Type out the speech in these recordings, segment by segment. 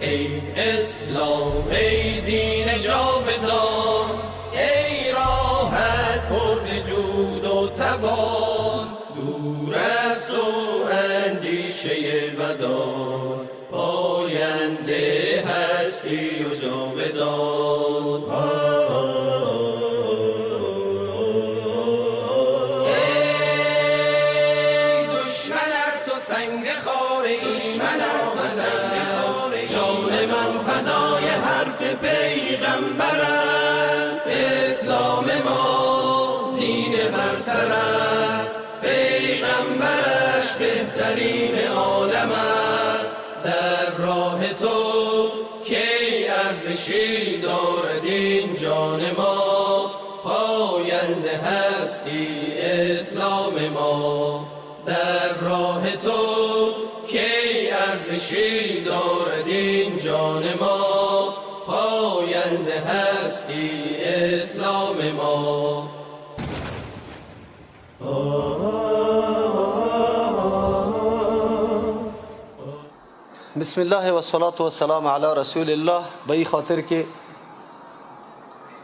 ای اسلام ای دین جاودان، ای راحت پر جود و توان، دور از تو اندیشه بدان، پاینده هستی و جاودان. ای دشمن تو سنگ خاره، دشمن تو سنگ خاره، جان من فدای حرف پیغمبرم. اسلام ما دین برتر است، پیغمبرش بهترین عالم است. در راه تو کی ارزشی دارد این جان ما، پاینده هستی اسلام ما. در راه تو کی ارزشی دارد این جان ما، پاینده هستی اسلام ما. بسم الله و صلات و سلام علی رسول الله. به این خاطر که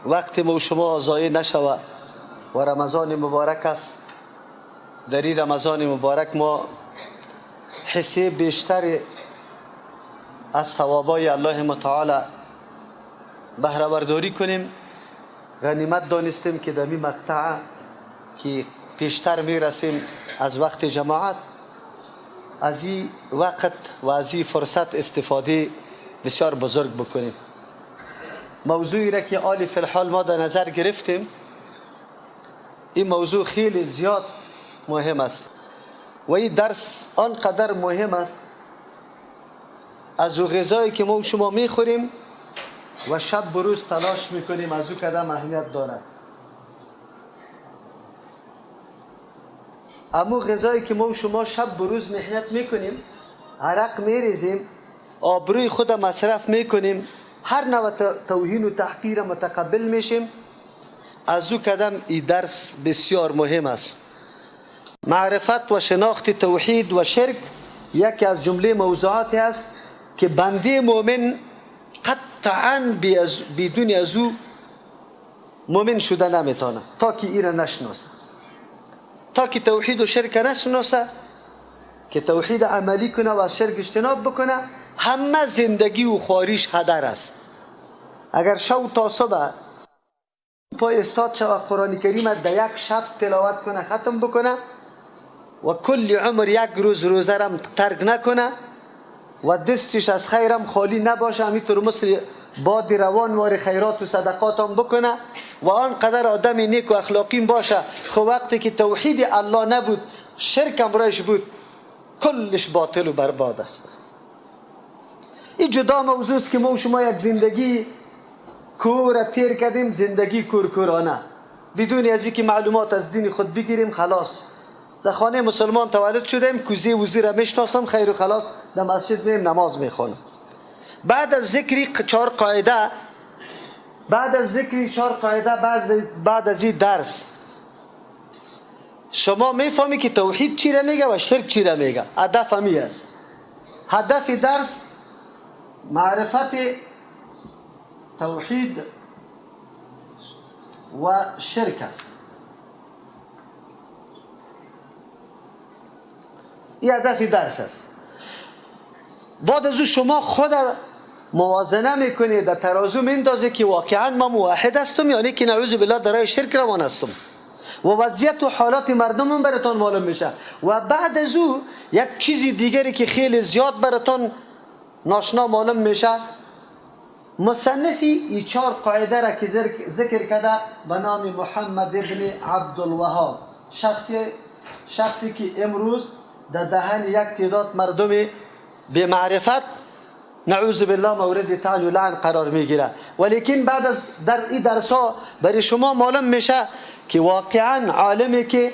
وقت ما و شما ضایع نشود و رمضان مبارک است، در این رمضان مبارک ما حصه بیشتر از ثوابای الله متعال بهره برداری کنیم. غنیمت دانستیم که در این مقطع که پیشتر میرسیم از وقت جماعت، از این وقت و از این فرصت استفاده بسیار بزرگ بکنیم. موضوعی را که آلی فی الحال ما در نظر گرفتیم، این موضوع خیلی زیاد مهم است و این درس آنقدر مهم است از او غذایی که ما و شما میخوریم و شب و روز تلاش میکنیم، از او کدام اهمیت دارد. امو غذایی که ما و شما شب و روز محنت میکنیم، عرق میریزیم، آبروی خود مصرف میکنیم، هر نوع توهین و تحقیر متقبل میشیم، از او کدام این درس بسیار مهم است. معرفت و شناخت توحید و شرک یکی از جمله موضوعاتی است که بنده مؤمن قطعاً بدون از او مؤمن شده نمیتونه تا که ایره نشناسه، تا که توحید و شرک نشناسه، که توحید عملی کنه و از شرک اجتناب بکنه، همه زندگی و خواریش هدر است. اگر شب تا صبح پای استاد شود قرآن کریم در یک شب تلاوت کنه، ختم بکنه و کل عمر یک روز روزه رم ترک نکنه و دستش از خیرم خالی نباشه، همینطور مثل باد روان وار خیرات و صدقات هم بکنه و آنقدر آدم نیک و اخلاقی باشه، خب وقتی که توحید الله نبود، شرک هم رایش بود، کلش باطل و برباد است. این جدا موضوع است که ما و شما یک زندگی کور تیر کردیم، زندگی کورکورانه، بدون از اینکه معلومات از دین خود بگیریم. خلاص در خانه مسلمان تولد شدیم، کوزه وضو را میشناسم، خیر و خلاص در مسجد میریم نماز میخوانم. بعد از ذکر چهار قاعده، بعد از ذکر چهار قاعده، بعد از این درس شما میفهمی که توحید چی را میگه و شرک چی را میگه. هدف همی است. هدف درس معرفت توحید و شرک است. این هدف درس است. بعد از او شما خود موازنه میکنید، در ترازو میندازه که واقعا ما موحد هستم یا نه که نعوذ بالله در راه شرک روان هستم، و وضعیت و حالات مردم براتان معلوم میشه. و بعد از او یک چیزی دیگری که خیلی زیاد براتان ناشنا معلوم میشه، مصنفی ای چهار قاعده را که ذکر کرده به نام محمد ابن عبدالوهاب، شخصی که امروز در دهن یک تعداد مردم به معرفت نعوذ بالله مورد طعن و لعن قرار میگیره. ولیکن بعد از در این درس ها برای شما معلوم میشه که واقعا عالمی که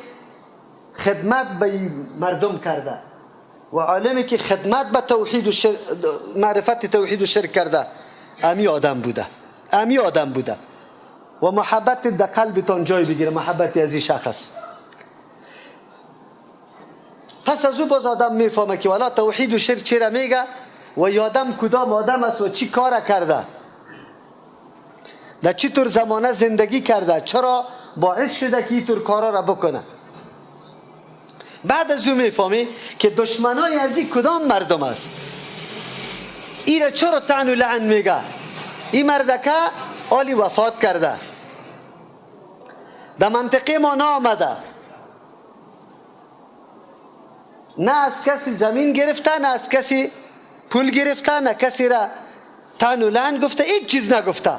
خدمت به مردم کرده و عالمی که خدمت به توحید و معرفت توحید و شرک کرده، امی آدم بوده، امی آدم بوده. و محبت در قلبتان جای بگیره، محبت از این شخص. پس از او باز آدم میفهمه که والا توحید و شرک چرا میگه و یادم کدام آدم است و چی کار کرده، در چی طور زمانه زندگی کرده، چرا باعث شده که اینطور کارا را بکنه. بعد از او میفهمی که دشمنای از این کدام مردم است، این را چرا طعن و لعن میگه. این مردکه آلی وفات کرده، در منطقه ما نآمده، نه از کسی زمین گرفته، نه از کسی پول گرفته، نه کسی را طعن و لعن گفته، هیچ چیز نگفته.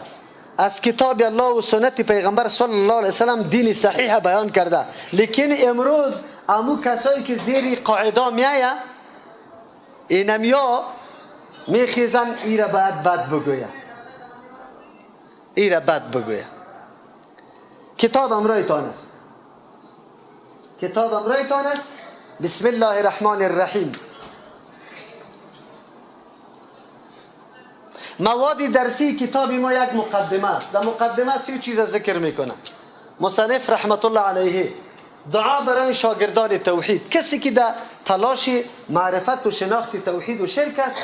از کتاب الله و سنت پیغمبر صلی الله علیه وسلم دین صحیح بیان کرده. لیکن امروز امو کسایی که زیر قاعده میایه اینمیا میخیزن ایره باید بد بگویه، ایره بد بگویه. کتاب امرایتان است، کتاب امرایتان است. بسم الله الرحمن الرحیم. مواد درسی کتاب ما یک مقدمه است. در مقدمه 30 چیز ذکر میکنه مصنف رحمت الله علیه. دعا برای شاگردان توحید، کسی که در تلاش معرفت و شناخت توحید و شرک است،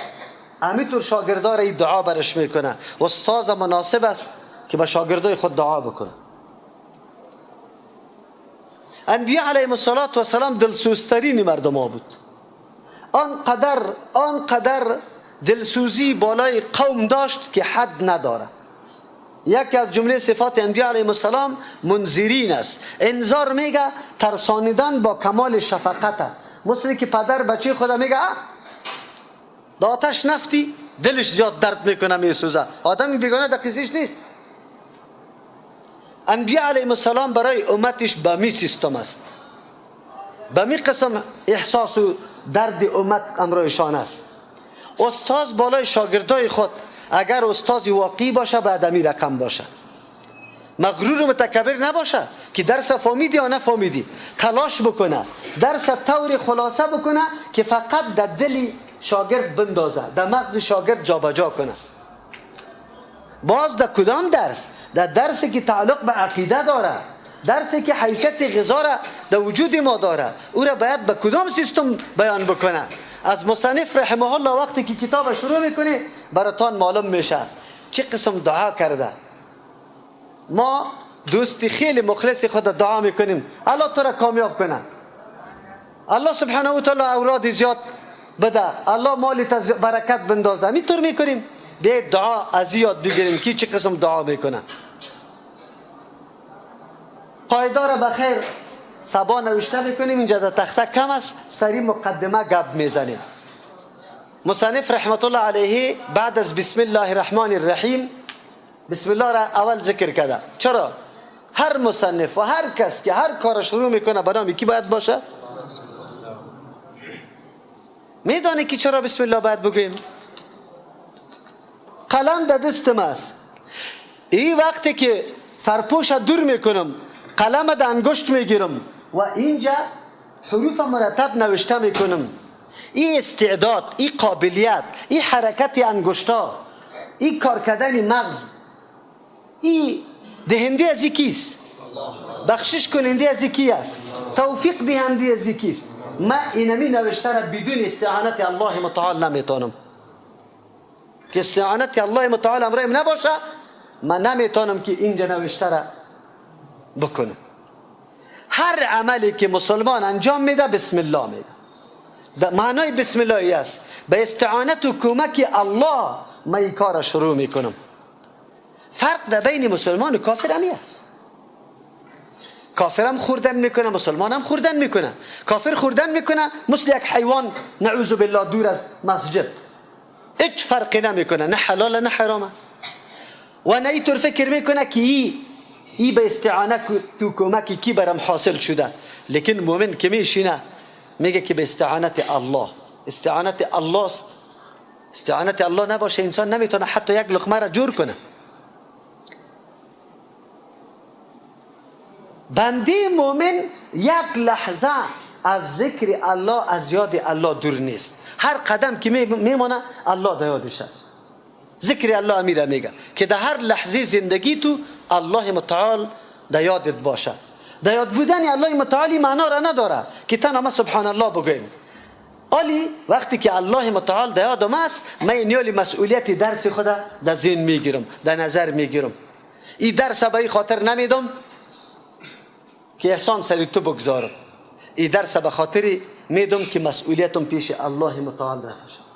همینطور شاگردان را دعا برش میکنه. استاد مناسب است که به شاگردای خود دعا بکنه. انبیاء علیهم الصلاة والسلام دلسوزترین مردم ها بود. آنقدر دلسوزی بالای قوم داشت که حد نداره. یکی از جمله صفات انبیاء علیهم السلام منذرین است. انذار میگه ترسانیدن با کمال شفقت، مثل که پدر بچه خدا میگه آتش نفتی، دلش زیاد درد میکنه، میسوزه. آدم بیگانه در قصیش نیست. انبیاء علیهم السلام برای امتش به می سیستم است، به می قسم احساس و درد امت امرایشان است. استاد بالای شاگردای خود اگر استاد واقعی باشه به ادمی رقم باشه، مغرور و متکبر نباشه که درس فهمیدی یا نفهمیدی، تلاش بکنه درس طور خلاصه بکنه که فقط در دل شاگرد بندازه، در مغز شاگرد جابجا کنه. باز در کدام درس؟ در درسی که تعلق به عقیده داره، درسی که حیثیت غذا را در وجود ما داره، او را باید به کدام سیستم بیان بکنه. از مصنف رحمه الله وقتی که کتاب شروع میکنه براتان معلوم میشه چه قسم دعا کرده. ما دوستی خیلی مخلص خود دعا میکنیم الله تو را کامیاب کنه، الله سبحانه و تعالی اولاد زیاد بده، الله مال برکت بندازه. اینطور میکنیم. به دعا از یاد بگیریم که چه قسم دعا میکنه. قاعده را بخیر سبا نوشته میکنیم، اینجا در تخته کم است، سری مقدمه گپ میزنیم. مصنف رحمت الله علیه بعد از بسم الله الرحمن الرحیم بسم الله را اول ذکر کرده. چرا؟ هر مصنف و هر کس که هر کار شروع میکنه به نام کی باید باشه؟ میدانه که چرا بسم الله باید بگوییم؟ قلم در دست است. این وقتی که سرپوش دور میکنم، قلم در انگشت میگیرم و اینجا حروف مرتب نوشته میکنم، این استعداد، این قابلیت، این حرکت انگشتا، این کار کردن مغز، این دهنده از کیست؟ بخشش کننده از کی است؟ توفیق دهنده از کیست؟ ما اینمی نوشته را بدون استعانت الله متعال نمیتونم. که استعانت الله متعال امرم نباشه، من نمیتونم که اینجا نوشته را بکنم. هر عملی که مسلمان انجام میده بسم الله میده. معنای بسم الله است به استعانت و کمک الله من این کار را شروع میکنم. فرق در بین مسلمان و کافر همی است. کافرم خوردن میکنه، مسلمان هم خوردن میکنه. کافر خوردن میکنه مثل یک حیوان نعوذ بالله دور از مسجد، هیچ فرقی نمیکنه، نه حلال نه حرامه، و نه اینطور فکر میکنه که ای به استعانت تو کمک کی برم حاصل شده. لیکن مؤمن که میشینه میگه که به استعانت الله، استعانت الله است. استعانت الله نباشه انسان نمیتونه حتی یک لقمه را جور کنه. بنده مؤمن یک لحظه از ذکر الله، از یاد الله دور نیست. هر قدم که میمانه الله در یادش است. ذکر الله امیره میگه که در هر لحظه زندگی تو الله متعال در یادت باشه. در یاد بودن الله متعالی معنا را نداره که تنها ما سبحان الله بگوییم. آلی وقتی که الله متعال در یادم است، من اینیالی مسئولیت درس خود در ذهن میگیرم، در نظر میگیرم. این درس به این خاطر نمیدم که احسان سری تو بگذارم، این درس به خاطر میدم که مسئولیتم پیش الله متعال رفع شد.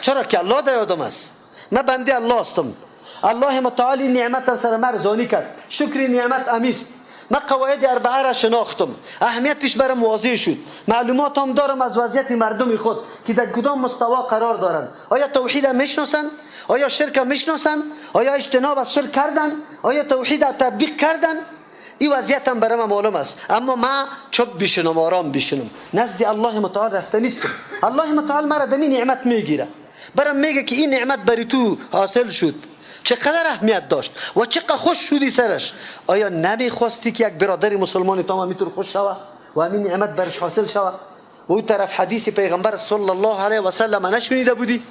چرا که الله در یادم است، من بنده الله هستم. الله متعال نعمت سر من ارزانی کرد، شکر نعمت امیست. من قواعد اربعه را شناختم، اهمیتش برام واضح شد، معلومات هم دارم از وضعیت مردم خود که در کدام مستوا قرار دارند. آیا توحید میشناسند؟ آیا شرک میشناسند؟ آیا اجتناب از شرک کردن؟ آیا توحید تطبیق کردن؟ این وضعیت هم برام معلوم است. اما من چپ بشینم، آرام بشینم، نزد الله متعال رفته نیستم. الله متعال مرا دمی نعمت میگیره، برام میگه که این نعمت بری تو حاصل شد، چقدر اهمیت داشت و چقدر خوش شدی سرش. آیا نمیخواستی که یک برادر مسلمان تو هم میتونه خوش شوه و همین نعمت برش حاصل شوه؟ و اون طرف حدیث پیغمبر صلی الله علیه و سلم نشنیده بودی؟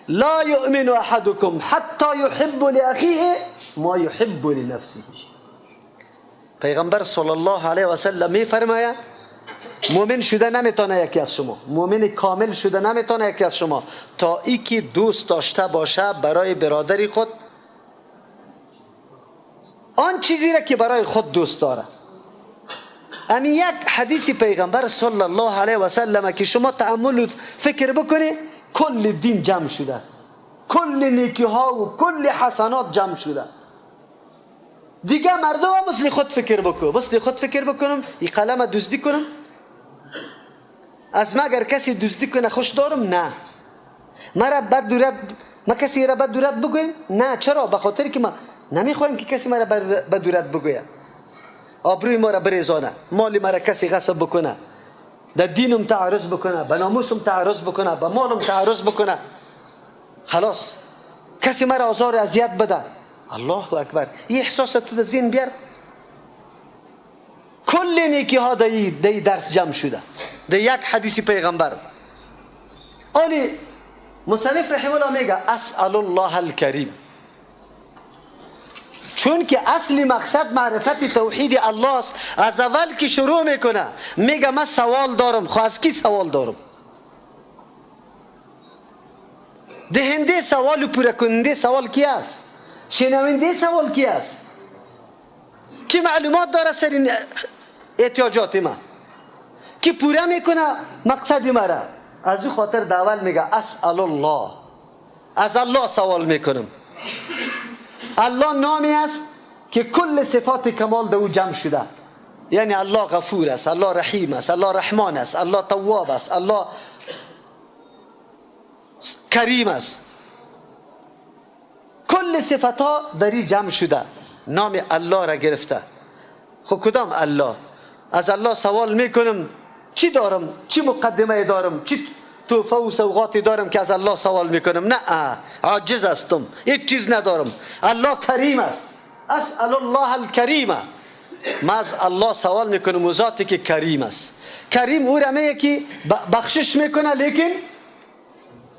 لا یؤمن احدکم حتی یحب لاخیه ما یحب لنفسه. پیغمبر صلی الله علیه و سلم میفرماید مؤمن شده نمیتونه یکی از شما، مؤمن کامل شده نمیتونه یکی از شما تا ای که دوست داشته باشه برای برادری خود آن چیزی را که برای خود دوست داره. امی یک حدیث پیغمبر صلی الله علیه و سلم که شما تأمل و فکر بکنی، کل دین جمع شده، کل نیکی ها و کل حسنات جمع شده. دیگه مردم هم مثل خود فکر بکن، مثل خود فکر بکنم، این قلم دزدی کنم، از ما اگر کسی دزدی کنه خوش دارم؟ نه. مرا بد دورت، ما کسی را بد دورت بگویم؟ نه. چرا؟ به خاطر که ما نمیخوایم که کسی مرا بد دورت بگوید، آبروی ما را بریزانه، مال مرا کسی غصب بکنه، در دینم تعرض بکنه، به ناموسم تعرض بکنه، به مالم تعرض بکنه. خلاص کسی مرا آزار و اذیت بده. الله اکبر. این احساس تو در ذهن بیار. کل نیکی ها دی درس جمع شده در یک حدیث پیغمبر. آنی مصنف رحمه الله میگه اسأل الله الکریم، چون که اصل مقصد معرفت توحید الله است. از اول که شروع میکنه میگه من سوال دارم. خب از کی سوال دارم؟ دهنده سوال و پوره کننده سوال کی است؟ شنونده سوال کی است؟ کی معلومات داره سر احتیاجات ما، کی پوره میکنه مقصد مرا؟ از او خاطر در اول میگه اسأل الله، از الله سوال میکنم. الله نامی است که کل صفات کمال در او جمع شده. یعنی الله غفور است، الله رحیم است، الله رحمان است، الله تواب است، الله کریم است. کل صفت ها در این جمع شده، نام الله را گرفته. خب کدام الله؟ از الله سوال میکنم چی دارم، چی مقدمه دارم، چی تحفه و سوغاتی دارم که از الله سوال میکنم؟ نه، عاجز هستم، هیچ چیز ندارم. الله کریم است، اسأل الله الکریم. ما از الله سوال میکنم و ذاتی که کریم است. کریم او را میگه که بخشش میکنه، لیکن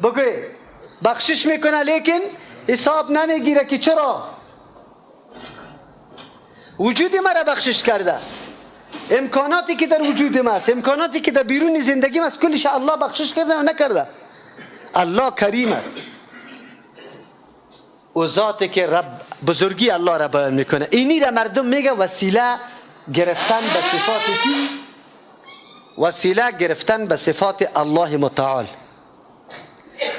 بگوی بخشش میکنه لیکن حساب نمیگیره که چرا وجود مرا بخشش کرده. امکاناتی که در وجود ما است، امکاناتی که در بیرون زندگی ما است، کلش الله بخشش کرده و نکرده. الله کریم است. او ذاتی که رب بزرگی الله را بیان میکنه. اینی را مردم میگه وسیله گرفتن به صفات کی؟ وسیله گرفتن به صفات الله متعال.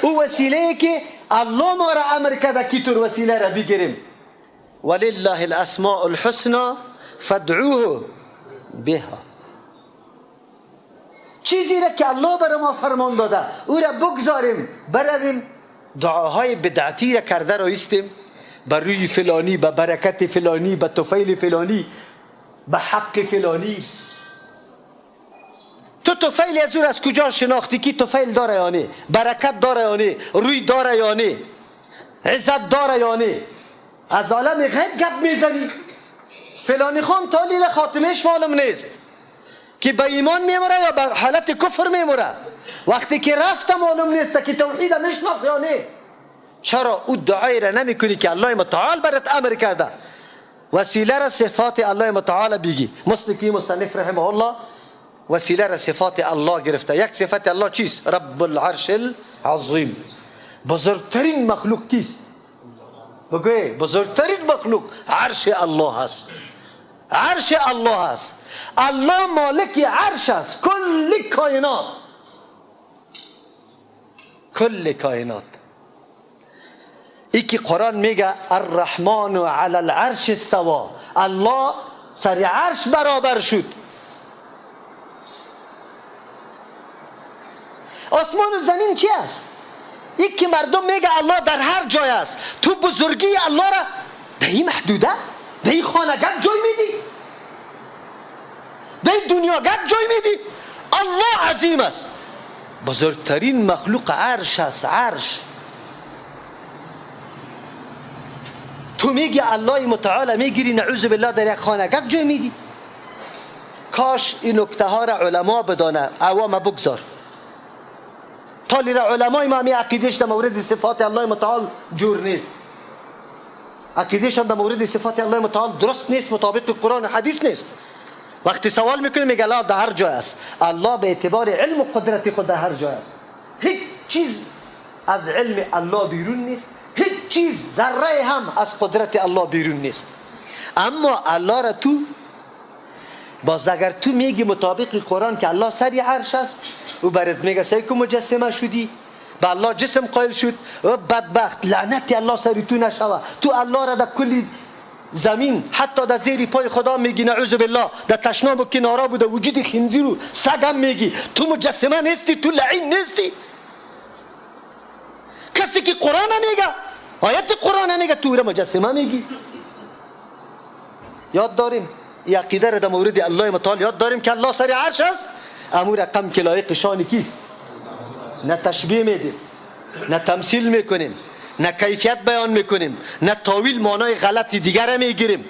او وسیله که الله ما را امر کرده که تو وسیله را بگیریم. ولله الاسماء الحسنى فادعوه بها. چیزی را که الله برای ما فرمان داده او را بگذاریم، برویم دعاهای بدعتی را کرده را ایستیم، بر روی فلانی، به برکت فلانی، به طفیل فلانی، به حق فلانی. تو طفیل از او از کجا شناختی که طفیل داره یا نه، برکت داره یا نه، روی داره یا نه، عزت داره یا نه؟ از عالم غیب گپ میزنی. فلانی خان تالیل خاتمهش معلوم نیست که به ایمان میموره یا به حالت کفر میموره. وقتی که رفت معلوم نیست که توحید میشناخت یا نه. چرا او دعای را نمیکنی که الله متعال برات امر کرده؟ وسیله را صفات الله متعال بگی، مثل که مصنف رحمه الله وسیله را صفات الله گرفته. یک صفت الله چیست؟ رب العرش العظیم. بزرگترین مخلوق کیست؟ بگوی بزرگترین مخلوق عرش الله است. عرش الله است. الله مالک عرش است، کل کائنات، کل کائنات. ای که قرآن میگه الرحمن علی العرش استوا، الله سر عرش برابر شد. آسمان و زمین چی است؟ ای که مردم میگه الله در هر جای است، تو بزرگی الله را در این محدوده، در این خانگک جای میدی، در این دنیاگک جای میدی. الله عظیم است. بزرگترین مخلوق عرش است. عرش. تو میگی الله متعال میگیری نعوذ بالله در یک خانگک جای میدی. کاش این نکته ها را علما بدانه، عوام بگذار. تا را علمای ما می عقیدهش در مورد صفات الله متعال جور نیست، عقیدهشان در مورد صفات الله متعال درست نیست، مطابق قرآن و حدیث نیست. وقتی سوال میکنه میگه الله در هر جای است. الله به اعتبار علم و قدرت خود در هر جای است. هیچ چیز از علم الله بیرون نیست، هیچ چیز ذره هم از قدرت الله بیرون نیست. اما الله را تو باز اگر تو میگی مطابق قرآن که الله سری عرش است، او برات میگه سعی کو مجسمه شدی، به الله جسم قائل شد، و بدبخت لعنت الله سری تو نشوه. تو الله را در کل زمین حتی در زیر پای خدا میگی نعوذ بالله، در تشناب و کنارا بوده وجود خنزیر و سگ هم میگی. تو مجسمه نیستی، تو لعین نیستی. کسی که قرآن میگه، آیت قرآن میگه، تو را مجسمه میگی. یاد داریم این عقیده را در مورد الله متعال یاد داریم که الله سر عرش است. امو رقم که لایق شان کیست؟ نه تشبیه میدیم، نه تمثیل میکنیم، نه کیفیت بیان میکنیم، نه تاویل معنای غلط دیگر میگیریم.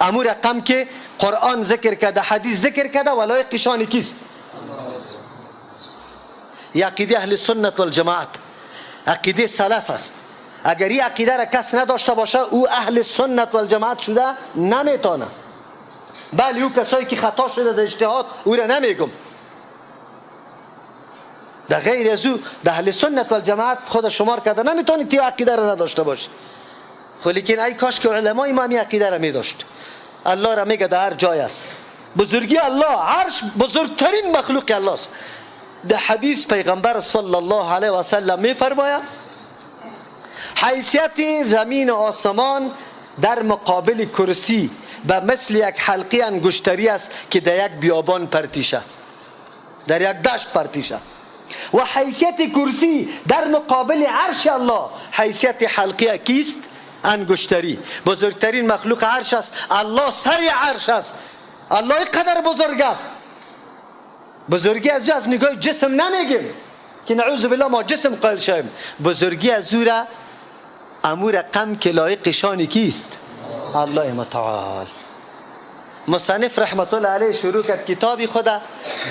امو رقم که قرآن ذکر کرده، حدیث ذکر کرده، و لایق شان کیست؟ این عقیده اهل سنت والجماعت، عقیده سلف است. اگر این عقیده را کس نداشته باشه، او اهل سنت والجماعت شده نمیتونه. بله او کسایی که خطا شده در اجتهاد، او را نمیگم. در غیر از او در اهل سنت والجماعت خود شمار کرده نمیتونی تی عقیده را نداشته باشی. خب لیکن ای کاش که علمای ما می عقیده را میداشت. الله را میگه در هر جای است. بزرگی الله، عرش بزرگترین مخلوق الله است. در حدیث پیغمبر صلی الله علیه و سلم میفرماید حیثیت زمین و آسمان در مقابل کرسی به مثل یک حلقه انگشتری است که در یک بیابان پرتیشه، در یک دشت پرتیشه. و حیثیت کرسی در مقابل عرش الله حیثیت حلقه کیست؟ انگشتری. بزرگترین مخلوق عرش است. الله سر عرش است. الله قدر بزرگ است. بزرگی از او از نگاه جسم نمیگیم که نعوذ بالله ما جسم قائل شویم. بزرگی از او را امو رقم که لایق شان کیست؟ الله متعال. مصنف رحمت الله علیه شروع کرد کتابی خود،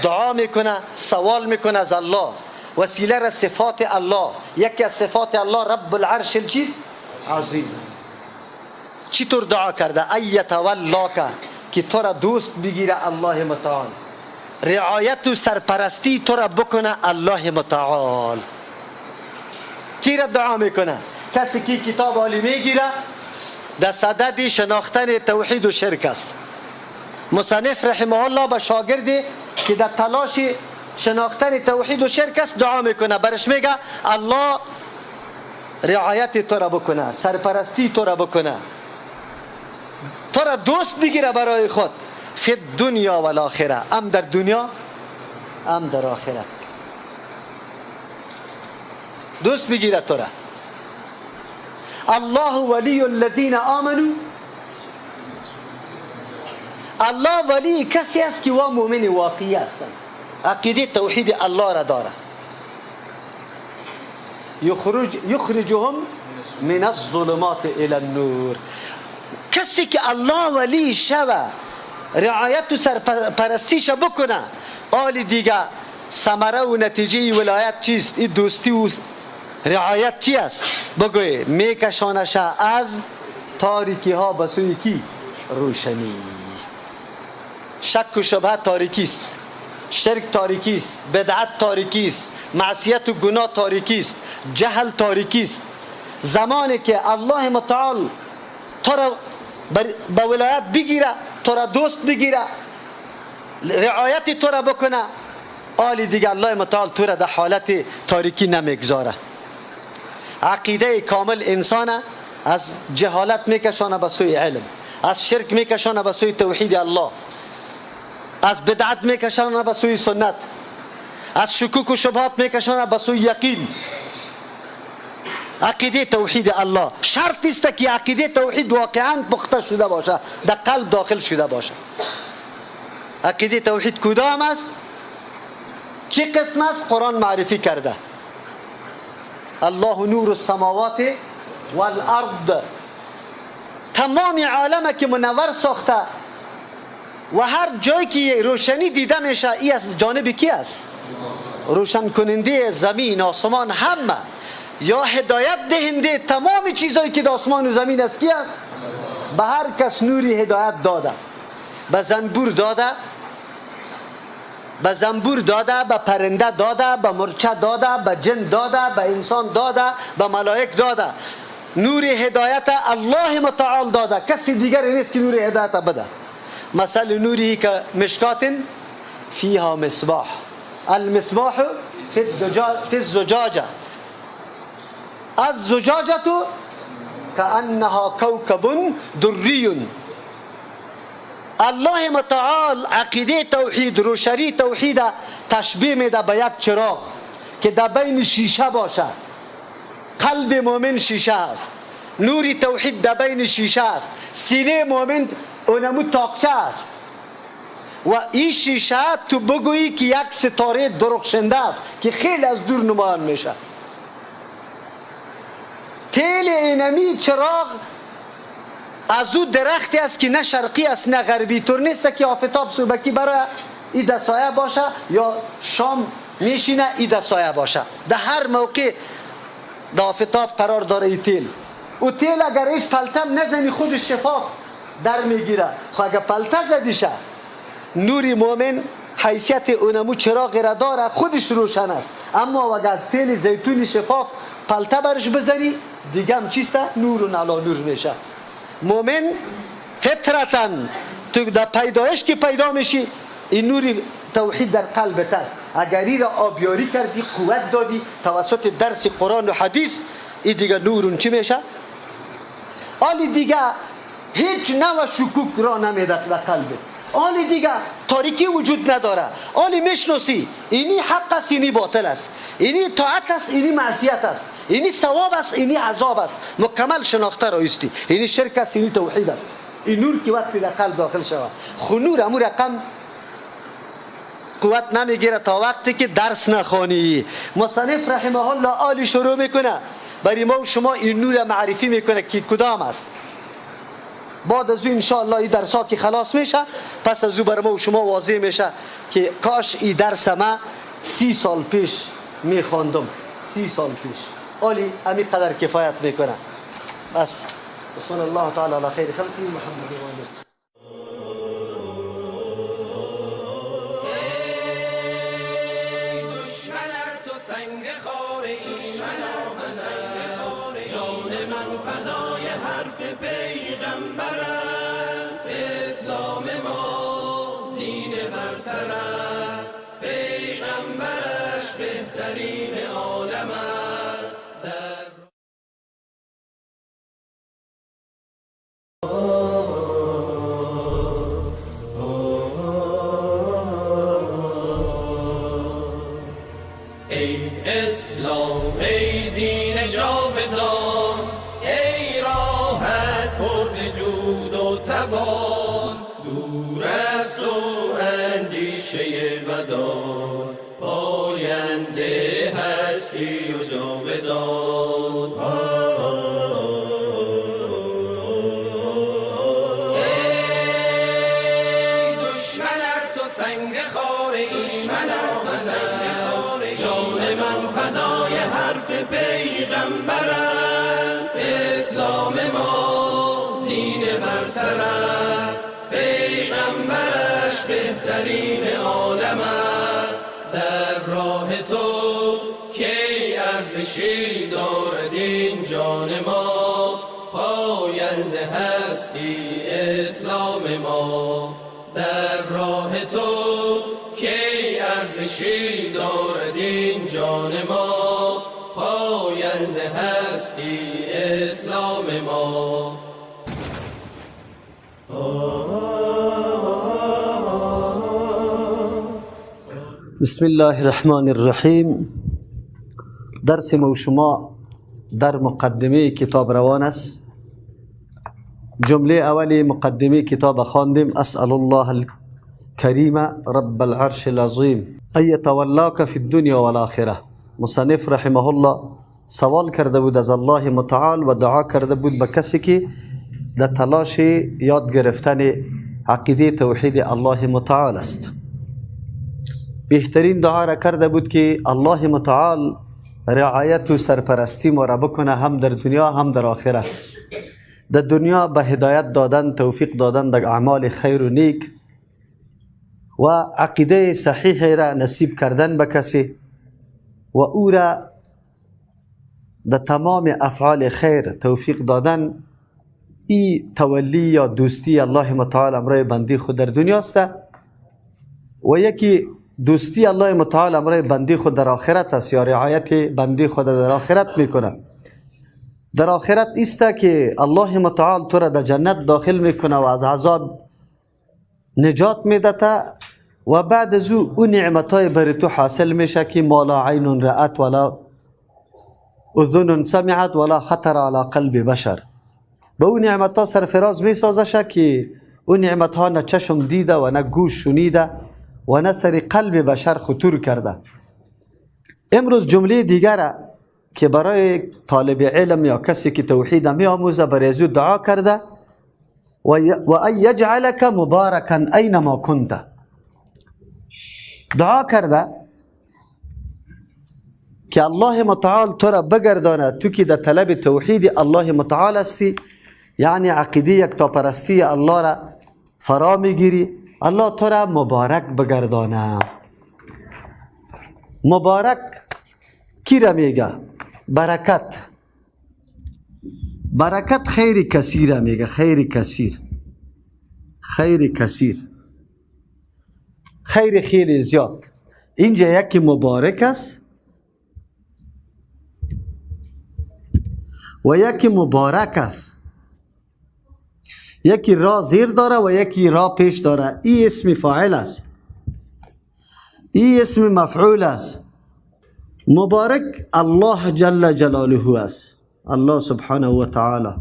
دعا میکنه، سوال میکنه از الله، وسیله را صفات الله. یکی از صفات الله رب العرش چیست؟ عظیم. چطور دعا کرده؟ ای یتولاک، که تو را دوست بگیره الله متعال، رعایت و سرپرستی تو را بکنه الله متعال. کی را دعا میکنه؟ کسی که کتاب عالی میگیره در صدد شناختن توحید و شرک است. مصنف رحمه الله به شاگردی که در تلاش شناختن توحید و شرک است دعا میکنه، برش میگه الله رعایت تو را بکنه، سرپرستی تو را بکنه، تو را دوست بگیره برای خود، فی الدنیا والآخره، ام در دنیا ام در آخرت دوست بگیره تو را. الله ولی الذین آمنوا، الله ولی کسی است که وا مؤمن واقعی هستند، عقیده توحید الله را داره. یخرجهم من الظلمات الى النور. کسی که الله ولی شوه، رعایت و سرپرستیش بکنه، آل دیگه ثمره و نتیجه ولایت چیست؟ این دوستی و رعایت چی است؟ بگوی میکشانش از تاریکی ها به سوی کی؟ روشنی. شک و شبهه تاریکی است، شرک تاریکی است، بدعت تاریکی است، معصیت و گناه تاریکی است، جهل تاریکی است. زمانی که الله متعال تو را به ولایت بگیره، تو را دوست بگیره، رعایت تو را بکنه، آلی دیگه الله متعال تو را در حالت تاریکی نمیگذاره. عقیده کامل انسان از جهالت میکشانه به سوی علم، از شرک میکشانه به سوی توحید الله، از بدعت میکشانه به سوی سنت، از شکوک و شبهات میکشانه به سوی یقین. عقیده توحید الله شرط نیست که عقیده توحید واقعا پخته شده باشه، در قلب داخل شده باشه. عقیده توحید کدام است؟ چه قسم است؟ قرآن معرفی کرده. الله نور السماوات والارض، تمام عالم که منور ساخته و هر جایی که روشنی دیده میشه ای از جانب کی است؟ روشن کننده زمین آسمان همه، یا هدایت دهنده تمام چیزایی که در آسمان و زمین است کی است؟ به هر کس نوری هدایت داده، به زنبور داده، به زنبور داده، به پرنده داده، به مرچه داده، به جن داده، به انسان داده، به ملائک داده. نور هدایت الله متعال داده، کسی دیگری نیست که نور هدایت بده. مثل نوری که مشکات فیها مصباح، المصباح فی الزجاجه، الزجاجه كأنها کوکب دری. الله متعال عقیده توحید، روشنی توحید تشبیه میده به یک چراغ که در بین شیشه باشه. قلب مؤمن شیشه است، نور توحید در بین شیشه است، سینه مؤمن اونمو تاقچه است و این شیشه تو بگویی که یک ستاره درخشنده است که خیلی از دور نمایان میشه. تیل اینمی چراغ از او درختی است که نه شرقی است نه غربی، طور نیست که آفتاب صبحکی برای ای دسایه باشه یا شام میشینه ای دسایه باشه. در هر موقع در آفتاب قرار داره ای تیل. او تیل اگر ایش پلتم نزنی خودش شفاف در میگیره، خب اگر پلته زدیشه نور مؤمن حیثیت اونمو چراغ را داره، خودش روشن است، اما اگر از تیل زیتون شفاف پلته برش بزنی دیگه هم چیسته؟ نور و نالا نور میشه. مؤمن فطرتاً تو در پیدایش که پیدا میشی این نور توحید در قلبت است. اگر ای را آبیاری کردی، قوت دادی توسط درس قرآن و حدیث، این دیگه نورون چی میشه؟ آلی دیگه هیچ نوع شکوک را نمیده در قلبت، آلی دیگه تاریکی وجود نداره، آلی میشناسی اینی حق است اینی باطل است، اینی طاعت است اینی معصیت است، اینی ثواب است اینی عذاب است، مکمل شناخته رایستی، اینی شرک است اینی توحید است. این نور که وقتی در قلب داخل شود، خو نور امو رقم قوت نمیگیره تا وقتی که درس نخوانی. مصنف رحمه الله آلی شروع میکنه برای ما و شما این نور معرفی میکنه که کدام است. بعد از او انشاءالله این درس ها که خلاص میشه، پس از او بر ما و شما واضح میشه که کاش این درس ما 30 سال پیش میخواندم، 30 سال پیش. آلی امی قدر کفایت میکنه. بس صلی الله تعالی علی خیر خلقی محمد و آله. فدای حرف پیغمبرم، اسلام ما دین برتر است، پیغمبرش بهترین عالم است. در ای اسلام ای دین جاودان، ای راحت پر جود و توان، دور است و اندیشه بدان، پاینده هستی و جاودان. ای دشمن تو سنگ خاره ای، جان من فدای حرف پیغمبرم، اسلام ما دین برتر است. برترین عالم است. در راه تو کی ارزشی دارد این جان ما، پاینده هستی اسلام ما. در راه تو کی ارزشی دارد این جان ما، پاینده هستی اسلام ما. بسم الله الرحمن الرحیم. درس ما و شما در مقدمه کتاب روان است. جمله اولی مقدمه کتاب خواندیم: اسأل الله الكریم رب العرش العظیم ان یتولاک فی الدنیا والآخرة. مصنف رحمه الله سوال کرده بود از الله متعال و دعا کرده بود به کسی که در تلاش یاد گرفتن عقیده توحید الله متعال است. بهترین دعا را کرده بود که الله متعال رعایت و سرپرستی ما را بکنه، هم در دنیا هم در آخرت. در دنیا به هدایت دادن، توفیق دادن در اعمال خیر و نیک و عقیده صحیح را نصیب کردن به کسی و او را در تمام افعال خیر توفیق دادن. ای تولی یا دوستی الله متعال امرای بندی خود در دنیا است و یکی دوستی الله متعال امرای بندی خود در آخرت است، یا رعایت بندی خود در آخرت میکنه. در آخرت است که الله متعال تو را در جنت داخل میکنه و از عذاب نجات میده و بعد از او نعمتای بر تو حاصل میشه که ما لا عین رأت ولا اذن سمعت ولا خطر على قلب بشر. به او نعمت ها سرفراز میسازشه که او نعمت ها نه چشم دیده و نه گوش شنیده و نه سر قلب بشر خطور کرده. امروز جمله دیگر که برای طالب علم یا کسی که توحید می آموزه برای از او دعا کرده: و ان یجعلک مبارکا اینما کنت. دعا کرده که الله متعال تو را بگردانه، تو که در طلب توحید الله متعال هستی، یعنی عقیده یکتاپرستی الله را فرا میگیری، الله تو را مبارک بگردانه. مبارک کی را میگه؟ برکت. برکت خیر کثیر میگه، خیر کثیر، خیر کثیر، خیر خیلی زیاد. اینجا یکی مبارک است و یکی مبارک است. یکی را زیر داره و یکی را پیش داره. ای اسم فاعل است، ای اسم مفعول است. مبارک الله جل جلاله است، الله سبحانه و تعالی.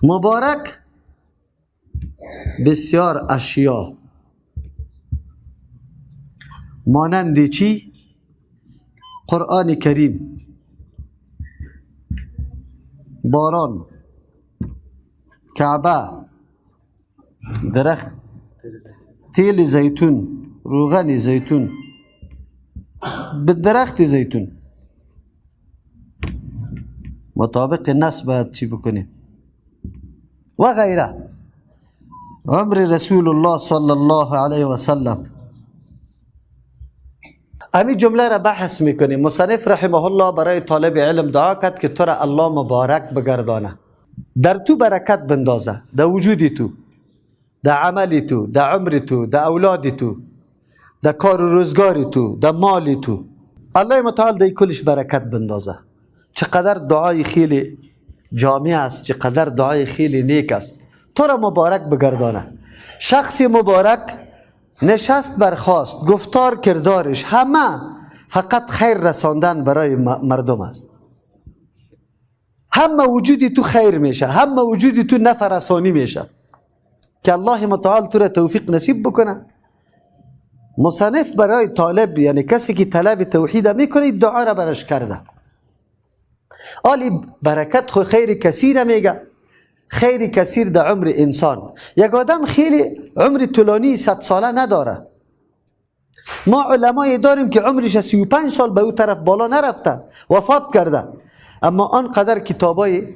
مبارک بسیار اشیا مانند چی؟ قرآن کریم، باران، کعبه، درخت تیل زیتون، روغن زیتون، به درخت زیتون. مطابق نص باید چی بکنیم و غیره. عمر رسول الله صلی الله علیه و سلم. امی جمله را بحث میکنیم. مصنف رحمه الله برای طالب علم دعا کرد که تو را الله مبارک بگردانه، در تو برکت بندازه، در وجود تو، در عمل تو، در عمر تو، در اولاد تو، در کار و روزگار تو، در مال تو. الله متعال در کلش برکت بندازه. چقدر دعای خیلی جامع است، چقدر دعای خیلی نیک است. تو را مبارک بگردانه. شخص مبارک نشست برخاست، گفتار کردارش همه فقط خیر رساندن برای مردم است. همه وجودی تو خیر میشه، همه وجودی تو نفع رسانی میشه که الله متعال تو را توفیق نصیب بکنه. مصنف برای طالب، یعنی کسی که طلب توحید میکنه، دعا را برش کرده. آلی برکت خو خیر کثیر میگه، خیر کثیر در عمر انسان. یک آدم خیلی عمر طولانی 100 ساله نداره. ما علمای داریم که عمرش 35 سال به او طرف بالا نرفته، وفات کرده، اما آنقدر کتابای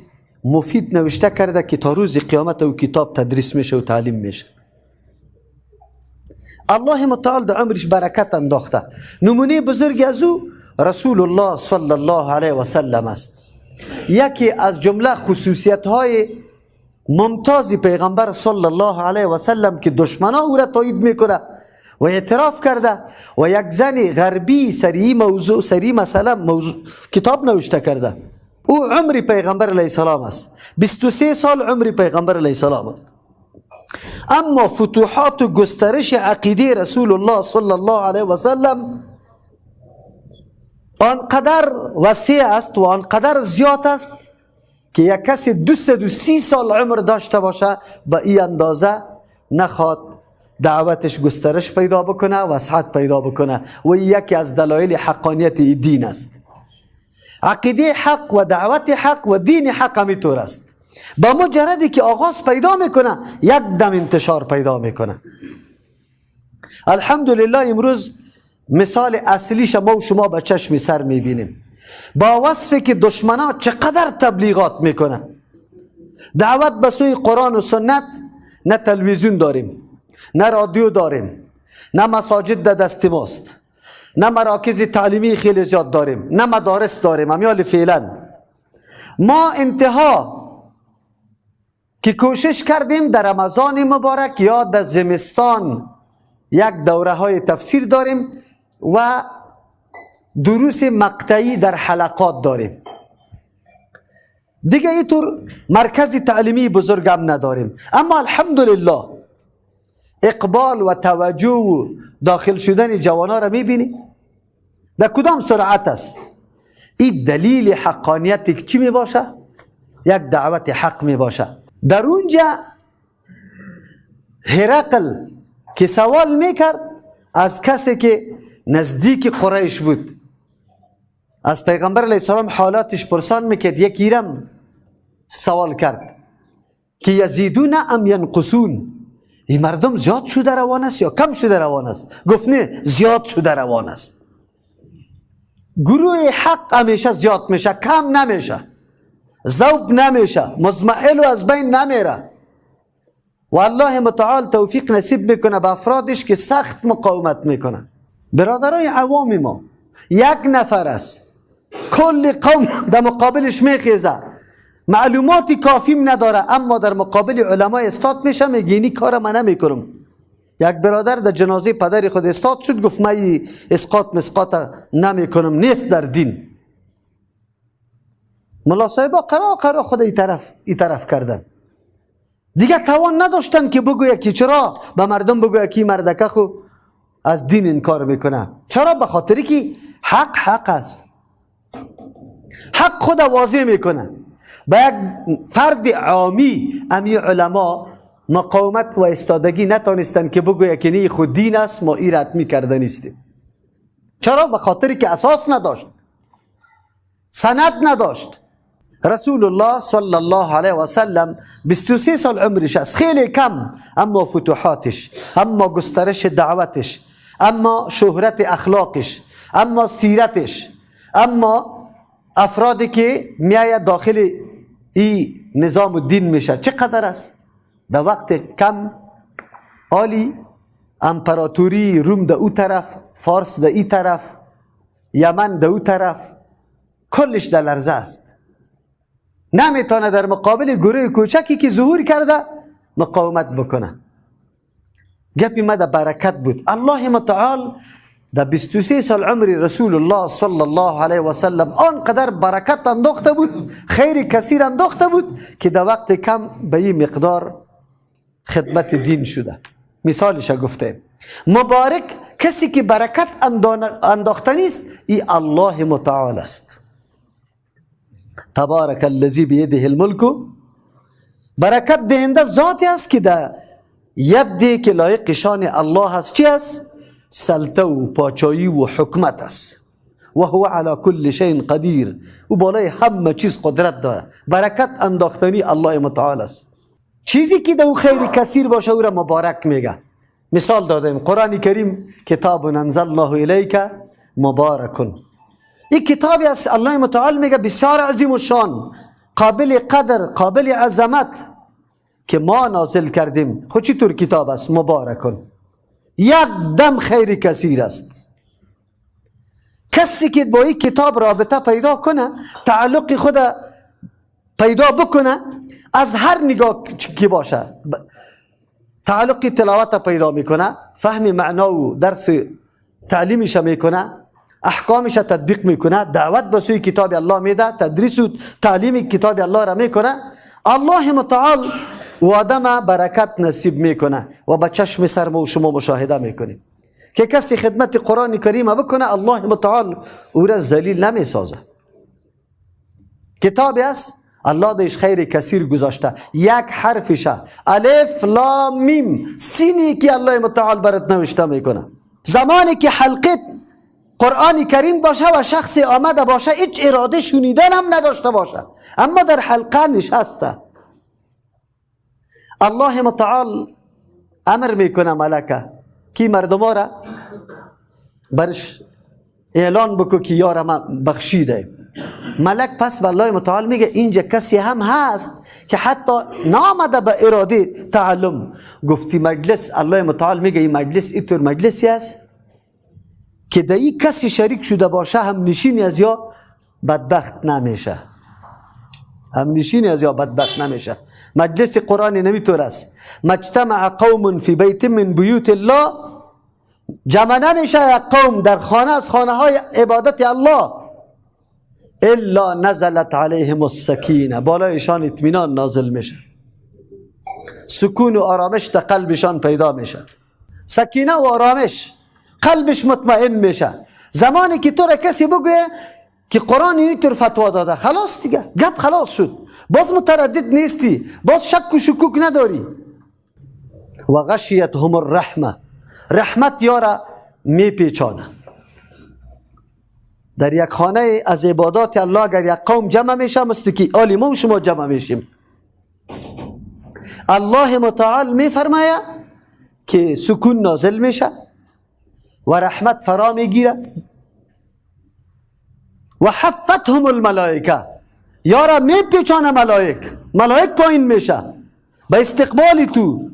مفید نوشته کرده که تا روز قیامت او کتاب تدریس میشه و تعلیم میشه. الله متعال در عمرش برکت انداخته. نمونه بزرگ از او رسول الله صلی الله علیه و سلم است. یکی از جمله خصوصیت های ممتاز پیغمبر صلی الله علیه و سلم که دشمنا او را تایید میکنه و اعتراف کرده و یک زن غربی سری موضوع سری مسئله موضوع کتاب نوشته کرده، او عمر پیغمبر علیه السلام است، 23 سال عمر پیغمبر علیه السلام است. اما فتوحات و گسترش عقیده رسول الله صلی الله علیه و سلم آنقدر وسیع است و آنقدر زیاد است که یک کسی 230 سال عمر داشته باشه به این اندازه نخواد دعوتش گسترش پیدا بکنه، وسعت پیدا بکنه. و یکی از دلایل حقانیت دین است. عقیده حق و دعوت حق و دین حق همینطور است. با مجردی که آغاز پیدا میکنه یک دم انتشار پیدا میکنه. الحمدلله امروز مثال اصلیش ما و شما به چشم سر میبینیم، با وصفی که دشمنا چقدر تبلیغات میکنه. دعوت به سوی قرآن و سنت، نه تلویزیون داریم، نه رادیو داریم، نه مساجد در دست ماست، نه مراکز تعلیمی خیلی زیاد داریم، نه مدارس داریم. امیال فعلا ما انتها که کوشش کردیم در رمضان مبارک یا در زمستان یک دوره های تفسیر داریم و دروس مقطعی در حلقات داریم. دیگه اینطور مرکز تعلیمی بزرگ هم نداریم. اما الحمدلله اقبال و توجه و داخل شدن جوانها را میبینی در کدام سرعت است. این دلیل حقانیت چی میباشه؟ یک دعوت حق میباشه. در اونجا هرقل که سوال میکرد از کسی که نزدیک قریش بود، از پیغمبر علیه السلام حالاتش پرسان میکرد، یکی رم سوال کرد که یزیدون ام ینقصون، این مردم زیاد شده روان است یا کم شده روان است؟ گفت نه، زیاد شده روان است. گروه حق همیشه زیاد میشه، کم نمیشه، ذوب نمیشه، مضمحل و از بین نمیره. و الله متعال توفیق نصیب میکنه به افرادش که سخت مقاومت میکنه. برادرای عوام ما یک نفر است، کل قوم در مقابلش میخیزه، معلومات کافیم نداره، اما در مقابل علما استاد میشه، میگه اینی کار من نمیکنم. یک برادر در جنازه پدر خود استاد شد، گفت من اسقاط مسقاط نمیکنم، نیست در دین. ملا صاحبا قرا قرا خود ای طرف کردن، دیگه توان نداشتن که بگویه که چرا به مردم بگویه که مردکه خو از دین انکار میکنه. چرا؟ به خاطری که حق حق است، حق خود واضح میکنه. به یک فرد عامی امی علما مقاومت و استادگی نتانستن که بگویه که نی خود دین است، ما ای رد میکرده نیستیم. چرا؟ به خاطری که اساس نداشت، سند نداشت. رسول الله صلی الله علیه و سلم 23 سال عمرش است، خیلی کم، اما فتوحاتش، اما گسترش دعوتش، اما شهرت اخلاقش، اما سیرتش، اما افرادی که میآید داخل ای نظام الدین میشه چقدر است. در وقت کم عالی امپراتوری روم در او طرف، فارس در ای طرف، یمن در او طرف، کلش در لرزه است. نمیتونه در مقابل گروه کوچکی که ظهور کرده مقاومت بکنه. گپی ما در برکت بود. الله متعال در 23 سال عمر رسول الله صلی الله علیه و سلم آنقدر برکت انداخته بود، خیر کثیر انداخته بود که در وقت کم به این مقدار خدمت دین شده. مثالش گفته مبارک کسی که برکت انداخته نیست، ای الله متعال است. تبارک الذی بیده الملک، برکت دهنده ذاتی است که در یدی که لایق شان الله است چی است؟ سلطه و پاچایی و حکمت است. و هو علی کل شیء قدیر، او بالای همه چیز قدرت داره. برکت انداختنی الله متعال است. چیزی که در او خیر کثیر باشه او را مبارک میگه. مثال دادیم قرآن کریم، کتاب انزلناه الیک مبارکن، این کتابی است الله متعال میگه بسیار عظیم و شان، قابل قدر، قابل عظمت که ما نازل کردیم. خود چطور کتاب است؟ مبارکن، یک دم خیر کثیر است. کسی که با این کتاب رابطه پیدا کنه، تعلق خود پیدا بکنه، از هر نگاه که باشه تعلق تلاوت پیدا میکنه، فهم معنا و درس تعلیمش میکنه، احکامش تطبیق میکنه، دعوت به سوی کتاب الله میده، تدریس و تعلیم کتاب الله را میکنه. الله متعال و آدم برکت نصیب میکنه و به چشم سر ما و شما مشاهده میکنیم که کسی خدمت قرآن کریم بکنه، الله متعال او را ذلیل نمیسازه. کتابی است الله دیش خیر کثیر گذاشته، یک حرفشه الف لام میم سینی که الله متعال برات نوشته میکنه. زمانی که حلقه قرآن کریم باشه و شخص آمده باشه، هیچ اراده شنیدن هم نداشته باشه، اما در حلقه نشسته، الله متعال امر میکنه ملکه کی مردم را برش اعلان بکو که یار ما بخشیده. ملک پس به الله متعال میگه اینجا کسی هم هست که حتی نامده به اراده تعلم. گفتی مجلس، الله متعال میگه این مجلس اینطور مجلسی است که در این کسی شریک شده باشه هم نشینی از یا بدبخت نمیشه، هم نشینی از یا بدبخت نمیشه. مجلس قرآن نمیطور است. مجتمع قوم فی بیت من بیوت الله، جمع نمیشه یک قوم در خانه از خانه های عبادت الله، الا نزلت علیهم السکینه، بالایشان اطمینان نازل میشه، سکون و آرامش در قلبشان پیدا میشه، سکینه و آرامش، قلبش مطمئن میشه. زمانی که تو را کسی بگویه که قرآن اینطور فتوا داده، خلاص دیگه گپ خلاص شد، باز متردد نیستی، باز شک و شکوک نداری. و غشیتهم الرحمه، رحمت یارا میپیچانه. در یک خانه از عبادات الله اگر یک قوم جمع میشه، مثل که آلی ما و شما جمع میشیم، الله متعال میفرمایه که سکون نازل میشه و رحمت فرا میگیره. و حفتهم الملائکه، یارا میپیچانه ملائک، ملائک پایین میشه به استقبال تو،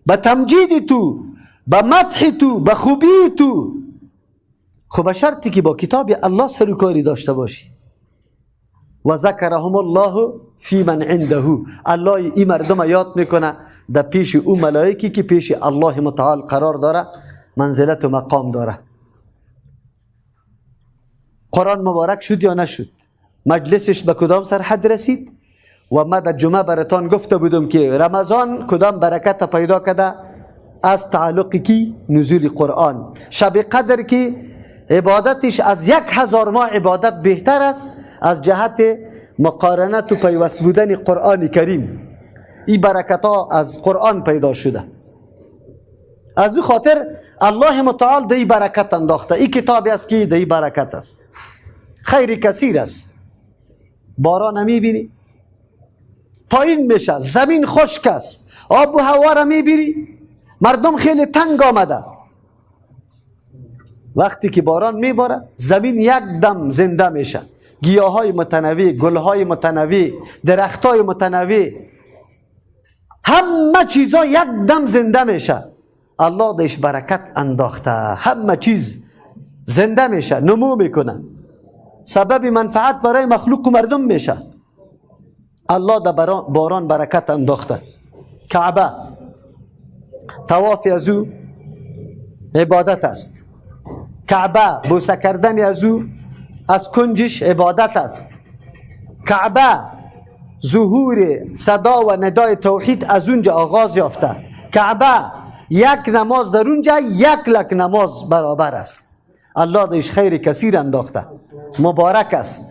به تمجید تو، به مدح تو، به خوبی تو. خب شرطی که با کتاب الله سر و کاری داشته باشی. و ذکرهم الله فی من عنده، الله این مردم یاد میکنه در پیش او ملائکی که پیش الله متعال قرار داره، منزلت و مقام داره. قرآن مبارک شد یا نشد؟ مجلسش به کدام سرحد رسید؟ و ما در جمعه براتان گفته بودم که رمضان کدام برکت پیدا کرده از تعلق کی؟ نزول قرآن. شب قدر که عبادتش از 1000 ماه عبادت بهتر است از جهت مقارنت و پیوست بودن قرآن کریم. این برکت ها از قرآن پیدا شده، از او خاطر الله متعال دی برکت انداخته. این کتابی است که دی برکت است، خیر کثیر است. باران میبینی پایین میشه، زمین خشک است، آب و هوا را میبینی، مردم خیلی تنگ آمده. وقتی که باران میباره زمین یک دم زنده میشه، گیاهای متنوع، گلهای متنوع، درختای متنوع، همه چیزا یک دم زنده میشه. الله دش برکت انداخته، همه چیز زنده میشه، نمو میکنه، سبب منفعت برای مخلوق و مردم میشه. الله در باران برکت انداخته. کعبه طواف از او عبادت است، کعبه بوسه کردن از او از کنجش عبادت است، کعبه ظهور صدا و ندای توحید از اونجا آغاز یافته، کعبه یک نماز در اونجا 1 لک نماز برابر است. الله دیش خیر کثیر انداخته، مبارک است.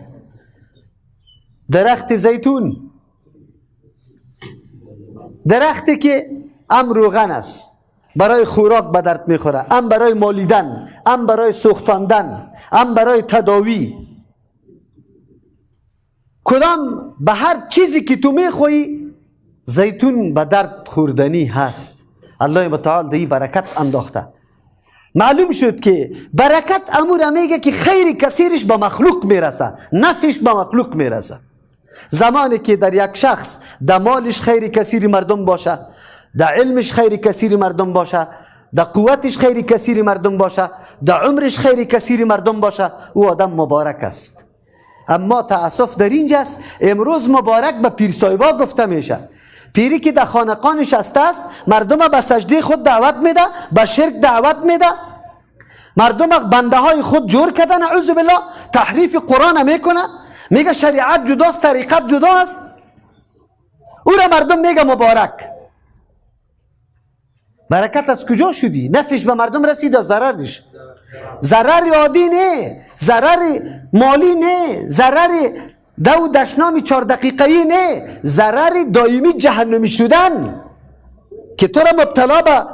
درخت زیتون، درختی که ام روغن است، برای خوراک به درد میخوره، ام برای مالیدن، ام برای سوختاندن، ام برای تداوی. کدام به هر چیزی که تو میخوری زیتون به درد خوردنی هست. الله متعال دی برکت انداخته. معلوم شد که برکت امور میگه که خیر کثیرش به مخلوق میرسه، نفعش به مخلوق میرسه. زمانی که در یک شخص در مالش خیر کثیری مردم باشه، در علمش خیر کثیری مردم باشه، در قوتش خیر کثیر مردم باشه، در عمرش خیر کثیر مردم باشه، او آدم مبارک است. اما تأسف در اینجاست امروز مبارک به پیر صاحبا گفته میشه. پیری که در خانقاه نشسته است مردم به سجده خود دعوت میده، به شرک دعوت میده، مردم بنده های خود جور کردن، اعوذ بالله، تحریف قرآن میکنه، میگه شریعت جداست، طریقت جداست، او را مردم میگه مبارک. برکت از کجا شدی؟ نفش به مردم رسید یا ضررش؟ ضرر عادی نه، ضرر مالی نه، ضرر دو دشنامی 4 دقیقه‌ای نه، ضرر دائمی جهنمی شدن که تو را مبتلا به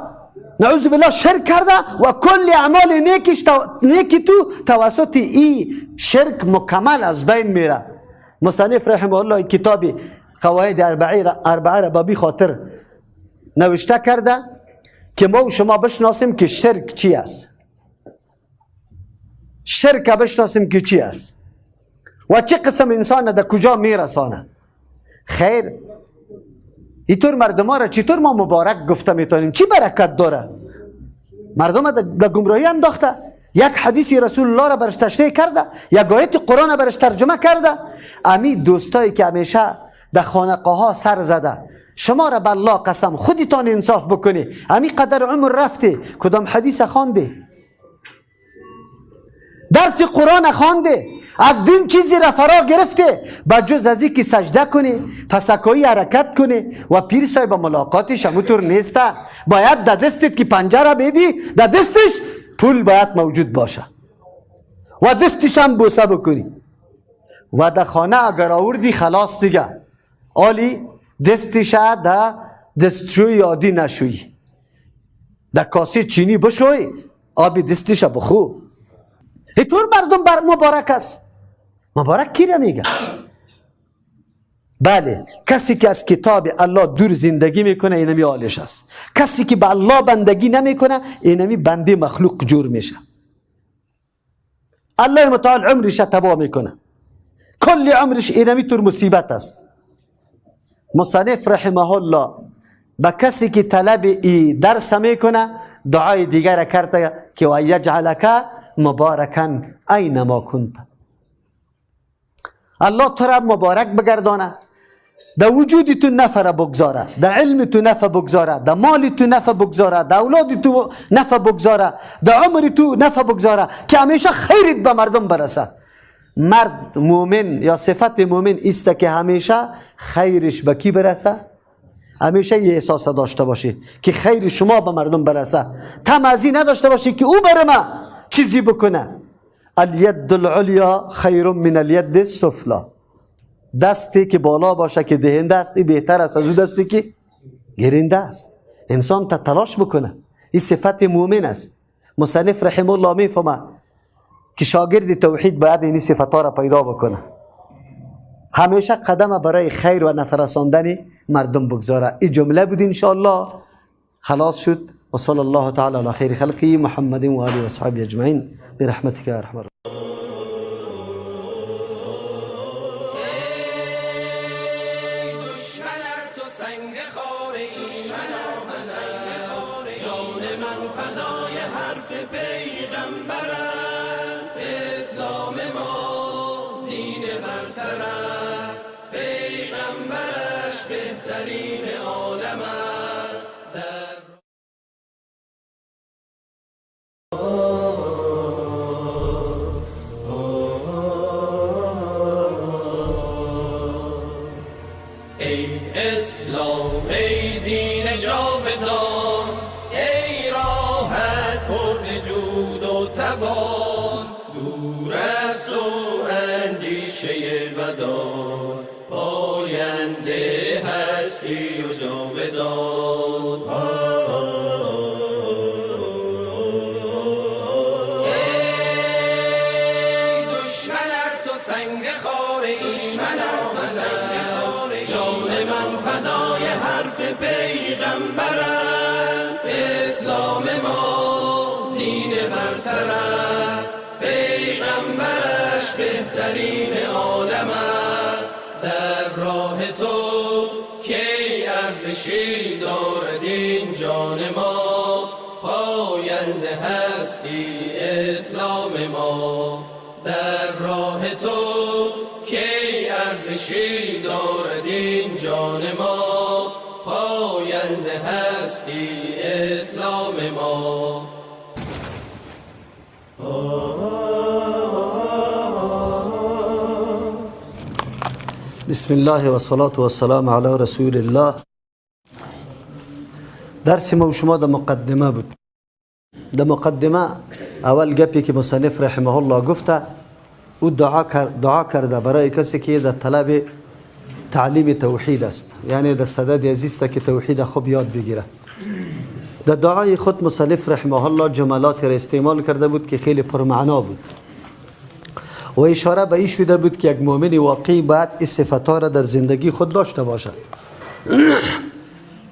نعوذ بالله شرک کرده و کل اعمال نیکی تو توسط ای شرک مکمل از بین میره. مصنف رحمه الله کتاب قواعد اربعه را به خاطر نوشته کرده که ما و شما بشناسیم که شرک چی است، شرک بشناسیم که چی است و چه قسم انسان در کجا میرسانه. خیر، اینطور مردم ها را چطور ما مبارک گفته میتونیم؟ چی برکت داره؟ مردم در گمراهی انداخته، یک حدیث رسول الله را برش تشریح کرده، یک آیت قرآن را برش ترجمه کرده. امی دوستایی که همیشه در خانقاه ها سر زده، شما را به الله قسم خودتان انصاف بکنی، امی قدر عمر رفته کدام حدیث خوانده، درس قرآن خوانده، از دین چیزی را فرا گرفته بجز از که سجده کنی، پسکایی حرکت کنی و پیر صاحب ملاقاتش همونطور نیسته. باید در دستت که پنجره بدی، در دستش پول باید موجود باشه و دستش هم بوسه بکنی و در خانه اگر آوردی خلاص دیگه، آلی دستش در دستشوی عادی نشوی، در کاسه چینی بشوی، آبی دستش بخو. اینطور مردم بر مبارک است. مبارک کی را میگه؟ بله، کسی که از کتاب الله دور زندگی میکنه اینمی حالش است. کسی که به الله بندگی نمیکنه اینمی بنده مخلوق جور میشه. الله متعال عمرش تباه میکنه، کل عمرش اینمی طور مصیبت است. مصنف رحمه الله به کسی که طلب ای درس میکنه دعای دیگر کرده که و یجعلک مبارکن اینما کنت. الله تو را مبارک بگردانه، در وجود تو نفع بگذاره، در علم تو نفع بگذاره، در مال تو نفع بگذاره، در اولاد تو نفع بگذاره، در عمر تو نفع بگذاره که همیشه خیرت به مردم برسه. مرد مؤمن یا صفت مؤمن است که همیشه خیرش به کی برسه؟ همیشه یه احساس داشته باشی که خیر شما به مردم برسه، تمازی نداشته باشی که او بر ما چیزی بکنه. الید العلیا خیر من الید السفلا. دستی که بالا باشه که دهنده است این بهتر است از او دستی که گیرنده است. انسان تا تلاش بکنه، این صفت مؤمن است. مصنف رحمه الله میفهمه که شاگرد توحید باید این صفتها را پیدا بکنه، همیشه قدم برای خیر و نفع رساندن مردم بگذاره. این جمله بود انشاءالله خلاص شد. و صلی الله تعالی علی خیر خلقه محمد و آله و صحبه اجمعین برحمتك یا ارحم الراحمین. اسلام ما دین برتر است، پیغمبرش بهترین عالم است. در راه تو کی ارزشی دارد این جان ما، پا هستی اسلام ما. در راه تو کی ارزشی دارد این جان ما، پاینده هستی اسلام ما. بسم الله و صلاة و السلام علی رسول الله. درس ما و شما در مقدمه بود. در مقدمه اول گپی که مصنف رحمه الله گفته، او دعا کرده برای کسی که در طلب تعلیم توحید است، یعنی در صدد عزیز که توحید خوب یاد بگیره. در دعای خود مصنف رحمه الله جملات را استعمال کرده بود که خیلی پرمعنا بود و اشاره به این شده بود که یک مؤمن واقعی باید این صفتها را در زندگی خود داشته باشد.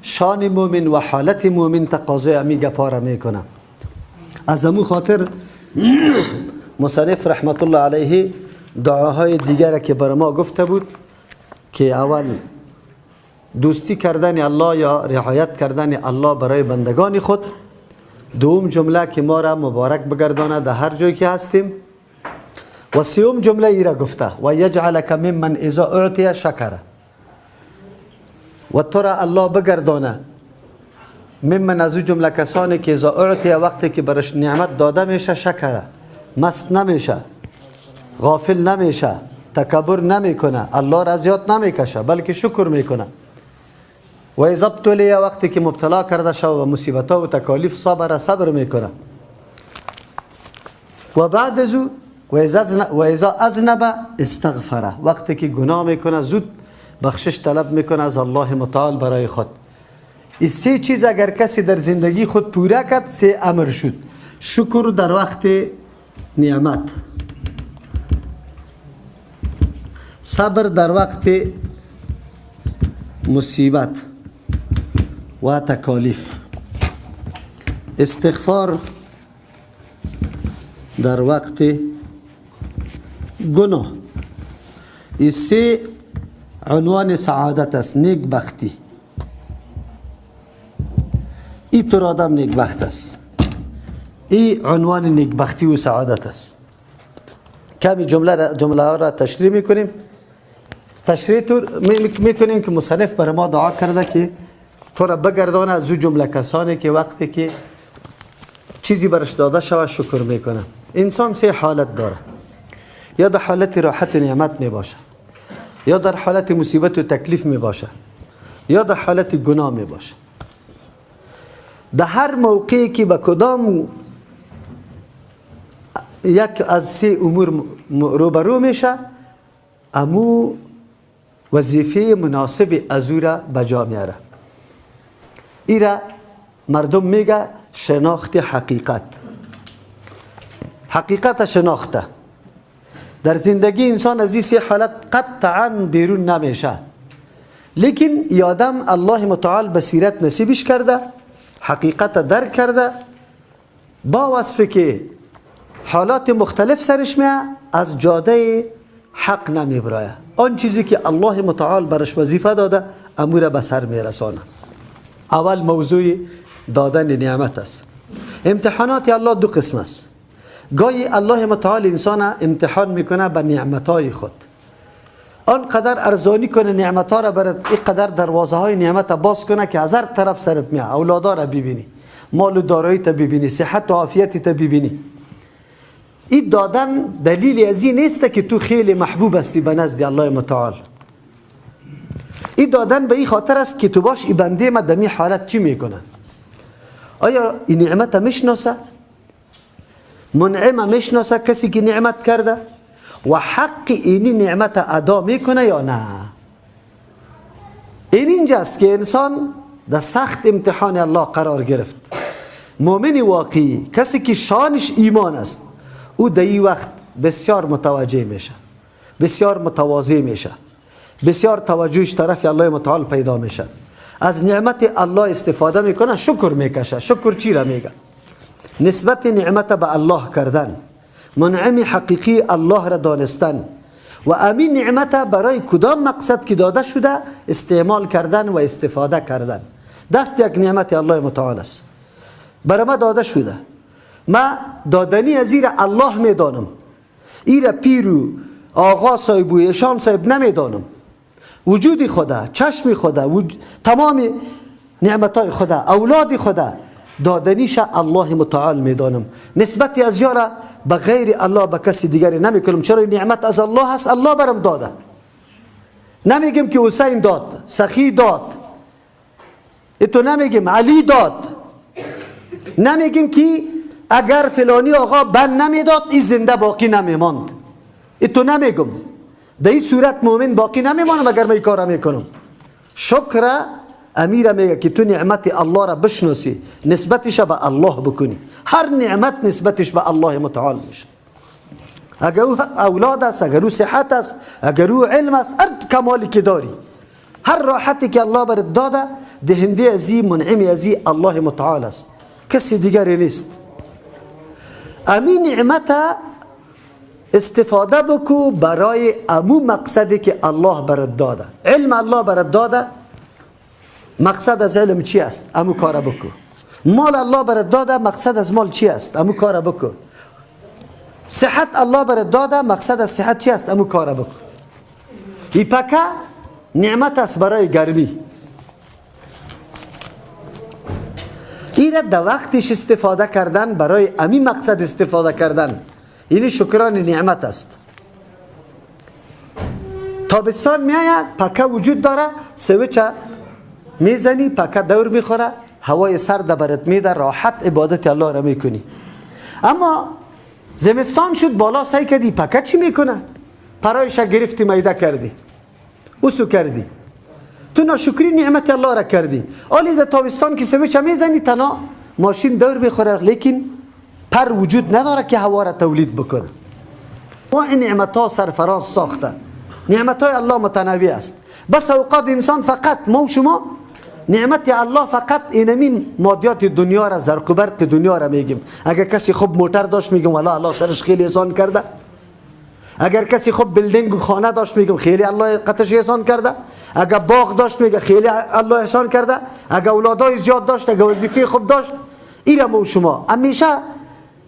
شان مؤمن و حالت مؤمن تقاضای امی گپا را میکنه. از امو خاطر مصنف رحمت الله علیه دعاهای دیگر که بر ما گفته بود که اول دوستی کردن الله یا رعایت کردن الله برای بندگان خود، دوم جمله که ما را مبارک بگردانه در هر جایی که هستیم، و سیوم جمله ای را گفته و یجعلک ممن اذا اعطی شکر، و تو را الله بگردانه ممن از او جمله کسانی که اذا اعطی وقتی که برش نعمت داده میشه شکره، مست نمیشه، غافل نمیشه، تکبر نمیکنه، الله را زیاد نمیکشه بلکه شکر میکنه. و اذا ابتلی وقتی که مبتلا کرده شو و مصیبت ها و تکالیف صبر میکنه. و بعد از او و اذا اذنب استغفره، وقتی که گناه میکنه زود بخشش طلب میکنه از الله متعال برای خود. این سه چیز اگر کسی در زندگی خود پوره کرد، سه امر شد: شکر در وقت نعمت، صبر در وقت مصیبت و تکالیف، استغفار در وقت گناه. این سه عنوان سعادت است، نیکبختی. این طور آدم نیکبخت است، این عنوان نیکبختی و سعادت است. کمی جمله ها را تشریح میکنیم. تشریح طور میکنیم که مصنف بر ما دعا کرده که تو را بگردانه از او جمله کسانی که وقتی که چیزی برش داده شود شکر میکنه. انسان سه حالت داره: یا در حالت راحت و نعمت میباشه، یا در حالت مصیبت و تکلیف میباشه، یا در حالت گناه میباشه. در هر موقعی که به کدام یک از سه امور روبرو میشه، امو وظیفه مناسب از او را بجا میاره. ایرا مردم میگه شناخت حقیقت. حقیقت شناخته در زندگی انسان از این سه حالت قطعا بیرون نمیشه، لیکن یادم الله متعال بصیرت نصیبش کرده، حقیقت درک کرده، با وصف که حالات مختلف سرش میه از جاده حق نمیبرایه. آن چیزی که الله متعال برش وظیفه داده امور به سر میرسانه. اول موضوع دادن نعمت است. امتحانات الله دو قسم است. گاهی الله متعال انسان امتحان میکنه به نعمتهای خود، آنقدر ارزانی کنه نعمتها را برات، اینقدر دروازه های نعمت باز کنه که از هر طرف سرت میاد، اولادا را ببینی، مال و دارایی تا ببینی، صحت و عافیت تا ببینی. این دادن دلیل از این نیست که تو خیلی محبوب هستی به نزد الله متعال. این دادن به این خاطر است که تو باش این بنده ما دمی حالت چی میکنه؟ آیا این نعمت میشناسه؟ منعم میشناسه کسی که نعمت کرده و حق اینی نعمت ادا میکنه یا نه؟ این اینجاست که انسان در سخت امتحان الله قرار گرفت. مؤمن واقعی کسی که شانش ایمان است، او در این وقت بسیار متوجه میشه، بسیار متواضع میشه، بسیار توجهش طرف الله متعال پیدا میشه، از نعمت الله استفاده میکنه، شکر میکشه. شکر چی را میگه؟ نسبت نعمت به الله کردن، منعم حقیقی الله را دانستن و امین نعمت برای کدام مقصد که داده شده استعمال کردن و استفاده کردن. دست یک نعمت الله متعال است، برای ما داده شده، ما دادنی از ایره الله میدانم، ایره پیرو آقا صاحب و ایشان صاحب نمیدانم. وجود خدا، چشم خدا، تمام نعمتای خدا، اولاد خدا، دادنیش الله متعال میدانم. نسبت از یاره به غیر الله، به کسی دیگری نمیکنم. چرا؟ نعمت از الله هست، الله برم داده. نمیگم که حسین داد، سخی داد، اتو نمیگم علی داد، نمیگم که اگر فلانی آقا بند نمیداد این زنده باقی نمیماند، اتو نمیگم. در این صورت مؤمن باقی نمیمانم اگر من این کار میکنم. شکر امیر میگه که تو نعمت الله را بشناسی، نسبتش به الله بکنی. هر نعمت نسبتش به الله متعال میشه. اگر او اولاد است، اگر او صحت است، اگر او علم است، هر کمالی که داری، هر راحتی که الله برات داده، دهنده ازی، منعم ازی الله متعال است، کسی دیگری نیست. امی نعمت استفاده بکو برای امو مقصدی که الله برات داده. علم الله برات داده، مقصد از علم چی است؟ امو کار بکو. مال الله برات داده، مقصد از مال چی است؟ امو کار بکو. صحت الله برات داده، مقصد از صحت چی است؟ امو کار بکو. ای پکه نعمت است برای گرمی، ایره در وقتش استفاده کردن، برای امی مقصد استفاده کردن، اینی شکران نعمت است. تابستان میآید، پکه وجود داره، سویچ میزنی، پکه دور میخوره، هوای سرد برات میده، راحت عبادت الله را میکنی. اما زمستان شد، بالا سعی کردی، پکه چی میکنه؟ پرایش گرفتی، میده کردی، اوسو کردی، تو ناشکری نعمت الله را کردی. آلی در تابستان که سویچ میزنی، تنها ماشین دور میخوره، لیکن پر وجود نداره که هوا را تولید بکنه. ما این نعمت ها سرفراز ساخته. نعمت های الله متنوع است. بس اوقات انسان فقط ما و شما نعمت الله فقط اینمی مادیات دنیا را، زرق و برق دنیا را میگیم. اگر کسی خوب موتر داشت میگم والله الله سرش خیلی احسان کرده. اگر کسی خوب building و خانه داشت میگم خیلی الله قطش احسان کرده. اگر باغ داشت میگه خیلی الله احسان کرده. اگر اولادای زیاد داشت، اگر وظیفه خوب داشت، ایره ما و شما همیشه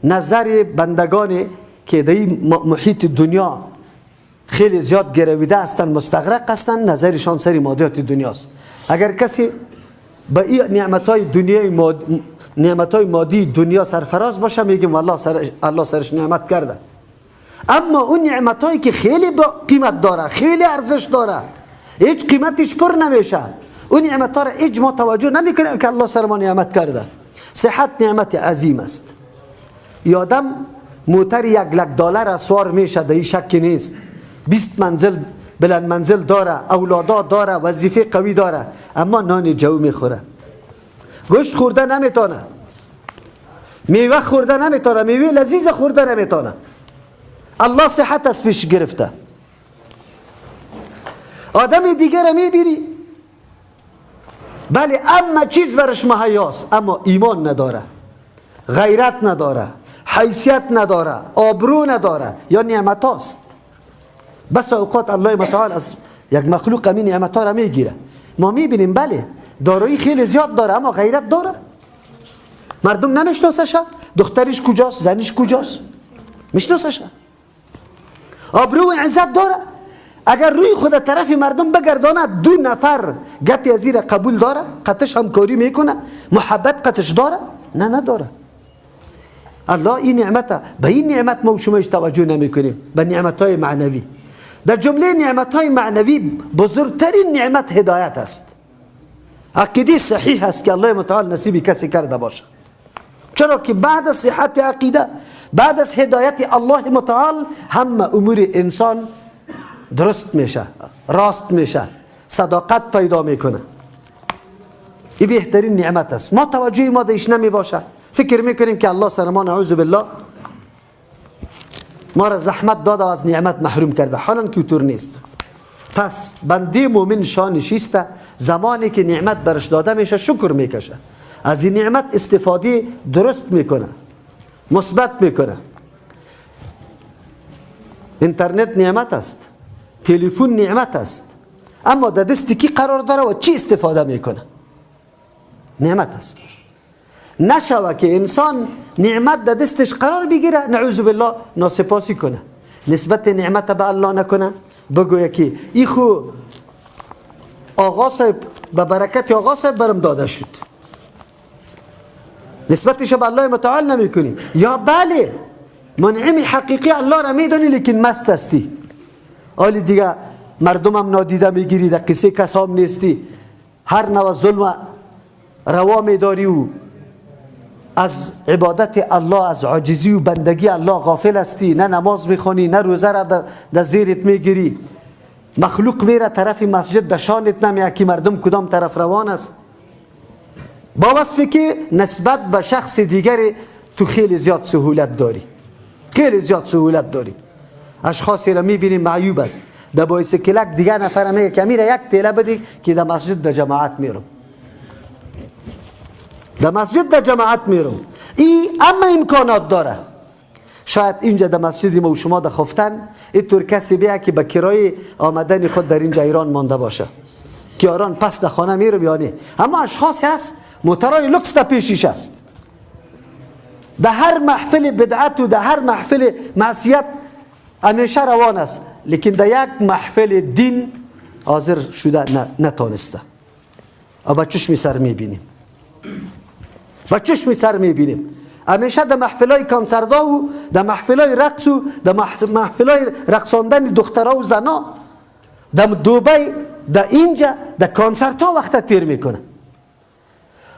نظر بندگان که در این محیط دنیا خیلی زیاد گرویده هستند، مستغرق هستند، نظرشان سر مادیات دنیاست. اگر کسی به این نعمت‌های دنیای نعمت‌های مادی دنیا سرفراز باشه، میگیم والله الله سرش نعمت کرده. اما اون نعمت‌هایی که خیلی با قیمت داره، خیلی ارزش داره، هیچ قیمتش پر نمیشه، اون نعمت‌ها را هیچ ما توجه نمیکنیم که الله سر ما نعمت کرده. صحت نعمت عظیم است. یادم موتر 1 لک دلار سوار میشه، در این شکی نیست. 20 منزل بلند منزل داره، اولادا داره، وظیفه قوی داره، اما نان جو میخوره، گوشت خورده نمیتونه، میوه خورده نمیتونه، میوه لذیذ خورده نمیتونه. الله صحت از پیش گرفته. آدم دیگر را میبینی، بله اما چیز برش مهیاست، اما ایمان نداره، غیرت نداره، حیثیت نداره، آبرو نداره، یا نعمت هاست. بس اوقات الله متعال از یک مخلوق همین نعمت ها را میگیره. ما میبینیم بله دارایی خیلی زیاد داره، اما غیرت داره، مردم نمیشناسشه، دخترش کجاست، زنش کجاست، میشناسشه. آبرو و عزت داره، اگر روی خود طرف مردم بگردانه، 2 نفر گپی از قبول داره، قطش همکاری میکنه، محبت قطش داره؟ نه نداره. الله این نعمت، به این نعمت ما و شما توجه نمیکنیم، به نعمت های معنوی. در جمله نعمت های معنوی بزرگترین نعمت هدایت است. عقیده صحیح است که الله متعال نصیب کسی کرده باشه. چرا که بعد از صحت عقیده، بعد از هدایت الله متعال، همه امور انسان درست میشه، راست میشه، صداقت پیدا میکنه. این بهترین نعمت است. ما توجه ما دیش نمی باشه، فکر میکنیم که الله سر ما نعوذ بالله ما را زحمت داده و از نعمت محروم کرده، حالا که طور نیست. پس بنده مؤمن شانشیسته، زمانی که نعمت برش داده میشه شکر میکشه، از این نعمت استفاده درست میکنه، مثبت میکنه. اینترنت نعمت است، تلفن نعمت است، اما در دست کی قرار داره و چی استفاده میکنه؟ نعمت است. نشوه که انسان نعمت در دستش قرار بگیره، نعوذ بالله ناسپاسی کنه، نسبت نعمت به الله نکنه، بگویه که ای خو آقا صاحب به برکت آقا صاحب برم داده شد، نسبتش به الله متعال نمی کنی. یا بله منعم حقیقی الله را میدانی لیکن مست هستی، آلی دیگه مردمم نادیده میگیری، در قصه کسام نیستی، هر نوع ظلم روا میداری و از عبادت الله، از عاجزی و بندگی الله غافل هستی، نه نماز میخوانی نه روزه را در زیرت میگیری، مخلوق میره طرف مسجد در شانت نمیه که مردم کدام طرف روان است، با وصفی که نسبت به شخص دیگری تو خیلی زیاد سهولت داری، خیلی زیاد سهولت داری. اشخاصی را میبینی معیوب است، در بایسکلک دیگه نفر میگه که میره یک تیله بدی که در مسجد در جماعت میرم، در مسجد در جماعت میرم. ای اما امکانات داره. شاید اینجا در مسجد ما و شما در خفتن اینطور کسی بیا که به کرایه آمدن خود در اینجا ایران مانده باشه که آران پس در خانه میرم یا نه. اما اشخاصی هست موترای لوکس در پیشش است، در هر محفل بدعت و در هر محفل معصیت همیشه روان است، لیکن در یک محفل دین حاضر شده نتانسته. با چشم سر میبینیم، با چشم سر میبینیم همیشه در محفلای کنسردا و در محفلای رقص و در محفلای رقصاندن دخترها و زنا در دوبی در اینجا در کنسرت ها وقت تیر میکنه.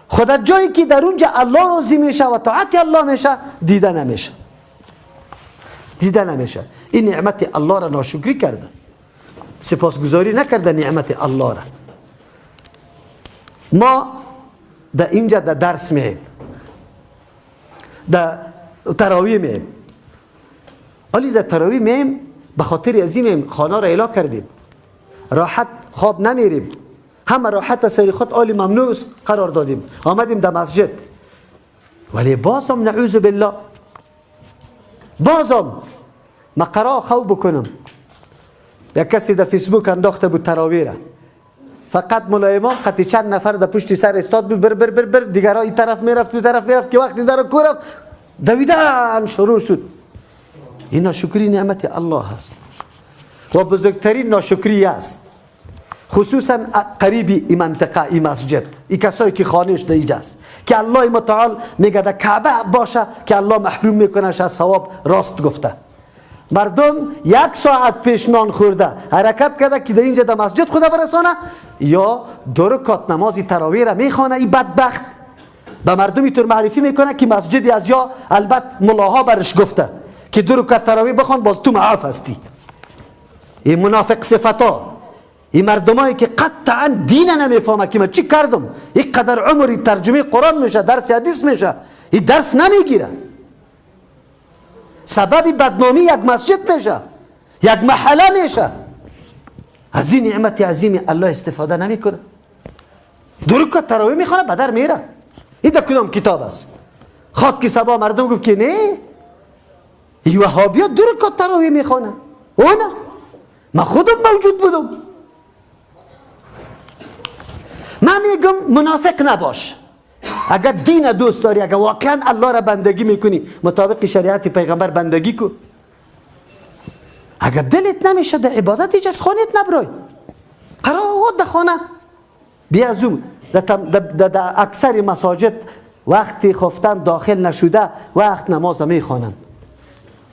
خدا جایی که در اونجا الله راضی میشه و طاعت الله میشه دیده نمیشه، دیده نمیشه. این نعمت الله را ناشکری کرده، سپاسگزاری نکرده نعمت الله را. ما در اینجا در درس میم، در تراویح میم، ولی در تراویح میم به خاطر از این خانه را اعلا کردیم، راحت خواب نمیریم، همه راحت سری خود آل ممنوع قرار دادیم، آمدیم در مسجد، ولی بازم نعوذ بالله بازم مقرا خو بکنم. یک کسی در فیسبوک انداخته بود تراویح را، فقط ملا امام قطعی چند نفر در پشت سر استاد بود، بر بر بر بر دیگرها این طرف میرفت تو طرف میرفت که وقتی در کو رفت دویدن شروع شد. این ناشکری نعمت الله است و بزرگترین ناشکری است، خصوصا قریبی این منطقه، این مسجد، این کسایی که خانهش در اینجا است که الله متعال میگه در کعبه باشه که الله محروم میکنه از ثواب. راست گفته. مردم یک ساعت پیش نان خورده حرکت کرده که در اینجا در مسجد خدا برسانه، یا دو رکعت نماز تراویح را میخوانه. این بدبخت به مردم اینطور معرفی میکنه که مسجدی از یا البته ملاها برش گفته که دو رکعت تراویح بخوان باز تو معاف هستی. این منافق صفتا، این مردمایی که قطعا دین نمیفهمه که من چی کردم، این قدر عمری ترجمه قرآن میشه، درس حدیث میشه، این درس نمیگیره، سبب بدنامی یک مسجد میشه، یک محله میشه. از این نعمت عظیم الله استفاده نمیکنه، دو رکعت تراویح میخوانه بدر میره. این در کدام کتاب است؟ خواد که سبا مردم گفت که نه این وهابی ها دو رکعت تراویح میخوانه، او نه من خودم موجود بودم. من میگم منافق نباش. اگر دین دوست داری، اگر واقعا الله را بندگی میکنی، مطابق شریعت پیغمبر بندگی کن. اگر دلت نمیشه در عبادت هیچ از خانهت نبرای، قرار در خانه بیا. از اون در اکثر مساجد وقتی خفتن داخل نشده وقت نماز میخوانند،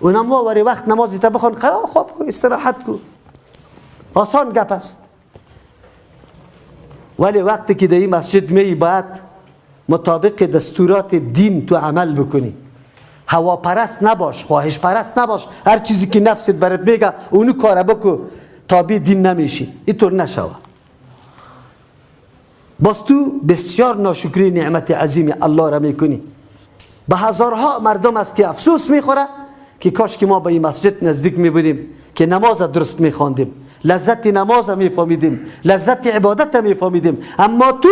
اونم واری وقت نمازی تا بخوان قرار خواب کن، استراحت کن، آسان گپ است. ولی وقتی که در این مسجد می باید مطابق دستورات دین تو عمل بکنی. هوا پرست نباش، خواهش پرست نباش، هر چیزی که نفست برات میگه اونو کار بکو، تابع دین نمیشی. اینطور نشوه. باز تو بسیار ناشکری نعمت عظیم الله را میکنی. به هزارها مردم است که افسوس میخوره که کاش که ما به این مسجد نزدیک میبودیم که نماز درست میخواندیم، لذت نماز میفهمیدیم، لذت عبادت میفهمیدیم. اما تو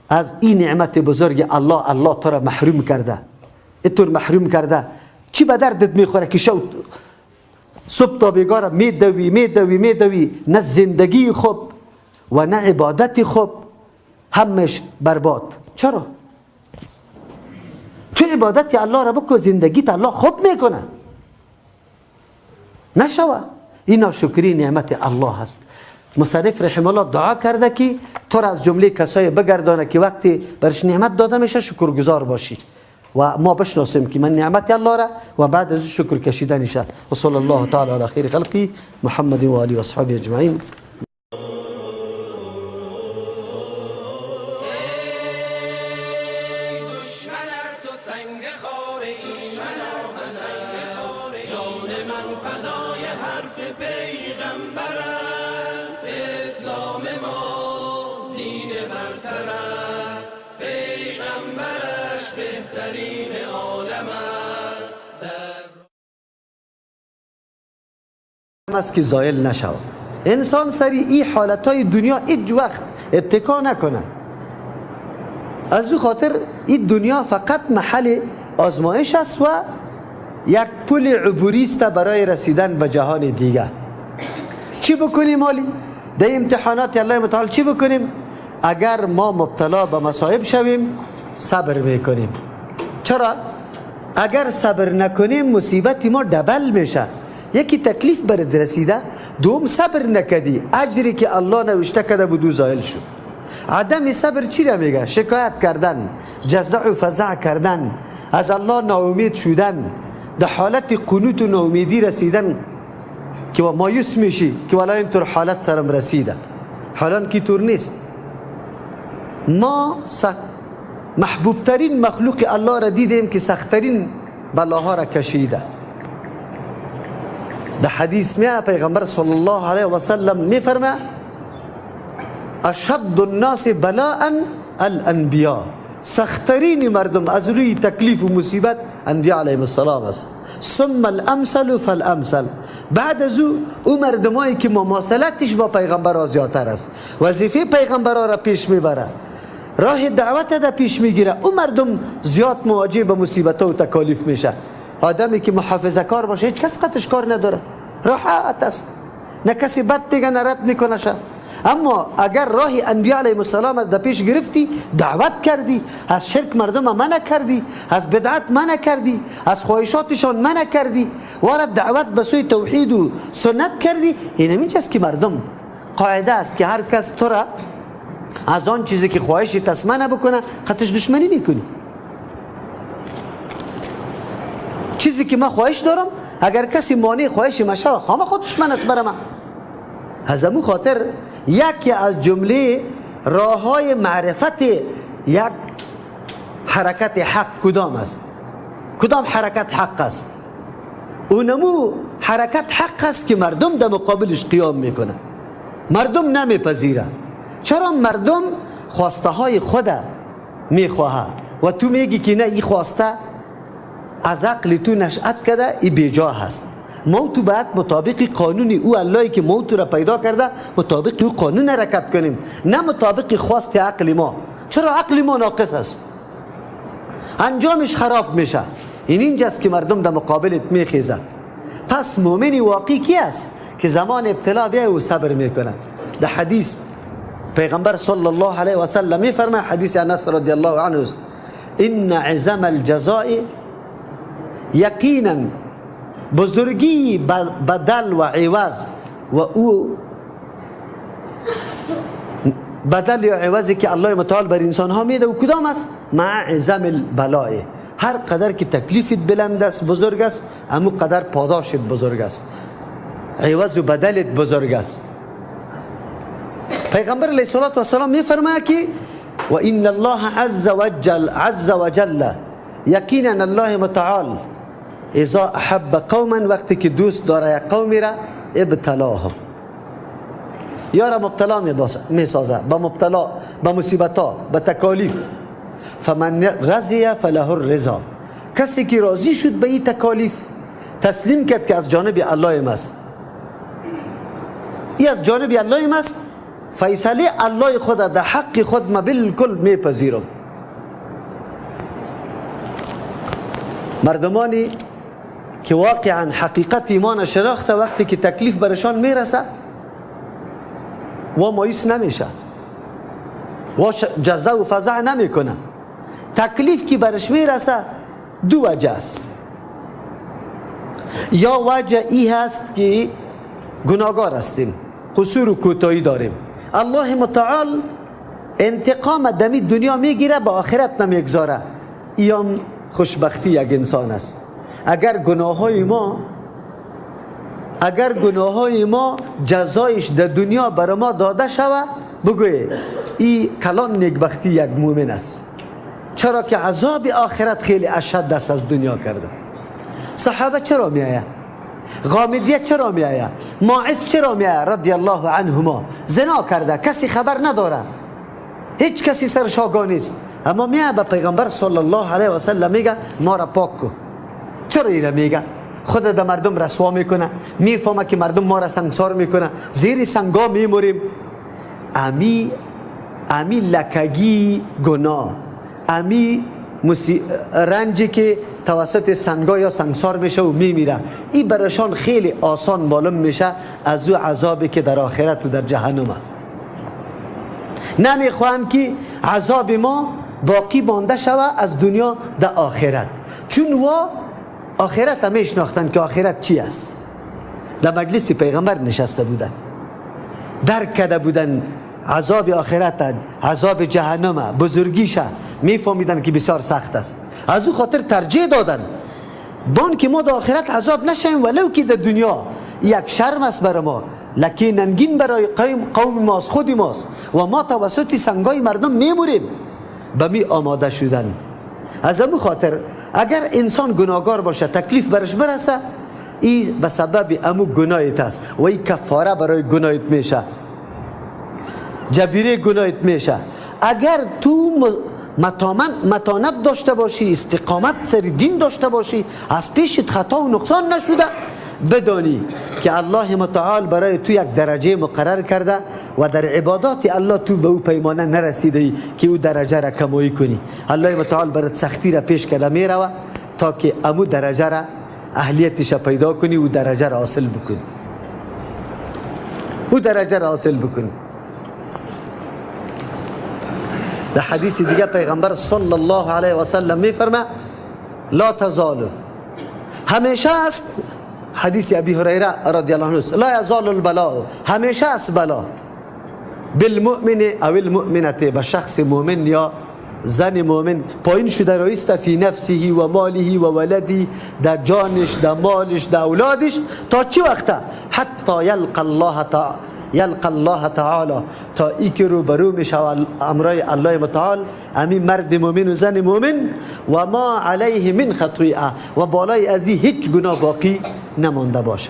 از این نعمت بزرگ الله، الله تو را محروم کرده، اینطور محروم کرده. چی به دردت میخوره که شو صبح تا بیگاه میدوی میدوی میدوی، نه زندگی خوب و نه عبادت خوب. همش برباد. چرا؟ تو عبادت الله را بکن، زندگیت الله خوب میکنه. نشوه. این ناشکری نعمت الله هست. مصنف رحمه الله دعا کرده که تو را از جمله کسای بگردانه که وقتی برش نعمت داده میشه شکرگزار باشی و ما بشناسیم که من نعمت الله را و بعد از شکر کشیدنشه. و صلی الله تعالی علی خیر خلقی محمد و آله و اصحابه اجمعین. است که زایل نشود. انسان سری این حالتهای دنیا هیچ وقت اتکا نکنه. از او خاطر این دنیا فقط محل آزمایش است و یک پل عبوری است برای رسیدن به جهان دیگه. چی بکنیم حالی؟ در امتحانات الله متعال چی بکنیم؟ اگر ما مبتلا به مصائب شویم صبر میکنیم. چرا؟ اگر صبر نکنیم مصیبت ما دبل میشه. یکی تکلیف برد رسیده، دوم صبر نکدی، اجری که الله نوشته کرده بود زایل شد. عدم صبر چی را میگه؟ شکایت کردن، جزع و فزع کردن، از الله ناامید شدن، در حالت قنوت و ناامیدی رسیدن که مایوس میشی که والا اینطور حالت سرم رسیده، حالان که طور نیست. ما سخت محبوبترین مخلوق الله را دیدیم که سختترین بلاها را کشیده. در حدیث میاد پیغمبر صلی الله علیه و سلم میفرمه اشد الناس بلاء الانبیاء، سختترین مردم از روی تکلیف و مصیبت انبیاء علیهم السلام است. ثم الامثل فالامثل، بعد از او مردمایی که مماثلتش با پیغمبرها زیادتر است، وظیفه پیغمبرها را پیش میبره، راه دعوت را پیش میگیره، او مردم زیاد مواجه به مصیبت و تکالیف میشه. آدمی که محافظه کار باشه هیچ کس قطش کار نداره، راحت است، نه کسی بد میگه نه رد میکنه شه. اما اگر راه انبیاء علیهم السلام در پیش گرفتی، دعوت کردی، از شرک مردم منع کردی، از بدعت منع کردی، از خواهشاتشان منع کردی، وارد دعوت به سوی توحید و سنت کردی، این همین چیز که مردم قاعده است که هر کس تو را از آن چیزی که خواهشت است منع بکنه قطش دشمنی میکنی. چیزی که من خواهش دارم اگر کسی مانع خواهش ما شود خامخا خود دشمن است برای من. از امو خاطر یکی از جمله راه های معرفت یک حرکت حق کدام است؟ کدام حرکت حق است؟ اونمو حرکت حق است که مردم در مقابلش قیام میکنه، مردم نمیپذیره. چرا؟ مردم خواسته های خود میخواهد و تو میگی که نه این خواسته از عقل تو نشأت کرده، ای بیجا هست. ما تو باید مطابق قانون او اللهی که ما تو را پیدا کرده مطابق او قانون حرکت کنیم، نه مطابق خواست عقل ما. چرا عقل ما ناقص است، انجامش خراب میشه. این اینجاست که مردم در مقابلت میخیزه. پس مؤمن واقعی کی است؟ که زمان ابتلا بیای و صبر میکنه. در حدیث پیغمبر صلی الله علیه و سلم میفرماید، حدیث انس رضی الله عنه است، ان عظم الجزاء، یقینا بزرگی بدل و عوض و او بدل یا عوضی که الله متعال بر انسان ها میده و کدام است؟ مع عظم البلاء. هر قدر که تکلیفت بلند است بزرگ است، امو قدر پاداشت بزرگ است، عوض و بدلت بزرگ است. پیغمبر علیه الصلاة والسلام میفرماید که و ان الله عز وجل، یقینا الله متعال اذا احب قوما، وقتی که دوست داره یک قومی را، ابتلاهم، یا را مبتلا میسازه، با مبتلا، با مصیبت ها، با تکالیف. فمن رضی فله الرضا، کسی که راضی شد به این تکالیف، تسلیم کرد که از جانب الله است، این از جانب الله است، فیصله الله خود در حق خود ما بالکل میپذیرم. مردمانی که واقعا حقیقت ایمان شناخته، وقتی که تکلیف برشان میرسه و مایوس نمیشه، واش جزا و فزع نمیکنه. تکلیف که برش میرسه دو وجه است. یا وجه ای هست که گناهگار هستیم، قصور و کوتاهی داریم، الله متعال انتقام دمی دنیا میگیره، با آخرت نمیگذاره. ایام خوشبختی یک انسان است. اگر گناه‌های ما جزایش در دنیا بر ما داده شوه، بگوی ای کلان نیکبختی یک مؤمن است، چرا که عذاب آخرت خیلی اشد است از دنیا کرده. صحابه چرا میآید؟ غامدیه چرا میآید؟ ماعز چرا میآید رضی الله عنهما؟ زنا کرده، کسی خبر نداره، هیچ کسی سرش آگاه نیست، اما میآید به پیغمبر صلی الله علیه و سلم میگه ما را پاک کو. چرا ایره میگه؟ خود در مردم رسوا میکنه، میفهمه که مردم ما را سنگسار میکنه، زیر سنگا میموریم. امی لکگی گناه، امی رنجی که توسط سنگا یا سنگسار میشه و میمیره، این برایشان خیلی آسان معلوم میشه از او عذابی که در آخرت و در جهنم است. نمیخوان که عذاب ما باقی مانده شوه از دنیا در آخرت، چون وا آخرت هم میشناختن که آخرت چی است. در مجلس پیغمبر نشسته بودن، درک کرده بودن عذاب آخرت، عذاب جهنم، بزرگیشه، میفهمیدن که بسیار سخت است. از او خاطر ترجیح دادن بان که ما در آخرت عذاب نشیم، ولو که در دنیا یک شرم است برای ما، لکه ننگین برای قوم ماست، خودی ماست، و ما توسط سنگای مردم میموریم. به می آماده شدن. از امو خاطر اگر انسان گناهگار باشه، تکلیف برش برسه، ای به سبب امو گناهیت است و ای کفاره برای گناهیت میشه، جبیره گناهیت میشه. اگر تو متانت داشته باشی، استقامت سر دین داشته باشی، از پیشت خطا و نقصان نشده، بدانی که الله متعال برای تو یک درجه مقرر کرده و در عبادات الله تو به او پیمانه نرسیده ای که او درجه را کمایی کنی. الله متعال برات سختی را پیش کرده میروه تا که امو درجه را اهلیتش پیدا کنی و درجه را حاصل بکنی، او درجه را حاصل بکنی. در حدیث دیگه پیغمبر صلی الله علیه و سلم میفرمه لا تزال، همیشه است، حدیث ابی هریره رضی الله عنه، لا یزال البلاء، همیشه است بلا، بالمؤمن او المؤمنه، به شخص مؤمن یا زن مؤمن پایین شده رایسته، فی نفسه و ماله و ولدی، در جانش، در مالش، در اولادش، تا چی وقته؟ حتی یلقى الله تعالی، یلقى الله تعالی، تا ای که روبرو میشه امرای الله متعال، امی مرد مؤمن و زن مؤمن، و ما علیه من خطیئه، و بالای ازی هیچ گناه باقی نمانده باشه.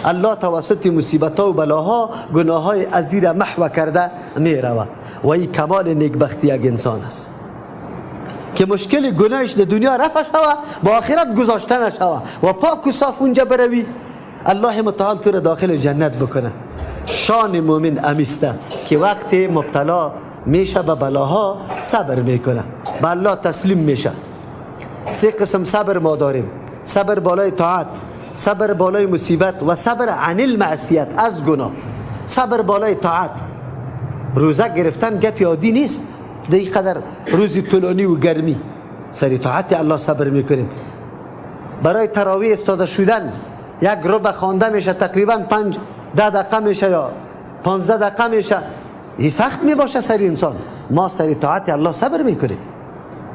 الله توسط مصیبت ها و بلاها گناه های ازی را محو کرده میروه و این کمال نیکبختی یک انسان است که مشکل گناهش در دنیا رفع شوه، با آخرت گذاشته نشوه و پاک و صاف اونجا بروی، الله متعال تو را داخل جنت بکنه. شان مؤمن امیسته که وقتی مبتلا میشه به بلاها صبر میکنه، به الله تسلیم میشه. سه قسم صبر ما داریم: صبر بالای طاعت، صبر بالای مصیبت، و صبر عن المعصیت، از گناه. صبر بالای طاعت، روزه گرفتن گپ عادی نیست، در قدر روز طولانی و گرمی سر طاعت الله صبر میکنیم. برای تراویح استاده شدن یک ربع خوانده میشه، تقریبا 5-10 دقیقه میشه یا 15 دقیقه میشه، این سخت میباشه سر انسان. ما سر طاعت الله صبر میکنیم،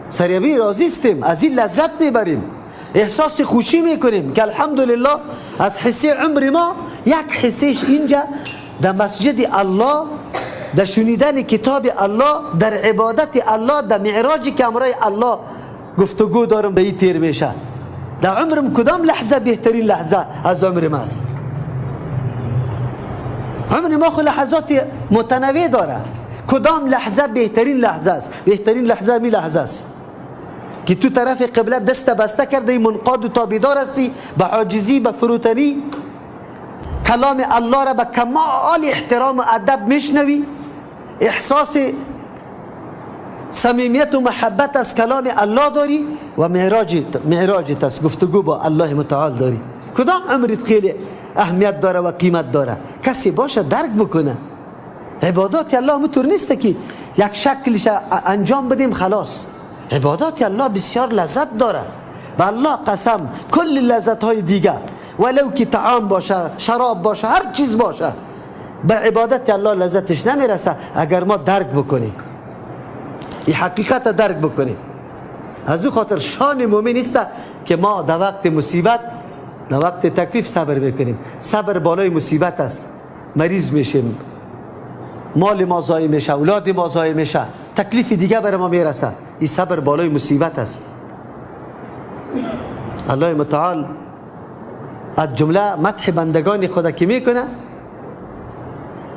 سر راضی هستیم، از این لذت میبریم، احساس خوشی میکنیم که الحمدلله از حصه عمر ما یک حصهش اینجا در مسجد الله، در شنیدن کتاب الله، در عبادت الله، در معراجی که امرای الله گفتگو دارم به این تیر میشه. در عمرم کدام لحظه بهترین لحظه از عمر ماست؟ عمر ما خو لحظات متنوع داره، کدام لحظه بهترین لحظه است؟ بهترین لحظه می لحظه است که تو طرف قبله دست بسته کرده، منقاد و تابعدار هستی، به عاجزی، به فروتنی، کلام الله را به کمال احترام و ادب میشنوی، احساس صمیمیت و محبت از کلام الله داری و معراجت است، گفتگو با الله متعال داری. کدام عمرت خیلی اهمیت داره و قیمت داره؟ کسی باشه درک بکنه. عبادات الله مطور نیست که یک شکلش انجام بدیم خلاص. عبادات الله بسیار لذت داره. به الله قسم کل لذت های دیگه ولو که طعام باشه، شراب باشه، هر چیز باشه، به عبادت الله لذتش نمیرسه اگر ما درک بکنیم، این حقیقت درک بکنیم. از او خاطر شان مؤمن است که ما در وقت مصیبت، در وقت تکلیف صبر بکنیم. صبر بالای مصیبت است. مریض میشیم، مال ما ضایع میشه، اولاد ما ضایع میشه، تکلیف دیگه بر ما میرسه. این صبر بالای مصیبت است. الله متعال از جمله مدح بندگان خدا که میکنه،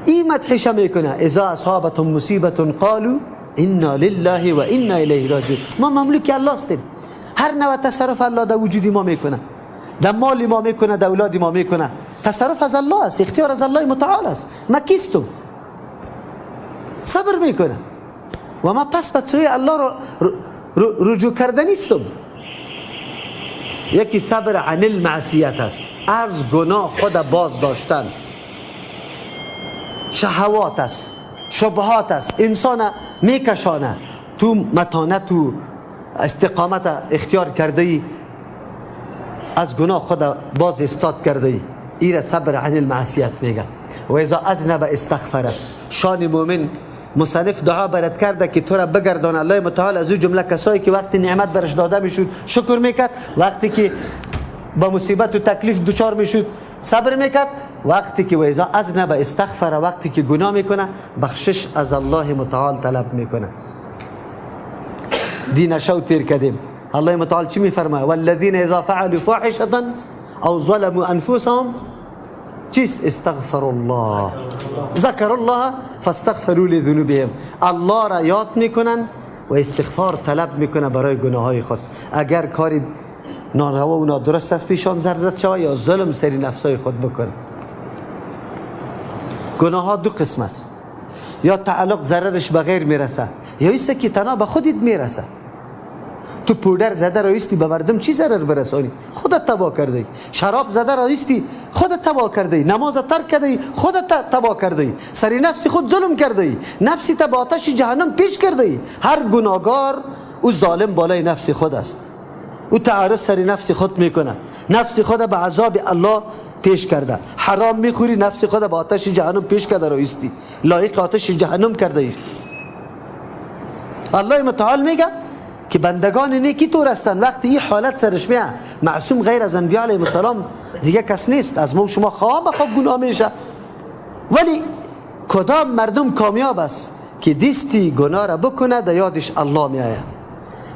این مدحش میکنه: اذا اصابتهم مصیبت قالوا انا لله و انا الیه راجعون. ما مملوک الله هستیم. هر نوع تصرف الله در وجود ما میکنه، در مال ما میکنه، در اولاد ما میکنه. تصرف از الله است، اختیار از الله متعال است. ما کیستم؟ صبر میکنه و ما پس به سوی الله رجوع کردنیستم. یکی صبر عن المعصیت است، از گناه خود باز داشتن. شهوات است، شبهات است، انسان میکشانه تو متانت و استقامت اختیار کرده ای، از گناه خود باز استاد کرده ای. ایره صبر عن المعصیت میگه. و اذا اذنب استغفر. شان مؤمن مصنف دعا برد کرده که تو را بگردان الله متعال از او جمله کسایی که وقتی نعمت برش داده میشد شکر میکرد، وقتی که با مصیبت و تکلیف دچار میشد صبر میکرد، وقتی که و اذا اذنب استغفر، وقتی که گناه میکنه بخشش از الله متعال طلب میکنه. دین شو تیر کردیم. الله متعال چی میفرماید؟ والذین اذا فعلوا فاحشه او ظلموا انفسهم چیست؟ استغفر الله، ذکر الله فاستغفروا لذنوبهم. الله را یاد میکنن و استغفار طلب میکنه برای گناه های خود. اگر کاری ناروا و نادرست از پیشان سرزد شود یا ظلم سری نفسای خود بکنه. گناه ها دو قسم است: یا تعلق ضررش به غیر میرسه، یا ایست که تنها به خودت میرسه. تو پودر زده رایستی به مردم چی ضرر برسانی؟ خودت تباه کرده. شراب زده رایستی، خودت تباه کرده. نماز ترک کرده، خودت تباه کرده. سری نفس خود ظلم کرده، نفسی تا به آتش جهنم پیش کرده. هر گناهگار او ظالم بالای نفس خود است. او تعرض سری نفس خود میکنه، نفس خود به عذاب الله پیش کرده. حرام میخوری، نفس خود به آتش جهنم پیش کرده رایستی، لایق آتش جهنم کرده ایش. الله متعال میگه که بندگان نیکی طور هستند وقتی این حالت سرش میاد، معصوم غیر از انبیاء علیهم السلام دیگه کس نیست، از ما شما خواه گناه میشه. ولی کدام مردم کامیاب است که دستی گناه را بکنه در یادش الله میآید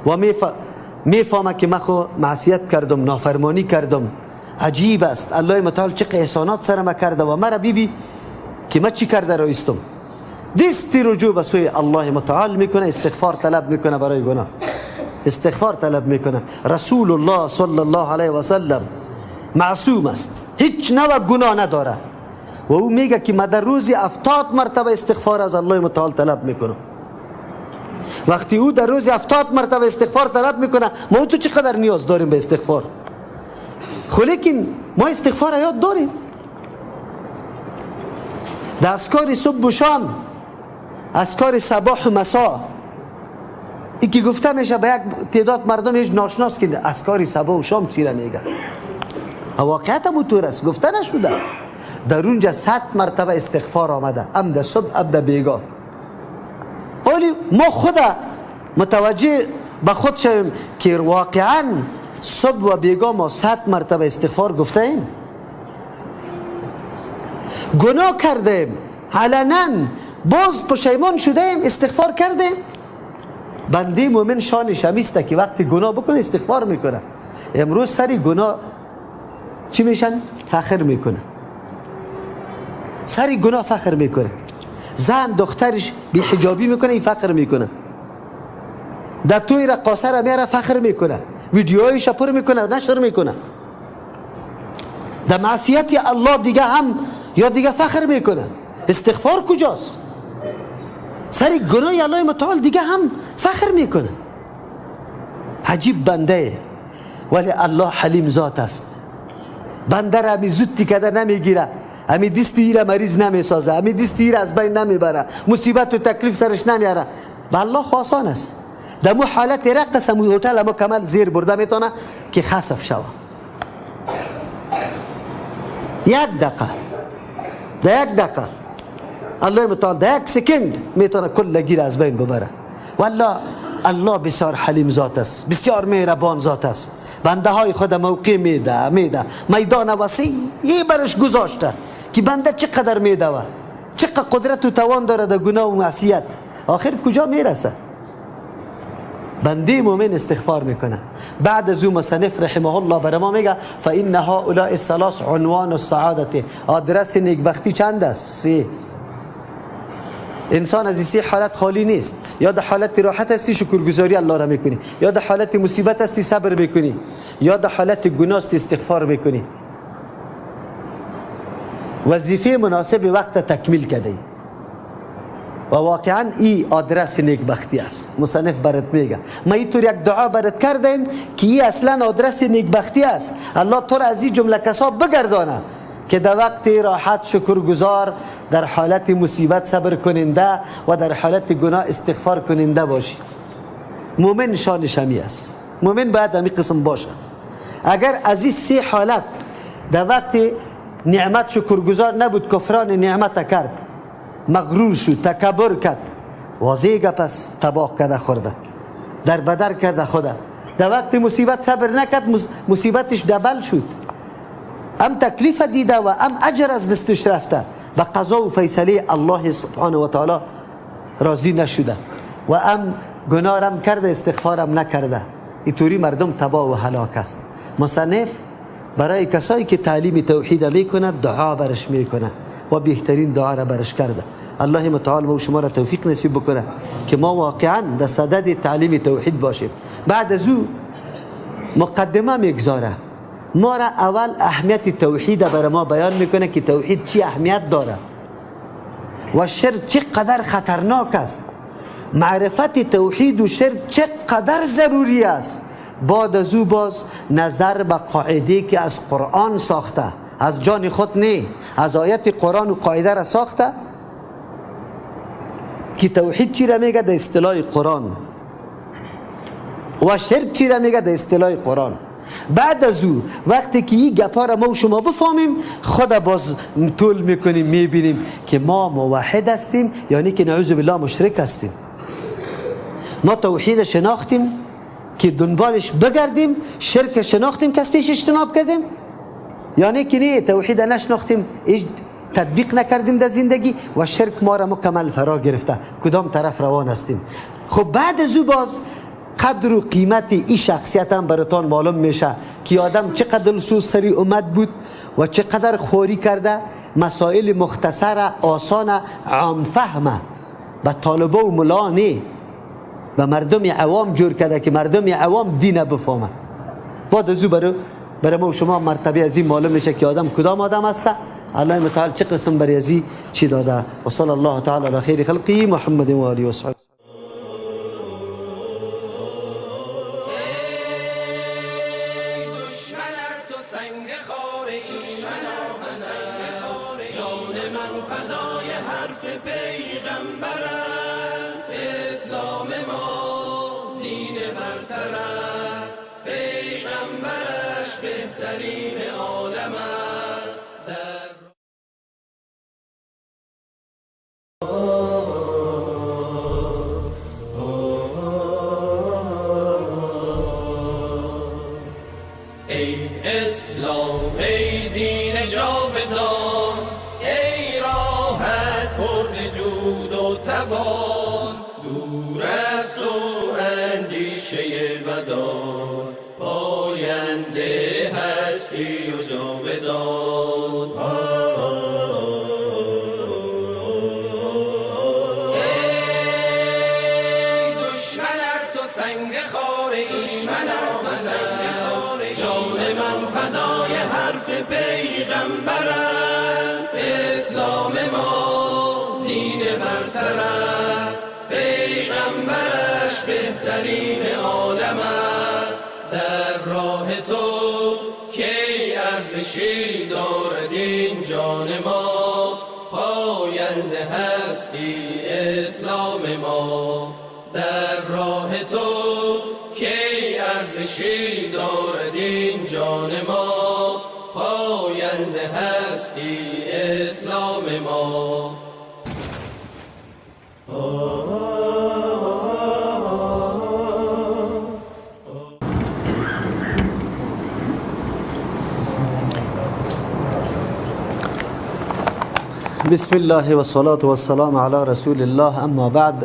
و میفهمه که من خو معصیت کردم، نافرمانی کردم. عجیب است الله متعال چه احسانات سر ما کرده و مرا بی که ما چی کرده رایستم. دستی رجوع به سوی الله متعال میکنه، استغفار طلب میکنه برای گناه، استغفار طلب میکنه. رسول الله صلی الله علیه و سلم معصوم است، هیچ نوع گناه نداره و او میگه که من در روزی 70 مرتبه استغفار از الله متعال طلب میکنم. وقتی او در روزی 70 مرتبه استغفار طلب میکنه، ما تو چقدر نیاز داریم به استغفار؟ خو لیکن ما استغفار یاد داریم. در اذکار صبح و شام، اذکار صباح و مساء، ای که گفته میشه به یک تعداد مردم هیچ ناشناس که اذکار صباح و شام چی را میگه. واقعیت هم اونطور است، گفته نشده. در اونجا 100 مرتبه استغفار آمده، ام در صبح ام در بیگاه. ولی ما خود متوجه به خود شویم که واقعا صبح و بیگاه ما 100 مرتبه استغفار گفته ایم. گناه کردیم علنا، باز پشیمان شدیم، استغفار کردیم. بنده مومن شانش همیسته که وقتی گناه بکنه استغفار میکنه. امروز سری گناه چی میشن؟ فخر میکنه. سری گناه فخر میکنه. زن دخترش بی حجابی میکنه، این فخر میکنه. در توی رقاصه را میاره فخر میکنه، ویدیوهایش پر میکنه، نشر میکنه. در معصیت الله دیگه هم یا دیگه فخر میکنه. استغفار کجاست؟ سری گناه الله متعال دیگه هم فخر میکنه. عجیب بنده، ولی الله حلیم ذات است. بنده را می زود تیکده نمیگیره. امی دست ایره مریض نمیسازه، امی دست ایره از بین نمیبره، مصیبت و تکلیف سرش نمیاره. و الله آسان است. در مو حالت رقص مو هتل مکمل زیر برده میتونه که خسف شوه. یک دقیقه، در یک دقیقه الله متعال در یک second میتونه کل گیر از بین ببره. والله الله بسیار حلیم ذات است، بسیار مهربان ذات است. بنده های خود موقع میده میدان وسیع برش گذاشته که بنده چقدر میده و چقدر قدرت و توان داره در گناه و معصیت، آخر کجا میرسه؟ بنده مؤمن استغفار میکنه. بعد از او مصنف رحمه الله بر ما میگه فان هؤلاء الثلاث عنوان السعادت. آدرس نیکبختی چند است؟ سه. انسان از این سه حالت خالی نیست. یا در حالت راحت هستی شکرگزاری الله را میکنی، یا در حالت مصیبت هستی صبر میکنی، یا در حالت گناه هستی استغفار میکنی. وظیفه مناسب وقت تکمیل کرده و واقعا ای آدرس نیکبختی است. مصنف برات میگه ما اینطور یک دعا برات کردیم که ای اصلا آدرس نیکبختی است. الله تو را از این جمله کسا بگردانه که در وقت راحت شکرگزار، در حالت مصیبت صبر کننده و در حالت گناه استغفار کننده باشی. مؤمن شانش همی است. مؤمن باید همی قسم باشه. اگر از این سه حالت در وقت نعمت شکرگزار نبود، کفران نعمت کرد، مغرور شد، تکبر کرد، واضح گپ است، تباه کرده خورده، در بدر کرده خدا. در وقت مصیبت صبر نکرد، مصیبتش دبل شد، ام تکلیف دیده و ام اجر از دستش رفته و قضا و فیصله الله سبحانه و تعالی راضی نشده و ام گناهرم کرده، استغفارم نکرده. اینطوری مردم تباه و هلاک است. مصنف برای کسایی که تعلیم توحید میکنه دعا برش میکنه و بهترین دعا را برش کرده. الله متعال ما شما را توفیق نصیب بکنه که ما واقعا در صدد تعلیم توحید باشیم. بعد از او مقدمه میگذاره، ما را اول اهمیت توحید برای ما بیان میکنه که توحید چی اهمیت داره و شرک چقدر خطرناک است. معرفت توحید و شرک چقدر ضروری است. بعد از او باز نظر به قاعده که از قرآن ساخته، از جان خود نه، از آیت قرآن و قاعده را ساخته که توحید چی را میگه در اصطلاح قرآن و شرک چی را میگه در اصطلاح قرآن. بعد از او وقتی که این گپا را ما و شما بفهمیم، خود باز طول میکنیم، میبینیم که ما موحد هستیم یعنی که نعوذ بالله مشرک هستیم. ما توحید شناختیم که دنبالش بگردیم، شرک شناختیم که از پیش اجتناب کردیم، یعنی که نه توحید نشناختیم، تطبیق نکردیم در زندگی و شرک ما را مکمل فرا گرفته، کدام طرف روان هستیم. خب بعد از او باز قدر و قیمت این شخصیت هم براتان معلوم میشه که آدم چقدر دلسوز سری اومد بود و چقدر خوری کرده، مسائل مختصر آسان عام فهمه به طالبه و ملا نه، به مردم عوام جور کرده که مردم عوام دین بفهمه. بعد از او برای ما و شما مرتبه از این معلوم میشه که آدم کدام آدم است. الله متعال چه قسم برای ازی چی داده. و صلی الله تعالی علی خیر خلقی محمد و آله و صحبه. بهترین عالم است. در راه تو کی ارزشی دارد این جان ما، پاینده هستی اسلام ما. در راه تو کی ارزشی دارد این جان ما، پاینده هستی اسلام ما. بسم الله والصلاة والسلام على رسول الله، اما بعد.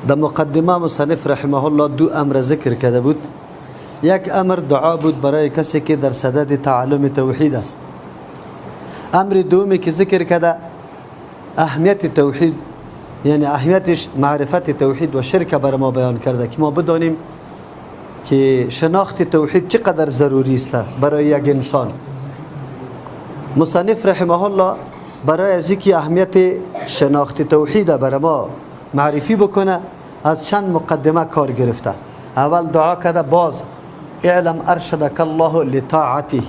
در مقدمه مصنف رحمه الله دو امر ذکر کرده بود. یک امر دعا بود برای کسی که در صدد تعلم توحید است. امر دومی که ذکر کرده اهمیت توحید، یعنی اهمیت معرفت توحید و شرک بر ما بیان کرده که ما بدانیم که شناخت توحید چقدر ضروری است برای یک انسان. مصنف رحمه الله برای از اینکه اهمیت شناخت توحید بر ما معرفی بکنه از چند مقدمه کار گرفته. اول دعا کرده، باز اعلم ارشدک الله لطاعته،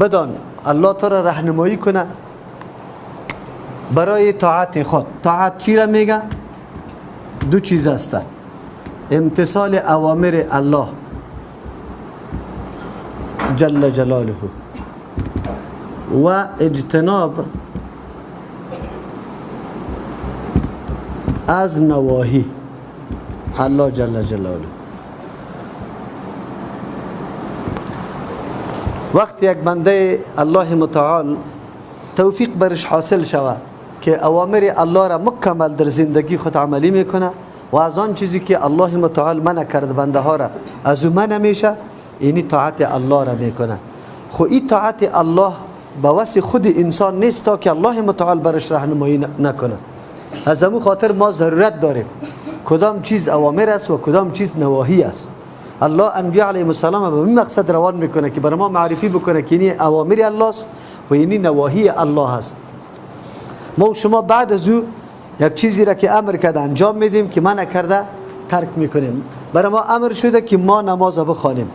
بدان الله تو را راهنمایی کنه برای طاعت خود. طاعت چی را میگه؟ دو چیز است: امتثال اوامر الله جل جلاله و اجتناب از نواهی الله جل جلاله. وقتی یک بنده الله متعال توفیق برش حاصل شود که اوامر الله را مکمل در زندگی خود عملی میکنه و از آن چیزی که الله متعال منع کرد بنده ها را از او منع میشه، اینی طاعت الله را میکنه. خو این طاعت الله به وسع خود انسان نیست تا که الله متعال برش راهنمایی نکنه. از همون خاطر ما ضرورت داریم کدام چیز اوامر است و کدام چیز نواهی است. الله انبیاء علیهم السلام به این مقصد روان میکنه که برای ما معرفی بکنه که اینی اوامر الله است و اینی نواهی الله است. ما و شما بعد از او یک چیزی را که امر کرده انجام میدیم که منع کرده ترک میکنیم. برای ما امر شده که ما نماز بخوانیم،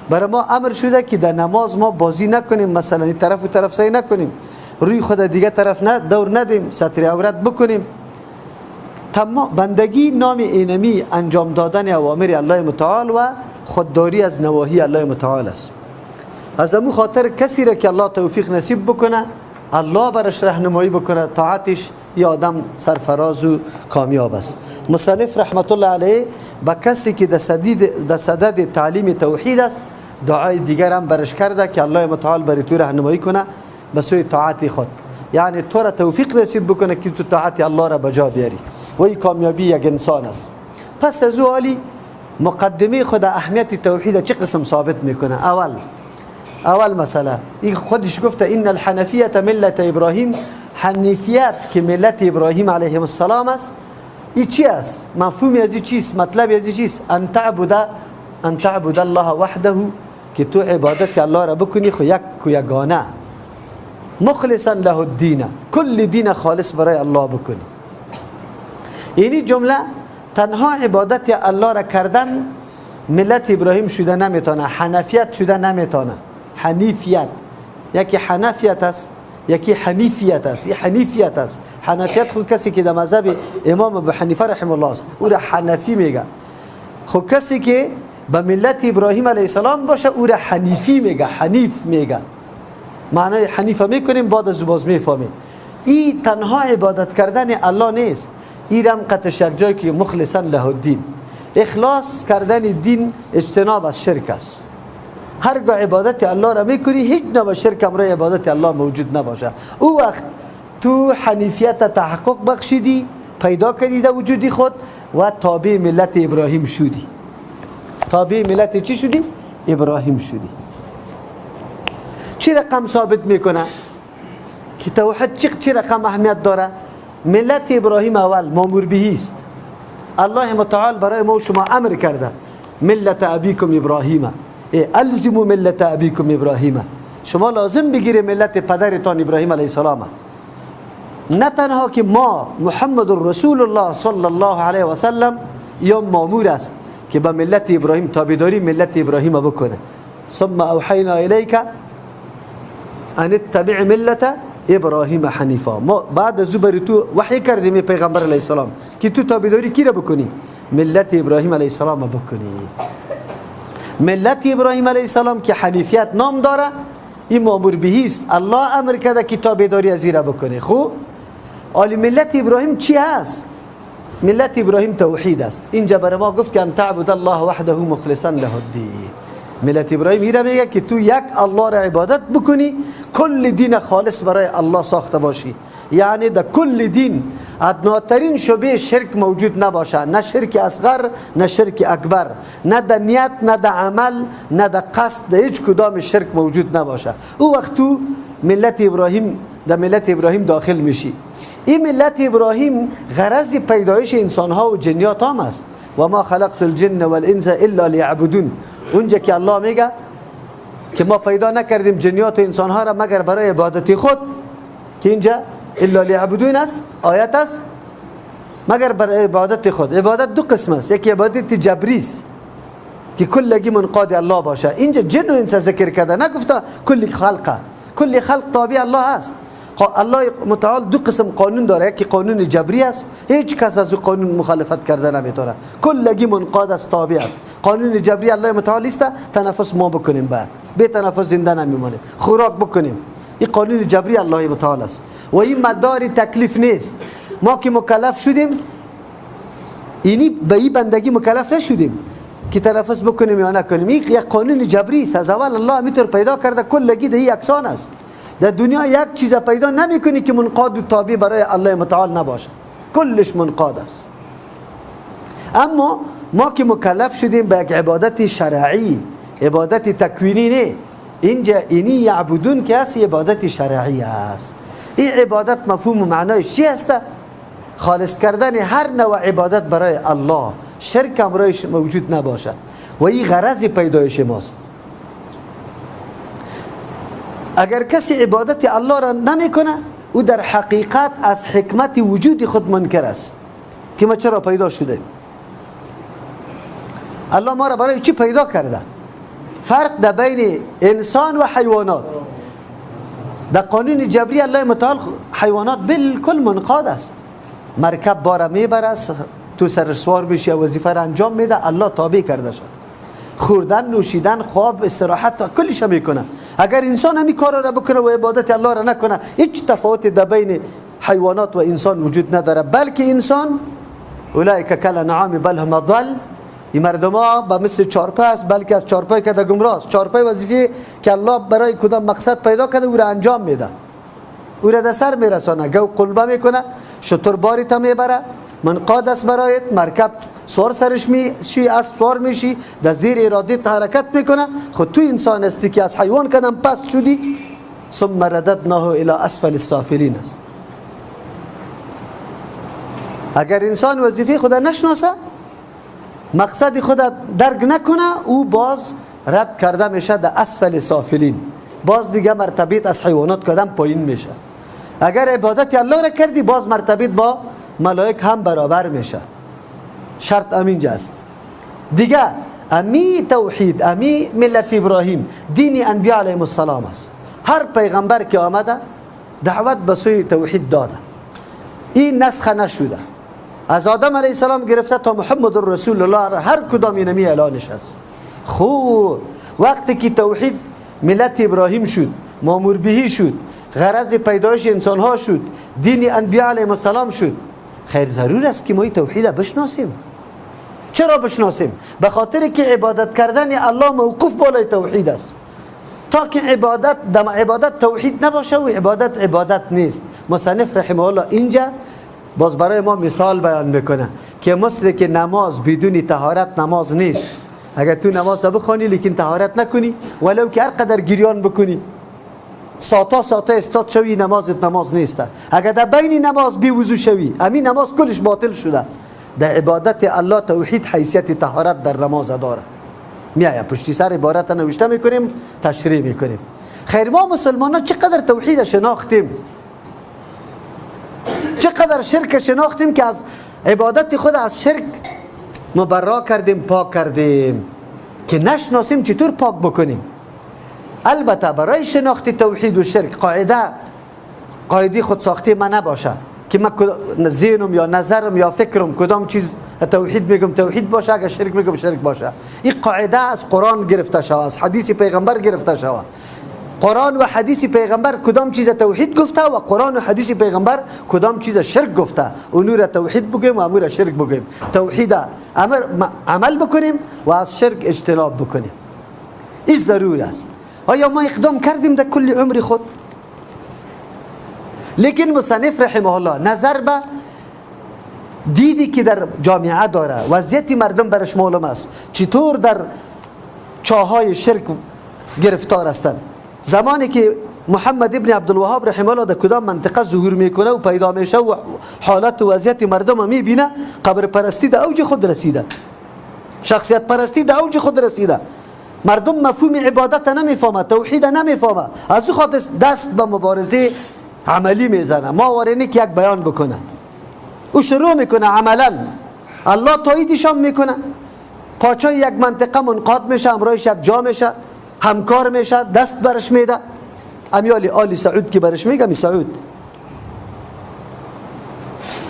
برای ما امر شده که در نماز ما بازی نکنیم، مثلا این طرف و طرف سعی نکنیم، روی خود دیگه طرف نه دور ندیم، ستر عورت بکنیم. تمام بندگی نام اینمی انجام دادن اوامر الله متعال و خودداری از نواهی الله متعال است. از امو خاطر کسی را که الله توفیق نصیب بکنه، الله برش راهنمایی بکنه، طاعتش یه آدم سرفراز و کامیاب است. مصنف رحمت الله علیه با کسی که در صدد تعلیم توحید است دعای دیگر هم برش کرده که الله متعال بر تو راهنمایی کنه به سوی طاعت خود، یعنی تو را توفیق نصیب بکنه که تو طاعت الله را بجا بیاری و این کامیابی یک انسان است. پس از او عالی مقدمه خود اهمیت توحید چه قسم ثابت میکنه. اول مسئله این خودش گفته ان الحنفیه ملت ابراهیم، حنیفیت که ملت ابراهیم علیه السلام است، این چی است؟ مفهوم از این چیست؟ مطلب از این چیست؟ ان تعبد الله وحده، که تو عبادت الله را بکنی خو یک و یگانه، مخلصا له الدین، کل دین خالص برای الله بکنی. اینی جمله تنها عبادت الله را کردن ملت ابراهیم شده نمیتونه، حنفیت شده نمیتونه. حنیفیت یکی حنفیت است، یکی حنیفیت است. این حنیفیت است. حنفیت خود کسی که در مذهب امام ابو حنیفه رحمه الله است او را حنفی میگه. خب کسی که به ملت ابراهیم علیه السلام باشه او را حنیفی میگه، حنیف میگه. معنای حنیفه میکنیم بعد از باز میفهمیم. این تنها عبادت کردن الله نیست، این رم قطش یک جای که مخلصا له الدین، اخلاص کردن دین اجتناب از شرک است. هرگاه عبادت الله را میکنی هیچ نوع شرک امرای عبادت الله موجود نباشه. او وقت تو حنیفیت تحقق بخشیدی، پیدا کردی در وجودی خود و تابع ملت ابراهیم شدی. تابع ملت چی شدی؟ ابراهیم شدی. چی رقم ثابت میکنه که توحید چی رقم اهمیت داره؟ ملت ابراهیم اول مامور بهی است. الله متعال برای ما و شما امر کرده ملت ابیکم ابراهیم، الزموا ملت ابیکم ابراهیم، شما لازم بگیره ملت پدرتان ابراهیم علیه السلام. نه تنها که ما محمد رسول الله صلی الله علیه و سلم یا مامور است که به ملت ابراهیم تابعداری ملت ابراهیم بکنه. ثم اوحینا الیک ان اتبع ملت ابراهیم حنیفا. ما بعد از او تو وحی کردیم پیغمبر علیه السلام که تو تابعداری کی را بکنی؟ ملت ابراهیم علیه السلام بکنی. ملت ابراهیم علیه السلام که حنیفیت نام داره، این مامور بهی است. الله امر کرده که تابعداری از را بکنی. خب آلی ملت ابراهیم چی هست؟ ملت ابراهیم توحید است. اینجا برای ما گفت که ان تعبد الله وحده مخلصا له الدین. ملت ابراهیم ایره میگه که تو یک الله را عبادت بکنی، کل دین خالص برای الله ساخته باشی. یعنی در کل دین ادناترین شبه شرک موجود نباشه، نه شرک اصغر نه شرک اکبر، نه در نیت نه در عمل نه در قصد، در هیچ کدام شرک موجود نباشه. او وقت تو ملت ابراهیم، در ملت ابراهیم داخل میشی. این ملت ابراهیم غرض پیدایش انسانها و جنیات هم است. و ما خلقت الجن والانس الا لیعبدون. اونجا که الله میگه که ما پیدا نکردیم جنیات و انسانها را مگر برای عبادت خود، که اینجا الا لیعبدون است، آیت است، مگر برای عبادت خود. عبادت دو قسم است، یکی عبادت جبری است که کلگی منقاد الله باشه. اینجا جن و انس ذکر کرده، نگفته کل خلقه، کل خلق تابع الله است. الله متعال دو قسم قانون داره، یکی قانون جبری است، هیچ کس از او قانون مخالفت کرده نمیتونه، کلگی منقاد است، تابع است. قانون جبری الله متعال است تنفس ما بکنیم، بعد به تنفس زنده نمیمانیم، خوراک بکنیم. این قانون جبری الله متعال است و این مدار تکلیف نیست. ما که مکلف شدیم، اینی به این بندگی مکلف نشدیم که تنفس بکنیم یا نکنیم. این یک قانون جبری است، از اول الله میتونه پیدا کرده، کلگی در یکسان است. در دنیا یک چیز پیدا نمیکنی که منقاد و تابع برای الله متعال نباشه، کلش منقاد است. اما ما که مکلف شدیم به یک عبادت شرعی، عبادت تکوینی نه، اینجا اینی یعبدون که هست عبادت شرعی است. این عبادت مفهوم و معنایش چی است؟ خالص کردن هر نوع عبادت برای الله، شرک امرایش موجود نباشه و این غرض پیدایش ماست. اگر کسی عبادت الله را نمیکنه، او در حقیقت از حکمت وجود خود منکر است که ما چرا پیدا شده، الله ما را برای چی پیدا کرده. فرق در بین انسان و حیوانات، در قانون جبری الله متعال حیوانات بالکل منقاد است. مرکب بار میبره، تو سر سوار میشی، وظیفه را انجام میده، الله تابع کرده شد. خوردن، نوشیدن، خواب، استراحت، کلش میکنه. اگر انسان همین کار را بکنه و عبادت الله را نکنه، هیچ تفاوت در بین حیوانات و انسان وجود نداره، بلکه انسان اولئک کالانعام بل هم اضل. این مردم ها به مثل چارپای است، بلکه از چارپای که گمراه است. چارپای وظیفه که الله برای کدام مقصد پیدا کرده او را انجام میده، او را در سر میرسانه، گو قلبه میکنه، شتر باری تا میبره، منقاد است برایت، مرکب سوار سرش میشی، از سوار میشی، در زیر ارادت حرکت میکنه. خود تو انسان هستی که از حیوان کدام پس شدی. ثم رددناه الی اسفل السافلین است. اگر انسان وظیفه خود نشناسه، مقصد خود درک نکنه، او باز رد کرده میشه در اسفل سافلین، باز دیگه مرتبیت از حیوانات کدام پایین میشه. اگر عبادت الله را کردی، باز مرتبیت با ملائک هم برابر میشه. شرط امینجا است. دیگه امی توحید، امی ملت ابراهیم، دین انبیاء علیهم السلام است. هر پیغمبر که آمده دعوت به سوی توحید داده، این نسخه نشده. از آدم علیه السلام گرفته تا محمد رسول الله، هر کدام اینمی اعلانش است. خب وقتی که توحید ملت ابراهیم شد، مامور بهی شد، غرض پیدایش انسان ها شد، دین انبیاء علیهم السلام شد، خیر ضرور است که ما این توحید بشناسیم. چرا بشناسیم؟ به خاطر که عبادت کردن الله موقوف بالای توحید است. تا که عبادت دم عبادت توحید نباشه و عبادت عبادت نیست. مصنف رحمه الله اینجا باز برای ما مثال بیان میکنه که مثل که نماز بدون طهارت نماز نیست. اگر تو نماز بخوانی لیکن طهارت نکنی، ولو که هر قدر گریان بکنی، ساتا ساتا استاد شوی، نمازت نماز نیست. اگر در بین نماز بی وضو شوی، همین نماز کلش باطل شده. در عبادت الله توحید حیثیت طهارت در نماز داره. میایا پشتی سر عبارت نوشته میکنیم، تشریح میکنیم. خیر ما مسلمان ها چقدر توحید شناختیم، چقدر شرک شناختیم که از عبادت خود از شرک مبرا کردیم، پاک کردیم، که نشناسیم چطور پاک بکنیم. البته برای شناخت توحید و شرک قاعده خود ساخته من نباشه که من ذهنم یا نظرم یا فکرم کدام چیز توحید میگم توحید باشه، اگر شرک میگم شرک باشه. این قاعده از قرآن گرفته شوه، از حدیث پیغمبر گرفته شوه. قرآن و حدیث پیغمبر کدام چیز توحید گفته و قرآن و حدیث پیغمبر کدام چیز شرک گفته، اونو را توحید بگیم و امور را شرک بگیم. توحید عمل بکنیم و از شرک اجتناب بکنیم. این ضرور است. آیا ما اقدام کردیم در کل عمر خود؟ لیکن مصنف رحمه الله نظر به دیدی که در جامعه داره، وضعیت مردم برش معلوم است، چطور در چاهای شرک گرفتار هستند. زمانی که محمد ابن عبدالوهاب رحمه الله در کدام منطقه ظهور میکنه و پیدا میشه و حالت و وضعیت مردم میبینه، قبر پرستی در اوج خود رسیده، شخصیت پرستی در اوج خود رسیده، مردم مفهوم عبادت نمیفهمه، توحید نمیفهمه، از او خاطر دست به مبارزه عملی میزنه. ما وارینه که یک بیان بکنه، او شروع میکنه عملا، الله تاییدش هم میکنه. پاچای یک منطقه منقاد میشه، امرایش یک جا میشه، همکار میشه، دست برش میده. امیال آل سعود که برش میگه، می سعود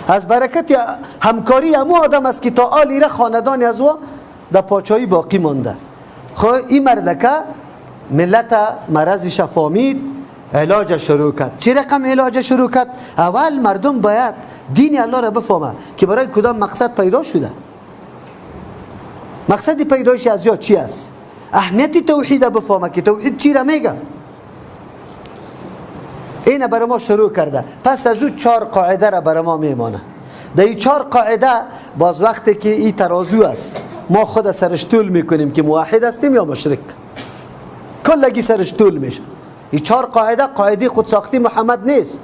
از برکت همکاری امو آدم است که تا آلی را خاندان از او در پاچایی باقی مانده. خب این مردکه ملت مرضش فامید، علاج شروع کرد. چه رقم علاج شروع کرد؟ اول مردم باید دین الله را بفهمه که برای کدام مقصد پیدا شده، مقصد پیدایش از یا چی است، اهمیت توحید بفهمه که توحید چی را میگه. این برای ما شروع کرده. پس از او 4 قاعده را برای ما میمانه. در این 4 قاعده باز وقتی که این ترازو است، ما خود سرش طول میکنیم که موحد هستیم یا مشرک، کلگی سرش طول میشه. این 4 قاعده قاعده خود ساختی محمد نیست،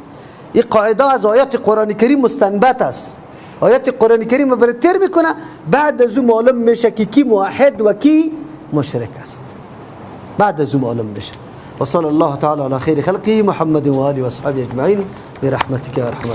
این قاعده از آیات قرآن کریم مستنبط است. آیات قرآن کریم برای تیر میکنه، بعد از او معلوم میشه که کی موحد و کی مشرک است. بعد از او معلوم میشه. و صلی الله تعالی علی خیر خلقه محمد و آله و اصحابه اجمعین برحمتک یا ارحم.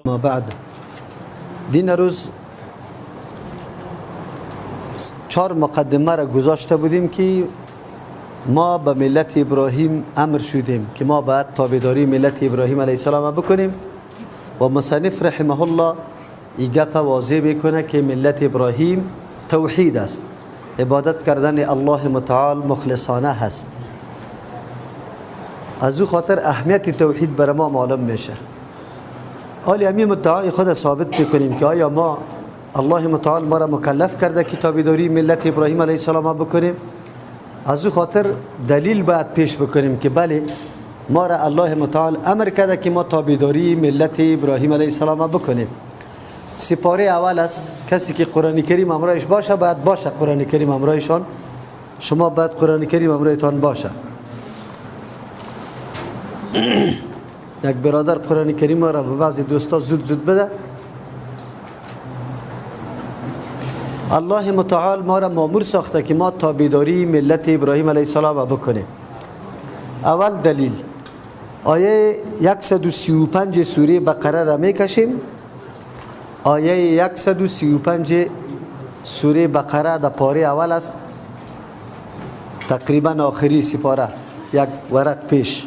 ما بعد دین روز 4 مقدمه را گذاشته بودیم که ما به ملت ابراهیم امر شدیم که ما باید تابعداری ملت ابراهیم علیه السلام بکنیم و مصنف رحمه الله این گپ واضح میکنه که ملت ابراهیم توحید است، عبادت کردن الله متعال مخلصانه هست. از او خاطر اهمیت توحید بر ما معلوم میشه. حالی همین مدعای خود ثابت میکنیم که آیا ما الله متعال ما را مکلف کرده که تابعداری ملت ابراهیم علیه السلام بکنیم؟ از او خاطر دلیل باید پیش بکنیم که بله ما را الله متعال امر کرده که ما تابعداری ملت ابراهیم علیه السلام بکنیم. سپاره اول است، کسی که قرآن کریم امرایش باشه باید باشه قرآن کریم امرایشان. شما باید قرآن کریم امرایتان باشه. یک برادر قرآن کریم را به بعضی دوستا زود زود بده. الله متعال ما را مامور ساخته که ما تابعداری ملت ابراهیم علیه السلام بکنیم. اول دلیل آیه 135 سوره بقره را میکشیم. آیه 135 سوره بقره در پاره اول است، تقریبا آخری سپاره، یک ورق پیش.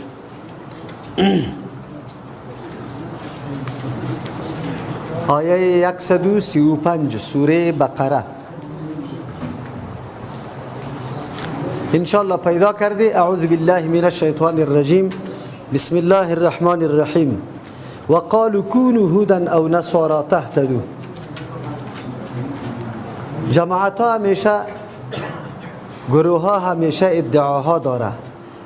آیه 135 سوره بقره انشاءالله پیدا کردی. اعوذ بالله من الشیطان الرجیم، بسم الله الرحمن الرحیم. وقالوا كونوا هودا او نصارى تهتدوا. جماعت ها همیشه، گروه ها همیشه ادعاها داره.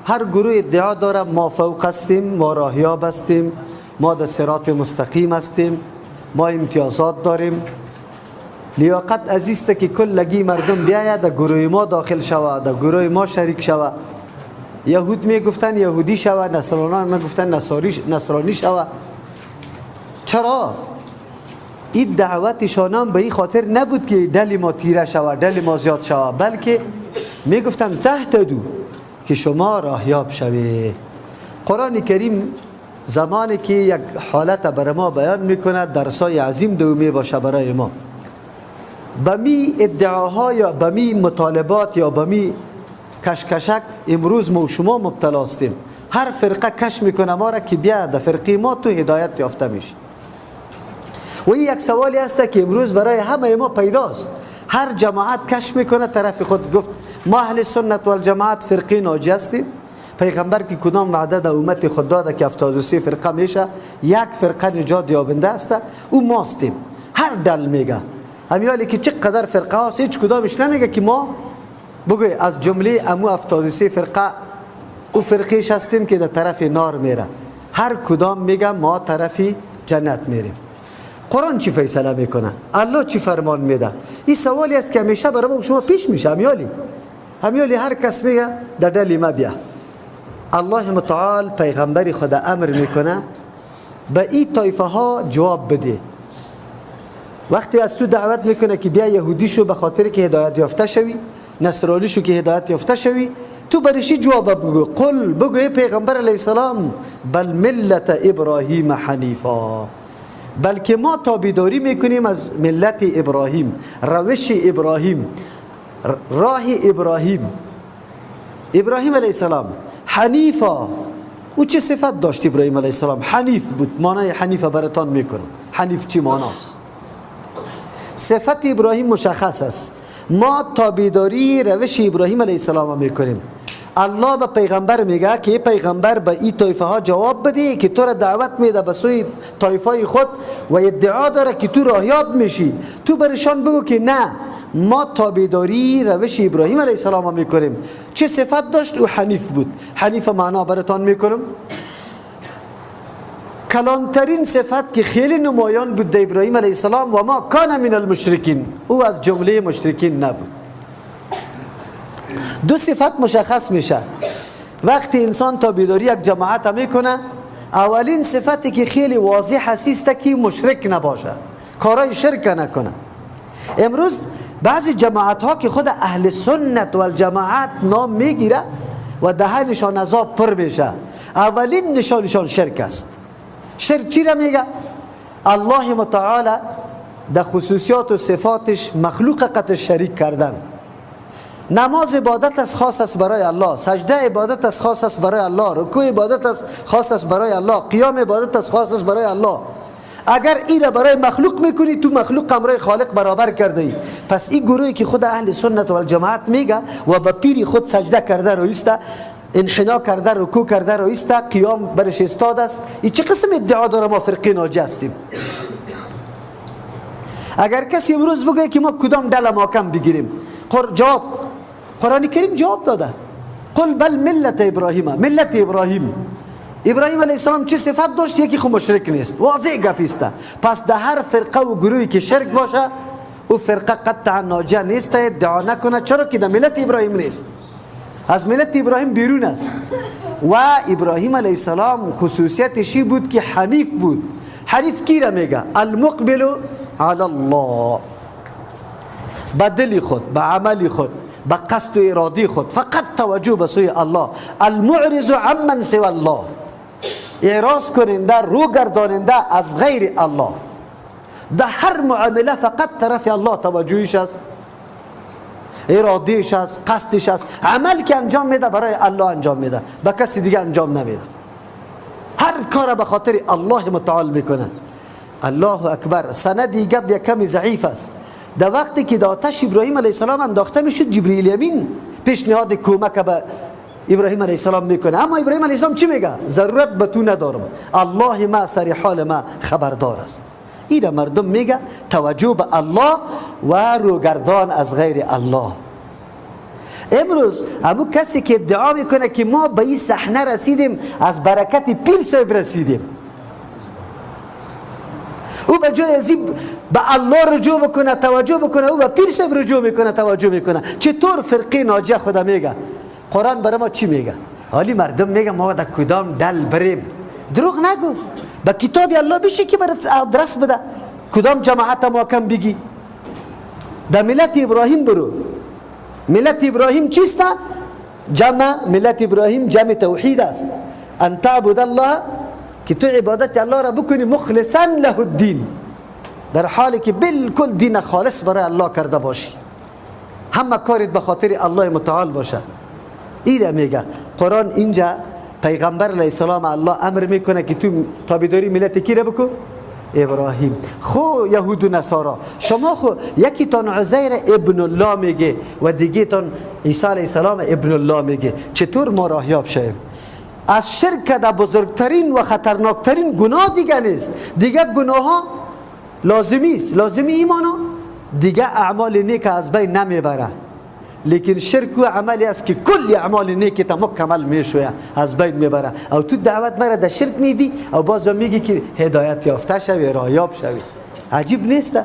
هر گروه ادعا داره ما فوق هستیم، ما راهیاب هستیم، ما در صراط مستقیم هستیم، ما امتیازات داریم. لیاقت عزیزته که کلگی مردم بیاید در گروه ما داخل شوه، در گروه ما شریک شوه. یهود میگفتن یهودی شوه، نصرانان میگفتن نصرانی شوه. چرا؟ این دعوتشان به این خاطر نبود که دل ما تیره شوه، دل ما زیاد شوه، بلکه میگفتن تهتدو، که شما راهیاب شوید. قرآن کریم زمانی که یک حالت برای ما بیان میکنه، درسای عظیم دومی باشه برای ما. به می ادعاها یا به می مطالبات یا به می کشکشک امروز ما و شما مبتلا هستیم. هر فرقه کش میکنه ما را که بیا در فرقه ما تو هدایت یافته میشی. و این یک سوالی است که امروز برای همه ما پیداست. هر جماعت کش میکنه طرف خود. گفت ما اهل سنت والجماعت فرقه ناجی هستیم. پیغمبر که کدام وعده در امت خود داده که 73 فرقه میشه، یک فرقه نجات یابنده است، او ماستیم. هر دل میگه همیالی که چقدر فرقه هاست، هیچ کدامش نمیگه که ما بگوی از جمله امو 73 فرقه او فرقهش هستیم که در طرف نار میره. هر کدام میگه ما طرفی جنت میریم. قرآن چی فیصله میکنه؟ الله چی فرمان میده؟ این سوالی است که همیشه برای ما شما پیش میشه. همیالی هر کس میگه در دل ما بیا. الله متعال پیغمبر خدا امر میکنه به این طایفه ها جواب بده. وقتی از تو دعوت میکنه که بیا یهودی شو به خاطر که هدایت یافته شوی، نصرانی شو که هدایت یافته شوی، تو برشی جواب بگو. قل، بگو پیغمبر علیه السلام، بل ملت ابراهیم حنیفا، بلکه ما تابعداری میکنیم از ملت ابراهیم، روش ابراهیم، راه ابراهیم. ابراهیم علیه السلام حنیفا، او چه صفت داشت ابراهیم علیه السلام؟ حنیف بود. معنای حنیف براتان میکنم. حنیف چی معناست؟ صفت ابراهیم مشخص است. ما تابعداری روش ابراهیم علیه السلام میکنیم. الله به پیغمبر میگه که پیغمبر به این طایفه ها جواب بده که تو را دعوت میده به سوی طایفه خود و ادعا داره که تو راهیاب میشی، تو برشان بگو که نه، ما تابعداری روش ابراهیم علیه السلام میکنیم. چه صفت داشت؟ او حنیف بود. حنیف معنا براتان میکنم. کلانترین صفت که خیلی نمایان بود در ابراهیم علیه السلام، و ما کان من المشرکین، او از جمله مشرکین نبود. دو صفت مشخص میشه وقتی انسان تابعداری یک جماعت میکنه. اولین صفتی که خیلی واضح هست که مشرک نباشه، کارای شرک نکنه. امروز بعضی جماعت ها که خود اهل سنت و الجماعت نام میگیره و دهنشان عذاب پر میشه، اولین نشانشان شرک است. شرک چی را میگه؟ الله متعال در خصوصیات و صفاتش مخلوق قط شریک کردن. نماز عبادت است، خاص است برای الله. سجده عبادت است، خاص است برای الله. رکوع عبادت است، خاص است برای الله. قیام عبادت است، خاص است برای الله. اگر این را برای مخلوق میکنی، تو مخلوق امرای خالق برابر کرده ای. پس این گروهی که خود اهل سنت و الجماعت میگه و به پیر خود سجده کرده رویسته، انحنا کرده، رکوع کرده رویسته، قیام برش استاد است، این چه قسم ادعا داره ما فرقه ناجی هستیم؟ اگر کسی امروز بگه که ما کدام دل محکم بگیریم، جواب قرآن کریم جواب داده. قل بل ملت ابراهیم، ملت ابراهیم. ابراهیم علیه السلام چه صفت داشت؟ یکی خو مشرک نیست، واضح گپ است. پس در هر فرقه و گروهی که شرک باشه، او فرقه قطعا ناجیه نیست، ادعا نکنه، چرا که در ملت ابراهیم نیست، از ملت ابراهیم بیرون است. و ابراهیم علیه السلام خصوصیتش بود که حنیف بود. حنیف کی را میگه؟ المقبل علی الله، به دل خود، به عمل خود، به قصد و اراده خود، فقط توجه به سوی الله. المعرض عمن سوى الله، اعراض کننده، رو گرداننده از غیر الله. در هر معامله فقط طرف الله توجهش است، ارادهش است، قصدش است. عمل که انجام میده برای الله انجام میده، به کسی دیگه انجام نمیده. هر کار به خاطر الله متعال میکنه. الله اکبر. سند گپ یک کمی ضعیف است. در وقتی که در آتش ابراهیم علیه السلام انداخته میشد، جبرئیل امین پیشنهاد کمک به ابراهیم علیه السلام میکنه، اما ابراهیم علیه السلام چی میگه؟ ضرورت به تو ندارم، الله ما سر حال ما خبردار است. این مردم میگه توجه به الله و روگردان از غیر الله. امروز امو کسی که ادعا میکنه که ما به این صحنه رسیدیم از برکت پیر صاحب رسیدیم، او به جای از به الله رجوع بکنه، توجه بکنه، او به پیر صاحب رجوع میکنه، توجه میکنه. چطور فرقه ناجیه خدا میگه؟ قرآن برای ما چی میگه؟ حالی مردم میگه ما در کدام دل بریم؟ دروغ نگو، به کتاب الله بشی که برات آدرس بده کدام جماعت ما کم بگی. در ملت ابراهیم برو. ملت ابراهیم چیست؟ جمع ملت ابراهیم جمع توحید است. ان تعبد الله، که تو عبادت الله را بکنی مخلصا له الدین، در حالی که بالکل دین خالص برای الله کرده باشی، همه کارت به خاطر الله متعال باشه. ایره میگه قرآن. اینجا پیغمبر علیه السلام الله امر میکنه که تو تابعداری ملت کی را بکن؟ ابراهیم. خو یهود و نصارا شما خو یکی تان عزیر ابن الله میگه و دیگه تان عیسی علیه السلام ابن الله میگه، چطور ما راهیاب شویم؟ از شرک در بزرگترین و خطرناکترین گناه دیگه نیست. دیگه گناه ها لازمی است، لازمی ایمانا دیگه اعمال نیک از بین نمیبره، لیکن شرک و عملی است که کل اعمال نیک تا مکمل میشوه از بین میبره. او تو دعوت مره در شرک میدی او باز میگی که هدایت یافته شوی، راهیاب شوی. عجیب نیست؟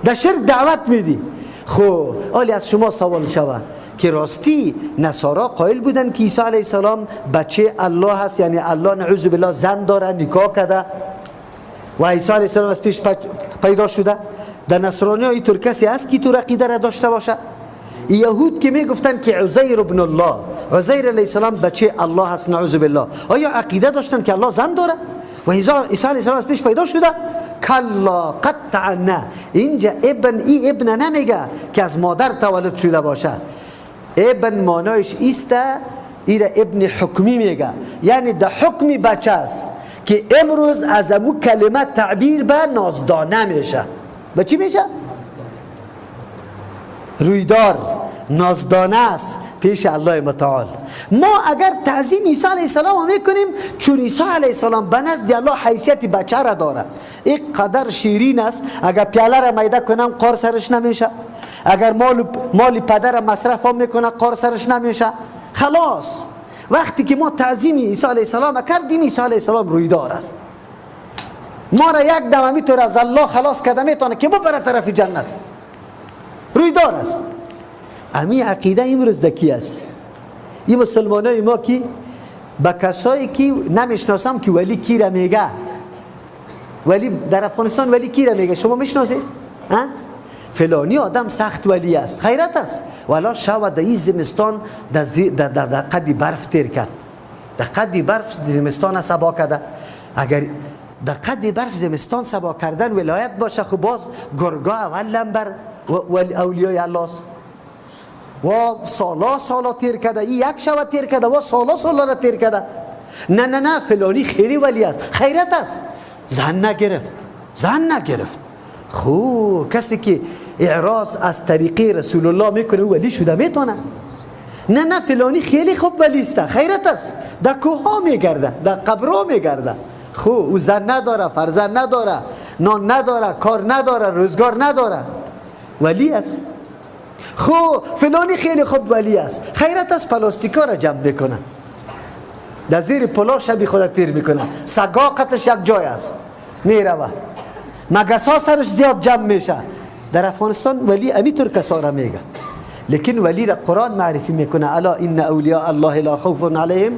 در شرک دعوت میدی. خب حالی از شما سوال شوه که راستی نصارا قائل بودن که عیسی علیه السلام بچه الله هست، یعنی الله نعوذ بالله زن داره، نکاح کرده و عیسی علیه السلام از پیش پیدا شده. در نصرانی ها اینطور کسی هست که تو عقیده را داشته باشه؟ یهود که میگفتن که عزیر ابن الله، عزیر علیه السلام بچه الله هست نعوذ بالله، آیا عقیده داشتن که الله زن داره و عیسی علیه السلام از پیش پیدا شده؟ کلا، قطعا نه. اینجا ابن ای ابن نمیگه که از مادر تولد شده باشه. ابن معنایش ایسته، ایره ابن حکمی میگه، یعنی ده حکمی بچه است که امروز از امو کلمه تعبیر به نازدانه میشه. به چی میشه؟ رویدار، نازدانه است پیش الله متعال. ما اگر تعظیم عیسی علیه السلام میکنیم، چون عیسی علیه السلام به نزد الله حیثیت بچه را داره، این قدر شیرین است، اگر پیاله را میده کنم قار سرش نمیشه، اگر مال پدر مصرف هم میکنه قار سرش نمیشه. خلاص وقتی که ما تعظیم عیسی علیه السلام کردیم، عیسی علیه السلام رویدار است، ما را یک دم میتونه از الله خلاص کرده میتونه که ببره طرف جنت، رویدار است. امی عقیده امروز دکی است. این مسلمانای ما کی با کسایی که نمیشناسم که ولی کی را میگه، ولی در افغانستان ولی کی را میگه شما میشناسید؟ فلانی آدم سخت ولی است، خیرت است، ولی شو در این زمستان در قد برف تیر کرد، در قد برف زمستان سبا کرده. اگر در قد برف زمستان سبا کردن ولایت باشه، خب باز گرگا اول نمبر اولیای الله است. و سالا سالا تیر کرده، این یک شب تیر کرده و سالا سالا را تیر کرده. نه نه نه، فلانی خیلی ولی است، خیرت است، زن نگرفت، زن نگرفت. خو کسی که اعراض از طریقه رسول الله میکنه ولی شده میتونه. نه نه، فلانی خیلی خوب ولی است، خیرت است، در کوه میگرده، در قبرها میگرده. خو او زن نداره، فرزند نداره، نان نداره، کار نداره، روزگار نداره، ولی است. خو فلانی خیلی خوب ولی است، خیرت است، پلاستیکا را جمع میکنه، در زیر پلا شبی خود تیر میکنه، سگا قطش یک جای است میروه، مگسا سرش زیاد جمع میشه، در افغانستان ولی امیطور کسا را میگه، لیکن ولی را قرآن معرفی میکنه. الا ان اولیاء الله لا خوف علیهم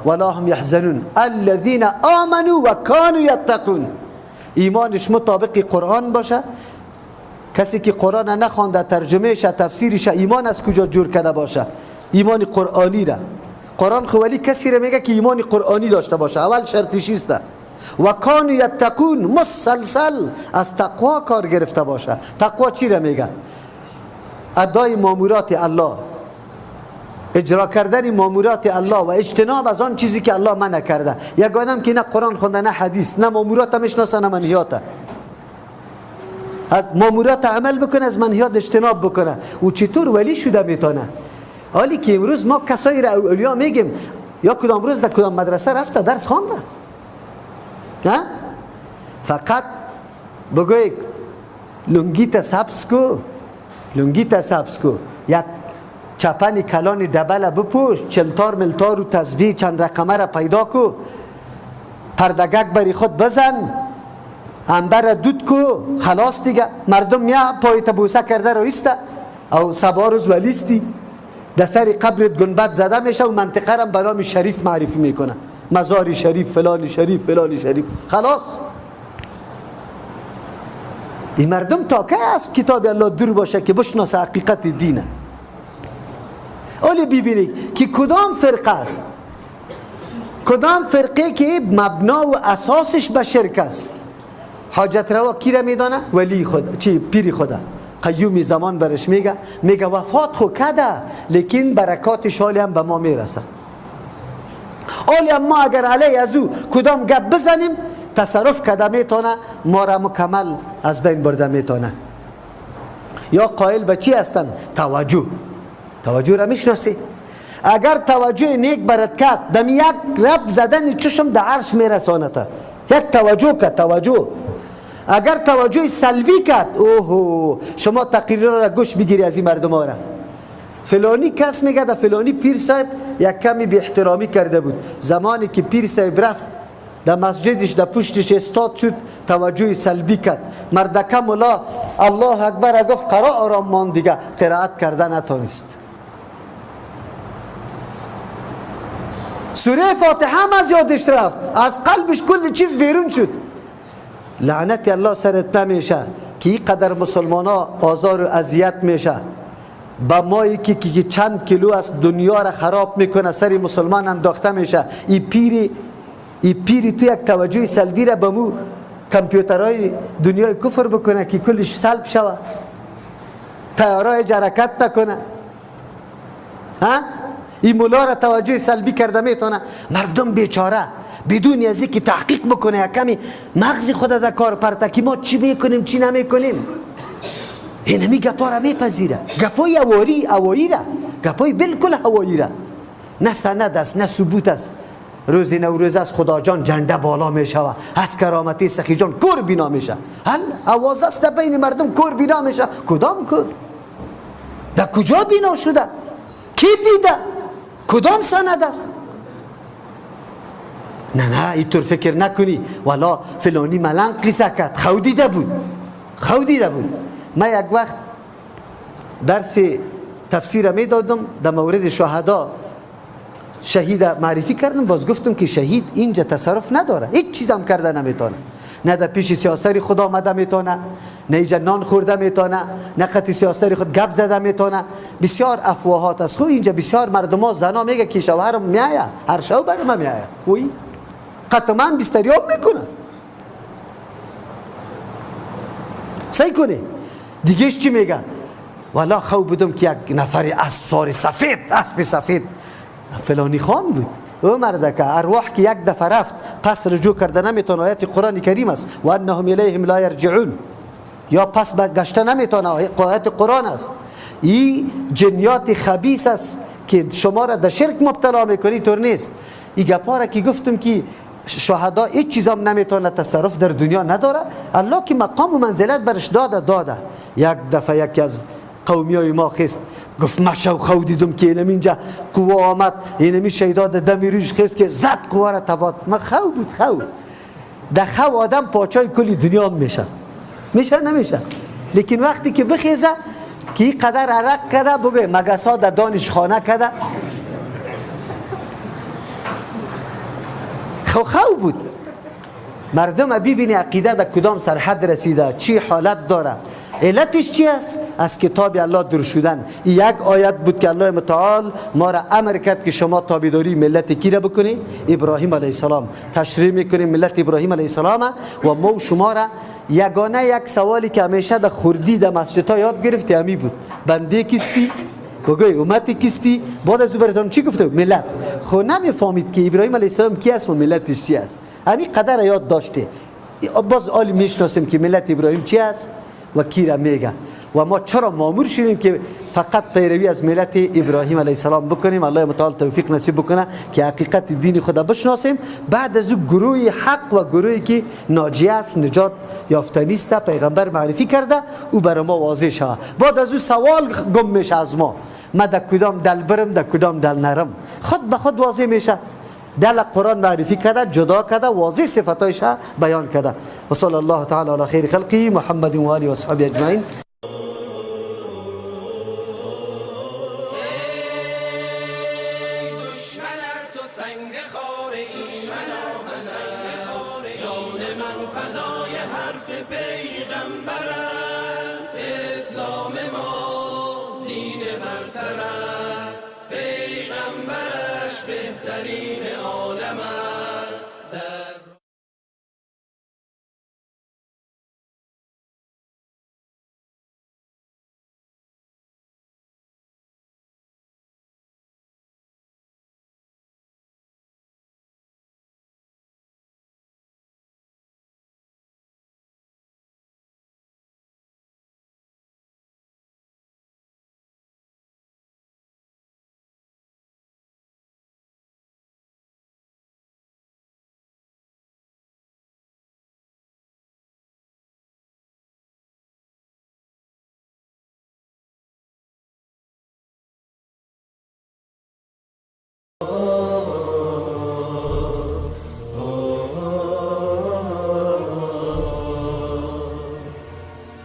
ولا هم یحزنون الذین آمنوا و کانوا یتقون. ایمانش مطابق قرآن باشه. کسی که قرآن نخوانده، ترجمهش، تفسیرش، ایمان از کجا جور کرده باشه؟ ایمان قرآنی را. قرآن خو ولی کسی را میگه که ایمان قرآنی داشته باشه، اول شرطش است. و کانوا یتقون، مسلسل از تقوا کار گرفته باشه. تقوا چی را میگه؟ ادای مامورات الله، اجرا کردن مامورات الله و اجتناب از آن چیزی که الله منع کرده. یک آدم که نه قرآن خونده، نه حدیث، نه مامورات میشناسه، نه منهیات، از مامورات عمل بکنه، از منهیات اجتناب بکنه، او چطور ولی شده میتونه؟ حالی که امروز ما کسایی را اولیا میگیم، یا کدام روز در کدام مدرسه رفته درس خوانده، ها؟ فقط بگوی لنگیت سبز کو، لنگیت سبز کو، یک چپن کلان دبل بپوش، چلتار ملتار و تسبیح چند رقمه را پیدا کو، پردگک بری خود بزن، انبر دود کو، خلاص دیگه. مردم میا پای بوسه کرده رو ایسته او سبا روز ولیستی، در سر قبرت گنبد زده میشه و منطقه را به نام شریف معرفی میکنه، مزار شریف، فلان شریف، فلان شریف. خلاص این مردم تا که از کتاب الله دور باشه که بشناسه حقیقت دینه. ولی ببینید که کدام فرقه است، کدام فرقه که مبنا و اساسش به شرک است. حاجت روا کی را میدانه؟ ولی خود، چی پیر خدا، قیوم زمان برش میگه، میگه وفات خو کده، لیکن برکاتش حالی هم به ما میرسه. حالی هم ما اگر علیه از او کدام گپ بزنیم، تصرف کده میتونه، ما را مکمل از بین برده میتونه. یا قائل به چی هستن؟ توجه. توجه را میشناسی؟ اگر توجه نیک برات کرد، دم یک رب زدن چشم در عرش میرسانه. یک توجه کرد، توجه. اگر توجه سلبی کرد، اوهو، شما تقریر را گوش بگیری از این مردم ها را. فلانی کس میگه در فلانی پیر صاحب یک کمی بی احترامی کرده بود، زمانی که پیر صاحب رفت در مسجدش در پشتش استاد شد، توجه سلبی کرد. مردکه ملا الله اکبر گفت، قرا آرام مان دیگه، قرائت کرده نتانست. سوره فاتحه هم از یادش رفت، از قلبش کل چیز بیرون شد. لعنت الله سرت نمیشه که اینقدر مسلمان ها آزار و اذیت میشه. با مایی که چند کیلو از دنیا را خراب میکنه سر مسلمان انداخته میشه. ای پیری تو یک توجه سلبی را به مو کامپیوترهای دنیای کفر بکنه که کلش سلب شوه، طیارای حرکت نکنه. ها؟ این مولا را توجه سلبی کرده میتونه. مردم بیچاره بدون از اینکه تحقیق بکنه، کمی مغز خود در کار پرته که ما چی میکنیم چی نمیکنیم، اینمی گپا را میپذیره. گپای هوایی را، گپای بالکل هوایی را، نه سند است نه ثبوت است. روز نوروز از خدا جان جنده بالا میشوه، از کرامتی سخی جان کور بینا میشه. هل آواز است در بین مردم کور بینا میشه. کدام کور؟ در کجا بینا شده؟ کی دیده؟ کدام سند است؟ نه نه، اینطور فکر نکنی والا فلانی ملنگ قصه کرد، خو دیده بود، خو دیده بود. من یک وقت درس تفسیر میدادم در مورد شهدا، شهید معرفی کردم، باز گفتم که شهید اینجا تصرف نداره، هیچ چیزم کرده نمیتونه، نه در پیش سیاستری خدا آمده میتونه، نه اینجا نان خورده میتونه، نه قطع سیاستری خود گپ زده میتونه. بسیار افواهات است. خب اینجا بسیار مردم ها زنا میگه که شوهرم میایه، هر شب برای من میایه، وی قطعا بستریاب میکنه. سعی کنه دیگهش چی میگه؟ والا خو بودم که یک نفر اسب سوار سفید، اسب سفید فلانی خان بود. او مردکه ارواح که یک دفعه رفت پس رجوع کرده نمیتونه. آیت قرآن کریم است، و انهم الیهم لا یرجعون، یا پس گشته نمیتونه. آیت قرآن است. این جنیات خبیث است که شما را در شرک مبتلا میکنی، طور نیست. این گپا را که گفتم که شهدا هیچ چیزم نمیتونه، تصرف در دنیا نداره، الله که مقام و منزلت برش داده. یک دفعه یکی از قومی های ما خست گفت ما شو خو دیدم که اینم اینجا قوه آمد، اینمی شیداد دمی روش خست که زد قوه را تبات. ما خو بود، خو در خو آدم پاچای کلی دنیا میشه. میشه نمیشه؟ لیکن وقتی که بخیزه که قدر عرق کرده بگه مگسا در دانش خانه کرده، خو بود. مردم ببینی عقیده در کدام سرحد رسیده، چی حالت داره، علتش چی است؟ از کتاب الله دور شدن. یک آیت بود که الله متعال ما را امر کرد که شما تابعداری ملت کی را بکنی؟ ابراهیم علیه السلام. تشریح میکنیم ملت ابراهیم علیه السلام و ما و شما را. یگانه یک سوالی که همیشه در خوردی در مسجدها یاد گرفتی همی بود، بنده کیستی؟ بگوی امت کیستی؟ بعد از او براتون چی گفته؟ ملت. خو نمیفهمید که ابراهیم علیه السلام کی است و ملتش چی است. همین قدر یاد داشته. باز عالی میشناسیم که ملت ابراهیم چی است و کی را میگه و ما چرا مامور شدیم که فقط پیروی از ملت ابراهیم علیه السلام بکنیم. الله متعال توفیق نصیب بکنه که حقیقت دین خدا بشناسیم. بعد از او گروه حق و گروهی که ناجی است، نجات یافته نیست، پیغمبر معرفی کرده، او برای ما واضح شود. بعد از او سوال گم میشه از ما، ما در کدام دل برم، در کدام دل نرم، خود به خود واضح میشه. دل قرآن معرفی کرده، جدا کرده، واضح صفتایش بیان کرده. و صلی الله تعالی علی خیر خلقی محمد و آله و اصحابه اجمعین.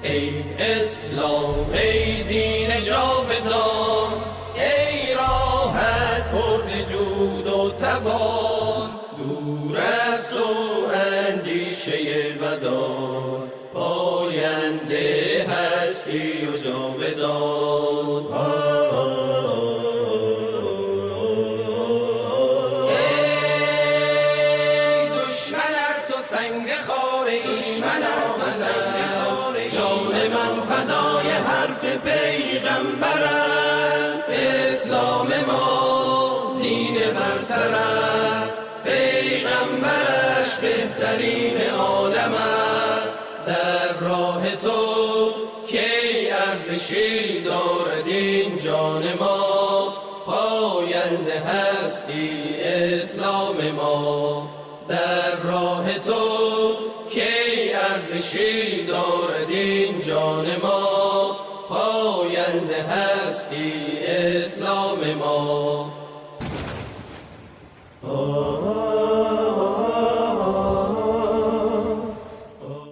ای اسلام، ای دین جاودان، ای راحت پر جود و توان، دور از تو اندیشه بدان، پاینده هستی و جاودان. ای دشمن تو سنگ خاره ایشمن، جان من فدای حرف پیغمبرم، اسلام ما دین برتر است، پیغمبرش بهترین عالم است. در راه تو کی ارزشی دارد این جان ما، پاینده هستی اسلام ما. در راه تو کی ارزشی دارد این جان ما، پاینده هستی اسلام ما.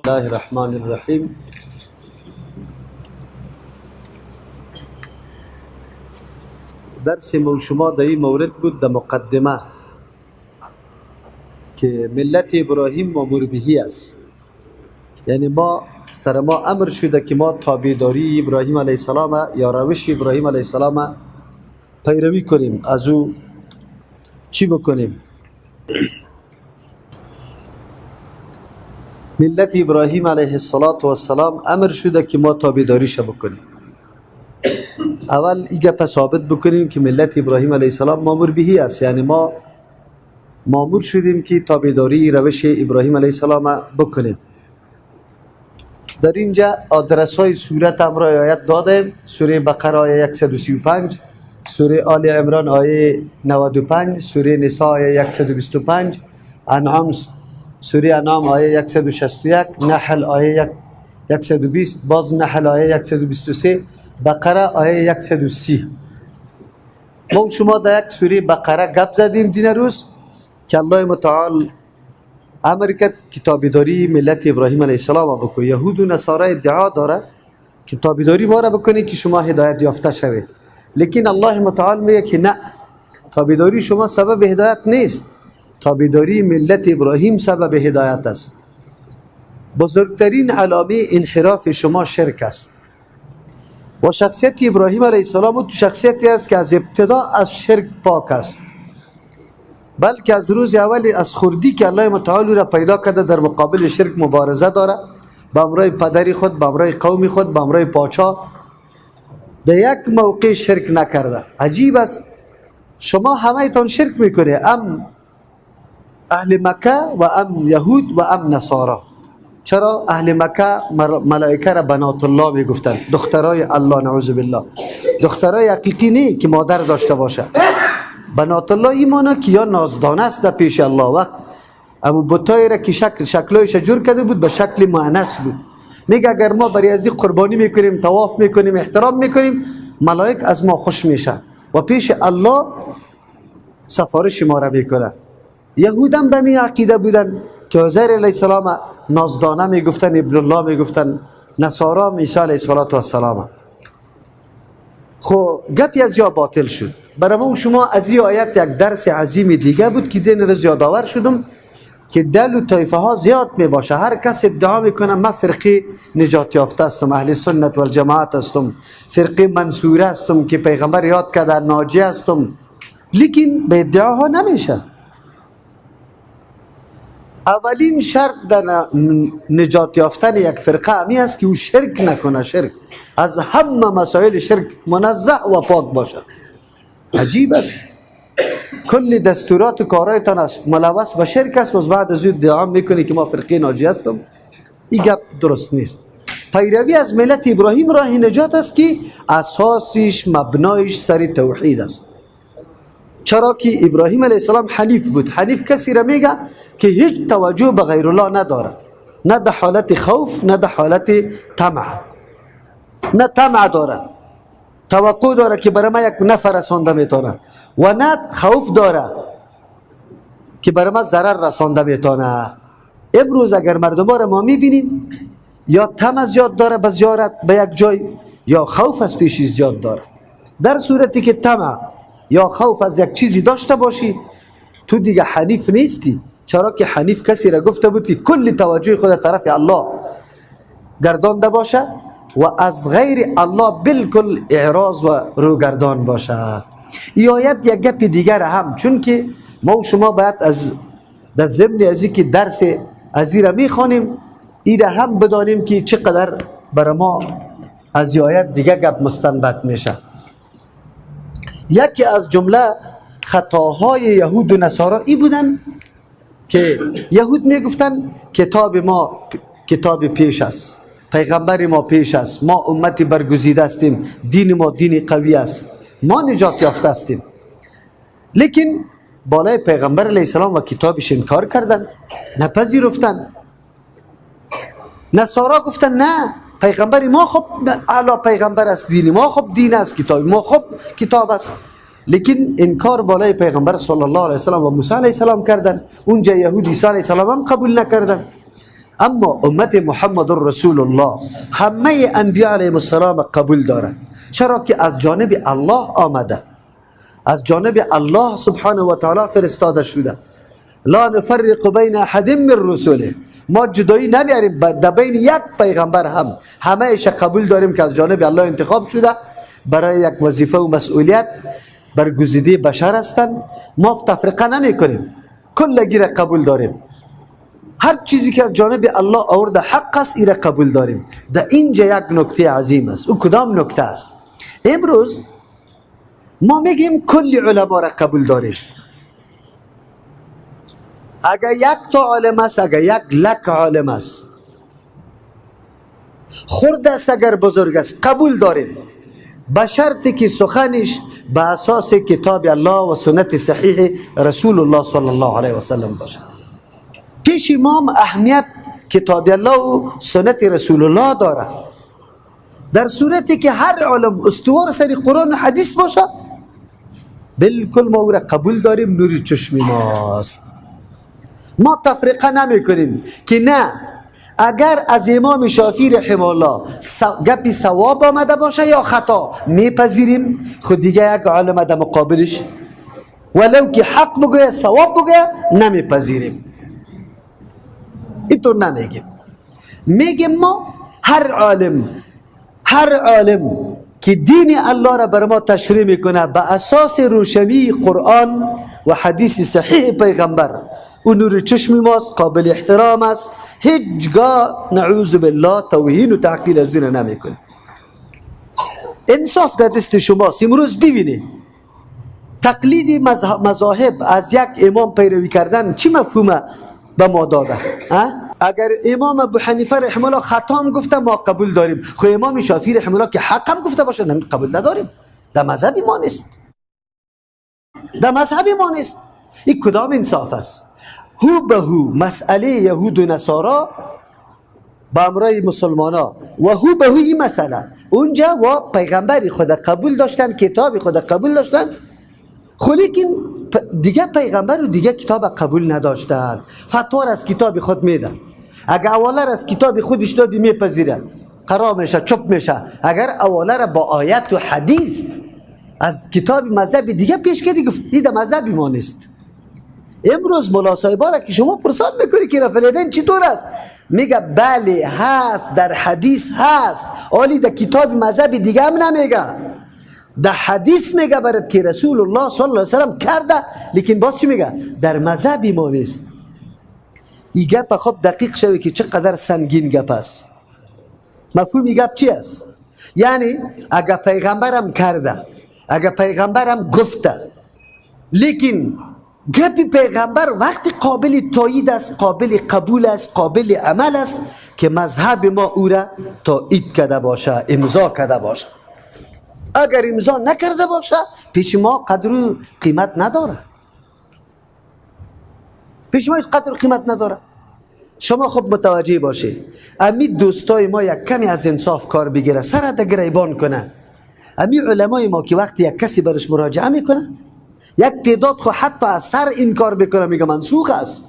الله الرحمن الرحیم. درس ما شما در این مورد بود، در مقدمه که ملت ابراهیم مامور بهی است. یعنی ما سر ما امر شده که ما تابعداری ابراهیم علیه السلام یا روش ابراهیم علیه السلام پیروی کنیم، از او چی بکنیم؟ ملت ابراهیم علیه السلام امر شده که ما تابعداریش بکنیم. اول ایگه پس ثابت بکنیم که ملت ابراهیم علیه السلام مامور بهی است، یعنی ما مامور شدیم که تابعداری روش ابراهیم علیه السلام بکنیم. در اینجا آدرس های سورت هم را آیت دادیم، سوره بقره آیه 135، سوره آل عمران آیه 95، سوره نساء آیه 125، انعام سوره انعام آیه 161، نحل آیه 120، باز نحل آیه 123، بقره آیه 130. ما شما در یک سوره بقره گپ زدیم دین روز که الله متعال امر کرد کتابداری ملت ابراهیم علیه السلام بکن. یهود و نصارا ادعا داره که تابعداری ما را بکنید که شما هدایت یافته شوید. لیکن الله متعال میگه که نه، تابعداری شما سبب هدایت نیست، تابعداری ملت ابراهیم سبب هدایت است. بزرگترین علامه انحراف شما شرک است. و شخصیت ابراهیم علیه السلام تو شخصیتی است که از ابتدا از شرک پاک است، بلکه از روز اول از خردی که الله متعال را پیدا کرده در مقابل شرک مبارزه داره، با امرای پدری خود، با امرای قوم خود، با امرای پاچا، در یک موقع شرک نکرده. عجیب است، شما همه تان شرک میکنه، ام اهل مکه و ام یهود و ام نصارا. چرا؟ اهل مکه ملائکه را بنات الله میگفتن، دخترای الله، نعوذ بالله، دخترای حقیقی نه که مادر داشته باشه. بنات الله ایمانا که یا نازدانه است در پیش الله. وقت اما بتای را که شکلایش جور کرده بود به شکل مؤنث بود، میگه اگر ما برای از قربانی میکنیم، طواف میکنیم، احترام میکنیم، ملائک از ما خوش میشه و پیش الله سفارش ما را میکنه. یهودم به می عقیده بودن که عزیر علیه السلام نازدانه میگفتن، ابن الله میگفتن، نصارا عیسی علیه السلام. خب گپی از یا باطل شد. برای ما و شما از این آیت یک درس عظیم دیگه بود که دین را یادآور شدم که دل و طایفه ها زیاد می باشه. هر کس ادعا میکنه من فرقه نجات یافته هستم، اهل سنت و الجماعت هستم، فرقه منصوره هستم که پیغمبر یاد کرده، ناجی هستم، لیکن به ادعاها نمیشه. اولین شرط در نجات یافتن یک فرقه همی است که او شرک نکنه، شرک از همه مسائل شرک منزه و پاک باشه. عجیب است، کل دستورات و کارایتان است ملوث به شرک است، باز بعد از او ادعا میکنی که ما فرقه ناجی هستم. این گپ درست نیست. پیروی از ملت ابراهیم راه نجات است که اساسش مبنایش سر توحید است. چرا که ابراهیم علیه السلام حنیف بود. حنیف کسی را میگه که هیچ توجه به غیر الله نداره، نه در حالت خوف، نه در حالت طمع، نه طمع داره، توقع داره که برای ما یک نفر رسانده میتونه، و نه خوف داره که برای ما ضرر رسانده میتونه. امروز اگر مردم را ما میبینیم یا طمع زیاد داره به زیارت به یک جای، یا خوف از پیشی زیاد داره. در صورتی که طمع یا خوف از یک چیزی داشته باشی، تو دیگه حنیف نیستی. چرا که حنیف کسی را گفته بود که کل توجه خود طرف الله گردانده باشه و از غیر الله بالکل اعراض و روگردان باشه. ای آیت یک گپ دیگر هم، چون که ما و شما باید از در ضمن از که درس از این را میخوانیم، ای را هم بدانیم که چقدر برای ما از آیت دیگه گپ مستنبط میشه. یکی از جمله خطاهای یهود و نصارا ای بودن که یهود میگفتن کتاب ما کتاب پیش است، پیغمبر ما پیش است، ما امت برگزیده هستیم، دین ما دین قوی است، ما نجات یافته هستیم. لیکن بالای پیغمبر علیه السلام و کتابش انکار کردن، نپذیرفتن. نصارا گفتن نه، پیغمبر ما خب اعلی پیغمبر است، دین ما خب دین است، کتاب ما خب کتاب است. لیکن انکار بالای پیغمبر صلی الله علیه وسلم و موسی علیه السلام کردن. اونجا یهود عیسی علیه السلام هم قبول نکردن. اما امت محمد رسول الله همه انبیاء علیهم السلام قبول داره. چرا که از جانب الله آمده، از جانب الله سبحانه و تعالی فرستاده شده. لا نفرق بین احد من رسوله، ما جدایی نمیاریم در بین یک پیغمبر هم، همه ایش قبول داریم که از جانب الله انتخاب شده برای یک وظیفه و مسئولیت، برگزیده بشر هستند. ما تفرقه نمی کنیم، کلگی را قبول داریم. هر چیزی که از جانب الله آورده حق است، ای را قبول داریم. در اینجا یک نکته عظیم است. او کدام نکته است؟ امروز ما میگیم کل علما را قبول داریم. اگر یک تا عالم است، اگر یک لک عالم است، خرد است اگر بزرگ است، قبول داریم، به شرطی که سخنش به اساس کتاب الله و سنت صحیح رسول الله صلی الله علیه و سلم باشه. پیش امام اهمیت کتاب الله و سنت رسول الله داره. در صورتی که هر عالم استوار سر قرآن و حدیث باشه، بالکل ما او را قبول داریم، نور چشم ماست. ما تفریقه نمی کنیم که نه اگر از امام شافعی رحمه الله گپی ثواب آمده باشه یا خطا میپذیریم، خود دیگه یک عالم در مقابلش ولو که حق بگویه ثواب بگویه نمیپذیریم. اینطور نمیگیم. میگیم ما هر عالم که دین الله را بر ما تشریح میکنه به اساس روشنی قرآن و حدیث صحیح پیغمبر، او نور چشم ماست، قابل احترام است، هیچگاه نعوذ بالله توهین و تحقیر از دین نمیکنه. انصاف در دست شماست. امروز ببینید تقلید مذاهب از یک امام پیروی کردن چی مفهومه به ما داده؟ اگر امام ابو حنیفه رحمه الله خطا هم گفته ما قبول داریم، خو امام شافعی رحمه الله که حق هم گفته باشه قبول نداریم، در مذهب ما نیست، در مذهب ما نیست. این کدام انصاف است؟ هو به هو مسئله یهود و نصارا به امرای مسلمان ها و هو به هو این مسئله اونجا و پیغمبر خود قبول داشتن، کتاب خود قبول داشتن، خو لیکن دیگه پیغمبر و دیگه کتاب قبول نداشتن. فتوا از کتاب خود میده، اگر اوله از کتاب خودش دادی میپذیره، قرار میشه، چپ میشه. اگر اوله را با آیت و حدیث از کتاب مذهب دیگه پیش کردی، گفت دیده مذهب ما نیست. امروز ملا صاحبا را که شما پرسان میکنی که رفع الیدین چطور است، میگه بله هست، در حدیث هست، آلی در کتاب مذهب دیگه هم نمیگه، در حدیث میگه برات که رسول الله صلی الله علیه وسلم کرده، لیکن باز چی میگه؟ در مذهب ما نیست. این گپ خب دقیق شوی که چقدر سنگین گپ است. مفهوم این گپ چی است؟ یعنی اگر پیغمبرم کرده، اگر پیغمبرم گفته، لیکن گپ پیغمبر وقتی قابل تایید است، قابل قبول است، قابل عمل است که مذهب ما او را تایید کرده باشه، امضا کرده باشه. اگر امضا نکرده باشه پیش ما قدر و قیمت نداره، پیش ما قدر و قیمت نداره. شما خب متوجه باشید امی دوستای ما یک کمی از انصاف کار بگیره، سر در گریبان کنه. امی علمای ما که وقتی یک کسی برش مراجعه میکنه، یک تعداد خو حتی از سر انکار بکنه، میگه منسوخ است.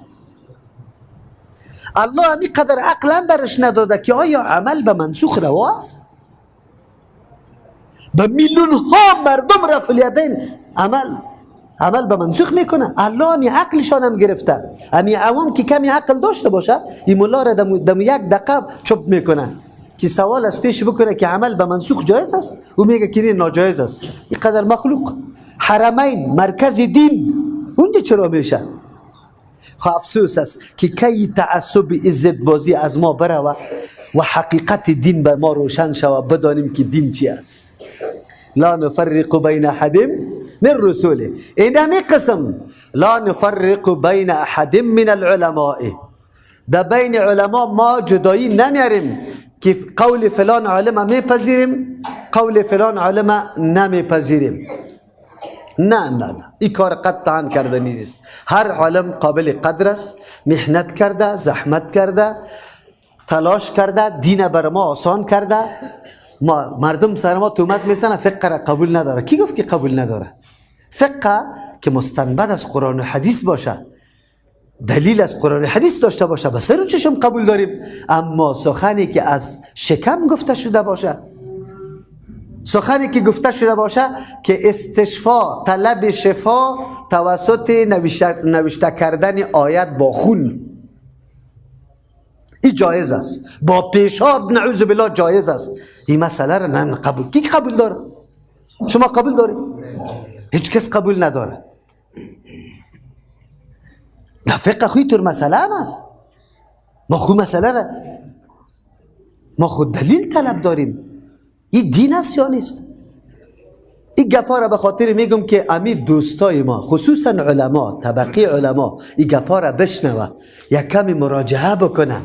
الله امی قدر عقلا برش نداده که آیا عمل به منسوخ روا است؟ به میلیون ها مردم رفع الیدین عمل به منسوخ میکنه. الله امی عقلشان هم گرفته. امی عوام که کمی عقل داشته باشه این ملا را دم یک دقیقه چپ میکنه که سوال از پیش بکنه که عمل به منسوخ جایز است، او میگه که ناجایز است. این قدر مخلوق حرمین مرکز دین اونجا چرا میشه؟ خب افسوس است که کی تعصب عزت بازی از ما بروه و حقیقت دین به ما روشن شوه، بدانیم که دین چی است. لا نفرق بین احد من رسوله. اینمی قسم لا نفرق بین احد من العلماء، در بین علما ما جدایی نمیاریم که قول فلان عالم میپذیریم قول فلان عالم نمیپذیریم. نه نه نه، این کار قطعا کردنی نیست. هر عالم قابل قدر است، محنت کرده، زحمت کرده، تلاش کرده، دین بر ما آسان کرده. ما مردم سر ما تهمت میزنه فقه را قبول نداره. کی گفت که قبول نداره؟ فقه که مستنبط از قرآن و حدیث باشه، دلیل از قرآن و حدیث داشته باشه، به سر و چشم قبول داریم. اما سخنی که از شکم گفته شده باشه، سخنی که گفته شده باشه که استشفا، طلب شفا توسط نوشته کردن آیت با خون، این جایز است. با پیشاب نعوذ بالله جایز است. این مسئله را نه قبول. کی قبول داره؟ شما قبول داری؟ هیچ کس قبول نداره. در فقه خوی طور مسئله هم است. ما خود مسئله را ما خود دلیل طلب داریم. این دین است یا نیست؟ این گپا را به خاطر میگم که امیر دوستای ما خصوصا علما، طبقه علما، این گپا را بشنوه، یک کمی مراجعه بکنه،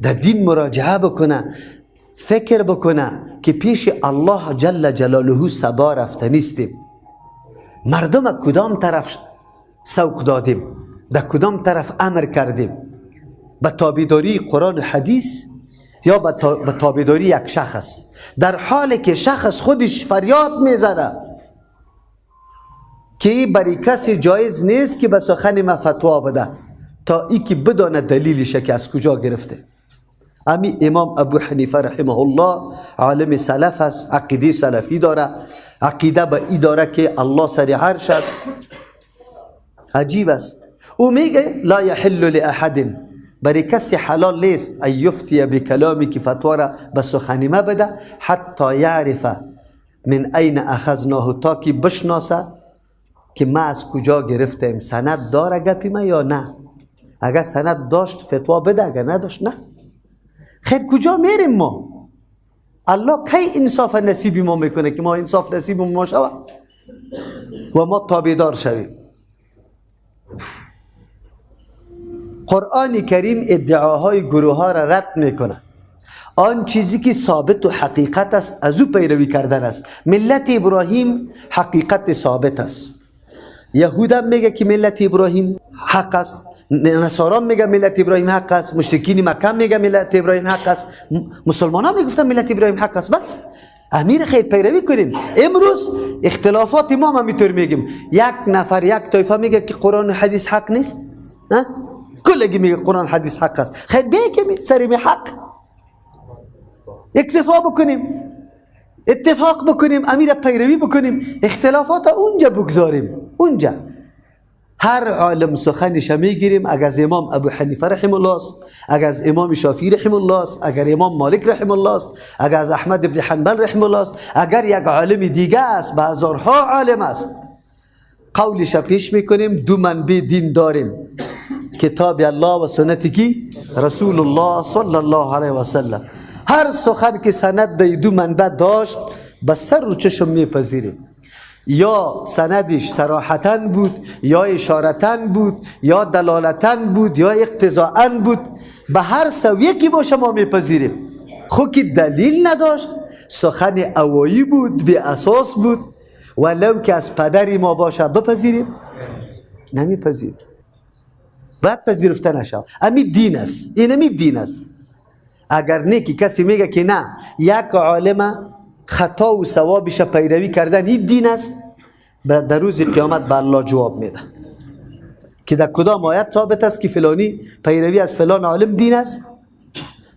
در دین مراجعه بکنه، فکر بکنه که پیش الله جل جلاله سبا رفته نیستیم. مردم کدام طرف سوق دادیم، در کدام طرف امر کردیم؟ به تابعداری قرآن و حدیث یا به تابعداری یک شخص، در حالی که شخص خودش فریاد میزنه که برای کسی جایز نیست که به سخن ما فتوا بده تا ای که بدانه دلیلش که از کجا گرفته. امی امام ابو حنیفه رحمه الله عالم سلف است، عقیده سلفی داره، عقیده به ای داره که الله سر عرش است. عجیب است. او میگه لا یحل لأحد، برای کسی حلال نیست ان یفتی بکلامی که فتوا را به سخن ما بده، حتی یعرف من این اخذناه، تا که بشناسه که ما از کجا گرفتیم، سند داره گپی ما یا نه. اگر سند داشت فتوا بده، اگر نداشت نه. خیر کجا میریم ما؟ الله کی انصاف نصیب ما میکنه که ما انصاف نصیب ما شود و ما تابعدار شویم؟ قرآن کریم ادعاهای گروه ها را رد میکنه. آن چیزی که ثابت و حقیقت است از او پیروی کردن است. ملت ابراهیم حقیقت ثابت است. یهود هم میگه که ملت ابراهیم حق است، نصارا میگه ملت ابراهیم حق است، مشرکین مکه میگه ملت ابراهیم حق است، مسلمان ها میگفتن ملت ابراهیم حق است. بس امیر خیر پیروی کنیم. امروز اختلافات ما هم میتونیم میگیم یک نفر یک طایفه میگه که قرآن و حدیث حق نیست، نه کلگی میگه قرآن حدیث حق است. خیر بیا که سر می حق اکتفا بکنیم، اتفاق بکنیم، امیر پیروی بکنیم، اختلافات اونجا بگذاریم. اونجا هر عالم سخنش میگیریم، اگر از امام ابو حنیفه رحم الله است، اگر از امام شافعی رحم الله است، اگر امام مالک رحم الله است، اگر از احمد بن حنبل رحم الله است، اگر یک عالم دیگه است، به هزارها عالم است، قولش پیش میکنیم. دو منبع دین داریم، کتاب الله و سنت کی؟ رسول الله صلی الله علیه و سلم. هر سخن که سند به دو منبع داشت به سر و چشم میپذیریم. یا سندش صراحتاً بود، یا اشارتاً بود، یا دلالتاً بود، یا اقتضاءً بود، به هر سویه که باشه ما میپذیریم. خو که دلیل نداشت، سخن اوایی بود، بی اساس بود، ولو که از پدری ما باشه بپذیریم؟ نمیپذیریم. باید پذیرفته نشود. امی دین است، این امی دین است. اگر نه که کسی میگه که نه یک عالم خطا و ثوابش پیروی کردن این دین است، در روز قیامت به الله جواب میده که در کدام آیت ثابت است که فلانی پیروی از فلان عالم دین است،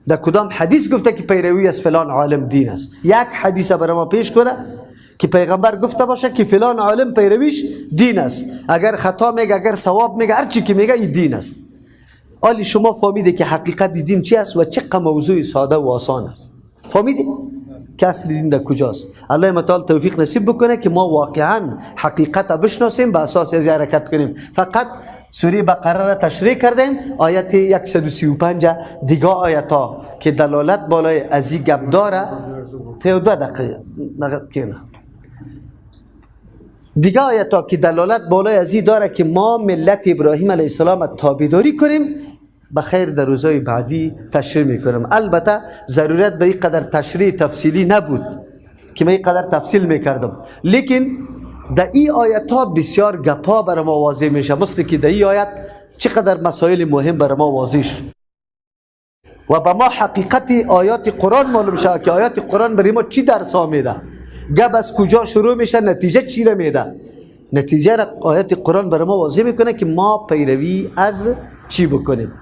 در کدام حدیث گفته که پیروی از فلان عالم دین است. یک حدیث برای ما پیش کنه که پیغمبر گفته باشه که فلان عالم پیرویش دین است. اگر خطا میگه، اگر ثواب میگه، هر چی که میگه این دین است. آلی شما فهمیده که حقیقت دین چی است و چه موضوع ساده و آسان است. فهمیده که اصل دین در کجاست. الله متعال توفیق نصیب بکنه که ما واقعا حقیقت بشناسیم، به اساس از حرکت کنیم. فقط سوره بقره را تشریح کردیم، آیت 135 دیگه آیت ها که دلالت بالای از این گپ داره، تا 2 دقیقه نه دیگه آیت ها که دلالت بالای از این داره که ما ملت ابراهیم علیه السلام تابعداری کنیم، بخیر در روزهای بعدی تشریح میکنم. البته ضرورت به این قدر تشریح تفصیلی نبود که من این قدر تفصیل میکردم، لیکن در این آیت ها بسیار گپا بر ما واضح میشه، مثل که در این آیت چقدر مسائل مهم بر ما واضح شد و به ما حقیقت آیات قرآن معلوم شد که آیات قرآن برای ما چی درس ها میده، گپ از کجا شروع میشه، نتیجه چی را میده. نتیجه را آیات قرآن برای ما واضح میکنه که ما پیروی از چی بکنیم.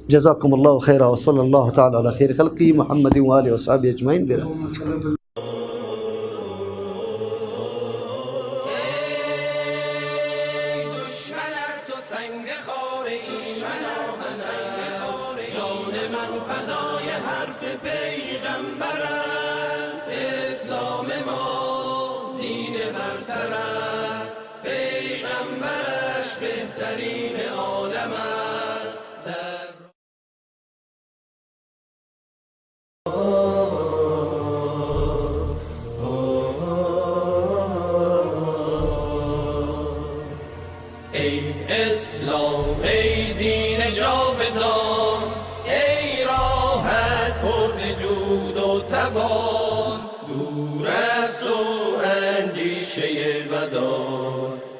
جزاكم الله خيرا وصلى الله تعالى على خير خلقه محمد وآله وصحبه أجمعين.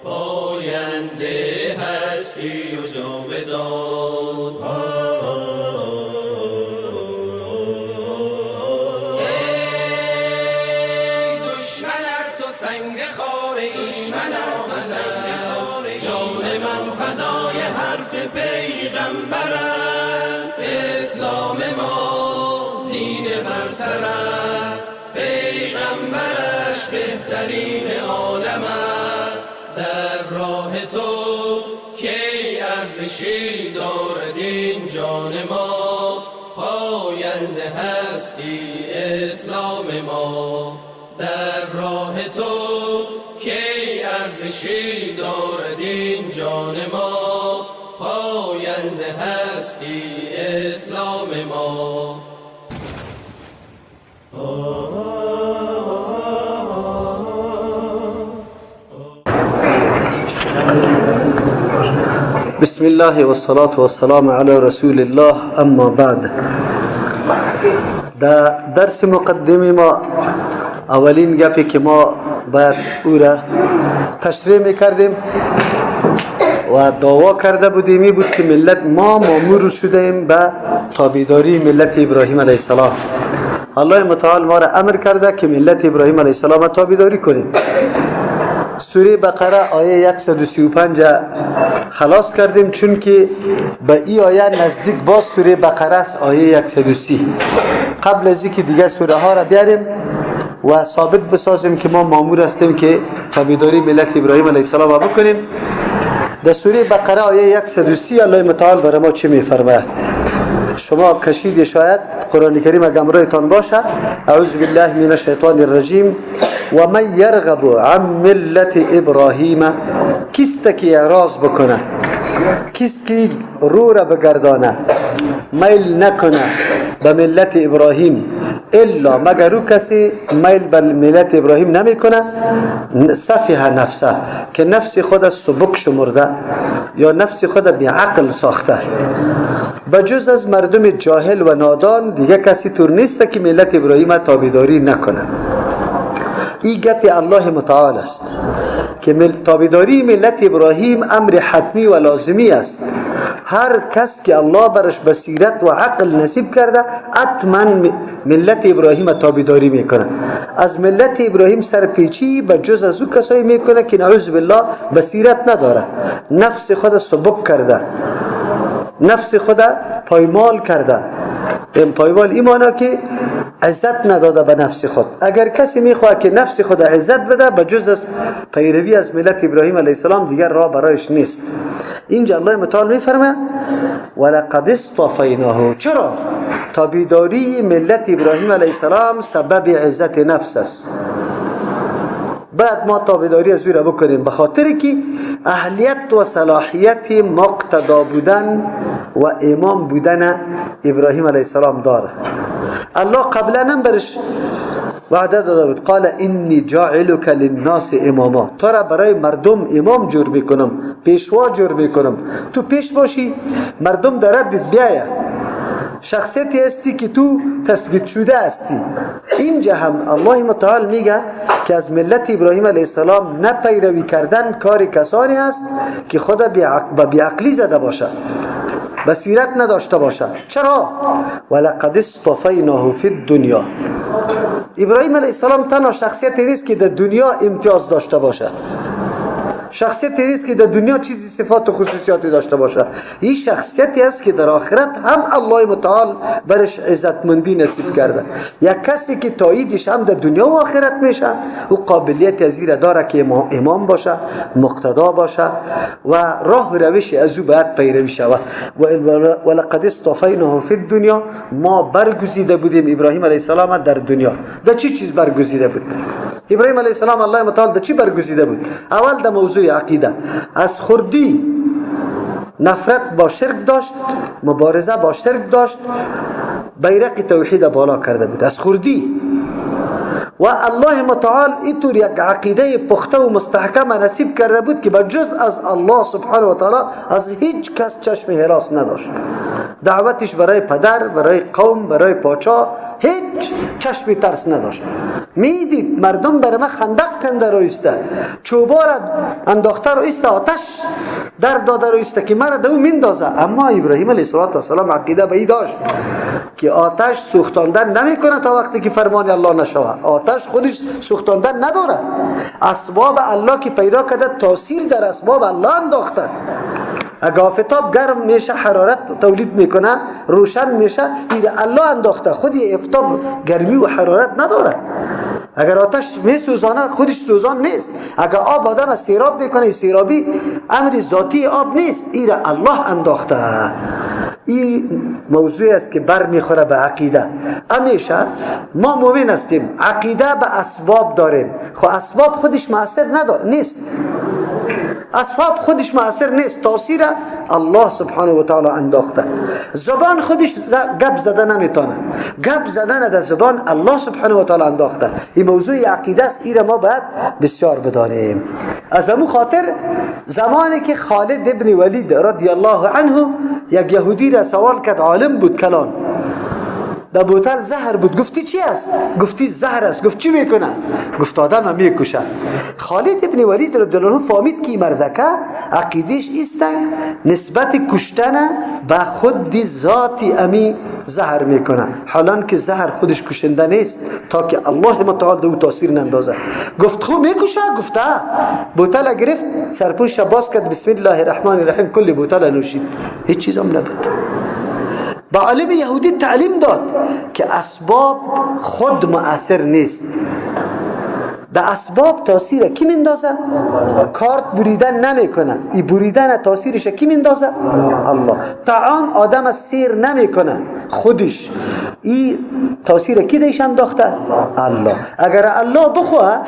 پاینده هستی و جاودان. ای دشمن تو سنگ خاره، جان من فدای حرف پیغمبرم، اسلام ما برتر است، پیغمبرش بهترین عالم است. در راه تو کی ارزشی دارد این جان ما، پاینده هستی اسلام ما. در راه تو کی ارزشی دارد این جان ما، پاینده هستی اسلام ما. بسم الله والصلاة والسلام علی رسول الله، اما بعد. در درس مقدمه ما اولین گپی که ما باید او را تشریح میکردیم و دعوا کرده بودیم این بود که ملت ما مامور شدیم به تابعداری ملت ابراهیم علیه السلام. الله متعال ما را امر کرده که ملت ابراهیم علیه السلام تابعداری کنیم. سوره بقره آیه 135 خلاص کردیم، چون که به این آیه نزدیک با سوره بقره است، آیه 130. قبل از اینکه دیگه سوره ها را بیاریم و ثابت بسازیم که ما مامور هستیم که تابعداری ملت ابراهیم علیه السلام را بکنیم، در سوره بقره آیه 130 الله متعال برای ما چی میفرماید؟ شما کشید شاید قرآن کریم اگه باشه. اعوذ بالله من الشیطان الرجیم. و من یرغب عن ملت ابراهیم، کیست که اعراض بکنه، کیست که رو را بگردانه، میل نکنه به ملت ابراهیم، الا مگر او کسی میل به ملت ابراهیم نمیکنه، سفیه نفسه، که نفس خود سبک شمرده یا نفس خود بی عقل ساخته. بجز از مردم جاهل و نادان دیگه کسی طور نیست که ملت ابراهیم تابعداری نکنه. این گپ الله متعال است که تابعداری ملت ابراهیم امر حتمی و لازمی است. هر کس که الله برش بصیرت و عقل نصیب کرده حتما ملت ابراهیم تابعداری میکنه. از ملت ابراهیم سرپیچی به جز از او کسایی میکنه که نعوذ بالله بصیرت نداره، نفس خود سبک کرده، نفس خود پایمال کرده. این پایمال این معنی که عزت نداده به نفس خود. اگر کسی میخواد که نفس خود عزت بده، به جز از پیروی از ملت ابراهیم علیه السلام دیگر راه برایش نیست. اینجا الله متعال میفرمه ولقد اصطفیناه. چرا؟ تابعداری ملت ابراهیم علیه السلام سبب عزت نفس است. بعد ما تابعداری از او را بکنیم به خاطر که اهلیت و صلاحیت مقتدا بودن و امام بودن ابراهیم علیه السلام داره. الله قبلا هم برش وعده داده بود، قال انی جاعلک للناس اماما، تو را برای مردم امام جور میکنم، پیشوا جور میکنم، تو پیش باشی مردم در ردت بیایه، شخصیتی هستی که تو تثبیت شده هستی. اینجا هم الله متعال میگه که از ملت ابراهیم علیه السلام نپیروی کردن کار کسانی است که خدا به بیعقلی زده باشه، بصیرت نداشته باشه. چرا؟ ولقد اصطفیناه فی الدنیا. ابراهیم علیه السلام تنها شخصیتی نیست که در دنیا امتیاز داشته باشه، شخصیتی نیست که در دنیا چیزی صفات و خصوصیاتی داشته باشه. این شخصیتی است که در آخرت هم الله متعال برش عزتمندی نصیب کرده. یک کسی که تاییدش هم در دنیا و آخرت میشه، او قابلیت از این داره که امام باشه، مقتدا باشه و راه روش از او باید پیروی شود. ولقد اصطفیناه فی الدنیا، ما برگزیده بودیم ابراهیم علیه السلام در دنیا. در چی چیز برگزیده بود ابراهیم علیه السلام؟ الله متعال در چی برگزیده بود؟ اول در موضوع عقیده. از خردی نفرت با شرک داشت، مبارزه با شرک داشت، بیرق توحید بالا کرده بود از خردی. و الله متعال اینطور یک عقیده پخته و مستحکم نصیب کرده بود که به جز از الله سبحانه و تعالی از هیچ کس چشم هراس نداشت. دعوتش برای پدر، برای قوم، برای پاچا هیچ چشم ترس نداشت. میدید مردم برای من خندق کنده رو ایسته، چوبا را انداخته رو ایسته، آتش در داده رو ایسته که مرا دو میندازه. اما ابراهیم علیه السلام عقیده به ای داشت که آتش سوختاندن نمیکنه تا وقتی که فرمان الله نشود. آتش خودش سوختاندن نداره، اسباب الله که پیدا کرده تاثیر در اسباب الله انداخته. اگه آفتاب گرم میشه حرارت تولید میکنه، روشن میشه، این الله انداخته. خودی افتاب گرمی و حرارت نداره. اگر آتش میسوزانه خودش سوزان نیست. اگر آب آدم سیراب میکنه، سیرابی امر ذاتی آب نیست، این الله انداخته. این موضوع است که بر میخوره به عقیده. همیشه ما مؤمن هستیم، عقیده به اسباب داریم. خب اسباب خودش مؤثر نیست، اسباب خودش مؤثر نیست، تاثیر الله سبحانه و تعالی انداخته. زبان خودش گپ زده نمیتونه، گپ زدن در زبان الله سبحانه و تعالی انداخته. این موضوع عقیده است، این ما باید بسیار بدانیم. از همون خاطر زمانی که خالد ابن ولید رضی الله عنه یک یهودی را سوال کرد، عالم بود کلان، در بوتل زهر بود، گفتی چی است؟ گفتی زهر است. گفت چی میکنه؟ گفت آدم میکشه. خالد ابن ولید رضی الله عنه فهمید که مردکه عقیدش است نسبت کشتن به خود ذات امی زهر میکنه، حالان که زهر خودش کشنده نیست تا که الله متعال دو تاثیر نندازه. گفت خو میکشه؟ گفته بوتل گرفت، سرپوش باز کرد، بسم الله الرحمن الرحیم، کل بوتل نوشید، هیچ چیز هم نبود. با عالم یهودی تعلیم داد که اسباب خود مؤثر نیست. در اسباب تاثیر کی میندازه؟ کارت بریدن نمیکنه، این بریدن تاثیرش کی میندازه؟ الله. طعام آدم سیر نمیکنه خودش، این تاثیر کی دیش انداخته؟ الله. اگر الله بخواه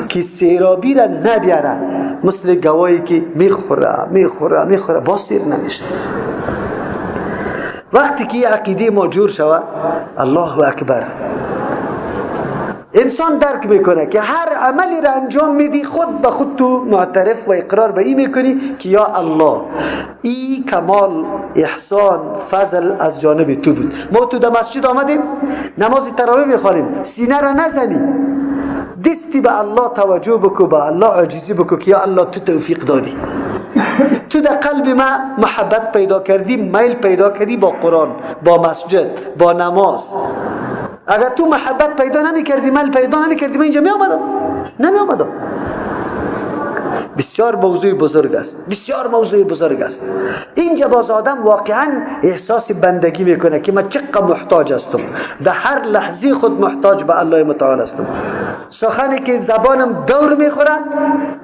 که سیرابی را نبیاره، مثل گوایی که میخوره میخوره میخوره با سیر نمیشه. وقتی که عقیده ما جور شوه، الله اکبر، انسان درک میکنه که هر عملی را انجام میدی خود به خود تو معترف و اقرار به این میکنی که یا الله، ای کمال، احسان، فضل از جانب تو بود. ما تو در مسجد آمدیم نماز تراویح میخوانیم، سینه را نزنی، دستی به الله توجه بکو، به الله عاجزی بکو که یا الله تو توفیق دادی، تو در قلب ما محبت پیدا کردی، میل پیدا کردی با قرآن، با مسجد، با نماز. اگر تو محبت پیدا نمی کردی، میل پیدا نمی کردی، من اینجا می آمدم نمی آمدم. بسیار موضوع بزرگ است، بسیار موضوع بزرگ است. اینجا باز آدم واقعا احساس بندگی میکنه که من چقدر محتاج هستم، در هر لحظه خود محتاج به الله متعال هستم. سخنی که زبانم دور میخوره،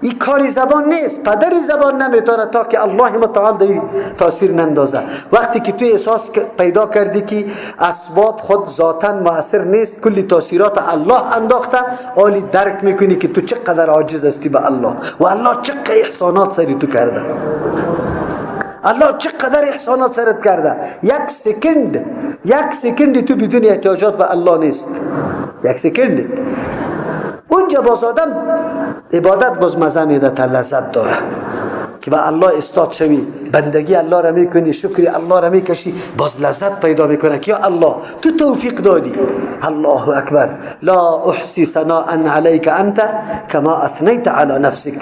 این کاری زبان نیست، پدر زبان نمیتونه تا که الله متعال دی تاثیر نندازه. وقتی که تو احساس پیدا کردی که اسباب خود ذاتاً مؤثر نیست، کلی تاثیرات الله انداخته، عالی درک میکنی که تو چقدر عاجز هستی به الله و الله چقدر احسانات سری تو کرده، الله چقدر احسانات سرت کرده. یک second، یک second تو بدون احتیاجات به الله نیست، یک second. اونجا باز آدم عبادت باز مزه میده، تا لذت داره که به الله استاد شوی، بندگی الله را میکنی، شکر الله را میکشی، باز لذت پیدا میکنه که یا الله تو توفیق دادی. الله اکبر، لا احصی ثناء علیک انت کما اثنیت علی نفسک.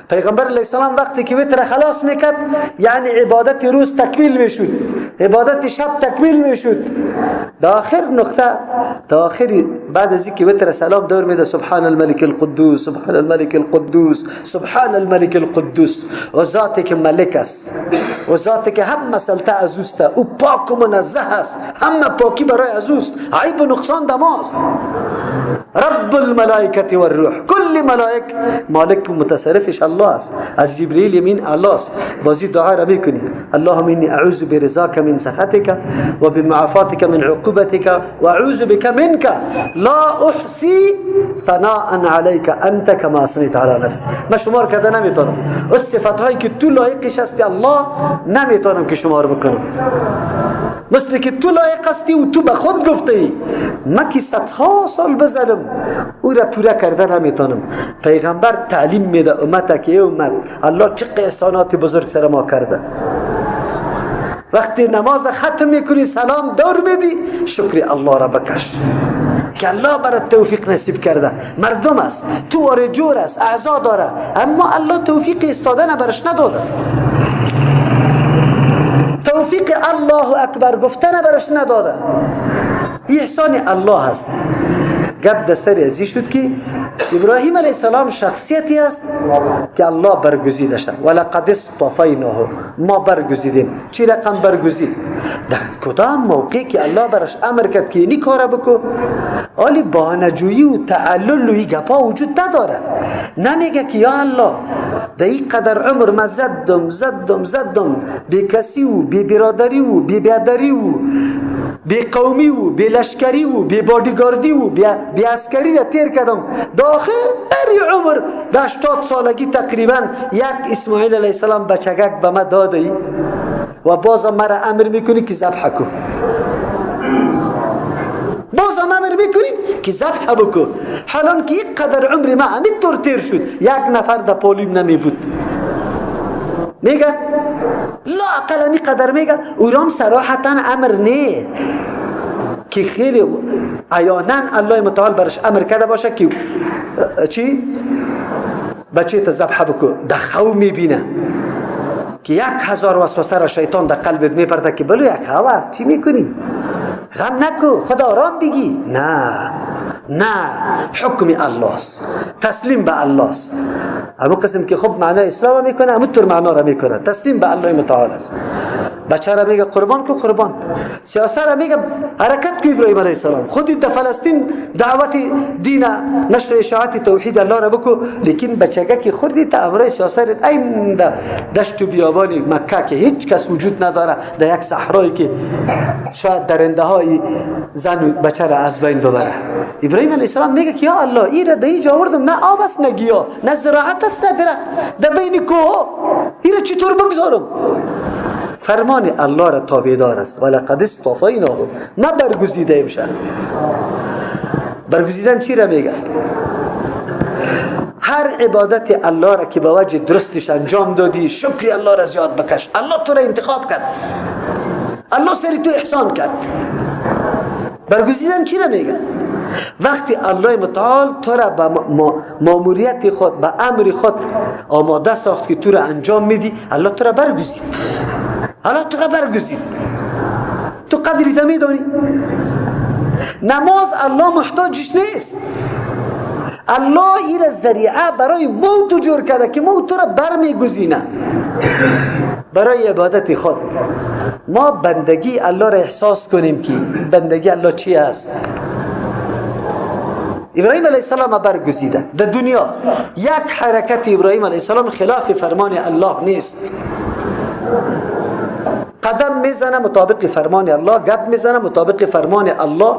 پیغمبر علیه السلام وقتی که وتر خلاص میکرد، یعنی عبادت روز تکمیل میشد، عبادت شب تکمیل میشد. در آخر نقطه، تا آخر بعد از اینکه وتر سلام دور میده، سبحان الملک القدوس، سبحان الملک القدوس، سبحان الملک القدوس. و ذاتی که ملک است، و ذاتی که همه سلطه از اوست، او پاک و منزه است، همه پاکی برای از اوست، عیب و نقصان دماست. رب الملائکه والروح، کل ملائک مالک و متصرفش الله است، از جبرئیل یمین الله است. بازی دعا را میکنی، اللهم انی اعوذ برضاک من سخطک و بمعافاتک من عقوبتک و اعوذ بک منک لا احصی ثناء علیک انت کما اثنیت علی نفسی. من شمار کرده نمیتونم از صفات هایی که تو لایقش هستی الله، نمیتونم که شمار بکنم، مثل که تو لایق هستی و تو به خود گفته ای. من که صدها سال بزنم او را پورا کرده نمیتونم. پیغمبر تعلیم میده امت که ای امت، الله چه احسانات بزرگ سر ما کرده. وقتی نماز ختم میکنی، سلام دور میدی، شکر الله را بکش که الله برات توفیق نصیب کرده. مردم است، تو واره جور است، اعضا داره، اما الله توفیق استادن برش نداده، توفیق الله اکبر گفتن برش نداده. احسان الله هست. گپ در سر ازی شد که ابراهیم علیه السلام شخصیتی است که الله برگزیدش. ولقد اصطفیناه، ما برگزیدیم. چی رقم برگزید؟ در کدام موقعی که الله برش امر کرد که اینی کار بکو، آلی بهانه‌جویی و تعلل و این گپا وجود نداره. نمیگه که یا الله در این قدر عمر من زدم زدم زدم، بی کسی و بی برادری و بی بیادری و بی قومی و بی لشکری و بی بادیگاردی و بی عسکری را تیر کردم، داخل عمر در 80 سالگی تقریبا یک اسماعیل علیه السلام بچگک به ما داده ای و بازم مرا امر میکنی که ذبح کن، بازم امر میکنی که ذبح بکن، حالان که یک قدر عمر ما همین طور تیر شد، یک نفر در پالیم نمی بود. میگه لا اقل همی قدر میگه، او رام صراحتا امر نه که خیلی عیانا الله متعال برش امر کرده باشه که چی؟ بچه تا ذبح بکن. در خو میبینه که 1000 وسوسه را شیطان در قلبت میپرده که بلو یک خو است، چی میکنی؟ غم نکو، خدا آرام بگی. نه نه، حکم الله است، تسلیم به الله است. همون قسم که خب معنای اسلام میکنه، همون طور معنا را میکنه، تسلیم به الله متعال است. بچه را میگه قربان کو، قربان. سیاست را میگه حرکت کو. ابراهیم علیه السلام خودی در فلسطین دعوت دین نشر اشاعت توحید الله را بکو، لیکن بچگه که خوردی تا امرای سیاست این دشت و بیابان مکه که هیچ کس وجود نداره، در یک صحرایی که شاید درنده های زن و بچه را از بین ببره. ابراهیم علیه السلام میگه که یا الله این را در اینجا آوردم، نه آب است نه گیاه، نه زراعت است نه درخت، در بین کوه این را چطور بگذارم؟ فرمان الله را تابعدار است. ولقد اصطفیناه، ما برگزیده میشه. برگزیدن چی را میگه؟ هر عبادت الله را که به وجه درستش انجام دادی، شکر الله را زیاد بکش. الله تو را انتخاب کرد، الله سری تو احسان کرد. برگزیدن چی را میگه؟ وقتی الله متعال تو را به ماموریت خود، به امر خود آماده ساخت که تو را انجام میدی، الله تو را برگزید. الله تو را برگزید. تو قدری تا میدانی؟ نماز الله محتاجش نیست. الله این را ذریعه برای موت جور کرده که موت را برمیگزینه برای عبادت خود. ما بندگی الله را احساس کنیم که بندگی الله چی است. ابراهیم علیه السلام برگزیده در دنیا. یک حرکت ابراهیم علیه السلام خلاف فرمان الله نیست. قدم میزنه مطابق فرمان الله، گپ میزنه مطابق فرمان الله،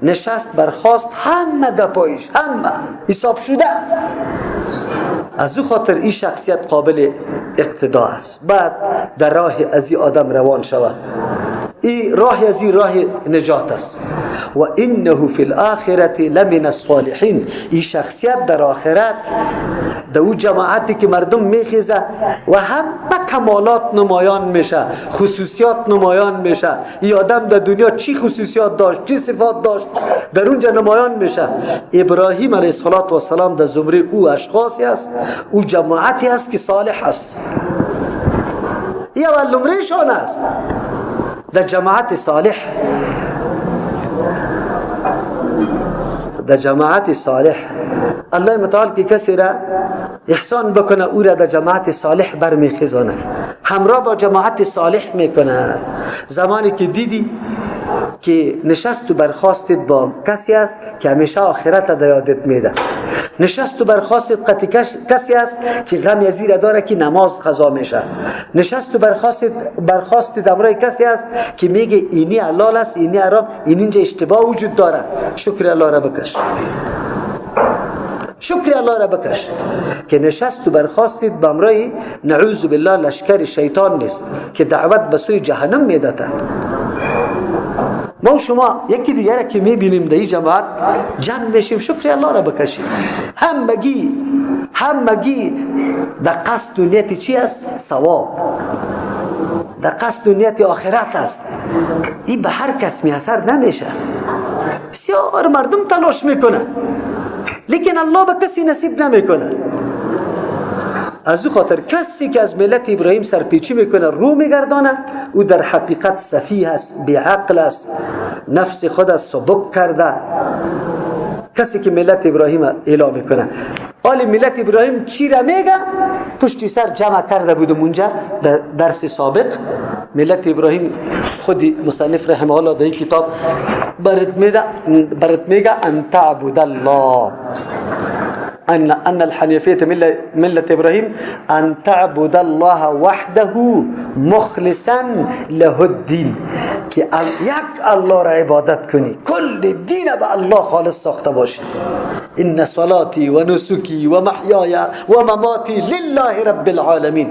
نشست برخاست، همه گپایش همه حساب شده. از او خاطر این شخصیت قابل اقتدا است. بعد در راه از این آدم روان شود، این راه از این راه نجات است. و انه فی الاخرة لمن الصالحین. این شخصیت در آخرت در او جماعتی که مردم میخیزه و همه کمالات نمایان میشه، خصوصیات نمایان میشه. این آدم در دنیا چی خصوصیات داشت، چی صفات داشت، در اونجا نمایان میشه. ابراهیم علیه السلام در زمره او اشخاصی است، او جماعتی است که صالح است. این اول نمرهشان است در جماعت صالح. در جماعت صالح الله متعال که کسی را احسان بکنه، او را در جماعت صالح برمیخیزانه، همراه با جماعت صالح میکنه. زمانی که دیدی که نشست و برخاستت با کسی است که همیشه آخرت را یادت میده، نشست و برخاستت قطعی کسی است که غم از این داره که نماز قضا میشه، نشست و برخاستت امرای کسی است که میگه اینی حلال است اینی حرام، این اینجا اشتباه وجود داره، شکر الله را بکش، شکر الله را بکش که نشست و برخاستید به امرای نعوذ بالله لشکر شیطان نیست که دعوت به سوی جهنم میداده. ما و شما یکی دیگر که میبینیم در این جماعت جمع میشیم، شکر الله را بکشیم. همگی در قصد و نیت چی است؟ ثواب. در قصد و نیت آخرت است. این به هر کس میسر نمیشه. بسیار مردم تلاش میکنه، لیکن الله به کسی نصیب نمیکنه. از او خاطر کسی که از ملت ابراهیم سرپیچی میکنه، رو میگردانه، او در حقیقت سفیه است، بیعقل است، نفس خود است سبک کرده. کسی که ملت ابراهیم اعلام میکنه. حال ملت ابراهیم چی را میگه؟ پشتی سر جمع کرده بودم اونجا در درس سابق. ملت ابراهیم خود مصنف رحمه الله در کتاب برات میگه ان تعبد الله، ان الحنیفیه ملت ابراهیم ان تعبد الله وحده مخلصا له الدین، که یک الله را عبادت کنی، کل دین به الله خالص ساخته باشی. ان صلاتی و نسکی و محیای و مماتی لله رب العالمین.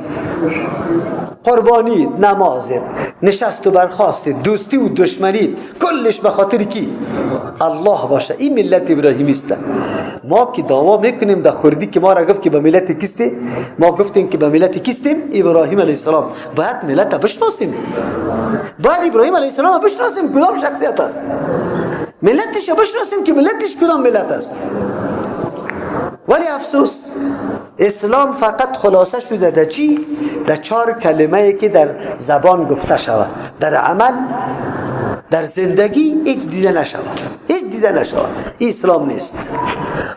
قربانی، نمازت، نشست و برخاست، دوستی و دشمنیت، کلش به خاطر کی؟ الله باشه. این ملت ابراهیمی است. ما که دعوا میکنیم در خوردی که ما را گفت که به ملت کیستی، ما گفتیم که به ملت کیستیم؟ ابراهیم علیه السلام. باید ملت بشناسیم، باید ابراهیم علیه السلام بشناسیم کدام شخصیت است، ملتش بشناسیم که ملتش کدام ملت است. ولی افسوس اسلام فقط خلاصه شده در چی؟ در 4 کلمه که در زبان گفته شود، در عمل، در زندگی هیچ دیده نشود، هیچ دیده نشود. این اسلام نیست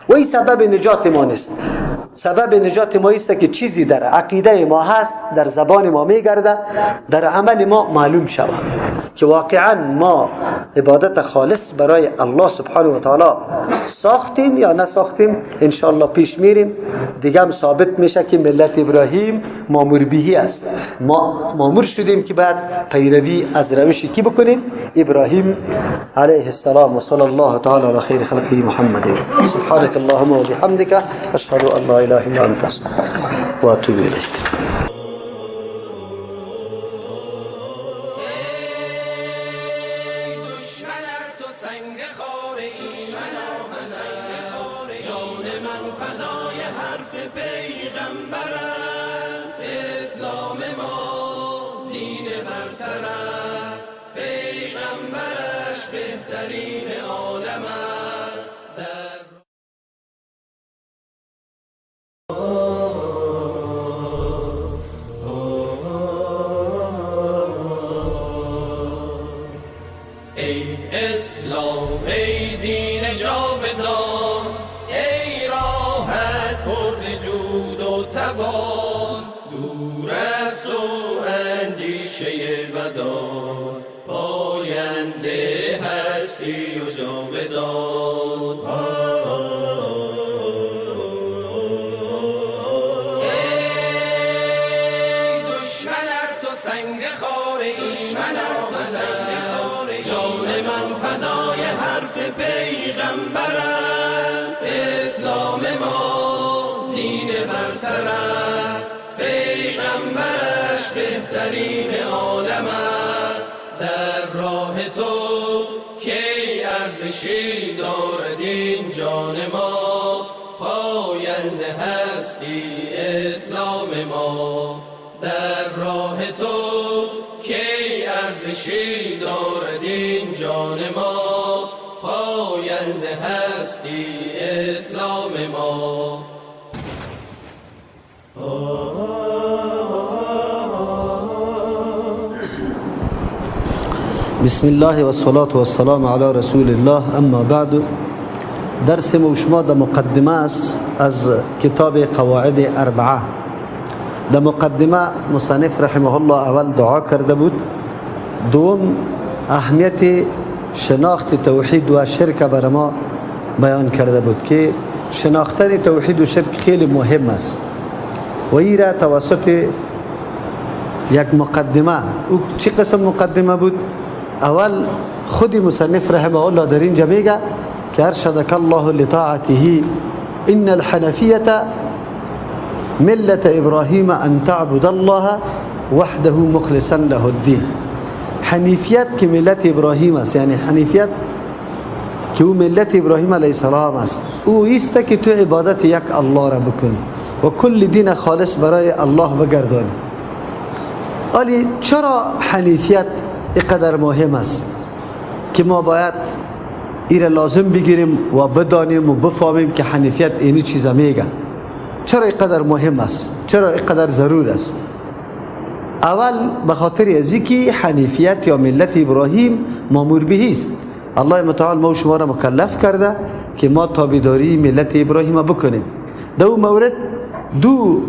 و این سبب نجات ما نیست. سبب نجات ما است که چیزی در عقیده ما هست، در زبان ما میگرده، در عمل ما معلوم شود که واقعا ما عبادت خالص برای الله سبحانه و تعالی ساختیم یا نساختیم. انشاءالله پیش میریم دیگه هم ثابت میشه که ملت ابراهیم مامور بهی است. ما مامور شدیم که بعد پیروی از روش کی بکنیم؟ ابراهیم علیه السلام. و صلی الله تعالی علی خیر خلقه محمد. سبحانك اللهم و بحمدك اشهد ان لا اله الا انت استغفرك و اتوب الیک. بسم الله والصلاة والسلام على رسول الله. اما بعد، درس ما در مقدمه است از کتاب قواعد اربعه. در مقدمه مصنف رحمه الله اول دعا کرده بود، دوم اهمیت شناخت توحید و شرک بر ما بیان کرده بود که شناختن توحید و شرک خیلی مهم است و این را توسط یک مقدمه. او چه قسم مقدمه بود؟ اول خود مصنف رحمه الله در اینجا میگه که ارشدک الله لطاعته ان الحنفیه ملت ابراهیم ان تعبد الله وحده مخلصا له الدین. حنیفیت که ملت ابراهیم است، یعنی حنیفیت که او ملت ابراهیم علیه السلام است، او ایست که تو عبادت یک الله را بکنی و کل دین خالص برای الله بگردانی. ولی چرا حنیفیت اینقدر مهم است که ما باید ایره لازم بگیریم و بدانیم و بفهمیم که حنیفیت اینی چیزا میگه؟ چرا اینقدر مهم است؟ چرا اینقدر ضرور است؟ اول به خاطر از اینکه حنیفیت یا ملت ابراهیم مامور به است. الله متعال ما و شما را مکلف کرده که ما تابعداری ملت ابراهیم بکنیم. دو مورد دو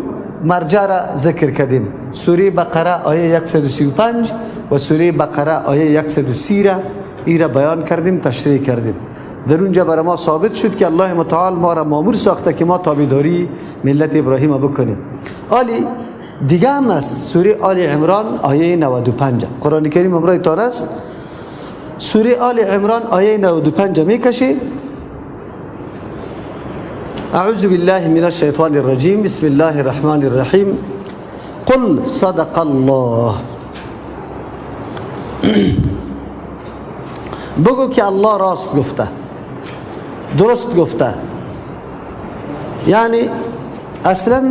مرجع را ذکر کردیم، سوره بقره آیه 135 و سوره بقره آیه 130 را ای را بیان کردیم، تشریح کردیم. در اونجا برای ما ثابت شد که الله متعال ما را مامور ساخته که ما تابعداری ملت ابراهیم بکنیم. آلی دیگه هم از سوره آل عمران آیه 95، قرآن کریم امرای تان است. سوره آل عمران آیه 95 میکشه. اعوذ بالله من الشیطان الرجیم، بسم الله الرحمن الرحیم. قل صدق الله، بگو که الله راست گفته، درست گفته. یعنی اصلا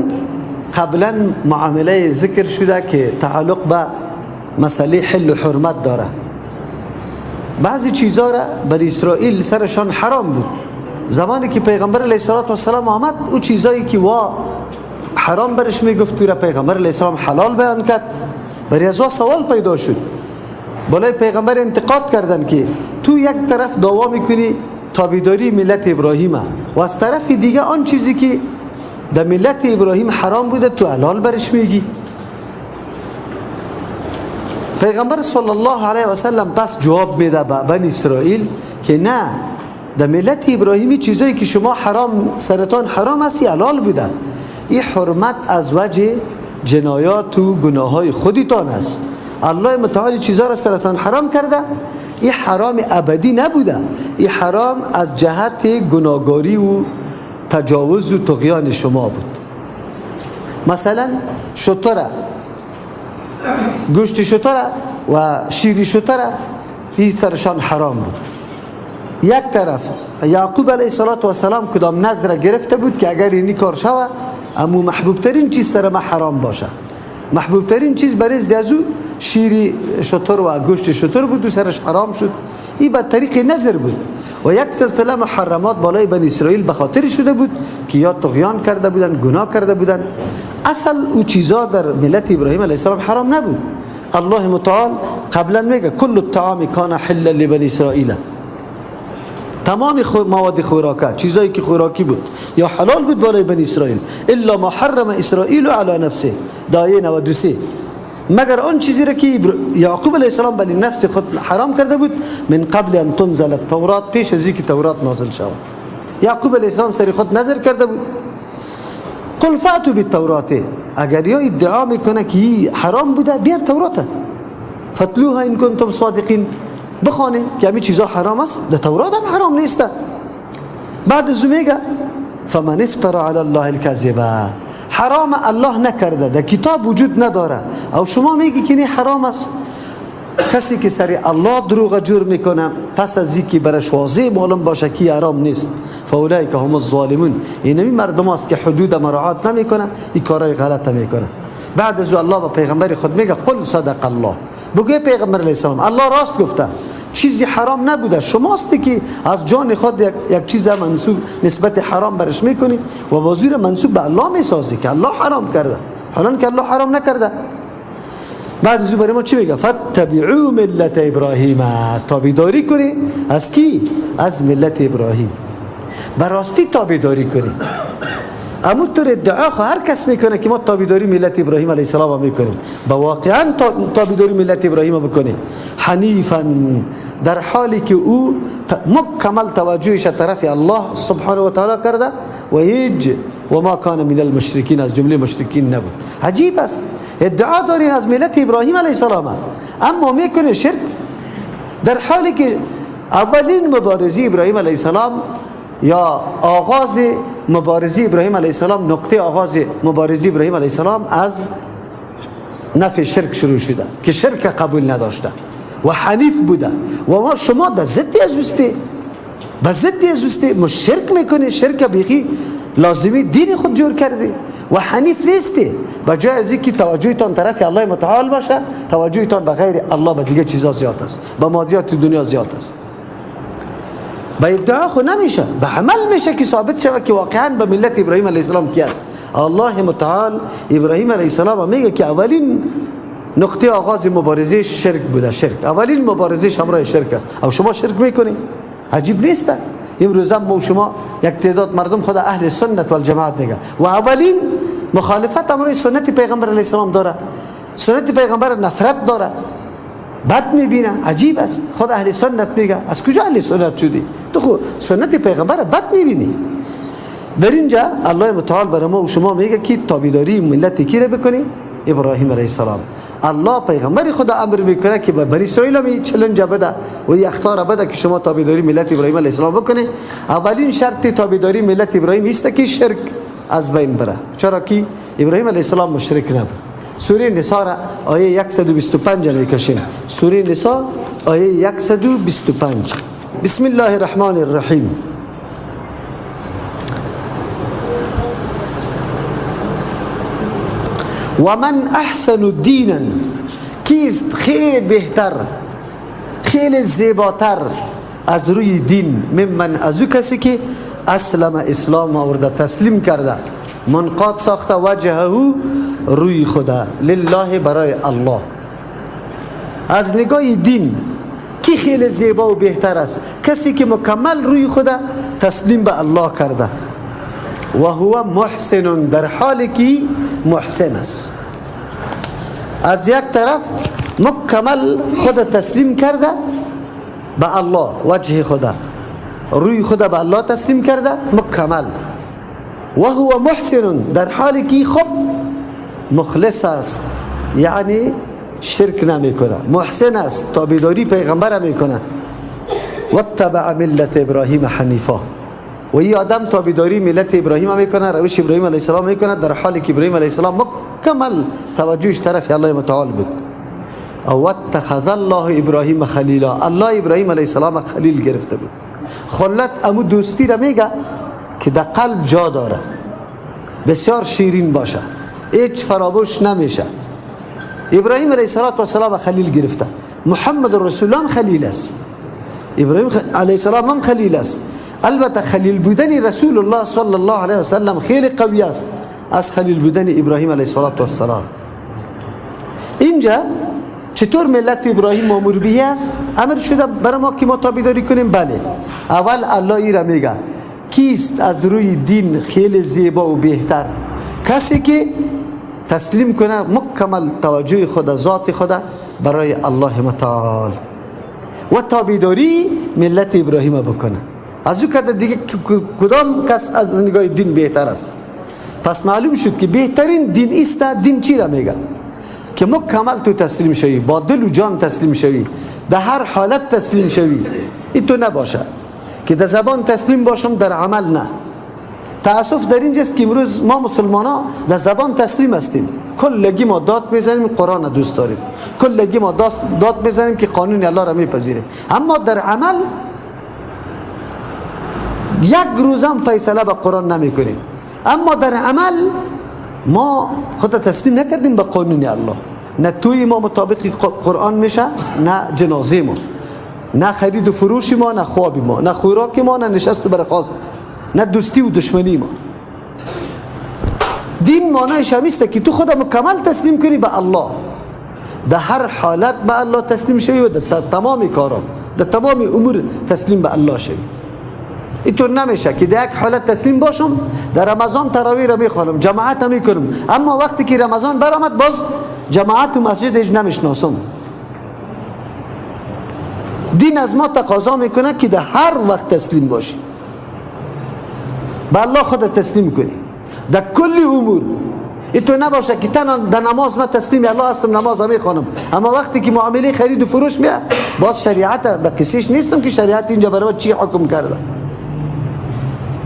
قبلا معامله ذکر شده که تعلق به مسئله حل و حرمت داره. بعضی چیزا را بر اسرائیل سرشان حرام بود. زمانی که پیغمبر علیه السلام آمد، او چیزایی که وا حرام برش میگفت را پیغمبر علیه السلام حلال بیان کرد. برای از سوال پیدا شد، بالای پیغمبر انتقاد کردن که تو یک طرف دعوا میکنی تابعداری ملت ابراهیم و از طرف دیگه آن چیزی که در ملت ابراهیم حرام بوده تو حلال برش میگی. پیغمبر صلی الله علیه و سلم پس جواب میده به بنی اسرائیل که نه، در ملت ابراهیمی چیزایی که شما حرام سرتان حرام است حلال بوده. این حرمت از وجه جنایات و گناههای خودتان است. الله متعال چیزا را سرتان حرام کرده، این حرام ابدی نبوده، این حرام از جهت گناهگاری و تجاوز و طغیان شما بود. مثلا شتره، گوشت شتره و شیر شتره این سرشان حرام بود. یک طرف یعقوب علیه السلام کدام نذر گرفته بود که اگر اینی کار شوه امو محبوب ترین چیز سر ما حرام باشه. محبوب ترین چیز برای از او شیر شتر و گوشت شتر بود و سرش حرام شد. این به طریق نذر بود و یک سلسله محرمات بالای بنی اسرائیل به خاطر شده بود که یا طغیان کرده بودن، گناه کرده بودن. اصل او چیزا در ملت ابراهیم علیه السلام حرام نبود. الله متعال قبلا میگه کل الطعام کان حلا لبنی اسرائیل، تمام مواد خوراکه، چیزایی که خوراکی بود یا حلال بود بالای بنی اسرائیل، الا ما حرم اسرائیل علی نفسه، دایه 93، مگر آن چیزی را که یعقوب علیه السلام بلی نفس خود حرام کرده بود، من قبل ان تنزل التورات، پیش از اینکه تورات نازل شود. یعقوب علیه السلام سر خود نظر کرده بود. قل فاتوا بالتورات، اگر یا ادعا میکنه که حرام بوده بیار تورات، فتلوها ان کنتم صادقین، بخوانه که همین چیزا حرام است، در تورات هم حرام نیست. بعد از میگه فمن افترى علی الله الكذب، حرام الله نکرده، در کتاب وجود نداره، او شما میگی که نه حرام است. کسی که سر الله دروغ جور میکنه پس از اینکه برش واضح معلوم باشه که حرام نیست، فاولئک هم الظالمون، اینمی مردم است که حدود مراعات نمیکنه، این کارهای غلط میکنه. بعد از الله و پیغمبر خود میگه قل صدق الله، بگوی پیغمبر علیه السلام الله راست گفته، چیزی حرام نبوده، شماست که از جان خود یک چیز منسوب نسبت حرام برش میکنی و بازی را منسوب به الله میسازی که الله حرام کرده، حالا که الله حرام نکرده. بعد از او برای ما چی میگه؟ فتبعوا ملت ابراهیم، تابعداری کنی از کی؟ از ملت ابراهیم. براستی تابعداری کنی. اما طور ادعا خو هر کس میکنه که ما تابعداری ملت ابراهیم علیه السلام میکنیم، با واقعا تابعداری ملت ابراهیم بکنیم، حنیفا، در حالی که او مکمل توجهش طرف الله سبحانه و تعالی کرده و هیچ و ما کان من المشرکین، از جمله مشرکین نبود. عجیب است، ادعا داری از ملت ابراهیم علیه السلام اما میکنه شرک، در حالی که اولین مبارزه ابراهیم علیه السلام یا آغاز مبارزه ابراهیم علیه السلام، نقطه آغاز مبارزه ابراهیم علیه السلام از نفی شرک شروع شده که شرک قبول نداشته و حنیف بوده و ما شما در ضد از اوستی، به ضد از اوستی مشرک میکنی، شرک بیخی لازمی دین خود جور کردی و حنیف نیستی. به جای از اینکه توجهتان طرف الله متعال باشه، توجهتان به غیر الله، به دیگه چیزا زیاد است، به مادیات دنیا زیاد است. به ادعا خو نمیشه، به عمل میشه که ثابت شود که واقعا به ملت ابراهیم علیه السلام کی است. الله متعال ابراهیم علیه السلام میگه که اولین نقطه آغاز مبارزه شرک بوده، شرک اولین مبارزه همراه شرک است، او شما شرک میکنی. عجیب نیست؟ امروز هم شما یک تعداد مردم خود اهل سنت و الجماعت میگه و اولین مخالفت امروز سنت پیغمبر علیه السلام داره، سنت پیغمبر نفرت داره، بد میبینه. عجیب است، خود اهل سنت میگه. از کجا اهل سنت شدی تو؟ خود سنت پیغمبر بد میبینی. در اینجا الله متعال برای ما و شما میگه که تابعداری ملت کی را بکنی؟ ابراهیم علیه السلام. الله پیغمبر خدا امر میکنه که به بنی اسرائیل می challenge بده و این اخطار بده که شما تابعداری ملت ابراهیم علیه السلام بکنی. اولین شرط تابعداری ملت ابراهیم است که شرک از بین بره، چرا که ابراهیم علیه السلام مشرک نبود. سوره نساء را آیه 125 میکشیم. سوره نساء آیه 125. بسم الله الرحمن الرحیم. و من احسن دینا، کیست خیلی بهتر، خیلی زیباتر از روی دین، ممن از او کسی که اسلم اسلام آورده، تسلیم کرده، منقاد ساخته وجهه روی خدا، لله برای الله. از نگاه دین کی خیلی زیبا و بهتر است؟ کسی که مکمل روی خدا تسلیم به الله کرده، و هو محسن، در حالی که محسن است. از یک طرف مکمل خود تسلیم کرده به الله، وجه خدا، روی خدا به الله تسلیم کرده مکمل، و هو محسن، در حالی که خب مخلص است، یعنی شرک نمیکنه، محسن است، تابعداری پیغمبر میکنه. واتبع ملت ابراهیم حنیفا، و این آدم تابعداری ملت ابراهیم میکنه، روش ابراهیم علیه السلام میکنه، در حالی که ابراهیم علیه السلام مکمل توجهش طرف الله متعال بود. او اتخذ الله ابراهیم خلیلا، الله ابراهیم علیه السلام خلیل گرفته بود. خلت امو دوستی را میگه که در قلب جا داره، بسیار شیرین باشه، هیچ فراموش نمیشه. ابراهیم علیه السلام خلیل گرفته، محمد رسول الله خلیل است، ابراهیم علیه السلام هم خلیل است. البته خلیل بودن رسول الله صلی الله علیه و سلم خیلی قوی است از خلیل بودن ابراهیم علیه السلام. اینجا چطور ملت ابراهیم مامور به است؟ امر شده برای ما که ما تابعداری کنیم. بله، اول الله ای را میگه کیست از روی دین خیلی زیبا و بهتر؟ کسی که تسلیم کنه مکمل توجه خود، ذات خود برای الله متعال و تابعداری ملت ابراهیم بکنه. از او که دیگه کدام کس از نگاه دین بهتر است؟ پس معلوم شد که بهترین دین است. دین چی را میگه؟ که مکمل تو تسلیم شوی، با دل و جان تسلیم شوی، در هر حالت تسلیم شوی. این تو نباشه که در زبان تسلیم باشم در عمل نه. تاسف در اینجاست که امروز ما مسلمان ها در زبان تسلیم هستیم، کلگی ما داد میزنیم قرآن دوست داریم، کلگی ما داد میزنیم که قانون الله را میپذیریم، اما در عمل یک روزم فیصله به قرآن نمیکنیم. اما در عمل ما خود تسلیم نکردیم به قانون الله، نه توی ما مطابق قرآن میشه، نه جنازه ما، نه خرید و فروش ما، نه خواب ما، نه خوراک ما، نه نشست و برخاست، نه دوستی و دشمنی ما. دین معنایش همیست که تو خود مکمل تسلیم کنی به الله، در هر حالت به الله تسلیم شوی و در تمام کارا، در تمام امور تسلیم به الله شوی. اینطور نمیشه که در یک حالت تسلیم باشم، در رمضان تراویح را میخوانم، جماعت میکنم، اما وقتی که رمضان برآمد باز جماعت و مسجد هیچ نمیشناسم. دین از ما تقاضا میکنه که در هر وقت تسلیم باشی، به الله خود تسلیم کنی در کل امور. اینطور نباشه که تنها در نماز من تسلیم الله هستم، نماز میخوانم، اما وقتی که معامله خرید و فروش میاد باز شریعت در قصیش نیستم که شریعت اینجا برای چی حکم کرده،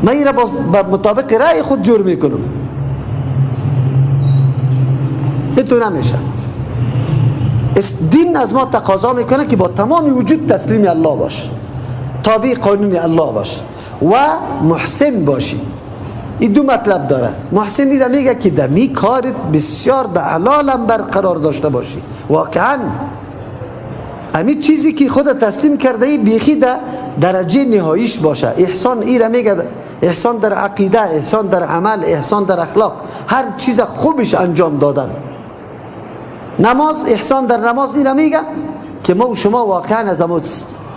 من این را باز مطابق رأی خود جور میکنم. اینطور نمیشه. دین از ما تقاضا میکنه که با تمام وجود تسلیم الله باش، تابع قانون الله باش و محسن باشی. این دو مطلب داره. محسن این را میگه که در می کارت بسیار در اعلی برقرار داشته باشی. واقعا امی چیزی که خود تسلیم کرده ای بیخی در درجه نهاییش باشه. احسان ای را میگه، احسان در عقیده، احسان در عمل، احسان در اخلاق، هر چیز خوبش انجام دادن. نماز، احسان در نماز ای را میگه که ما و شما واقعا از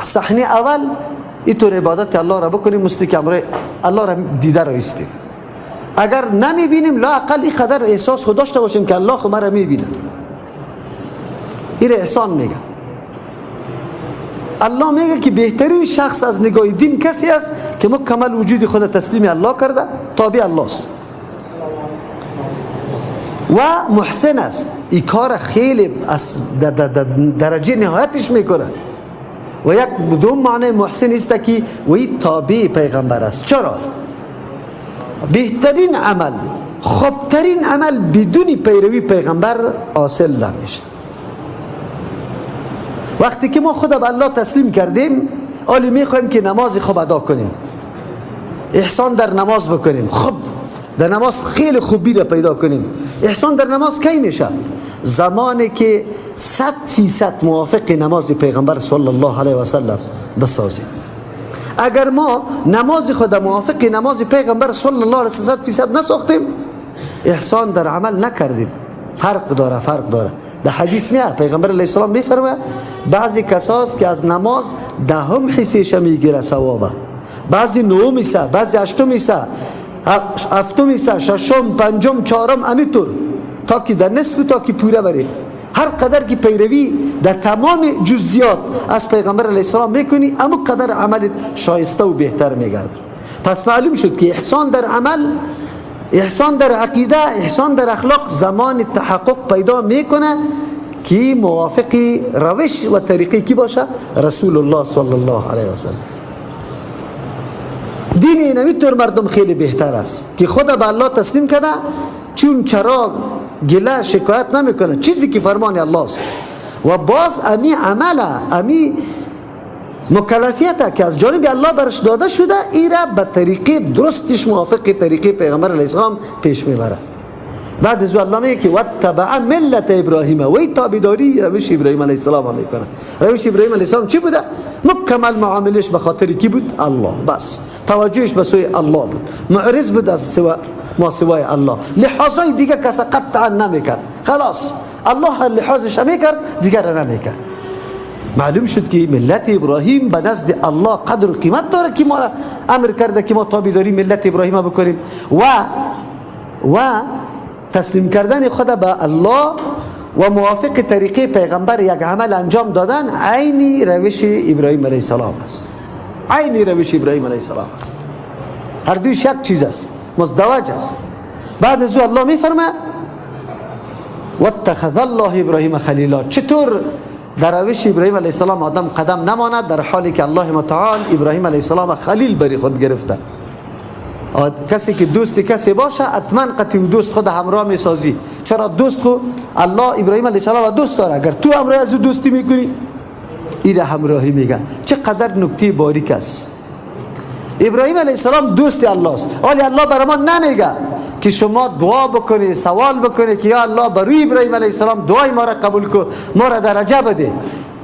صحنه اول اینطور عبادت الله را بکنیم مثل که امر الله را دیده را ایستیم. اگر نمیبینیم لااقل این قدر احساس خود داشته باشیم که الله خود مرا میبینه. این احسان میگه. الله میگه که بهترین شخص از نگاه دین کسی است که مکمل وجود خود تسلیم الله کرده، تابع الله است و محسن است. این کار خیلی از درجه نهایتش میکنه. و یک دوم معنی محسن است که وی تابع پیغمبر است. چرا؟ بهترین عمل، خوبترین عمل بدون پیروی پیغمبر حاصل نمیشه. وقتی که ما خود به الله تسلیم کردیم، حالی میخوایم که نماز خوب ادا کنیم، احسان در نماز بکنیم، خوب در نماز خیلی خوبی را پیدا کنیم. احسان در نماز کی میشه؟ زمانی که 100% موافق نماز پیغمبر صلی الله علیه و سلم بسازیم. اگر ما نماز خود موافق نماز پیغمبر صلی الله علیه و سلم 100% نساختیم، احسان در عمل نکردیم. فرق داره، فرق داره. در حدیث میاد پیغمبر علیه السلام میفرماید بعضی کساست که از نماز دهم حصهش میگیره ثوابه، بعضی نهم حصه، بعضی هشتم حصه، هفتم حصه، ششم، پنجم، چهارم، همینطور تا که در نصف تا که پوره بره. هر قدر که پیروی در تمام جزئیات از پیغمبر علیه السلام میکنی، اما قدر عمل شایسته و بهتر میگرده. پس معلوم شد که احسان در عمل، احسان در عقیده، احسان در اخلاق زمان تحقق پیدا میکنه که موافق روش و طریقه کی باشه؟ رسول الله صلی الله علیه و سلم. دین اینمی طور مردم خیلی بهتر است که خود به الله تسلیم کرده، چون چرا گله شکایت نمیکنه، چیزی که فرمان الله است. و باز امی عمله، امی مکلفیت که از جانب الله برش داده شده، ایره به طریقه درستش موافق طریقه پیغمبر علیه السلام پیش میبره. بعد از الله میگه که واتبع ملت ابراهیم، وی تابعداری روش ابراهیم علیه السلام میکنه. روش ابراهیم علیه السلام چی بوده؟ مکمل معاملش به خاطر کی بود؟ الله. بس توجهش به سوی الله بود، معرض بود از سوا ما سوای الله، لحاظای دیگه کس قطعا نمیکرد. خلاص الله لحاظش میکرد، دیگر نمیکرد. معلوم شد که ملت ابراهیم به نزد الله قدر و قیمت داره که ما را امر کرده که ما تابعداری ملت ابراهیم بکنیم و تسلیم کردن خود به الله و موافق طریقه پیغمبر یک عمل انجام دادن عینی روش ابراهیم علیه السلام است. عینی روش ابراهیم علیه السلام است. هر دویش یک چیز است، مزدوج است. بعد از او الله میفرماید واتخذ الله ابراهیم خلیلا. چطور در روش ابراهیم علیه السلام آدم قدم نماند در حالی که الله متعال ابراهیم علیه السلام خلیل بری خود گرفته؟ کسی که دوست کسی باشه حتما قطعی دوست خود همراه میسازی. چرا دوست خو الله ابراهیم علیه السلام دوست داره، اگر تو همراه از او دوستی میکنی ایره همراهی میگه. چقدر نکته باریک است. ابراهیم علیه السلام دوست الله است، ولی الله برای ما نمیگه که شما دعا بکنی، سوال بکنی که یا الله بروی ابراهیم علیه السلام دعای ما را قبول کن، ما را درجه بده.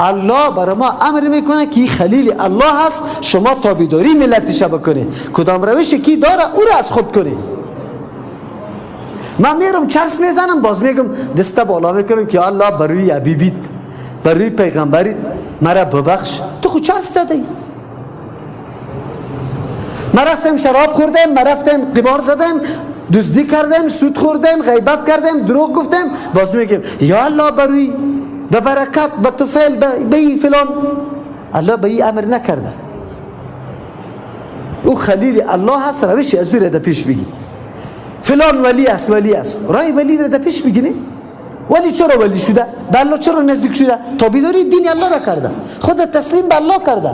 الله برای ما امر میکنه که خلیل الله هست، شما تابعداری ملتش بکنی، کدام روش کی داره او را از خود کنی. من میرم چرس میزنم، باز میگم دست بالا میکنم که الله بروی حبیبیت، بروی پیغمبریت مرا ببخش. تو خود چرس زدی، ما رفتیم شراب خوردیم، ما رفتیم قمار زدیم، دزدی کردیم، سود خوردیم، غیبت کردیم، دروغ گفتیم، باز میگیم یا الله بروی به برکت، به طفیل، به فلان. الله به این امر نکرده. او خلیل الله هست، روشی از دوی را پیش بگی. فلان ولی است، ولی است، رای ولی را پیش بگیری. ولی چرا ولی شده؟ به الله چرا نزدیک شده؟ تابعداری دین الله را کرده، خود تسلیم به الله کرده،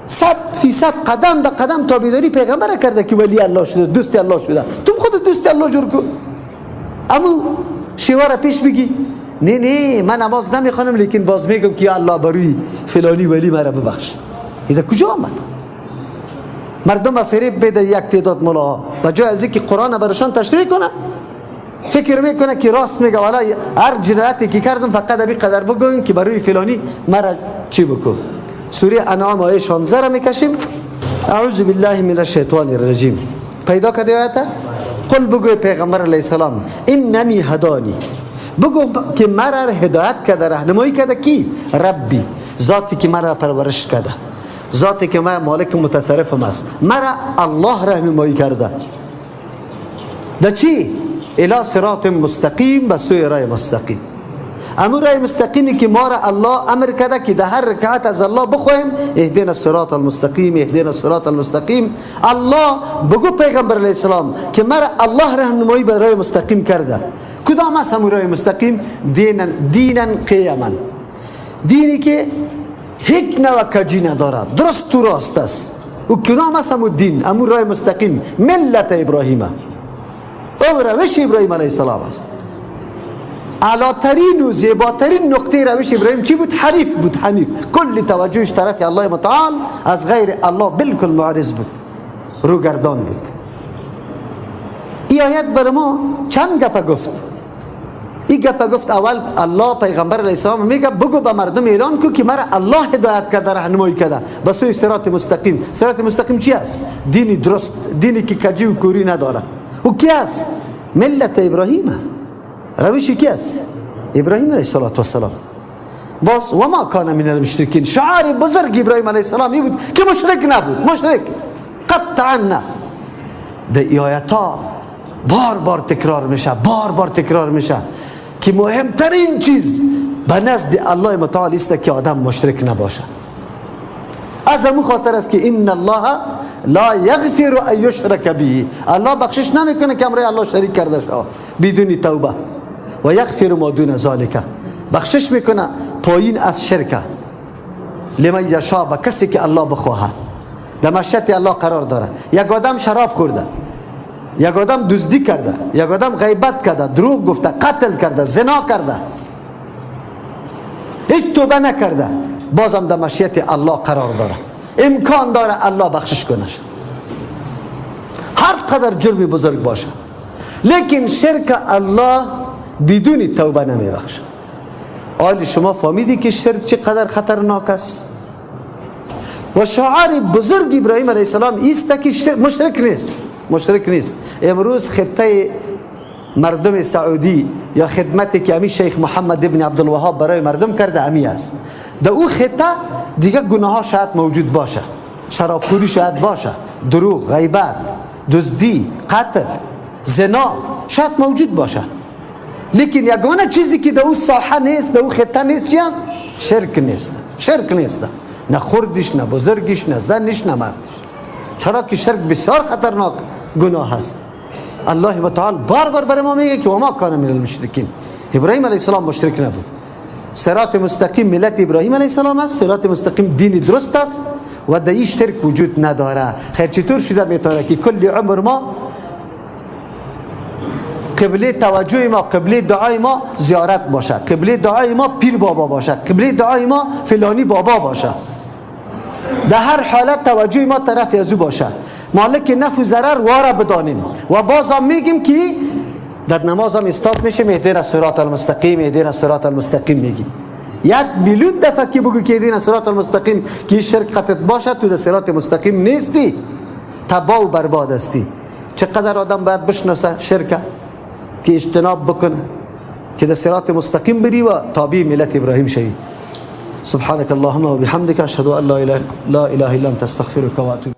100% قدم به قدم تابعداری پیغمبر کرده که ولی الله شده، دوست الله شده. تو خود دوست الله جور کن، اما شیوه را پیش بگی. نه نه من نماز نمیخوانم، لیکن باز میگم که یا الله بروی فلانی ولی مرا ببخش. ایده کجا آمد؟ مردم فریب بده یک تعداد ملاها، به جای از اینکه قرآن برشان تشریح کنه فکر میکنه که راست میگه، والا هر جنایتی که کردم فقط ابی قدر بگویم که بروی فلانی مرا چی بکن. سوره انعام آیه 16 را میکشیم. اعوذ بالله من الشیطان الرجیم. پیدا کردی آیت؟ قل بگوی پیغمبر علیه السلام اننی هدانی، بگو که مرا هدایت کرده، راهنمایی کرده کی؟ ربی، ذاتی که مرا پرورش کرده. ذاتی که من مالک متصرفم است، مرا الله راهنمایی کرده ده چی؟ الی صراط مستقیم، به سوی راه مستقیم. امو راه مستقیمی که ما را الله امر کرده که در هر رکعت از الله بخوایم، اهدنا الصراط المستقیم، اهدنا الصراط المستقیم. الله بگو پیغمبر علیه السلام که مرا الله راهنمایی به راه مستقیم کرده. کدام است همون راه مستقیم؟ دینا قیما، دینی که هیچ نوع کجی ندارد، درست و راست است. و کدام است همون دین، همون راه مستقیم؟ ملت ابراهیم، او روش ابراهیم علیه السلام است. اعلاترین و زیباترین نقطه روش ابراهیم چی بود؟ حنیف بود. حنیف کل توجهش طرف الله متعال، از غیر الله بالکل معرض بود، روگردان بود. این آیت بر ما چند گپه گفت. این گپه گفت اول الله پیغمبر علیه السلام میگه بگو به مردم اعلان کو که مرا الله هدایت کرده، راهنمایی کرده به سوی صراط مستقیم. صراط مستقیم چی است؟ دینی درست، دینی که کجی و کوری نداره. او کی است؟ ملت ابراهیم. روش کی است؟ ابراهیم علیه السلام. باز و ما کان من المشرکین، شعار بزرگ ابراهیم علیه السلام این بود که مشرک نبود، مشرک قطعا نه. در آیات ها بار بار تکرار میشه، بار بار تکرار میشه که مهمترین چیز به نزد الله متعال است که آدم مشرک نباشه. از همون خاطر است که ان الله لا یغفر ان یشرک به، الله بخشش نمیکنه که امرای الله شریک کرده شود بدون توبه، و یغفر ما دون ذلک، بخشش میکنه پایین از شرک لمن یشاء، به کسی که الله بخواهد. در مشیت الله قرار داره. یک آدم شراب خورده، یک آدم دزدی کرده، یک آدم غیبت کرده، دروغ گفته، قتل کرده، زنا کرده، هیچ توبه نکرده، بازم در مشیت الله قرار داره، امکان داره الله بخشش کنه، هر قدر جرمی بزرگ باشه. لیکن شرک الله بدون توبه نمی بخشه. آیا شما فهمیدی که شرک چقدر خطرناک است؟ و شعار بزرگ ابراهیم علیه السلام ایست که مشرک نیست، مشرک نیست. امروز خطه مردم سعودی یا خدمتی که امی شیخ محمد ابن عبدالوهاب برای مردم کرده امی است. در او خطه دیگه گناه ها شاید موجود باشه، شرابخوری شاید باشه، دروغ، غیبت، دزدی، قتل، زنا شاید موجود باشه، لیکن یگانه چیزی که در او ساحه نیست، در او خطه نیست، چی است؟ شرک نیست. شرک نیست، نه خردش، نه بزرگش، نه زنش، نه مردش. چرا که شرک بسیار خطرناک گناه است. الله متعال بار بار برای ما میگه که و ما کان من المشرکین. ابراهیم علیه السلام مشرک نبود. صراط مستقیم ملت ابراهیم علیه السلام است، صراط مستقیم دین درست است و در این شرک وجود نداره. خیر چطور شده میتونه که کل عمر ما قبله توجه ما، قبله دعای ما زیارت باشه، قبله دعای ما پیر بابا باشه، قبله دعای ما فلانی بابا باشه، در هر حالت توجه ما طرف ازو باشه، مالک نفع و ضرر واره بدانیم. و بازم میگیم که در نماز هم استاد میشه اهدنا الصراط المستقیم، اهدنا الصراط المستقیم میگیم. 1 میلیون دفعه که بگو که اهدنا الصراط المستقیم که شرک قطعت باشه، تو در صراط مستقیم نیستی، تباه و برباد هستی. چقدر آدم باید بشناسه شرکه که اجتناب بکنه، که در صراط مستقیم بری و تابع ملت ابراهیم شوی. سبحانك اللهم وبحمدك اشهد ان لا اله الا انت استغفرك واتوب.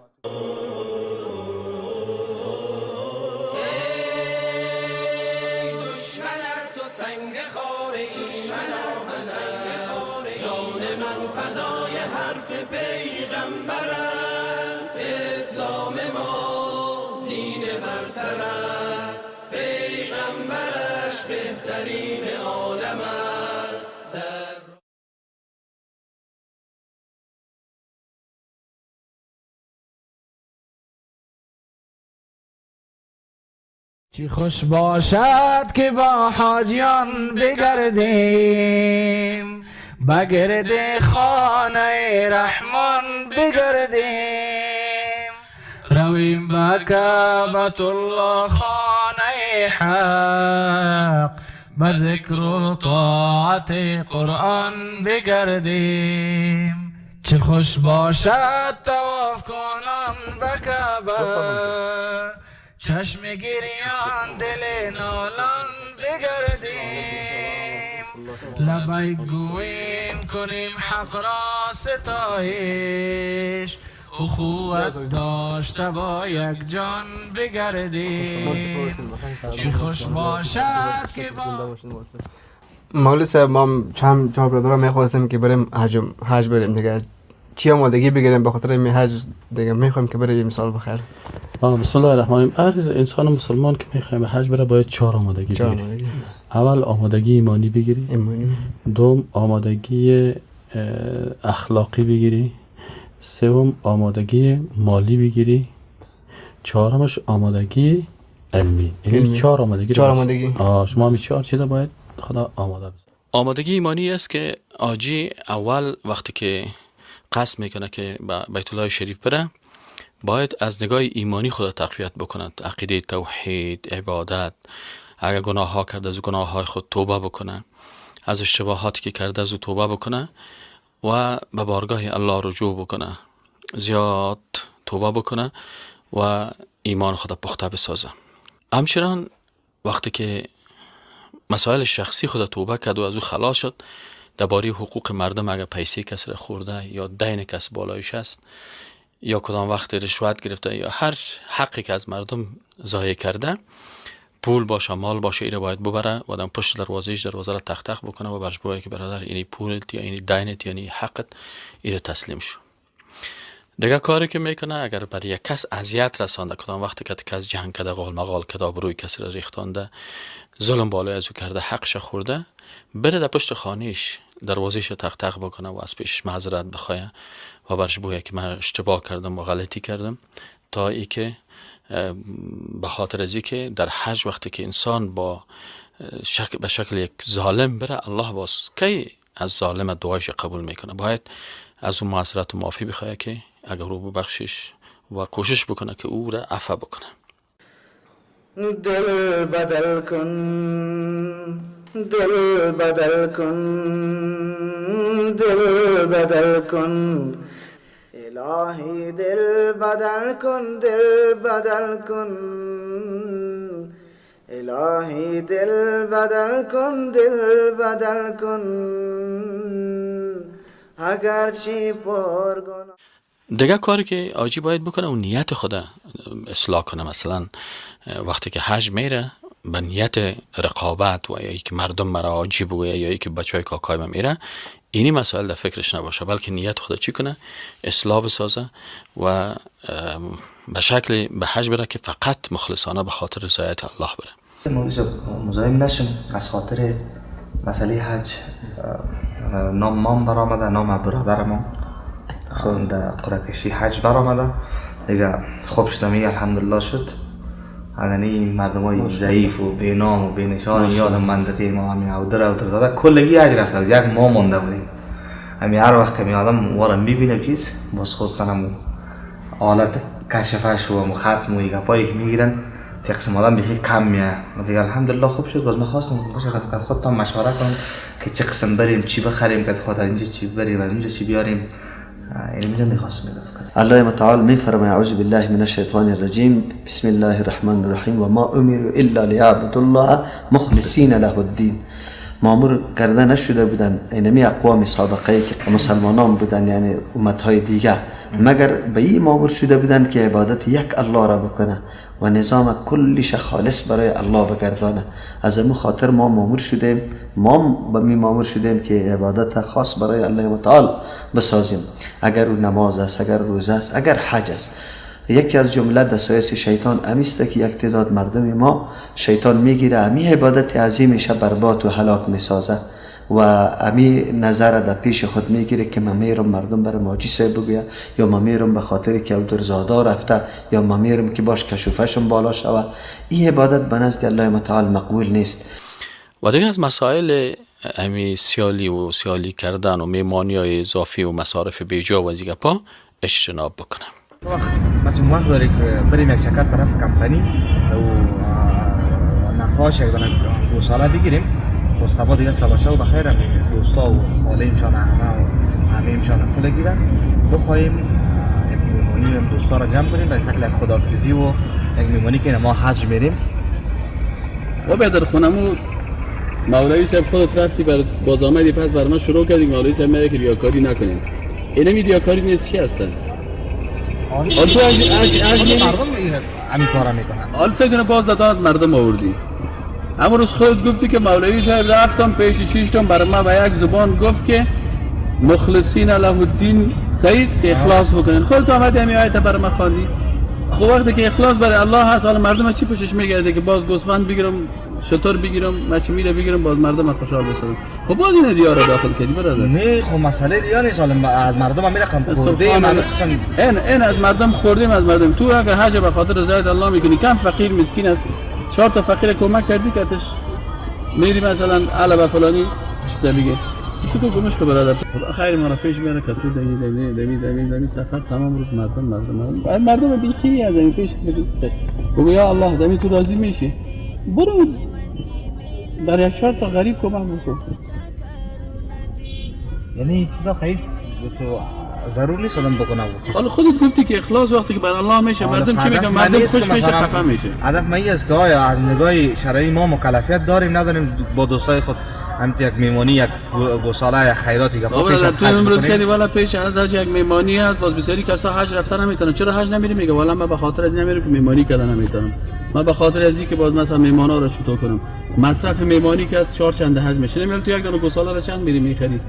چی خوش باشد که با حاجیان بگردیم، بگرد خانه رحمان بگردیم، رویم به کعبة الله خانه حق، به ذکر و طاعت قرآن بگردیم. چه خوش باشد طواف کنان به کعبه، چشم گریان دل نالان بگردیم. لبیک گوییم کنیم حق را ستایش، اخوت داشته با یک جان بگردیم، چه خوش باشد که با مولوی صاحب، ما چند چهار برادر میخواستیم که بریم حج بریم دیگه. چی آمادگی بگیریم به خاطر می حج دیگه؟ میخوایم که بریم سال بخیر. بسم الله الرحمن الرحیم. هر انسان مسلمان که میخوایم به حج بره باید چهار آمادگی بگیره. اول آمادگی ایمانی بگیری، دوم آمادگی اخلاقی بگیری، سوم آمادگی مالی بگیری، چهارمش آمادگی علمی. یعنی چهار آمادگی. چهار آمادگی. شما می چهار چیز باید خدا آماده بسازه. آمادگی ایمانی است که حاجی اول وقتی که قصد میکنه که به بیت الله شریف بره، باید از نگاه ایمانی خدا تقویت بکند، عقیده توحید، عبادت، اگر گناه ها کرده از گناه های خود توبه بکنه، از اشتباهاتی که کرده از او توبه بکنه و به بارگاه الله رجوع بکنه، زیاد توبه بکنه و ایمان خود پخته بسازه. همچنان وقتی که مسائل شخصی خود توبه کرد و از او خلاص شد، درباره حقوق مردم اگر پیسه کس را خورده یا دین کس بالایش است یا کدام وقت رشوت گرفته یا هر حقی که از مردم ضایع کرده، پول باشه مال باشه، ایره باید ببره و دم پشت دروازهش دروازه را تق تق بکنه و برش بگه که برادر اینی پولت یا اینی دینت یا اینی حقت، ایره تسلیم شو. دیگه کاری که میکنه، اگر بر یک کس اذیت رسانده، کدام وقتی که کس جنگ کرده، قال مقال کرده، آبروی کسی را ریختانده، ظلم بالای از او کرده، حقش خورده، بره در پشت خانهش دروازهش تق تق بکنه و از پیشش معذرت بخواه و برش بگه که من اشتباه کردم و غلطی کردم، تا ای که به خاطر از که در حج وقتی که انسان با شک به شکل یک ظالم بره، الله باز کی از ظالم دعایش قبول میکنه. باید از اون معذرت و معافی بخواه که اگر او ببخشش و کوشش بکنه که او را عفو بکنه. دل بدل کن، دل بدل کن، دل بدل کن، الهی دل بدل کن، دل بدل کن، الهی دل بدل کن، دل بدل کن، اگرچه پرگناه. دیگه کاری که حاجی باید بکنه اون نیت خود اصلاح کنه. مثلا وقتی که حج میره به نیت رقابت و یا که مردم مرا حاجی بگویه یا که بچهای کاکای من میره، اینی مسائل در فکرش نباشه، بلکه نیت خود چی کنه؟ اصلاح بسازه و به شکل به حج بره که فقط مخلصانه به خاطر رضایت الله بره. مزاحم نشم از خاطر مسئله حج. نام مام برآمده، نام برادر ما خود در قرعه کشی حج برآمده دیگه. خوب شدم، الحمدلله شد. یعنی مردم های ضعیف و بی نام و بی نشان یاد منطقه ما همین او در زاده کلگی حج رفته، یک ما مونده بودیم. همین هر وقت که می آدم وارم میبینه چیز باز خواستنم آلت کشفش و ختم و گپایی که میگیرن تقسیم آدم به کم میه دیگه. الحمدلله خوب شد. باز من خواستم باشه که خودتان مشوره کنم که چه قسم بریم، چی بخریم، که خود از اینجا چی بریم، از اینجا چی بیاریم. اینو میخواستم بگم. الله متعال میفرماید اعوذ بالله من الشیطان الرجیم بسم الله الرحمن الرحیم و ما امروا الا لیعبدوا الله مخلصین له الدین. مامور کرده نشده بودن اینمی اقوام سابقه که مسلمانان بودن، یعنی امتهای دیگه، مگر به این مامور شده بودن که عبادت یک الله را بکنه و نظام کلش خالص برای الله بگردانه. از امو خاطر ما مامور شدیم، ما می مامور شدیم که عبادت خاص برای الله متعال بسازیم، اگر نماز است، اگر روزه است، اگر حج است. یکی از جمله دسایس شیطان امیست که یک تعداد مردم ما شیطان میگیره امی عبادت عظیمش برباد و هلاک میسازه و امی نظر در پیش خود میگیره که من میرم مردم برای ماجی صاحب بگویه، یا من میرم به خاطر که درزادا رفته، یا من میرم که باش کشوفشون بالا شوه. این عبادت به نزد الله متعال مقبول نیست. و دیگه از مسائل امی سیالی و سیالی کردن و میمانی های اضافی و مصارف بیجا و از گپا اجتناب بکنم. مثلا وقت داریم که بریم یک چکر طرف کمپانی و نقاش یک دانه گوساله بگیریم و سبا دیگه سبا شو بخیر دوستا و خاله همه و همه امشان کل گیرن بخوایم یک میمونی دوستا را جمع کنیم به شکل خداحافظی و یک میمونی که ما حج میریم. و بعد در خونمو مولوی صاحب خودت رفتی بر باز آمدی پس بر ما شروع کردی مولوی صاحب میگه که ریاکاری نکنیم. اینمی ریاکاری نیست، چی هستن؟ حالا تو از مردم همین کارا میکنن. حالا چه باز دادا از مردم آوردی؟ امروز روز خودت گفتی که مولوی صاحب رفتم پیش شیشتم برای ما به یک زبان گفت که مخلصین له الدین، صحیح است که اخلاص بکنن. خودت آمدی همین آیت برای ما خواندی. خب وقتی که اخلاص برای الله هست، حالا مردم چی پشش میگرده که باز گوسفند بگیرم، شتر بگیرم، مچ میره بگیرم، باز مردم خوشحال بشن. خب باز این ریا رو داخل کردی برادر. نه خب مسئله ریا نیست، حالا از مردم هم میرقم خوردیم، قسم این از مردم خوردیم، از مردم. تو اگه حج به خاطر رضایت الله میکنی، کم فقیر مسکین است، 4 تا فقیر کمک کردی که اتش میری مثلا علاوه فلانی چیزا میگه تو کو گمش کو برادر. خدا خیر ما رو پیش میاره که تو دمی دمی دمی دمی دمی سفر تمام روز مردم مردم مردم مردم بیخی از این پیش بگو یا الله دمی تو راضی میشی، برو برای 4 تا غریب کمک بکن. یعنی چیزا خیلی تو ضرور نیست آدم بکنه. حالا خودت گفتی که اخلاص وقتی که بر الله میشه مردم چی میگن؟ مردم خوش میشه، خفه میشه. هدف من است که آیا از نگاه شرعی ما مکلفیت داریم نداریم با دوستای خود همین یک میمانی، یک گوساله، یک خیراتی که پیش از تو امروز کردی والا پیش از حج یک میمانی هست، باز بسیاری کسا حج رفتن نمیتونن. چرا حج نمیری؟ میگه والا من به خاطر از نمیرم که میمانی کردن نمیتونم، من به خاطر از اینکه باز مثلا میمانا رو چطور کنم، مصرف میمانی که از 4 چنده حج میشه. نمیدونم تو یک دونه گوساله رو چند میری میخری؟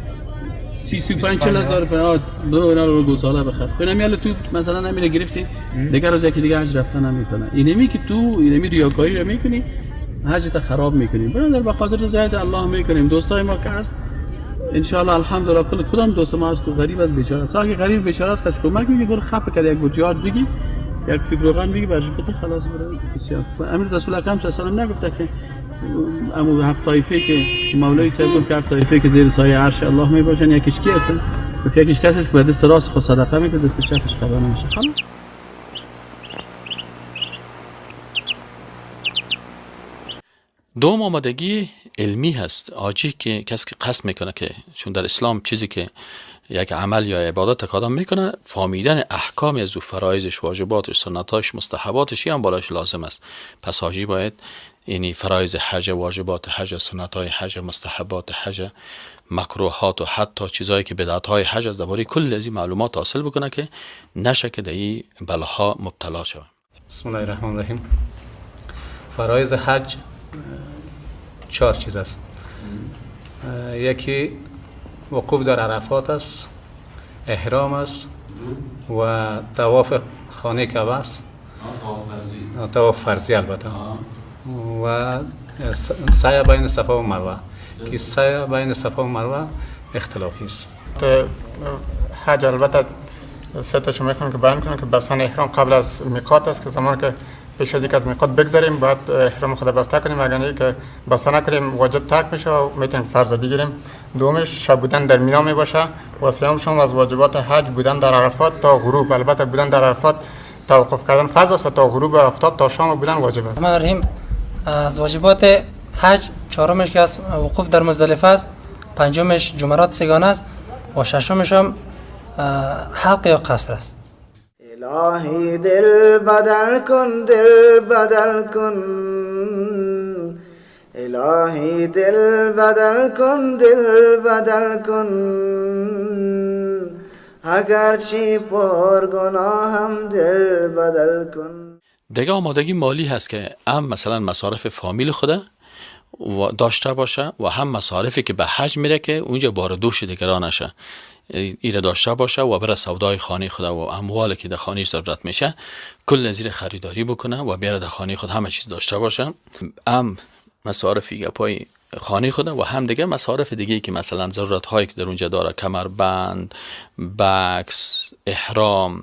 35 40 هزار تومان. برو اینا رو گوساله بخر. اینم تو مثلا نمیره گرفتی دیگه روز یکی دیگه حج رفتن نمیتونه. اینمی که تو اینمی ریاکاری رو میکنی حج تا خراب میکنیم. برادر به خاطر رضایت الله میکنیم. دوستای ما که هست ان شاء الله الحمدلله کل کدام دوست ما است که غریب از بیچاره است. اگه غریب بیچاره است کش کمک میگی، برو خپ کرد یک بجار بگی، یک فیبر روغن بگی برش بده خلاص برو. بسیار امیر رسول اکرم صلی الله علیه و نگفته که امو 7 طایفه که مولوی صاحب گفت که 7 طایفه که زیر سایه عرش الله میباشن، یکیش کی هستن؟ یکیش کسی است که به دست راست خود صدقه میده، دست چپش خبر نمیشه. خلاص. دوم آمادگی علمی هست. حاجی که کسی که قصد میکنه که چون در اسلام چیزی که یک عمل یا عبادت که آدم میکنه فهمیدن احکام از او، فرایضش، واجباتش، سنتاش، مستحباتش هم بالاش لازم است. پس حاجی باید یعنی فرایض حج، واجبات حج، سنت‌های حج، مستحبات حج، مکروهات و حتی چیزهایی که بدعت‌های حج است درباره کل از این معلومات حاصل بکنه که نشه که در این بلاها مبتلا شود. بسم الله الرحمن الرحیم. فرایض حج 4 چیز است. یکی وقوف در عرفات است، احرام است و طواف خانه کعبه است، طواف فرضی البته، و سعی بین صفا و مروه که سعی بین صفا و مروه اختلافی است. حج البته سه تاشو میخوام که بیان کنم که بستن احرام قبل از میقات است که زمان که پیش از اینکه از میقات بگذاریم باید احرام خود بسته کنیم، اگر نه که بسته نکنیم واجب ترک میشه و میتونیم فرض بگیریم. دومش شب بودن در مینا میباشه و سومش هم از واجبات حج بودن در عرفات تا غروب. البته بودن در عرفات توقف کردن فرض است و تا غروب آفتاب تا شام بودن واجب است. الرحمن الرحیم. از واجبات حج چهارمش که از وقوف در مزدلفه است، پنجمش جمرات سگانه است و ششمش هم حلق یا قصر است. الهی دل بدل کن، دل بدل کن، الهی دل بدل کن، دل بدل کن، اگرچه پر گناهم دل بدل کن. دیگه آمادگی مالی هست که هم مثلا مصارف فامیل خوده و داشته باشه و هم مصارفی که به حج میره که اونجا بار دوش دیگران نشه ایره داشته باشه و بره سودای خانه خود و اموالی که در خانه ضرورت میشه کل زیر خریداری بکنه و بیاره در خانه خود همه چیز داشته باشه، هم مصارف گپای خانه خود و هم دیگه مصارف دیگه که مثلا ضرورت هایی که در اونجا داره، کمربند، بکس، احرام،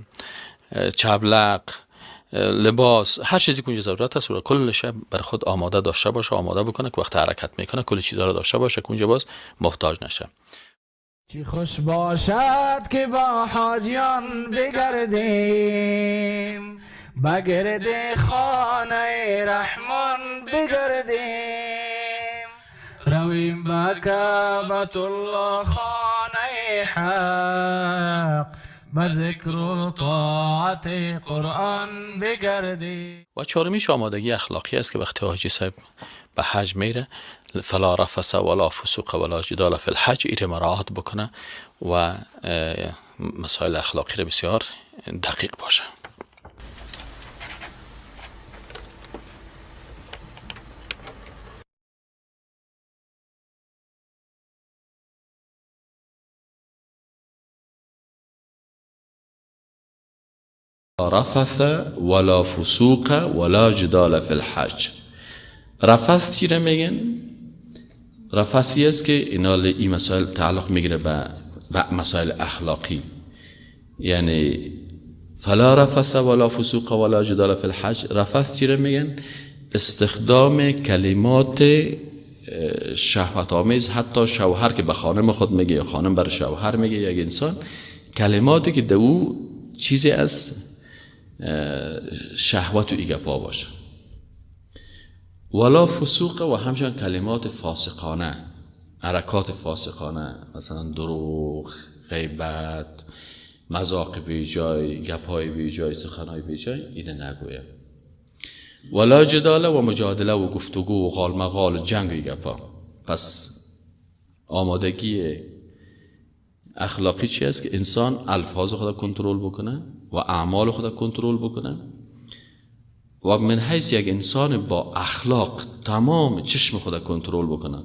چبلق، لباس، هر چیزی که اونجا ضرورت است رو کلش بر خود آماده داشته باشه، آماده بکنه که وقت حرکت میکنه کل چیزا رو داشته باشه که اونجا باز محتاج نشه. چی خوش باشد که با حاجیان بگردیم، بگرد خانه رحمان بگردیم، رویم به کعبة الله خانه حق، به ذکر و طاعت قرآن بگردیم. و چهارمیش آمادگی اخلاقی است که وقتی حاجی صاحب به حج میره فلا رفث ولا فسوق ولا جدال فی الحج، ایره مراعات بکنه و مسائل اخلاقی رو بسیار دقیق باشه. رفث ولا فسوق ولا جدال فی الحج. رفث چی رو میگن؟ رفثی است که اینا این مسائل تعلق میگیره به مسائل اخلاقی، یعنی فلا رفث ولا فسوق ولا جدال فی الحج. رفث چی رو میگن؟ استخدام کلمات شهوت آمیز، حتی شوهر که به خانم خود میگه یا خانم بر شوهر میگه، یک انسان کلماتی که دو چیزی از شهوت و ایگپا باشه. ولا فسوق و همچنان کلمات فاسقانه، حرکات فاسقانه، مثلا دروغ، غیبت، مذاق بی جای، گپای بی جای، سخنهای بی جای، اینو نگویه. ولا جداله و مجادله و گفتگو و قال مقال و جنگ و گپا. پس آمادگی اخلاقی چی است؟ که انسان الفاظ خود کنترل بکنه و اعمال خود کنترل بکنه و من حیث یک انسان با اخلاق تمام چشم خود کنترل بکنه.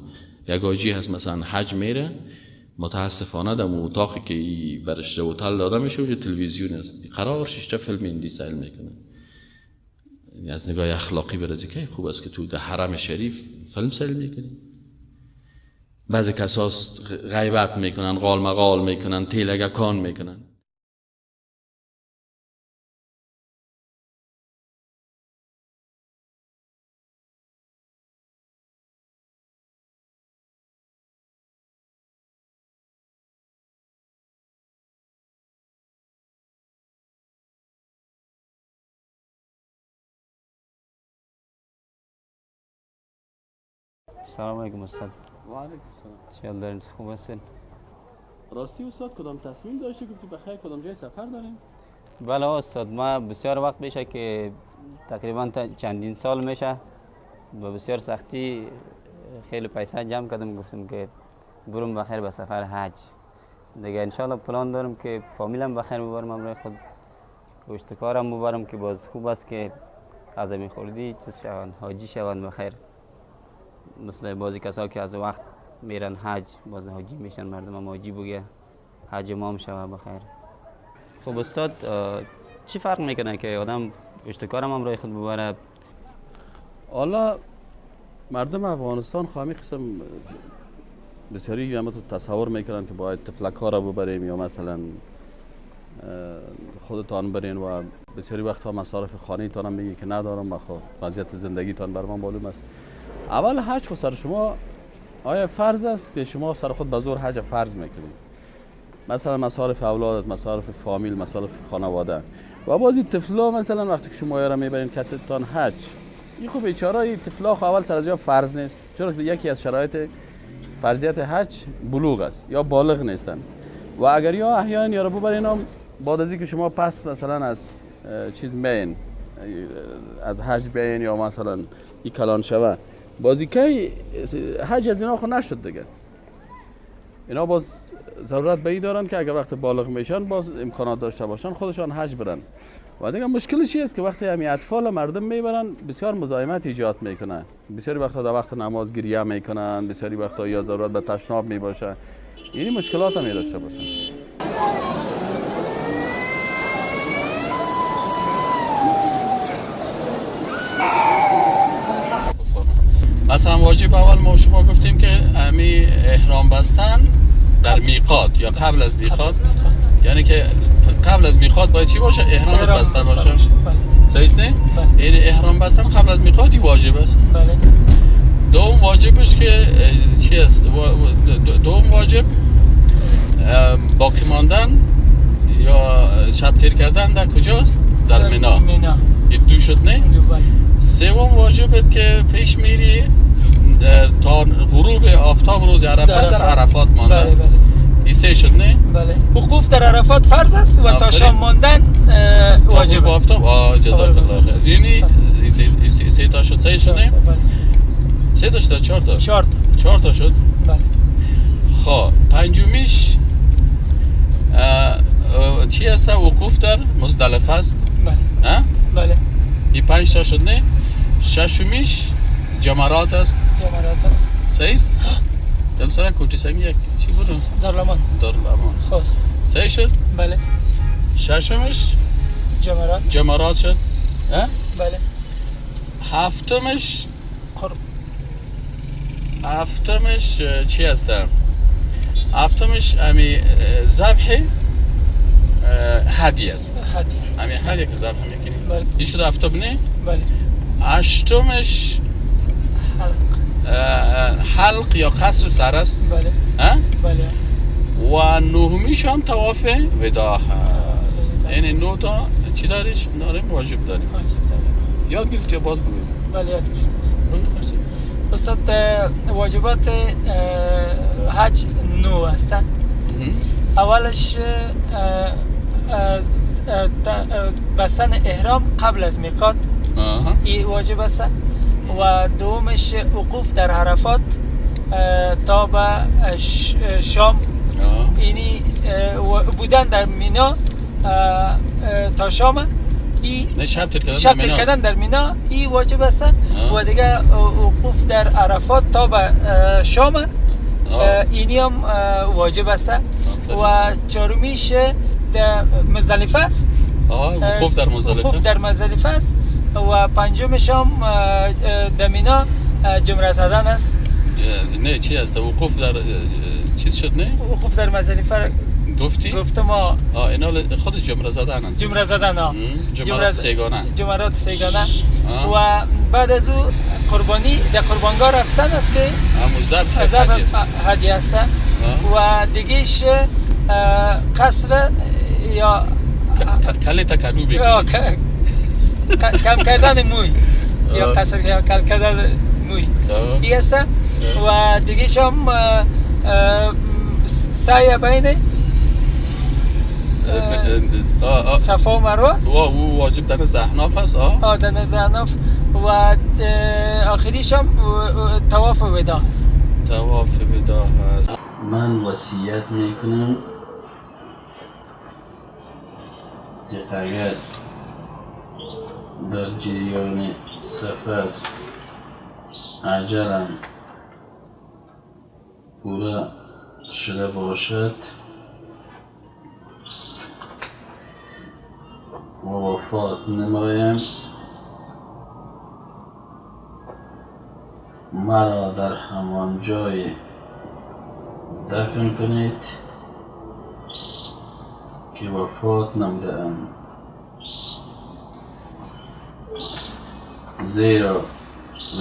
یک آجی هست مثلا حج میره، متاسفانه در اتاقی که برش هتل داده میشه اونجا تلویزیون است، قرار شش تا فیلم هندی سیل میکنه. از نگاه اخلاقی برازی که خوب است که تو در حرم شریف فیلم سیل میکنی. بعضی کساس غیبت میکنن، قال مقال میکنن، تیلگکان میکنن. سلام علیکم استاد. و علیکم السلام. چه دارین؟ خوب هستین؟ راستی استاد کدام تصمیم داشتی؟ گفتی بخیر کدام جای سفر داریم؟ بله استاد، ما بسیار وقت میشه که تقریبا چندین سال میشه با بسیار سختی خیلی پیسه جمع کردم، گفتم که برم بخیر به سفر حج. دیگه انشالله پلان دارم که فامیلم بخیر ببرم همراه خود، اشتکارم ببرم که باز خوب است که از می خوردی چیز شوند، حاجی شوند بخیر. مثل بعضی کسا که از وقت میرن حج باز حاجی میشن، مردم هم حاجی بگه حج امام شوه بخیر. خب استاد چی فرق میکنه که آدم اشتکارم هم رای خود ببره؟ حالا مردم افغانستان خواهمی قسم بسیاری هم تصور میکنن که باید طفلک ها را ببریم یا مثلا خودتان برین و بسیاری وقتها مصارف خانه تان هم میگه که ندارم و خب وضعیت زندگیتان بر من معلوم است. اول حج خود سر شما آیا فرض است که شما سر خود به زور حج فرض میکنید؟ مثلا مصارف اولادت، مصارف فامیل، مصارف خانواده و بعضی طفلا مثلا وقتی که شما را میبرین کتتان حج، این خب بیچاره این طفلا خب اول سر از فرض نیست، چرا که یکی از شرایط فرضیت حج بلوغ است یا بالغ نیستن و اگر یا احیانا یا رو ببرین هم بعد از اینکه شما پس مثلا از چیز میین از حج بیاین یا مثلا این کلان شوه بازی که حج از اینا خو نشد دیگه. اینا باز ضرورت به این دارن که اگر وقت بالغ میشن باز امکانات داشته باشن خودشان حج برن. و دیگه مشکل چی است که وقتی همین اطفال مردم میبرن بسیار مزاحمت ایجاد میکنن، بسیاری وقتا در وقت نماز گریه میکنن، بسیاری وقتا یا ضرورت به تشناب میباشه، یعنی مشکلات هم داشته باشن. مثلا واجب اول ما شما گفتیم که امی احرام بستن در میقات یا قبل از میقات، یعنی که قبل از میقات باید چی باشه؟ احرام بسته باشه. صحیح است نه؟ یعنی احرام بستن قبل از میقات واجب است. بله. دوم واجبش که چی است؟ دوم واجب باقی ماندن یا شب تیر کردن در کجاست؟ در مینا. این دو شد نه؟ سوم واجبت که پیش میری تا غروب آفتاب روز عرفات در عرفات ماندن. بله بله. این سه شد نه؟ بله. وقوف در عرفات فرض است و تا شام ماندن واجب است. آفتاب جزاک الله خیر. یعنی سه تا شد، سه شد نه؟ سه تا شد، 4 تا؟ 4 تا. 4 تا شد؟ بله. خب پنجمیش چی هست؟ وقوف در مزدلفه است. بله. بله. این 5 تا شد نه؟ ششمیش جمرات است. جمرات است. صحیح است؟ دم کوتی سنگ یک چی بود؟ دارلامان. دارلامان. خواست. صحیح شد؟ بله. ششمش جمرات. جمرات شد. بله. هفتمش قرب. هفتمش چی هست؟ هفتمش امی ذبح هدیه است. هدیه. امی هدیه که ذبح میکنی. بله. این شد هفتم نه؟ بله. هشتمش حلق. حلق یا قصر سر است. بله. بله. و نهمیش هم طواف وداع هست. یعنی 9 تا چی داریش؟ داریم واجب داریم. واجب داریم. یاد گرفتی یا باز بگو؟ بله یاد گرفته است. استاد واجبات حج 9 است. اولش بستن احرام قبل از میقات این واجب است و دومش وقوف در عرفات تا به شام، اینی بودن در مینا تا شام، ای شب تیر کردن در مینا ای واجب است و دیگه وقوف در عرفات تا به شام اینی هم واجب است و چهارمیش در مزدلفه است. وقوف در مزدلفه. وقوف در مزدلفه است و پنجمش هم در مینا جمره زدن است. نه چی است؟ وقوف در چیز شد نه؟ وقوف در مزدلفه گفتی؟ گفتم. اینا خود جمره زدن است. جمره زدن. جمرات سگانه. جمرات سگانه و بعد از او قربانی در قربانگاه رفتن است که همون ذبح هدیه است و دیگهش قصر یا کلی تکلو بگیری کم کردن موی یا قصر یا کل کردن موی ای است و دیگهش هم سعی بین صفا و مروه است. او واجب در احناف است. در احناف و آخریش هم طواف وداع است. طواف وداع است. من وصیت میکنم که اگر در جریان سفر عجلم پورا شده باشد و وفات نمایم، مرا در همان جای دفن کنید که وفات نموده‌ام، زیرا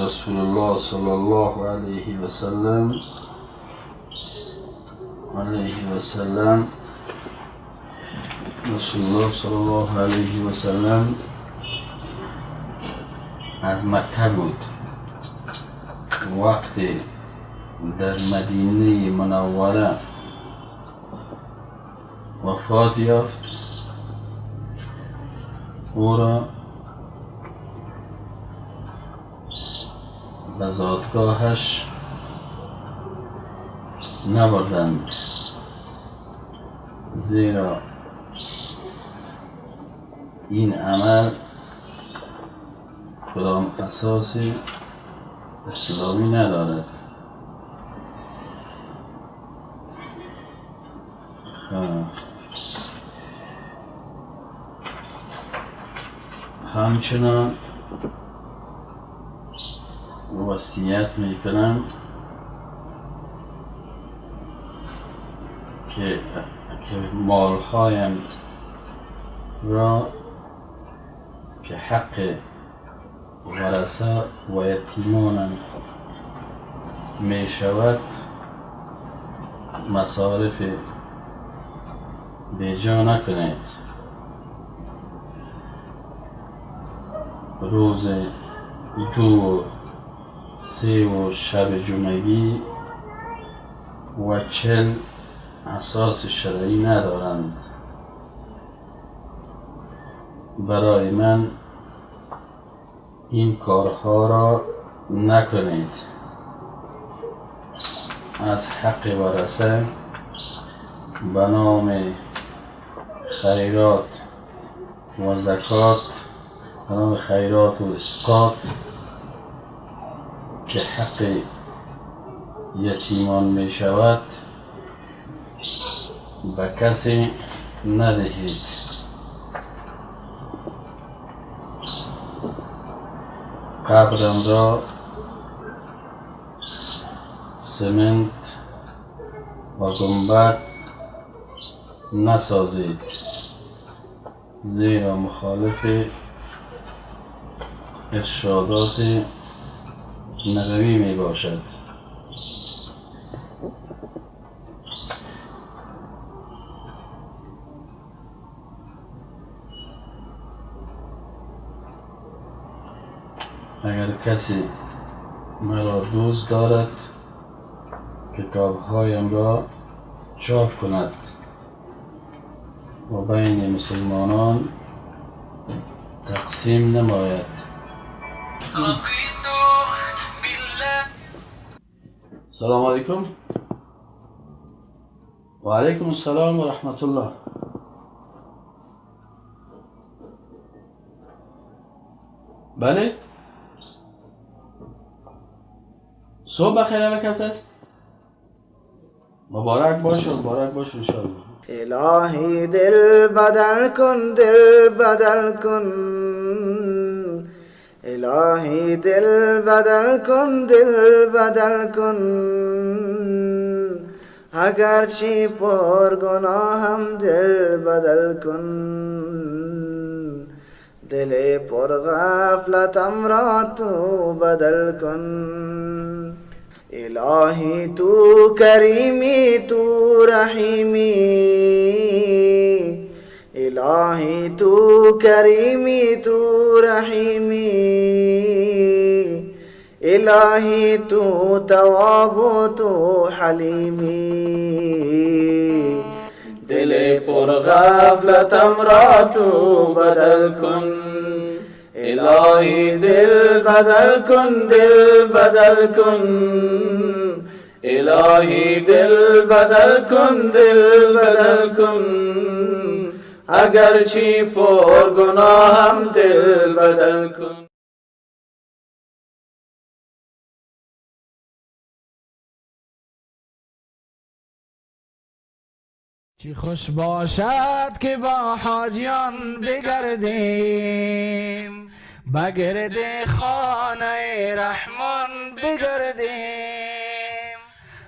رسول الله صلی الله علیه وسلم رسول الله صلی الله علیه وسلم از مکه بود. وقتی در مدینه منوره وفات یافت، او را به زادگاهش نبردند، زیرا این عمل کدام اساس اسلامی ندارد. همچنان وصیت میکنم که مالهایم را که حق ورثه و یتیمانم می شود مصارف بیجا نکنید. روز 2 و 3 و شب جمعگی و 40 اساس شرعی ندارند. برای من این کارها را نکنید. از حق ورثه به نام خیرات و زکات، به نام خیرات و اسقاط که حق یتیمان می شود به کسی ندهید. قبرم را سمنت و گنبد نسازید، زیرا مخالف ارشادات نبوی می باشد. اگر کسی مرا دوست دارد کتابهایم را چاپ کند و بین مسلمانان تقسیم نماید. سلام علیکم. و علیکم السلام و رحمت الله. بله، صبح بخیر حرکت است. مبارک باشه، مبارک باشه انشاءالله. الهی دل بدل کن، دل بدل کن، الهی دل بدل کن، دل بدل کن، اگرچه پر گناهم دل بدل کن، دل پر غفلتم را تو بدل کن. الهی تو کریمی تو رحیمی، الهی تو کریمی تو رحیمی، الهی تو تواب تو حلیمی، دل پر غفلتم را تو بدل کن. الهی دل بدل کن، دل بدل کن، الهی دل بدل کن، دل بدل کن، اگرچه پر گناهم دل بدل کن. چی خوش باشد که با حاجیان بگردیم، بگرد خانه رحمان بگردیم،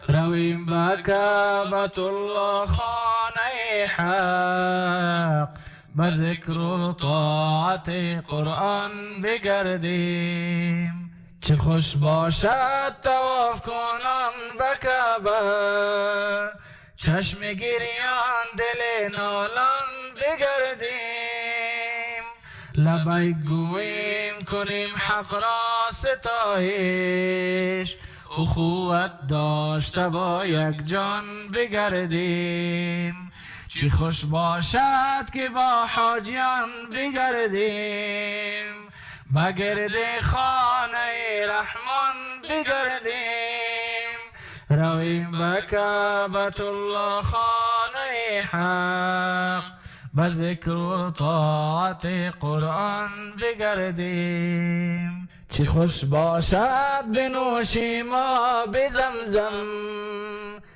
رویم به کعبة الله خانه حق، به ذکر و طاعت قرآن بگردیم. چه خوش باشد طواف کنان به کعبه، چشم گریان دل نالان بگردیم، لبیک گوییم کنیم حق را ستایش، اخوت داشته با یک جان بگردیم. چی خوش باشد که با حاجیان بگردیم، بگرد خانه رحمان بگردیم، رویم به کعبة الله خانه حق، به ذکر و طاعت قرآن بگردیم. چه خوش باشد بنوشیم آب زمزم،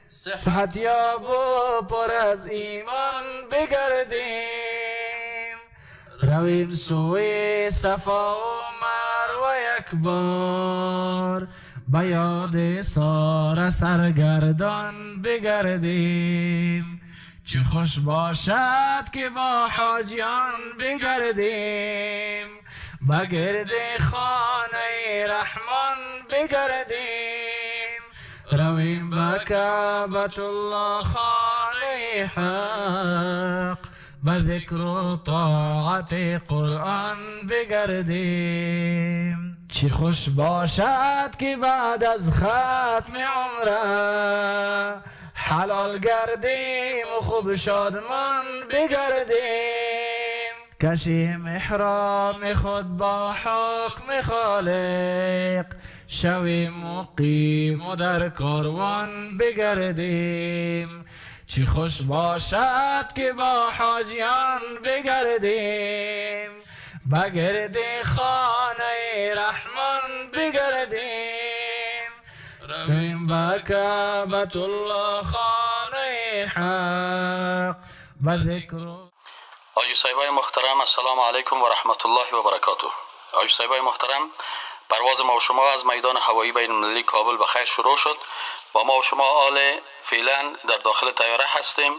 صحت یاب و پر از ایمان بگردیم، رویم سوی صفا و مروه یک بار، به یاد ساره سرگردان بگردیم. چه خوش باشد که با حاجیان بگردیم، بگرد خانه رحمان بگردیم، رویم به کعبة الله خانه حق، به ذکر و طاعت قرآن بگردیم. چه خوش باشد که بعد از ختم عمره، حلال گردیم و خوب شادمان بگردیم، کشیم احرام خود با حکم خالق، شویم مقیم و در کاروان بگردیم. چی خوش باشد که با حاجیان بگردیم، بگرد خانه رحمان بگردیم. رویم به کعبة الله خانه حق بذکر. حاجی صاحبای محترم، السلام علیکم و رحمت الله و برکاته. حاجی صاحبای محترم، پرواز ما و شما از میدان هوایی بین المللی کابل به خیر شروع شد و ما و شما حال فعلا در داخل طیاره هستیم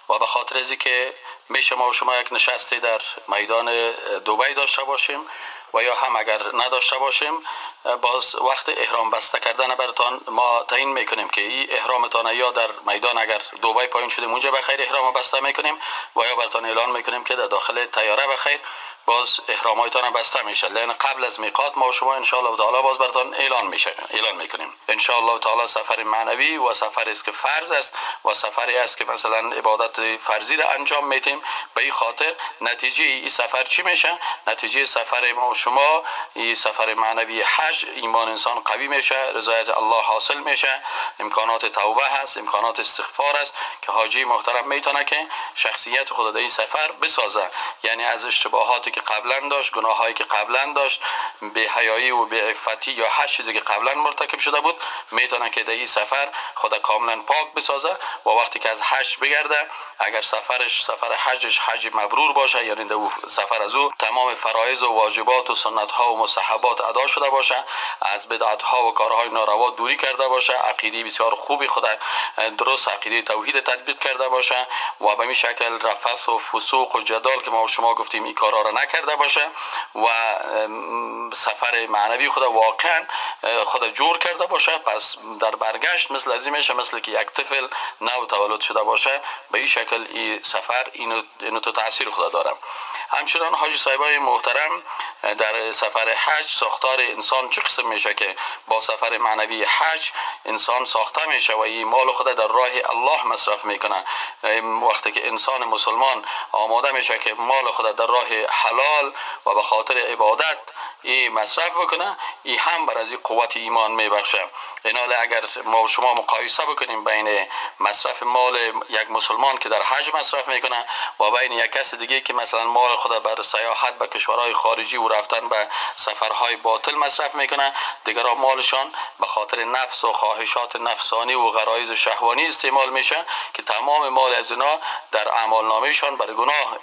و به خاطر از اینکه میشه ما و شما یک نشستی در میدان دبی داشته باشیم و یا هم اگر نداشته باشیم باز وقت احرام بسته کردن براتان ما تعیین میکنیم که این احرامتان یا در میدان اگر دبی پایین شدیم اونجا بخیر احرام بسته میکنیم و یا براتان اعلان میکنیم که در داخل طیاره بخیر باز احرامایتان بسته میشه، لأن قبل از میقات ما و شما ان شاء الله تعالی باز براتان اعلان میکنیم. ان شاء الله تعالی سفر معنوی و سفری است که فرض است و سفری است که مثلا عبادت فرضی را انجام میدیم. به این خاطر نتیجه این سفر چی میشه؟ نتیجه سفر ما و شما این سفر معنوی حج، ایمان انسان قوی میشه، رضایت الله حاصل میشه، امکانات توبه هست، امکانات استغفار است که حاجی محترم میتونه که شخصیت خود در این سفر بسازه، یعنی از اشتباهاتی که قبلا داشت، گناهایی که قبلا داشت، بی حیایی و بی عفتی یا هر چیزی که قبلا مرتکب شده بود، میتونه که در این سفر خود کاملا پاک بسازه و وقتی که از حج بگرده، اگر سفرش سفر حجش حج مبرور باشه، یعنی در سفر از او تمام فرایض و واجبات و سنت ها و مستحبات ادا شده باشه، از بدعت ها و کارهای ناروا دوری کرده باشه، عقیده بسیار خوبی خود درست عقیده توحید تطبیق کرده باشه و به این شکل رفث و فسوق و جدال که ما شما گفتیم این کارها را نکرده باشه و سفر معنوی خود واقعا خود جور کرده باشه، پس در برگشت مثل از این میشه مثل که یک طفل نو تولد شده باشه. به این شکل این سفر اینو تو تاثیر خود داره. همچنان حاجی صاحبای محترم، در سفر حج ساختار انسان چه قسم میشه که با سفر معنوی حج انسان ساخته میشه و این مال خود در راه الله مصرف میکنه. وقتی که انسان مسلمان آماده میشه که مال خود در راه حلال و به خاطر عبادت ای مصرف بکنه، ای هم بر از این قوت ایمان میبخشه. اینال اگر ما و شما مقایسه بکنیم بین مصرف مال یک مسلمان که در حج مصرف میکنه و بین یک کس دیگه که مثلا مال خود بر سیاحت به کشورهای خارجی و رفتن به سفرهای باطل مصرف میکنه، دیگران مالشان به خاطر نفس و خواهشات نفسانی و غرایز شهوانی استعمال میشه که تمام مال از اینا در اعمال نامهشان بر گناه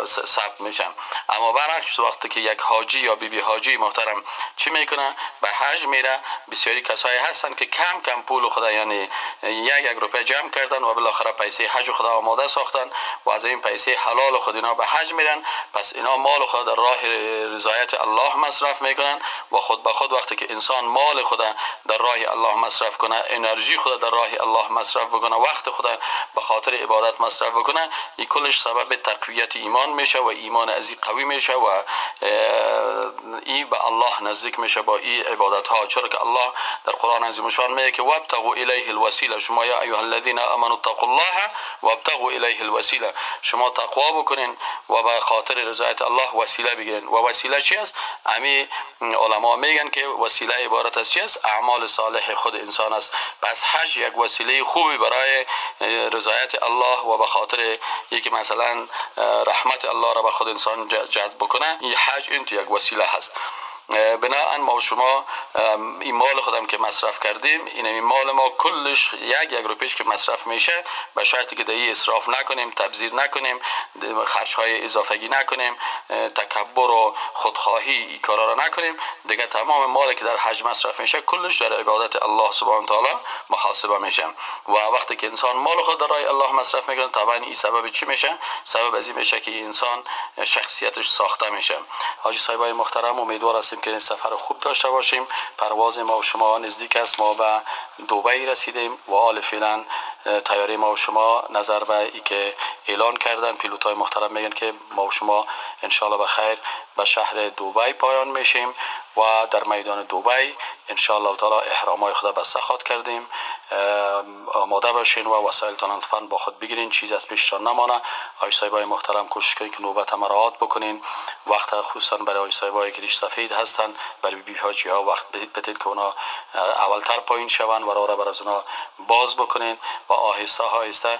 ثبت میشه. اما برعکس وقتی که یک حاجی یا بیبی حاجی محترم چی میکنه؟ به حج میره. بسیاری کسایی هستن که کم کم پول خدا، یعنی یک روپیه جمع کردن و بالاخره پیسه حج خدا آماده ساختن و از این پیسه حلال خود اینا به حج میرن. پس اینا مال خود در راه رضایت الله مصرف میکنن و خود به خود وقتی که انسان مال خود در راه الله مصرف کنه، انرژی خود در راه الله مصرف بکنه، وقت خود به خاطر عبادت مصرف بکنه، این کلش سبب تقویت ایمان میشه و ایمان از این قوی میشه و ای به الله نزدیک میشه با این عبادت ها. چرا که الله در قرآن عظیم شان میگه که وابتغوا الیه الوسیله، شما یا ایها الذین آمنوا اتقوا الله وابتغوا الیه الوسیله، شما تقوا بکنین و به خاطر رضایت الله وسیله بگیرین. و وسیله چی است؟ امی علما میگن که وسیله عبارت از چی است؟ اعمال صالح خود انسان است. پس حج یک وسیله خوبی برای رضایت الله و به خاطر یکی مثلا رحمت الله را به خود انسان جذب بکنه، این حج این تو یک وسیله هست. بناهن ما و شما این مال خودم که مصرف کردیم، این مال ما کلش یک روپیش که مصرف میشه، به شرطی که در اسراف نکنیم، تبذیر نکنیم، خرج های اضافگی نکنیم، تکبر و خودخواهی این کارا را نکنیم، دیگه تمام مال که در حج مصرف میشه کلش در عبادت الله سبحانه و تعالی محاسبه میشه. و وقتی که انسان مال خود در راه الله مصرف میکنه، طبعا این سبب چی میشه؟ سبب از این میشه که انسان شخصیتش ساخته میشه. حاجی صاحبای محترم، امیدوار هستیم که این سفر خوب داشته باشیم. پرواز ما و شما نزدیک است، ما به دبی رسیدیم و حال فعلا طیاره ما و شما نظر به ای که اعلان کردن پیلوت های محترم میگن که ما و شما انشالله به خیر به شهر دبی پایان میشیم و در میدان دبی انشاءالله تعالی احرامای خود بسته خواد کردیم. آماده باشین و وسایلتان لطفاً با خود بگیرین، چیز از پیشتان نمانه. آی صاحبای محترم کوشش کنین که نوبت مراعات بکنین. وقت خصوصا برای آی صاحبای که ریش سفید هستن، برای بی بی حاجی ها وقت بدید که اونا اولتر پایین شون و راه را بر از اونا باز بکنین و آهسته آهسته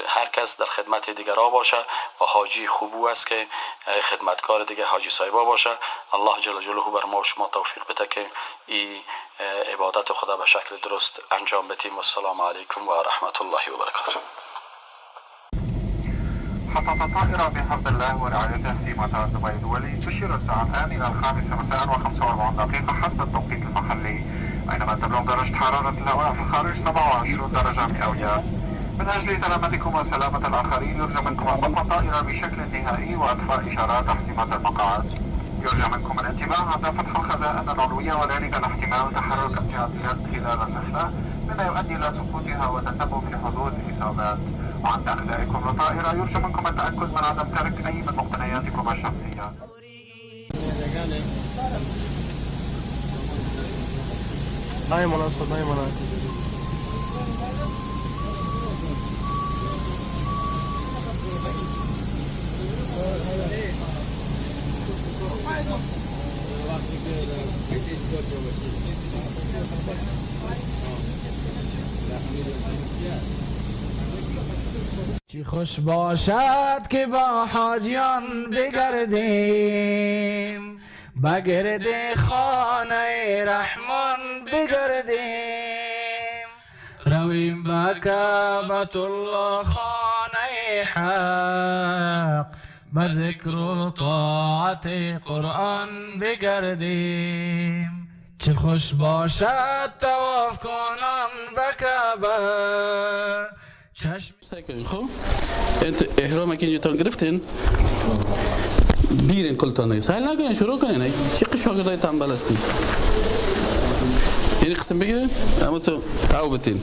هر کس در خدمت دیگرا باشه و حاجی خوبو است که خدمتکار دیگه حاجی صاحبا باشه. الله جل جلاله بر ما و شما توفیق بده که این عبادت خدا به شکل درست انجام بدیم. و السلام علیکم و رحمت الله و برکاته. حطت الطائرة بحفظ الله ورعايته في مطار دبي الدولي. تشير الساعة الآن إلى 5:45 حسب التوقيت المحلي، بينما تبلغ درجة حرارة الهواء في الخارج 27 درجة مئوية. من أجل سلامتكم وسلامة الآخرين يرجى منكم إغلاق الطائرة بشكل نهائي وإطفاء إشارات أحزمة المقاعد. يرجى منكم الانتباه عند فتح الخزائن العلوية، وذلك لاحتمال تحرك أمتعة اليد خلال الرحلة مما يؤدي إلى سقوطها وتسبب في حدوث إصابات. وعند إخلائكم للطائرة يرجى منكم التأكد من عدم ترك أي من مقتنياتكم الشخصية. چی خوش باشد که با حاجیان بگردیم، بگرد خانه رحمان بگردیم، رویم به کعبة الله خانه حق، به ذکر و طاعت قرآن بگردیم. چه خوش باشد طواف کنان به کعبه چشم. خب انت احرام که اینجا گرفتین بیرین کلتان دیگه سهل نکنین، شروع کنین. چه شاگردای تنبل هستین؟ یعنی قسم بگیرید اما تو تعوبتین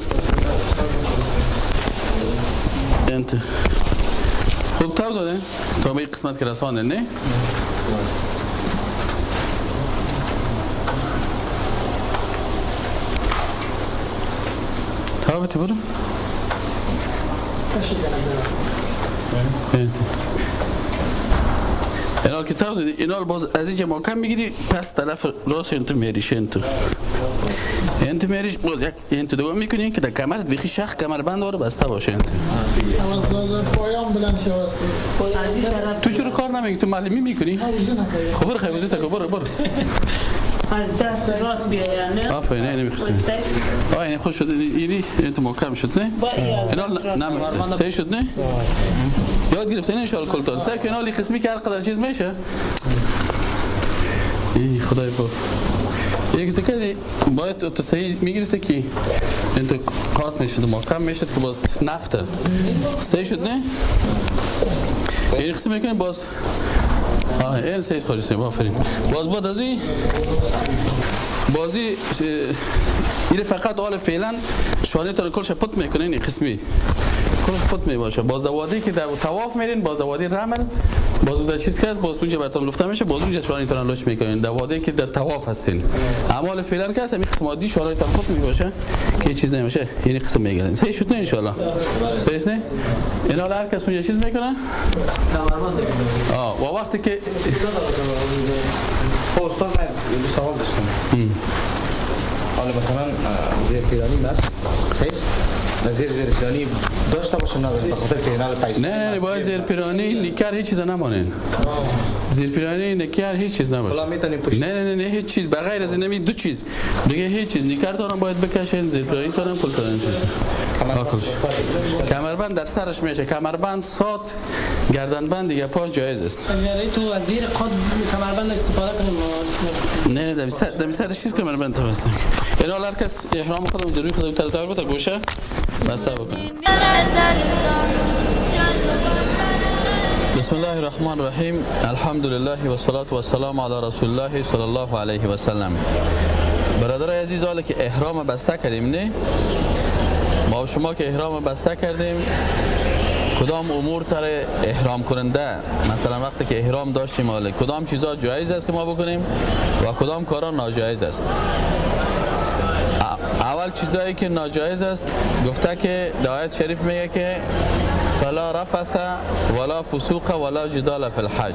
انت خوب تاو داده تا به قسمت که رسانه نه؟ تاو بتی برو اینا که تاو دادی اینا باز از اینکه ما کم میگیری پس طرف راست این تو میریش، این تو میریش باز یک این تو دوم میکنی که در کمرت بیخی شخ کمربند داره بسته باشه. این تو چرا کار نمیگی؟ تو معلمی میکنی؟ خب برو خیلی تا برو برو از دست راست بیایم. نه آفرین، نه نمیخواستم. آه این خوش شد، اینی این تو محکم شد نه؟ اینا نمیفته تی شد نه؟ یاد گرفتن ان شاء الله کلتان سعی کن حالی قسمی که هر قدر چیز میشه. ای خدای پاک، یک تو کردی باید تو صحیح میگرفته که این تو قاط میشد محکم میشد که باز نفته صحیح شد نه؟ این قسم میکنی باز این سید خارجی آفرین. باز بعد از این بازی این فقط آل فعلا شانه تا کلش پت میکنه، این قسمی کلش پت میباشه. باز دوادی که در طواف میرین، باز دوادی رمل، باز در چیز که هست، باز اونجا براتون لفته میشه، باز اونجا شانه تون لوچ میکنین دوادی که در طواف هستین. اعمال فعلا که هست همین قسم عادی شانه تون پت میباشه که چیز نمیشه، یعنی قسم میگیرن. صحیح شد نه ان شاء الله؟ صحیح نه؟ اینا هر کس اونجا چیز میکنه. و وقتی که خب استاد من دو سوال داشتم. حالا مثلا زیر پیرانی است، صحیح؟ زیر پیرانی داشته باشم نداشته به خاطر که پیسه نه نه باید زیر پیرانی نیکر هیچ چیز نمانین. زیر پیرانی نیکر هیچ چیز نباشه. نه نه نه هیچ چیز بغیر از این دو چیز دیگه هیچ چیز. نیکر دارم باید بکشین، زیر پیرانی دارم کل دارم. کمربند در سرش میشه، کمربند سات گردنبند دیگه پا جایز است. یعنی تو از زیر قد کمربند استفاده کنیم؟ نه نه دم سرش چیز کمربند تو هست. اینا هر کس احرام خودم در روی خودم تر بده گوشه بسته بکنه. بسم الله الرحمن الرحیم. الحمد لله و صلات و سلام علی رسول الله صلی الله علیه و سلم. برادرای عزیز، حالا که احرام بسته کردیم نه؟ ما و شما که احرام بسته کردیم کدام امور سر احرام کننده، مثلا وقتی که احرام داشتیم حالا کدام چیزا جایز است که ما بکنیم و کدام کارا ناجایز است. اول چیزایی که ناجایز است گفته که در آیت شریف میگه که فلا رفث ولا فسوق ولا جدال فی الحج.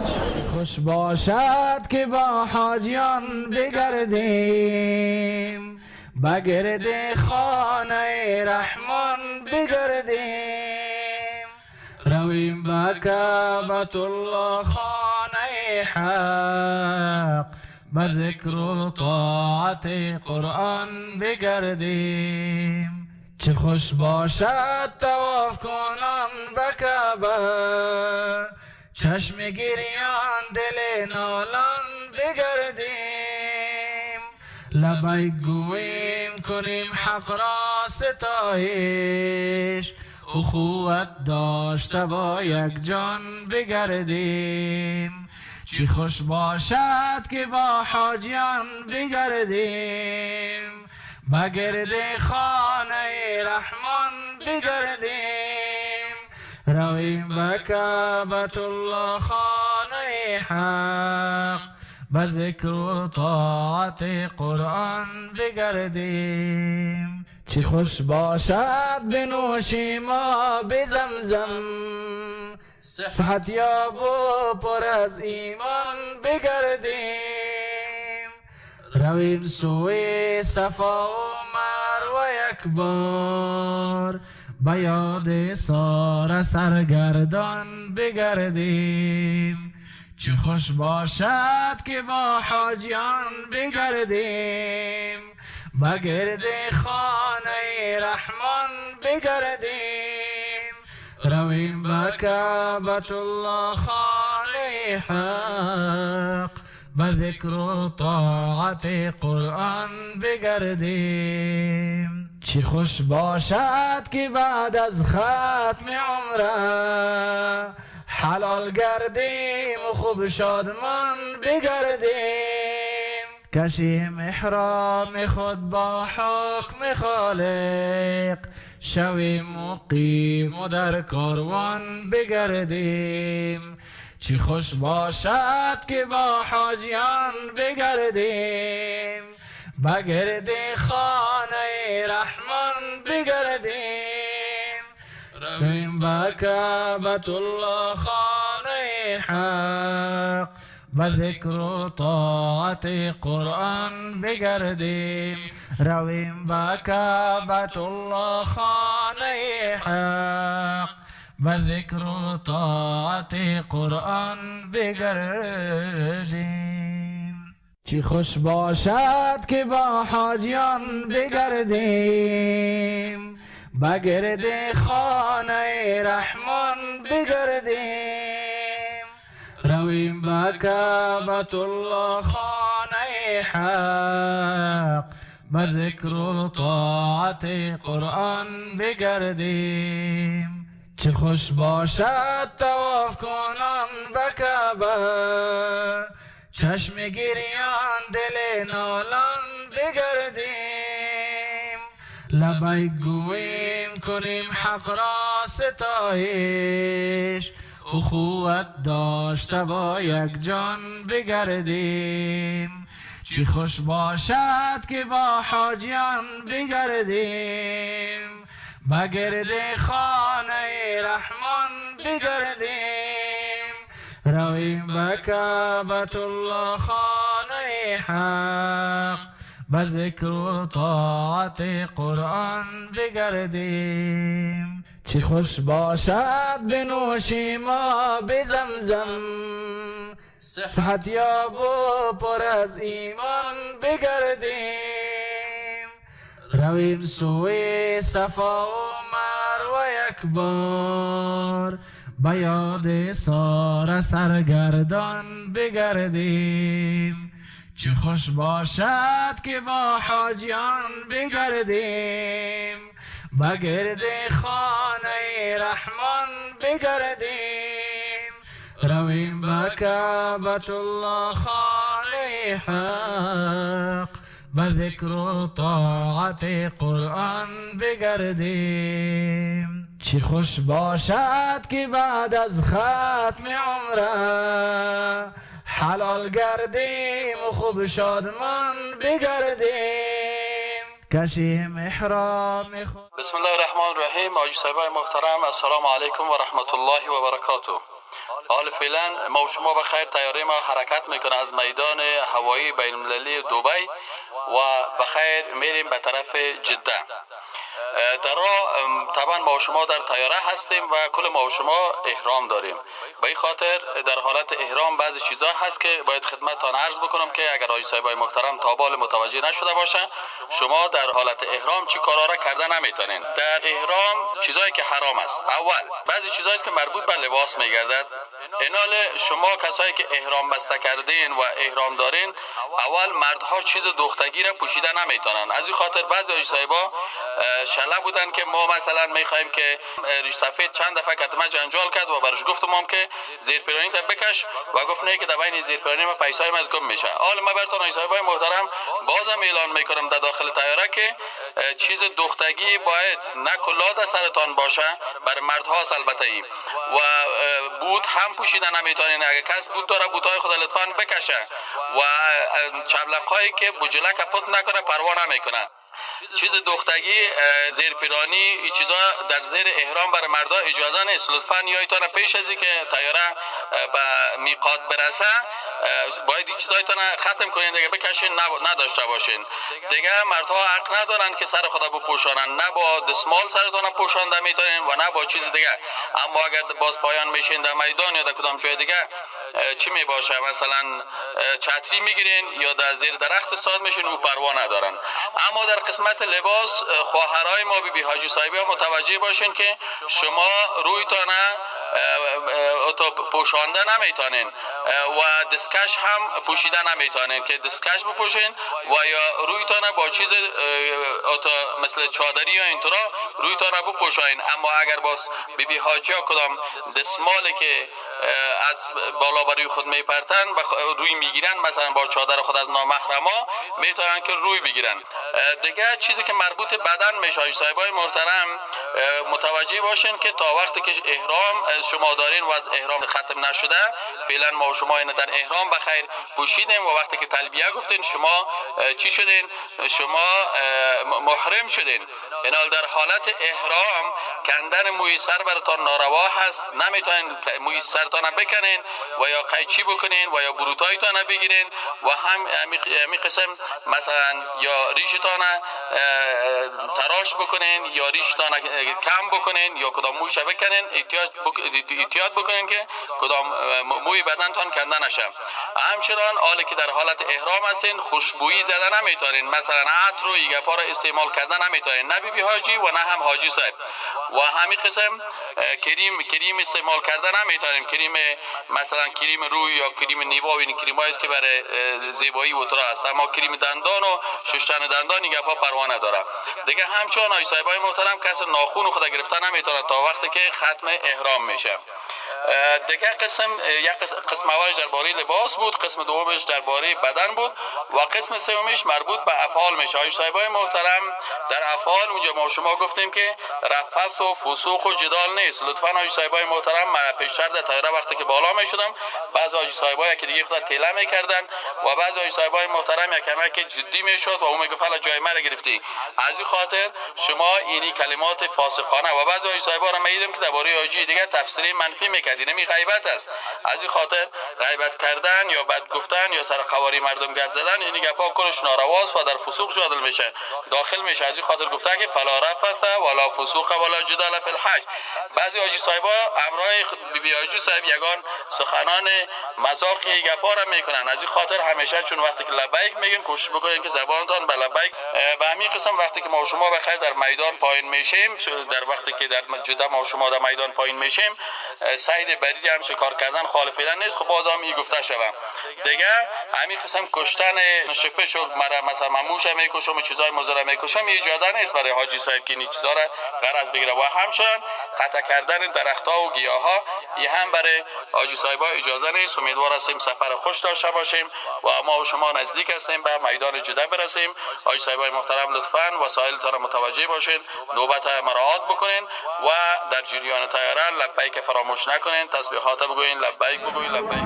خوش باشد که با حاجیان بگردیم، بگرد خانه رحمان بگردیم، رویم به کعبة الله خانه حق، به ذکر و طاعت قرآن بگردیم. چه خوش باشد طواف کنان به کعبه، چشم گریان دل نالان بگردیم، لبیک گوییم کنیم حق را ستایش، اخوت داشته با یک جان بگردیم. چه خوش باشد که با حاجیان بگردیم، بگرد خانه رحمان بگردیم، رویم به کعبة الله خانه حق، به ذکر و طاعت قرآن بگردیم. چه خوش باشد بنوشیم آب زمزم، صحت یاب و پر از ایمان بگردیم، رویم سوی صفا و مروه یک بار، به یاد ساره سرگردان بگردیم. چه خوش باشد که با حاجیان بگردیم، بگرد خانه رحمان بگردیم، رویم به کعبة الله خانه حق، به ذکر و طاعت قرآن بگردیم. چه خوش باشد که بعد از ختم عمره، حلال گردیم و خوب شادمان بگردیم، کشیم احرام خود با حکم خالق، شویم مقیم و در کاروان بگردیم. چه خوش باشد که با حاجیان بگردیم، بگرد خانه رحمان بگردیم، رویم به کعبة الله خانه حق، به ذکر و طاعت قرآن بگردیم، رویم به کعبة الله خانه حق، به ذکر و طاعت قرآن بگردیم. چه خوش باشد که با حاجیان بگردیم، بگرد خانه رحمان بگردیم، رویم به کعبة الله خانه حق، به ذکر و طاعت قرآن بگردیم. چه خوش باشد طواف کنان به کعبه، چشم گریان دل نالان بگردیم، لبیک گوییم کنیم حق را ستایش، اخوت داشته با یک جان بگردیم. چه خوش باشد که با حاجیان بگردیم، بگرد خانه رحمان بگردیم، رویم به کعبة الله خانه حق، به ذکر و طاعت قرآن بگردیم. چه خوش باشد بنوشیم آب زمزم، صحت یاب و پر از ایمان بگردیم، رویم سوی صفا و مروه یک بار، به یاد ساره سرگردان بگردیم. چه خوش باشد که با حاجیان بگردیم، بگرد خانه رحمان بگردیم، رویم به کعبة الله خانه حق، به ذکر و طاعت قرآن بگردیم. چی خوش باشد که بعد از ختم عمره حلال گردیم و خوب شادمان بگردیم کشیم احرام خود. بسم الله الرحمن الرحیم. حاجی صاحبای محترم، السلام علیکم و رحمت الله و برکاته. حال فعلا ما و شما بخیر طیاره ما حرکت میکنه از میدان هوایی بین المللی دبی و بخیر میریم به طرف جده. در راه طبعا ما و شما در طیاره هستیم و کل ما و شما احرام داریم. به این خاطر در حالت احرام بعضی چیزا هست که باید خدمتتان عرض بکنم که اگر حاجی صاحبای محترم تا بال متوجه نشده باشه، شما در حالت احرام چی کارا را کرده نمیتونین. در احرام چیزایی که حرام است، اول بعضی چیزایی است که مربوط به لباس میگردد. اینال شما کسایی که احرام بسته کردین و احرام دارین، اول مردها چیز دوختگی را پوشیده نمیتونن. از این خاطر بعضی حاجی صاحبا شله بودن که ما مثلا میخوایم که ریش سفید چند دفعه کتمه جنجال کرد و برش گفتم هم که زیر پیرانی تا بکش و گفت نه که در بین زیر پیرانی ما پیسایم از گم میشه. حال ما براتون حاجی صاحبای محترم بازم اعلان میکنم در داخل طیاره که چیز دوختگی باید نه کلاه در سرتان باشه، بر مردها البته ای، و بوت هم پوشیده نمیتونین. اگه کس بوت داره بوتای خود لطفاً بکشه و چبلقایی که بجله کپوت نکنه پروا نمیکنه. چیز دوختگی، زیر پیرانی، این چیزا در زیر احرام برای مردا اجازه نیست. لطفاً یایتان پیش از اینکه طیاره به میقات برسه باید این چیزایتان ختم کنین دیگه، بکشین نداشته باشین دیگه. مردها حق ندارن که سر خدا بپوشانن، نه با دستمال سرتان پوشانده میتونین و نه با چیز دیگه. اما اگر باز پایان میشین در میدان یا در کدام جای دیگه چی میباشه، مثلا چتری میگیرین یا در زیر درخت ساد میشین، او پروا ندارن. اما در قسمت لباس خواهرای ما بی بی حاجی صاحبی ها متوجه باشین که شما رویتان پوشانده نمیتونین و دستکش هم پوشیده نمیتونین که دستکش بپوشین و یا رویتان با چیز مثل چادری یا اینطورا رویتان بپوشاین. اما اگر باز بی بی حاجی ها کدام دستمالی که از بالا بر روی خود میپرتن و روی میگیرن، مثلا با چادر خود از نامحرما میتونن که روی بگیرن. دیگه چیزی که مربوط بدن میشه حاجی صاحبای محترم متوجه باشین که تا وقتی که احرام شما دارین و از احرام ختم نشده، فعلا ما و شما اینو در احرام بخیر پوشیدیم و وقتی که تلبیه گفتین شما چی شدین؟ شما محرم شدین. اینال در حالت احرام کندن موی سر براتان ناروا هست، نمیتونین موی سرتان بکنین و یا قیچی بکنین و یا بروتایتان بگیرین و هم همی قسم مثلا یا ریشتان تراش بکنین یا ریشتان کم بکنین یا کدام مویش بکنین، احتیاط بکنین که کدام موی بدنتان کنده نشه. همچنان حالی که در حالت احرام هستین خوشبویی زده نمیتونین، مثلا عطر و ایگپا را استعمال کردن نمیتونین، نه بی بی حاجی و نه هم حاجی صاحب. و همین قسم کریم استعمال کردن نمیتونیم، کریم مثلا کریم روی یا کریم نیوا و این کریمایی است که برای زیبایی و ترا است. اما کریم دندان و شستن دندان این گپا پروا نداره دیگه. همچنان حاجی صاحبای محترم کس ناخون خود گرفته نمیتونه تا وقتی که ختم احرام میشه. دیگه قسم یک قسم اولش درباره لباس بود، قسم دومش درباره بدن بود و قسم سومش مربوط به افعال میشه. حاجی صاحبای محترم در افعال اونجا ما شما گفتیم که رفث و فسوق و جدال نیست. لطفاً حاجی صاحبای محترم من پیشتر در طیاره وقتی که بالا میشدم بعضی حاجی صاحبای که دیگه خود تله میکردن و بعضی حاجی صاحبای محترم یک کمک جدی میشد و اون میگفت حالا جای مرا گرفتی. از این خاطر شما اینی کلمات فاسقانه و بعضی حاجی صاحبا را میدیدم که درباره حاجی دیگه تفسیر منفی میکرد، اینمی غیبت است. از این خاطر غیبت کردن یا بد گفتن یا سر خواری مردم گپ زدن اینی گپا کلش نارواست و در فسوق جادل میشه داخل میشه. از این خاطر گفته که فلا رفث ولا فسوق ولا جدال فی الحج. بعضی حاجی صاحبا امرای بی بی حاجی صاحب یگان سخنان مذاقی گپا را میکنن. از این خاطر همیشه چون وقتی که لبیک میگین کوشش بکنین که زبانتان به لبیک. به همین قسم وقتی که ما شما بخیر در میدان پایین میشیم، در وقتی که در جده ما شما در میدان پایین میشیم، صید بری هم شکار کردن خالف فعلا نیست. خب باز هم این گفته شوم دیگه همین قسم کشتن شپش و مثلا مموش میکشم و چیزای مضر میکشم اجازه نیست برای حاجی صاحب که این چیزا را غرض بگیره. و همچنین قطع کردن درخت‌ها و گیاها این هم برای حاجی صاحبا اجازه نیست. امیدوار هستیم سفر خوش داشته باشیم و ما و شما نزدیک هستیم به میدان جده برسیم. حاجی صاحبای محترم لطفاً وسایلتان را متوجه باشین، نوبت مراعات بکنین و در جریان طیاره لبیک فراموش نکنین، تسبیحات بگوین، لبیک بگوین، لبیک.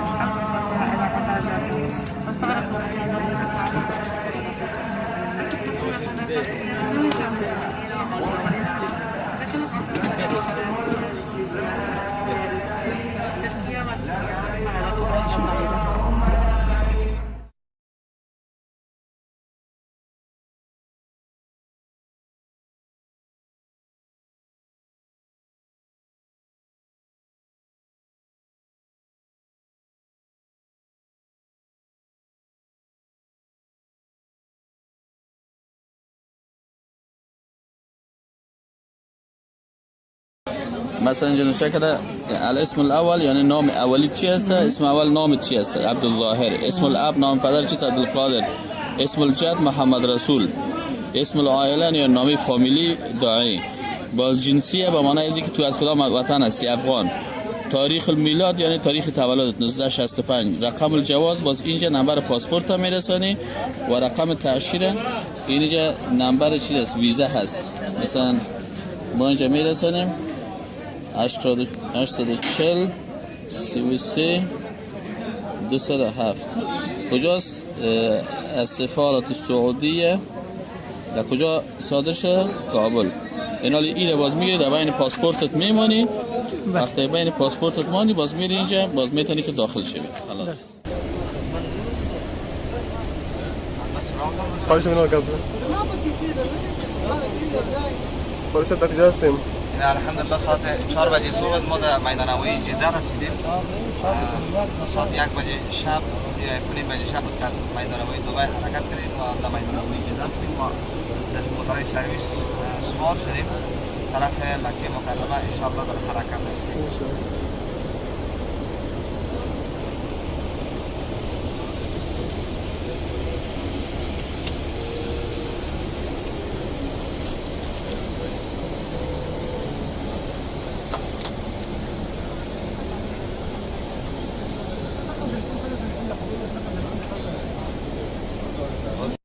مثلا اینجا نوشته کرده الاسم الاول، یعنی نام اولی چی هست؟ اسم اول نام چی هست؟ عبدالظاهر. اسم الاب نام پدر چیست؟ عبدالقادر. اسم الجد محمد رسول. اسم العائله یا نام فامیلی داعی. باز جنسیه به معنی ازی که تو از کدام وطن هستی، افغان. تاریخ المیلاد یعنی تاریخ تولدت 1965. رقم الجواز باز اینجا نمبر پاسپورت هم میرسانی و رقم تأشیره اینجا نمبر چی هست؟ ویزا هست. مثلا ما اینجا میرسانیم 840 33 207. کجاست؟ از سفارت سعودیه. در کجا صادر شده؟ کابل. این حالی ایره باز میگیری در بین پاسپورتت میمانی. وقتی بین پاسپورتت مانی باز میری اینجا، باز میتونی که داخل شوی. خلاص. پلیس در کجا هستیم؟ الحمدلله ساعت 4 بجه صبح ما در میدان هوایی جده رسیدیم. ساعت 1 بجه شب یا 1:30 بجه شب در میدان هوایی دبی حرکت کردیم و در میدان هوایی جده هستیم. ما در موتورهای سرویس سوار شدیم طرف مکه مکرمه. انشاءالله در حرکت هستیم.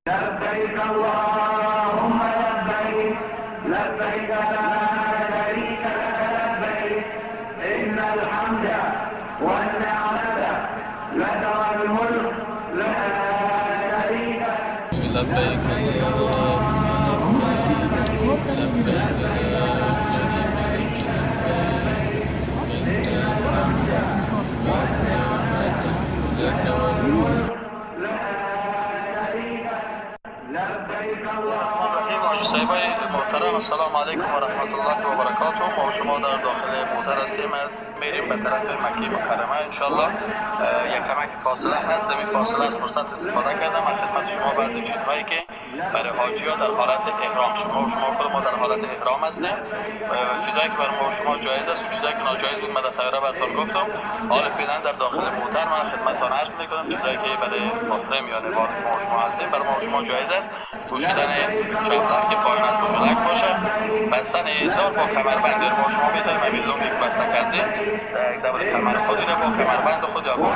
لبيك اللهم لبيك، لبيك لا شريك لك لبيك، إن الحمد والنعمة لك والملك لا شريك لك. لبيك اللهم لبيك لا شريك لك لبيك، إن الحمد والنعمة لك والملك. حاجی صاحبای محترم السلام علیکم و رحمت الله و برکاته. ما شما در داخل موتر هستیم، از میریم به طرف مکه مکرمه انشالله. یک کمک فاصله هست، در این فاصله از فرصت استفاده کردم از خدمت شما بعضی چیزهایی که برای حاجی ها در حالت احرام، شما و شما خود ما در حالت احرام هستیم، چیزهایی که برای ما شما جایز است و چیزهایی که ناجایز بود من در طیاره براتون گفتم. حال فعلا در داخل موتر من خدمتتان عرض میکنم چیزهایی که برای محرم یا شما شما هستیم برای ما شما جایز است. پوشیدن چپلک که پایین از بجلک باشه، بستن ازار با کمربند، ما شما میتونیم همین لومی که بسته کردیم در کمر خودی را با کمربند خود یا با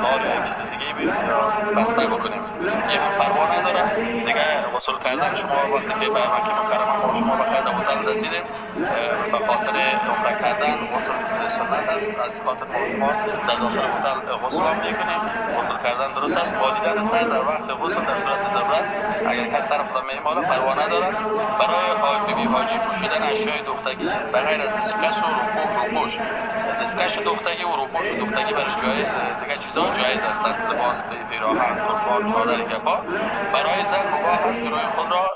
تار یا چیز دیگه بسته بکنیم، یه هم پروا نداره. دیگه غسل کردن شما وقتی که به مکه مکرمه ما شما بخیر در هتل رسیدیم به خاطر عمره کردن غسل سنت است، از خاطر ما شما در داخل هتل غسل هم میکنیم. غسل کردن درست است. مالیدن سر در وقت غسل در صورت ضرورت اگر کس سر خود میماله پروا نداره. برای حاجی حاجی پوشیدن اشیای دوختگی به غیر از دستکش و روپوش، دستکش دوختگی و روپوش دوختگی برای جای دیگه چیزا جایز هستند، لباس، پیراهن، تربان، چادر، گپا. برای زن مباح است که روی خود را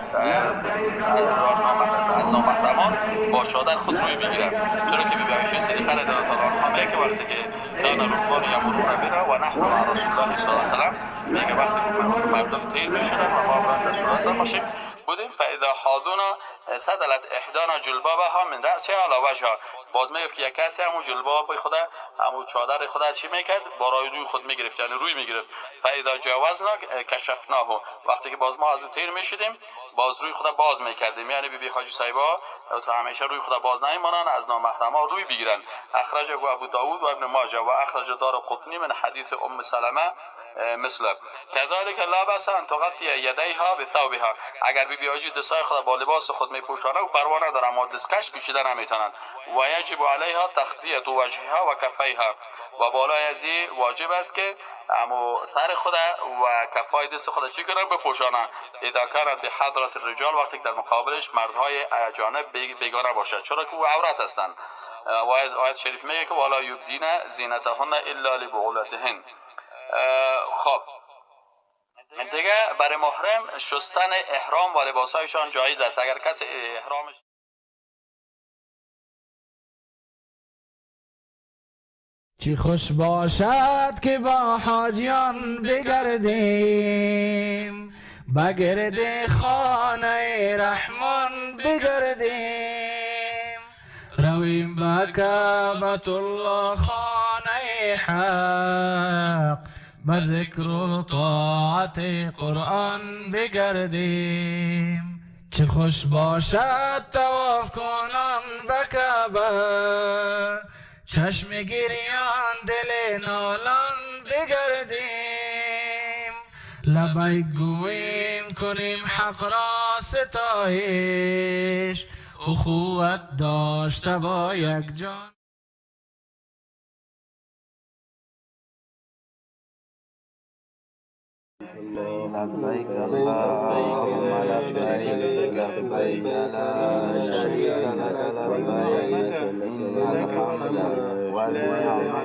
از نامحرمان با چادر خود روی بگیرند، چرا که بی عایشه صدیقه رضی الله عنها میگه که وقتی که کان رکبان یمرون بنا و نحن مع رسول الله صلی الله علیه و سلم، میگه وقتی که مردم تیر میشدن و ما با رسول الله باشیم بودیم، فاذا حاضونا سدلت احدانا جلبابها من رأسها على وجهها، باز میگفت که یک کسی همون جلباب خود، همون چادر خود چی میکرد؟ بالای روی خود میگرفت، یعنی روی میگرفت. فاذا جاوزنا کشفناه، وقتی که باز ما از اون تیر میشدیم باز روی خود باز میکردیم، یعنی بی بی حاجی صاحبا تا همیشه روی خود باز نمیمانند، از نامحرما روی بگیرن. اخرجه ابو داود و ابن ماجه و اخرج دارقطنی من حدیث ام سلمه مثل كذلك لا بأس ان تغطي يديها بثوبها. اگر بی بی حاجی دستای خود با لباس خود میپوشانه و پروا نداره، اما دستکش کشیده نمیتونن. و یجب علیها تغطیه وجهها و کفیها، و بالای از این واجب است که امو سر خود و کفای دست خود چی کنن؟ بپوشانن. اذا کان بحضرت الرجال، وقتی که در مقابلش مردهای اجانب بیگانه باشد، چرا که او عورت هستند. و آیت شریف میگه که ولا یبدین زینتهن الا لبعولتهن. خب دیگه برای محرم شستن احرام و لباسهایشان جایز است. اگر کسی احرامش چی خوش باشد که با حاجیان بگردیم، بگرد خانه رحمان بگردیم، رویم به کعبة الله خانه حق، به ذکر و طاعت قرآن بگردیم. چه خوش باشد طواف کنان به کعبه، چشم گریان دل نالان بگردیم، لبیک گوییم کنیم حق را ستایش، اخوت داشته با یک جان. لبیک اللهم لبیک، لبیک لا شریک لک لبیک، ان الحمد والنعمة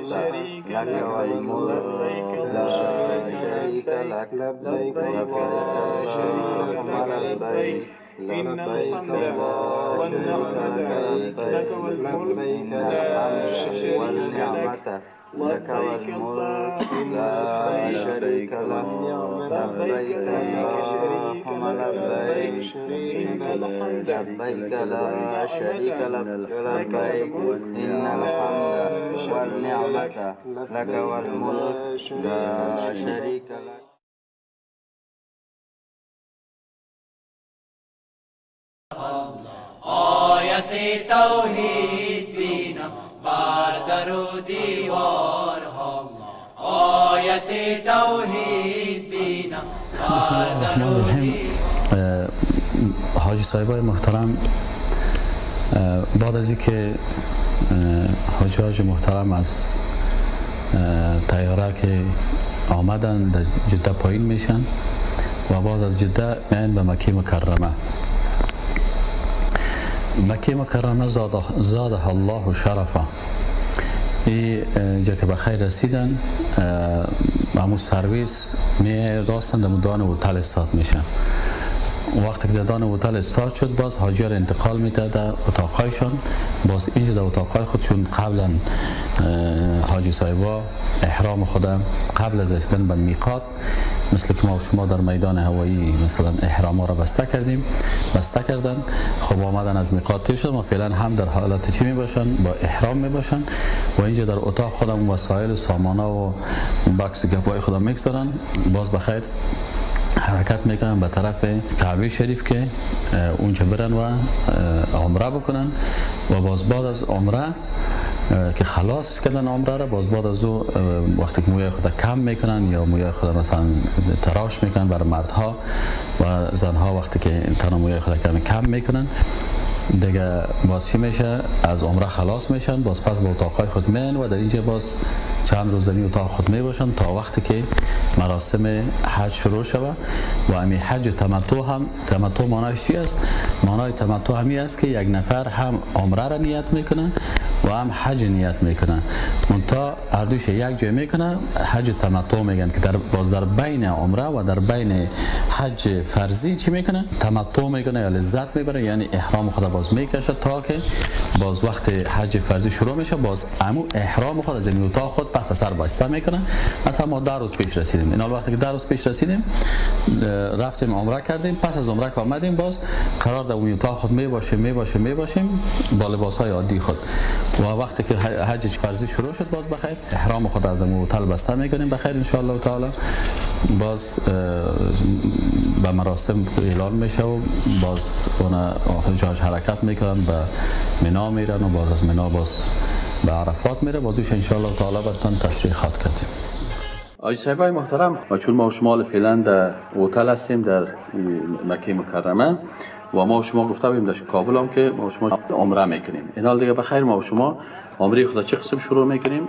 لک والملک لا شریک لک، لبیک اللهم لبیک، لبیک لا شریک لک لبیک، ان الحمد والنعمة لك والملك لا شريك لك، لبيك اللهم لبيك، لبيك لا شريك لك لبيك، إن الحمد والنعمة لك والملك لا شريك لك. آیت توحید بینم بر در و دیوارها، آیت توحید بینم. بسم الله الرحمن الرحیم. حاجی صاحبای محترم، بعد از اینکه حجاج محترم از طیاره که آمدن در جده پایین میشن و بعد از جده میاین به مکه مکرمه. مکه مکرمه زاده الله شرفا، اینجا که بخیر رسیدن همون سرویس می راستن در دان هتل استاد میشن. وقتی که دان هتل استاد شد، باز حاجی را انتقال میده در اتاقایشان. باز اینجا در اتاقای خودشون قبلا حاجی صاحبا احرام خود قبل از رسیدن به میقات، مثل که ما شما در میدان هوایی مثلا احرام را بسته کردیم، بسته کردن. خب آمدن از میقات تیر شد، ما فعلا هم در حالت چی می باشن؟ با احرام می باشن و اینجا در اتاق خودم وسایل و سامانا و بکس گپای خودم میگذارن. باز بخیر حرکت میکنن به طرف کعبه شریف که اونجا برن و عمره بکنن و باز بعد از عمره که خلاص کردن عمره را، باز بعد از او وقتی که موی خود کم میکنن یا موی خود مثلا تراش میکنن برای مردها و زنها، وقتی که تنها موی خود کم میکنن دیگه باز چی میشه؟ از عمره خلاص میشن، باز پس به اتاقای خود میان و در اینجا باز چند روز در اتاق خود میباشن تا وقتی که مراسم حج شروع شود. و امی حج تمتع هم، تمتع معنایش چی است؟ معنای تمتع همی است که یک نفر هم عمره را نیت میکنه و هم حج نیت میکنه، منتها هر دوش یک جای میکنه، حج تمتع میگن که در باز در بین عمره و در بین حج فرضی چی میکنه؟ تمتع میکنه یا لذت میبره، یعنی احرام خود باز میکشه تا که باز وقت حج فرضی شروع میشه، باز امو احرام خود از اتاق خود پس سر بسته میکنه. مثلا ما 10 روز پیش رسیدیم، این حال وقتی که 10 روز پیش رسیدیم رفتیم عمره کردیم، پس از عمره که آمدیم باز قرار در اون اتاق خود می باشیم با لباس های عادی خود. و وقتی که حج فرضی شروع شد باز بخیر احرام خود از هتل بسته میکنیم بخیر ان شاء الله تعالی. باز به مراسم اعلان میشه و باز اون حجاج حرکت میکنن به منا میرن و باز از منا باز به عرفات میره. بازوش ان شاء الله تعالی براتون تشریح خواهد کردیم. آقای صاحبای محترم، چون ما شما فعلا در هتل هستیم در مکه مکرمه و ما شما گفته بودیم در کابل هم که ما شما عمره میکنیم، این حال دیگه بخیر ما شما عمره خدا چه قسم شروع میکنیم.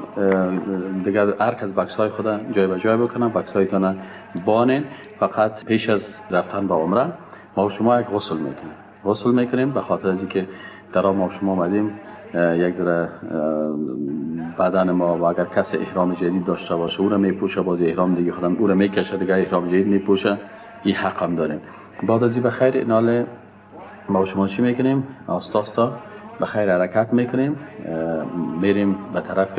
دیگر هر کس بکس های خدا جای به جای بکنن، بکس هایتان بانین. فقط پیش از رفتن به عمره ما شما یک غسل میکنیم، غسل میکنیم به خاطر از اینکه در ما شما آمدیم یک ذره بدن ما و اگر کس احرام جدید داشته باشه او را میپوشه، باز احرام دیگه خودم او را میکشه، دیگه احرام جدید میپوشه، این حق هم داریم. بعد از این بخیر اینال ما شما چی میکنیم؟ آستا آستا بخیر حرکت میکنیم، میریم به طرف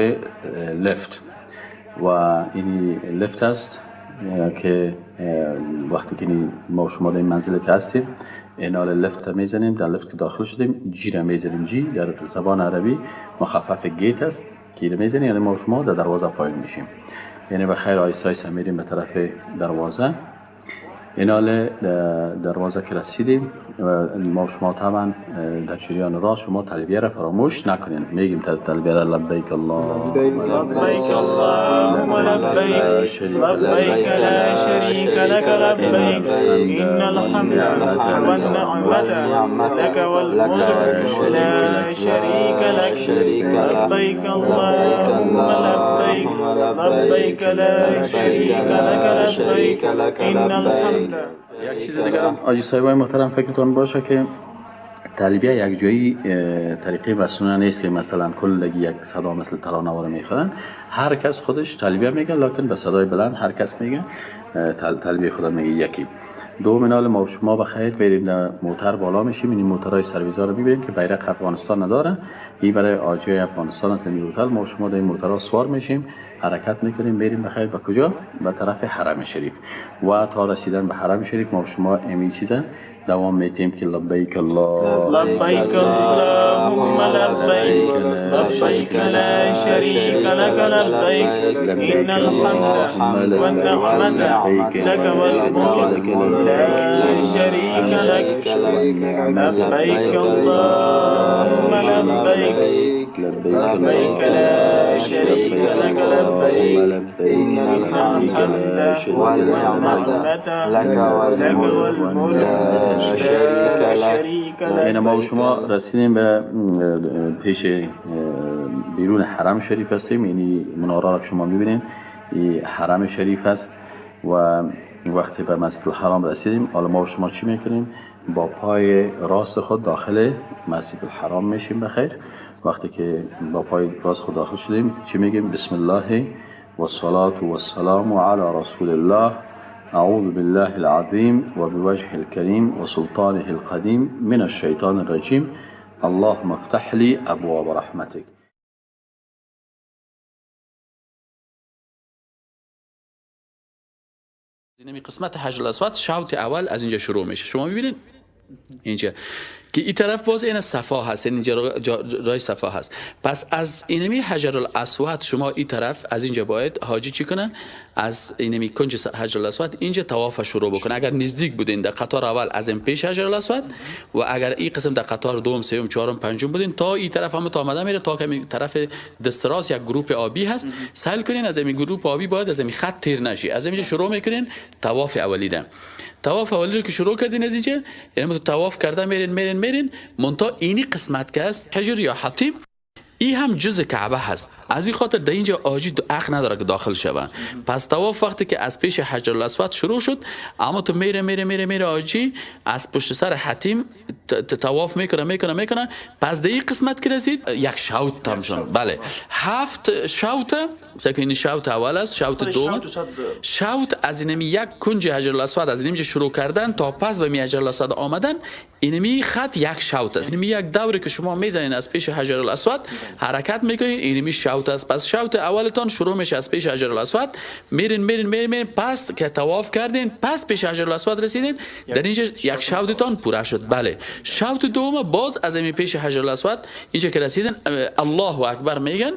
لفت و این لفت است که وقتی که ما شما در این منزل که هستیم اینال لفت میزنیم، در لفت که داخل شدیم G را میزنیم. G در زبان عربی مخفف gate است که میزنیم، یعنی ما شما در دروازه پایین میشیم، یعنی بخیر آیستا آیستا میریم به طرف دروازه. اینال دروازه که رسیدیم ما شما طبعا در جریان راه شما تلبیه را فراموش نکنین، میگیم تلبیه را لبیک الله لبیک اللهم لبیک لبیک لا شریک لک لبیک ان الحمد والنعمة لک والملک لا شریک لک لبیک اللهم لبیک لبیک لا شریک لک لبیک ان الحمد. یک چیز دیگر هم حاجی صاحبای محترم فکرتون باشه که تلبیه یک جایی طریقه مسنونه نیست که مثلا کلگی یک صدا مثل ترانه واره میخوانن، هر کس خودش تلبیه میگه لکن به صدای بلند هر کس میگه تلبیه خدا میگه. یکی دوم اینال ما شما بخیر بریم در موتر بالا میشیم، این موترهای سرویزا رو میبینیم که بیرق افغانستان نداره، این برای آجی افغانستان است. این هتل ما شما در این موترها سوار میشیم، حرکت میکنیم میریم بخیر به کجا؟ به طرف حرم شریف. و تا رسیدن به حرم شریف ما شما امی چیزا دوام میتیم که لبیک الله لبیک اللهم لبیک لبیک لا شریک لک لبیک ان الحمد والنعمة لک والملک لا شریک لک لبیک اللهم لبیک لبیک لا شریک لک لبیک ان الحمد والنعمة لک والملک. این ما شما رسیدیم به پیش بیرون حرم شریف هستیم، یعنی مناره را شما میبینین حرم شریف هست. و وقتی به مسجد الحرام رسیدیم حالا ما شما چی میکنیم؟ با پای راست خود داخل مسجد الحرام میشیم بخیر. وقتی که با پای راست خود داخل شدیم چی میگیم؟ بسم الله والصلاة والسلام علی رسول الله أعوذ بالله العظيم وبوجهه الكريم وسلطانه القديم من الشيطان الرجيم اللهم افتح لي أبواب رحمتك. اینمی قسمت حجر الاسود شوط اول از اینجا شروع میشه. شما میبینید اینجا که این طرف باز این صفا هست، اینجا رای صفا هست. پس از اینمی حجر الاسود شما این طرف از اینجا باید حاجی چی کنه؟ از اینمی کنج حجر الاسود اینجا طواف شروع بکنه. اگر نزدیک بودین در قطار اول از این پیش حجر الاسود و اگر این قسم در قطار دوم سوم چهارم پنجم بودین تا این طرف هم تا آمده میره تا که طرف دست راست یک گروپ آبی هست، سیل کنین از این گروپ آبی باید از این خط تیر نشی. از اینجا شروع میکنین طواف اولی ده. طواف اولی رو که شروع کردین از اینجا یعنی طواف کرده میرین میرین میرین منتها اینی قسمت که است حجر یا حطیم ای هم جز کعبه هست. از این خاطر در اینجا آجی عقل نداره که داخل شوه. پس طواف وقتی که از پیش حجر الاسود شروع شد اما تو میره میره میره میره آجی از پشت سر حتیم طواف میکنه میکنه میکنه. پس در این قسمت که رسید یک شوط تم شد. بله 7 شوط، مثلا این شوط اول است، شوط دوم، شوط از اینمی یک کنج حجر الاسود از اینجا شروع کردن تا پس به می حجر الاسود آمدن اینمی خط یک شوط است. اینمی یک دوره که شما میزنین از پیش حجر الاسود حرکت میکنین، اینمی شوط است. پس شوط اولتان شروع میشه از پیش حجر الاسود، میرین میرین میرین میرین، پس که طواف کردین، پس پیش حجر الاسود رسیدین، در اینجا یک شوطتان پوره شد. بله، شوط دوم باز از این پیش حجر الاسود اینجا که رسیدن الله اکبر میگن.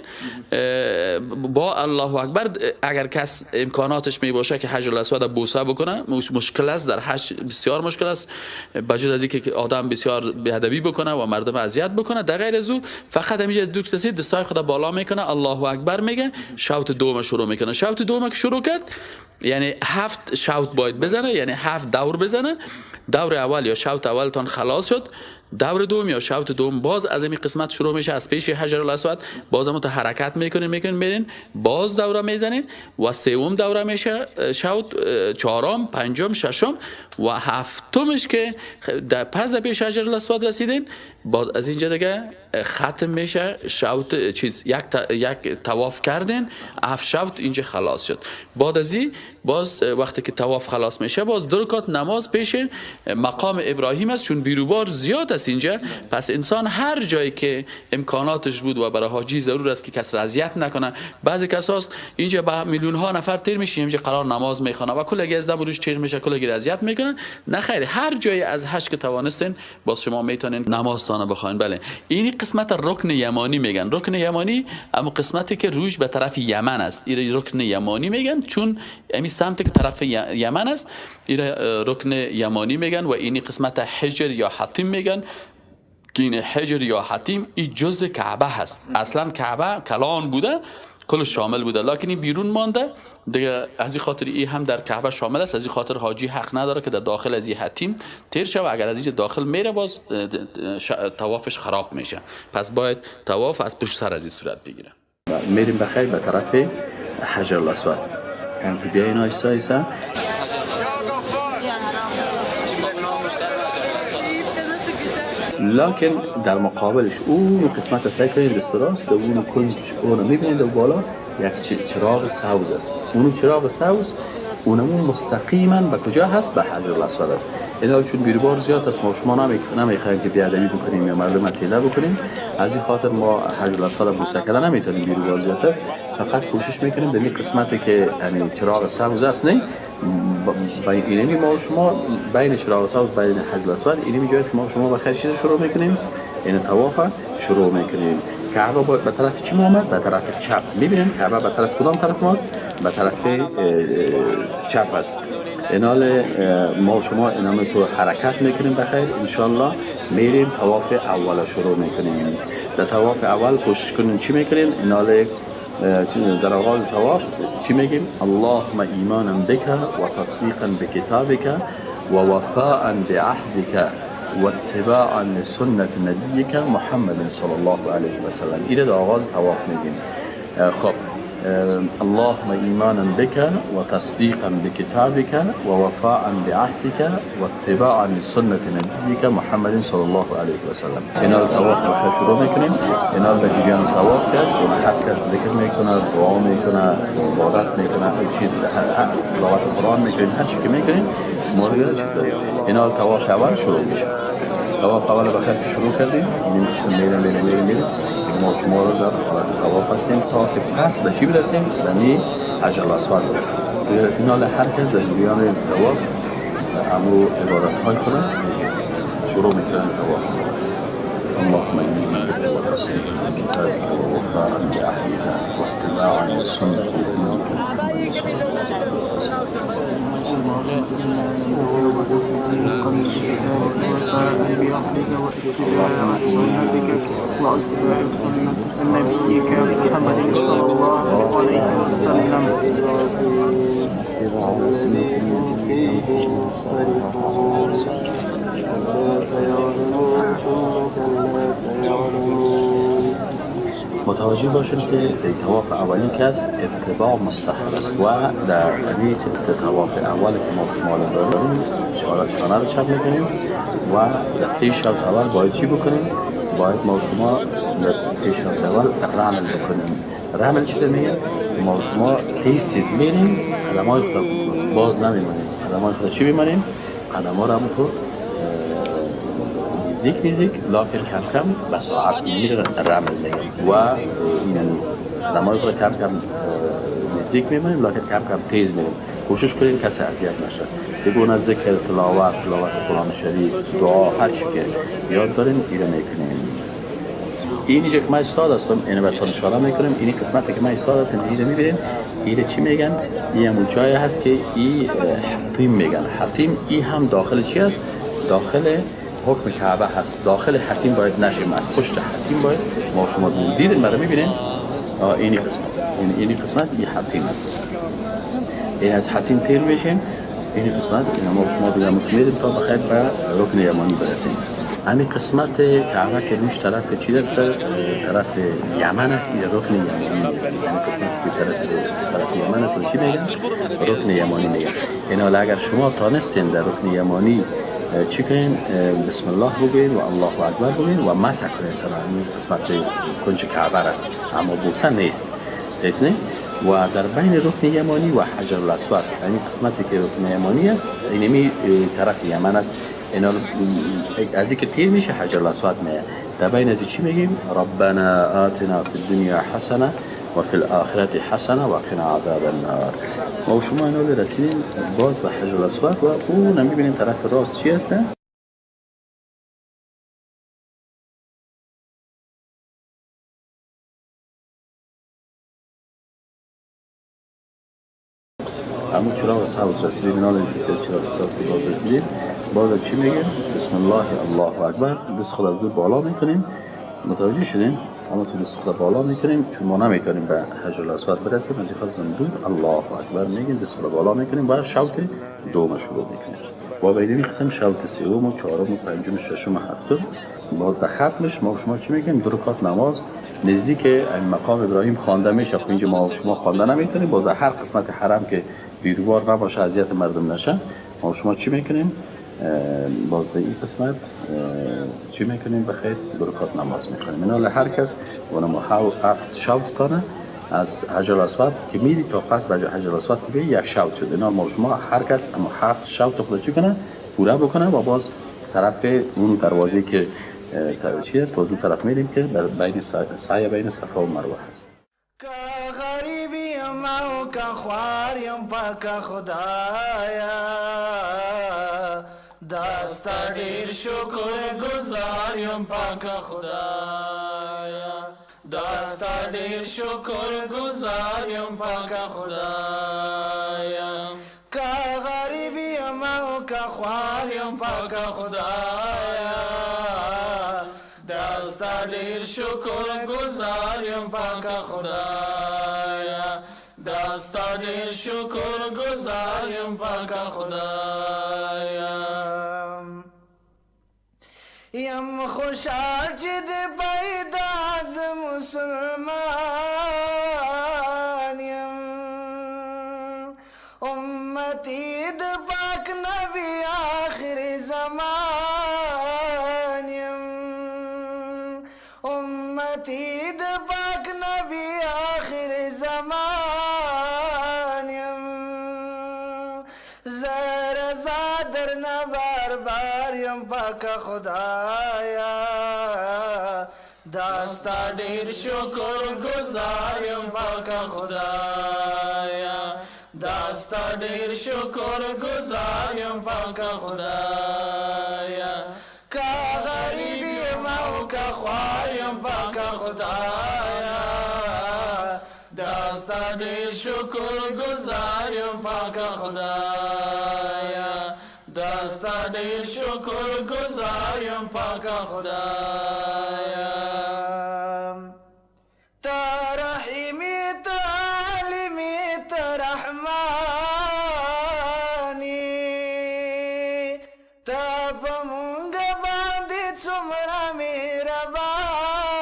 با الله اکبر اگر کس امکاناتش میباشه که حجر الاسود بوسه بکنه، مشکل است در حج، بسیار مشکل است، بجز از اینکه آدم بسیار بی‌ادبی بکنه و مردم اذیت بکنه. در غیر از او فقط همینجا دو کسی دستای خود بالا میکنه، الله اکبر میگه، شوط دوم شروع میکنه. شوط دوم که شروع کرد یعنی 7 شوط باید بزنه، یعنی 7 دور بزنه. دور اول یا شوط اولتان خلاص شد، دور دوم یا شوط دوم باز از این قسمت شروع میشه، از پیش حجر الاسود باز هم حرکت میکنین میکنین میرین، باز دوره میزنین و سوم دوره میشه شوط، چهارم، پنجم، ششم و هفتمش که در پس در پیش حجر الاسود رسیدین، باز از اینجا دیگه ختم میشه شوط چیز، یک طواف کردین، 7 شوط اینجا خلاص شد. بعد از این باز وقتی که طواف خلاص میشه باز 2 رکعت نماز پیش مقام ابراهیم است، چون بیروبار زیاد است اینجا. پس انسان هر جایی که امکاناتش بود و برای حاجی ضرور است که کس را اذیت نکنه. بعضی کساست اینجا به میلیون ها نفر تیر میشه، اینجا قرار نماز میخونه و کلگی از دم روش تیر میشه، کلگی اذیت میکنه. نه خیر، هر جایی از حج که توانستین باز شما میتونین نمازتان بخواین. بله، این قسمت رکن یمانی میگن. رکن یمانی اما قسمتی که روش به طرف یمن است، این رکن یمانی میگن، چون همین سمتی که طرف یمن است این رکن یمانی میگن. و این قسمت حجر یا حطیم میگن که این حجر یا حطیم این جزء کعبه هست. اصلا کعبه کلان بوده، کل شامل بوده، لکن این بیرون مانده دیگه. از این خاطر این هم در کعبه شامل است. از این خاطر حاجی حق نداره که در داخل از این حتیم تیر شه و اگر از اینجا داخل میره باز طوافش خراب میشه. پس باید طواف از پشت سر از این صورت بگیره. میریم بخیر به طرف حجر الاسود. هم بیاین آیستا آیستا. لکن در مقابلش اون قسمت سعی کنید دست راست اون کنج اون میبینید و بالا یک چراغ سبز است. اون چراغ سبز اونمون مستقیما به کجا هست؟ به حجر الاسود است. اینا چون بیروبار زیاد است ما شما نمیخوایم که بی‌ادبی بکنیم یا مردم تیله بکنیم، از این خاطر ما حجر الاسود بوسه کردن نمیتونیم، بیروبار زیاد است. فقط کوشش میکنیم در این قسمتی که یعنی چراغ سبز است، نه اینمی ما شما بین چراغ سبز بین حجر الاسود اینمی جایی است که ما شما به خیر شروع میکنیم، این طواف شروع میکنیم. کعبه به طرف چی آمد؟ به طرف چپ. میبینیم کعبه به طرف کدام طرف ماست؟ به طرف چپ است. اینال ما شما اینام تو حرکت میکنیم بخیر انشالله، میریم طواف اول شروع میکنیم. در طواف اول کوشش کنیم چی میکنیم؟ اینال در آغاز طواف چی میگیم؟ اللهم ایمانا بک و تصدیقا بکتابک و وفاء بعهدک و اتباعا لسنت نبیک محمد صلی الله علیه و سلم. اینه در آغاز طواف میگیم. خب اللهم ایمانا بك و تصدیقا بکتابک و وفاء بعهدک و اتباعا لسنت نبیک محمد صلی الله علیه و سلم. اینا طواف رو شروع میکنیم. اینا به جریان طواف کس و هر کس ذکر میکنه، دعا میکنه، عبادت میکنه، هر چیز، تلاوت قرآن میکنیم، هر چی که میکنیم شما دیگه چیز دارید. اینا طواف اول شروع میشه. طواف اول بخیر که شروع کردیم، این قسم میریم میریم میریم میریم، ما شما رو در حالت طواف هستیم تا که پس به چی برسیم؟ به حجر الاسود برسیم. اینا هر کس در جریان طواف امو عبادت های خود شروع میکنن طواف. اللهم ایمانا بک و تصدیقا بکتابک و وفاء بعهدک و اتباعا لسنة نبیک محمد صلی الله علیه و سلم. متوجه باشید که در طواف اولین کس اتباع مستحب است و در همین طواف اول که ما شما داریم شانه رو چپ میکنیم و در 3 شوط اول باید چی بکنیم؟ باید ما شما در 3 شوط اول رمل بکنیم. رمل چی میگه؟ ما شما تیز تیز میریم، قدمای خود باز نمیمانیم، قدمای خود چی میمانیم؟ قدم‌ها رو همونطور نزدیک نزدیک، لاکن کم کم به سرعت میره رمل میگن و این قدمای خود کم کم نزدیک میمونیم، لاکن کم کم تیز میریم. کوشش کنیم کسی اذیت نشه. بگونه ذکر، تلاوت قرآن شریف، دعا، هر چی که یاد داریم اینو میکنیم. اینجا که من ایستاد هستم اینو بهتون اشاره میکنم. این قسمتی که من ایستاد هستم اینو میبینیم. اینو چی میگن؟ این همون جایی هست که این حطیم میگن. حطیم این هم داخل چی هست؟ داخل حکم کعبه هست. داخل حطیم باید نشیم، از پشت حطیم باید ما شما دیدین برای میبینین. اینی قسمت، اینی قسمت این حطیم هست. این از حطیم تیر میشیم. این قسمت این ما شما دیگه میریم تا بخیر به رکن یمانی برسیم. همین قسمت کعبه که روش طرف چی است؟ طرف یمن است. این رکن یمانی، یعنی قسمتی که طرف یمن است چی میگن؟ رکن یمانی میگن. این حالا اگر شما تانستین در رکن یمانی چی کنین؟ بسم الله بگوین و الله اکبر بگوین و مسح کنین تا همین قسمت کنج کعبه را، اما بوسه نیست. صحیح نه؟ و در بین رکن یمانی و حجر الاسود، یعنی قسمتی که رکن یمانی است اینمی طرف یمن است. اینا از اینکه تیر میشه حجر الاسود میاد. در بین از چی میگیم؟ ربنا آتنا فی الدنیا حسنه و فی الاخرة حسنه و قنا عذاب النار. ما شما اینا رسیدیم باز به حجر الاسود و اون میبینیم طرف راست چی هست؟ همون چراغ سبز رسیدیم. اینا چراغ سبز باز رسیدیم. باز چی میگیم؟ بسم الله الله اکبر. دست خود از دور بالا میکنیم. متوجه شدین؟ اما تو دست خود بالا میکنیم چون ما نمیتونیم به حجر الاسود برسیم. از این خاطر دور الله اکبر میگیم، دست خود بالا میکنیم و شوط دوم شروع میکنیم. و به این قسم شوط سوم و چهارم و پنجم و ششم و هفتم. باز در ختمش ما شما چی میگیم؟ 2 رکعت نماز نزدیک مقام ابراهیم خوانده میشه. خب اینجا ما شما خوانده نمیتونیم. باز در هر قسمت حرم که بیروبار نباشه، اذیت مردم نشه، ما شما چی میکنیم؟ باز در این قسمت چی میکنیم؟ بخیر 2 رکعت نماز میخونیم. اینا هر کس اونم 7 شوط کنه از حجر الاسود که میری تا پس به حجر الاسود که یک شوط شد. اینا ما شما هر کس اما 7 شوط خود چی کنه؟ پورا بکنه و باز طرف اون دروازه که چی است باز اون طرف میریم که بین سعی بین صفا و مروه هست. غریبی ما که خواریم پاک خدایا، دست ډیر شکر گزاریم پاک خدایا، دست ډیر شکر گزاریم پاک خدایا. که غریبی ما که خواریم پاک خدایا، دست ډیر شکر گزاریم پاک خدایا، دست ډیر شکر گزاریم پاک خدایا. یم خوشحال چې د پیدا ز مسلمان یم، امتی د پاک نبی آخر زمان یم، امتی د پاک نبی آخر زمان یم. زه رضا درنه بار بار یم پاک خدایا، دستا ډیر شکر گزار یم پاک خدایا، دستا ډیر شکر گزار یم پاک خدایا. که غریب یم او که خوار یم پاک خدایا، دستا ډیر شکر گزار یم پاک خدایا، دستا ډیر شکر گزار یم پاک خدایا. ته رحیمي ته عالمي ته رحماني، ته په مونږ باندې څومره مهرباني،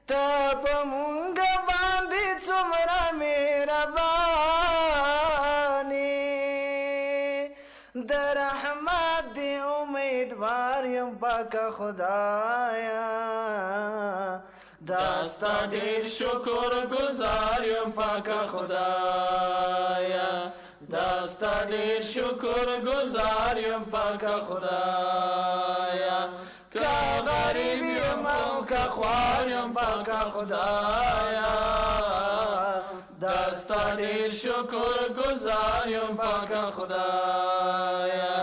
ته په مونږ باندې څومره مهرباني. د رحمت دې امیدوار یم پاک خدایا، دستا ډیر شکر گزار یم پاک خدایا، دا ستا ډیر شکر گزار یم پاکه خدایا، که غریب یم او که خوار یم پاکه خدایا، دا ستا ډیر شکر گزار یم پاکه خدایا،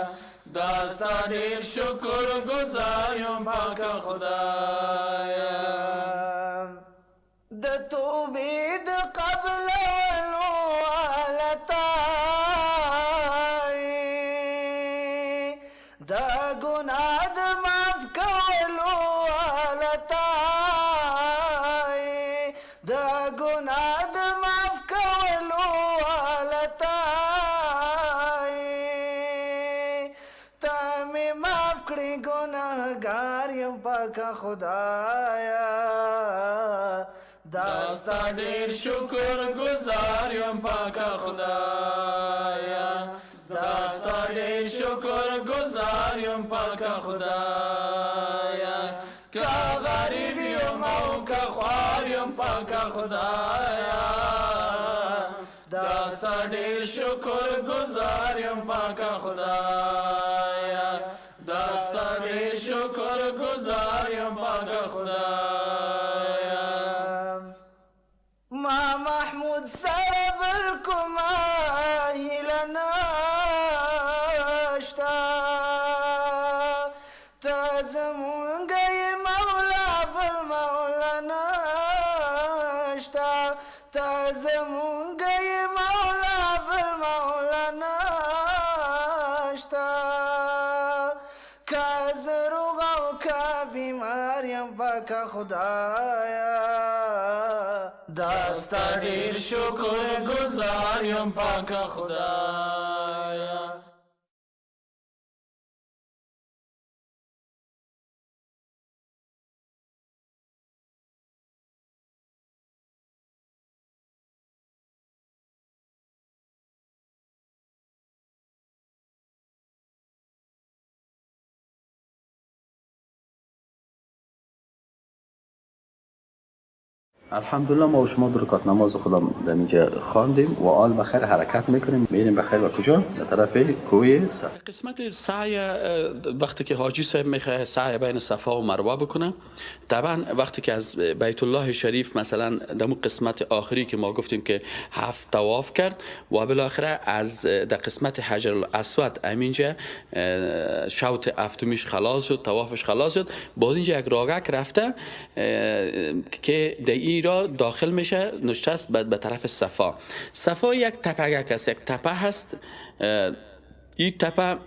دا ستا ډیر شکر گزار یم پاکه خدایا. د توبې د قبلولو حالتا د ګناه د معاف کولو حالتا د ګناه د معاف کولو حالتا ته مې معاف کړې ګناهګار یم پاکه خدایا، دا ستا ډیر شکر گزار یم پاکه خدایا، دا ستا ډیر شکر گزار یم پاکه خدایا، که غریب یم او که خوار یم پاکه خدایا، دا ستا ډیر شکر گزار یم پاکه خدایا، دا ستا ډیر شکر گزار یم پاکه خدایا. ما محمود سره بل کومه هیله نشته، ته زمونږ یې مولا بل مولا نشته، ته زمونږ یې مولا بل مولا نشته، که زه روغ او که بیمار یم پاکه خدایا، دا ستا ډیر شکر گزار یم پاکه خدایا. الحمدلله ما و شما دو رکعت نماز خودم در اینجا خواندیم و آل بخیر حرکت میکنیم، میریم بخیر و کجا؟ در طرف کوه صفا. قسمت سعی وقتی که حاجی صاحب میخواد سعی بین صفا و مروه بکنه، طبعا وقتی که از بیت الله شریف مثلا در قسمت آخری که ما گفتیم که 7 طواف کرد و بالاخره از در قسمت حجر الاسود همینجا شوط هفتمیش خلاص شد، طوافش خلاص شد، باز اینجا یک راگک رفته که در این را داخل میشه، نشست به طرف صفا. صفا یک تپگک است، یک تپه هست. این تپه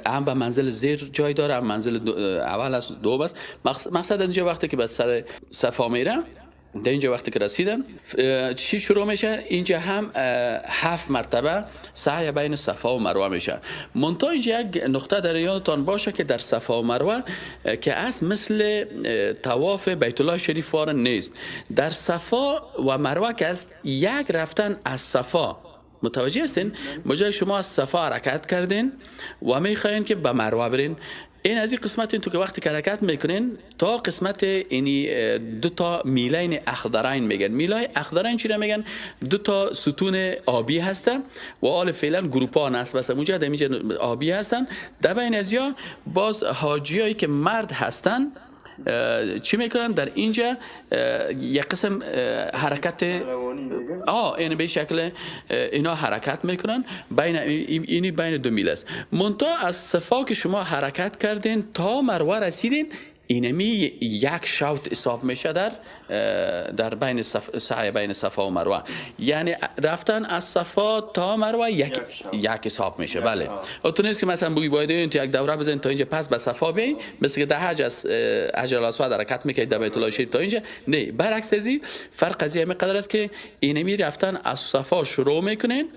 هم به منزل زیر جای داره، هم منزل اول است، دوم است. مقصد از اینجا وقتی که به سر صفا میره، در اینجا وقتی که رسیدن چی شروع میشه؟ اینجا هم 7 مرتبه سعی بین صفا و مروه میشه. منتها اینجا یک نقطه در یادتان باشه که در صفا و مروه که از مثل طواف بیت الله شریف وار نیست. در صفا و مروه که از یک رفتن از صفا، متوجه هستین؟ مجای شما از صفا حرکت کردین و میخواین که به مروه برین، این از این قسمت این تو که وقتی که حرکت میکنین تا قسمت اینی دو تا میلین اخضرین میگن. میلای اخضرین چی را میگن؟ دو تا ستون آبی هستن و آل فعلا گروپا نصب هستن اونجا، در اینجا آبی هستن. در بین از یا باز حاجیایی که مرد هستن چی میکنن در اینجا؟ یک قسم حرکت این به شکل اینا حرکت میکنن بین اینی بین دو میل است. منتها از صفا که شما حرکت کردین تا مروه رسیدین، اینمی یک شوط حساب میشه در بین سعی بین صفا و مروه. یعنی رفتن از صفا تا مروه یک حساب میشه. بله، تو نیست که مثلا بگی باید این یک دوره بزنین تا اینجا پس به صفا بیاین، مثل که در حج از حجر الاسود حرکت میکنید در بیت الله شریف تا اینجا. نه، برعکس از این فرق از این قدر است که اینمی رفتن از صفا شروع میکنین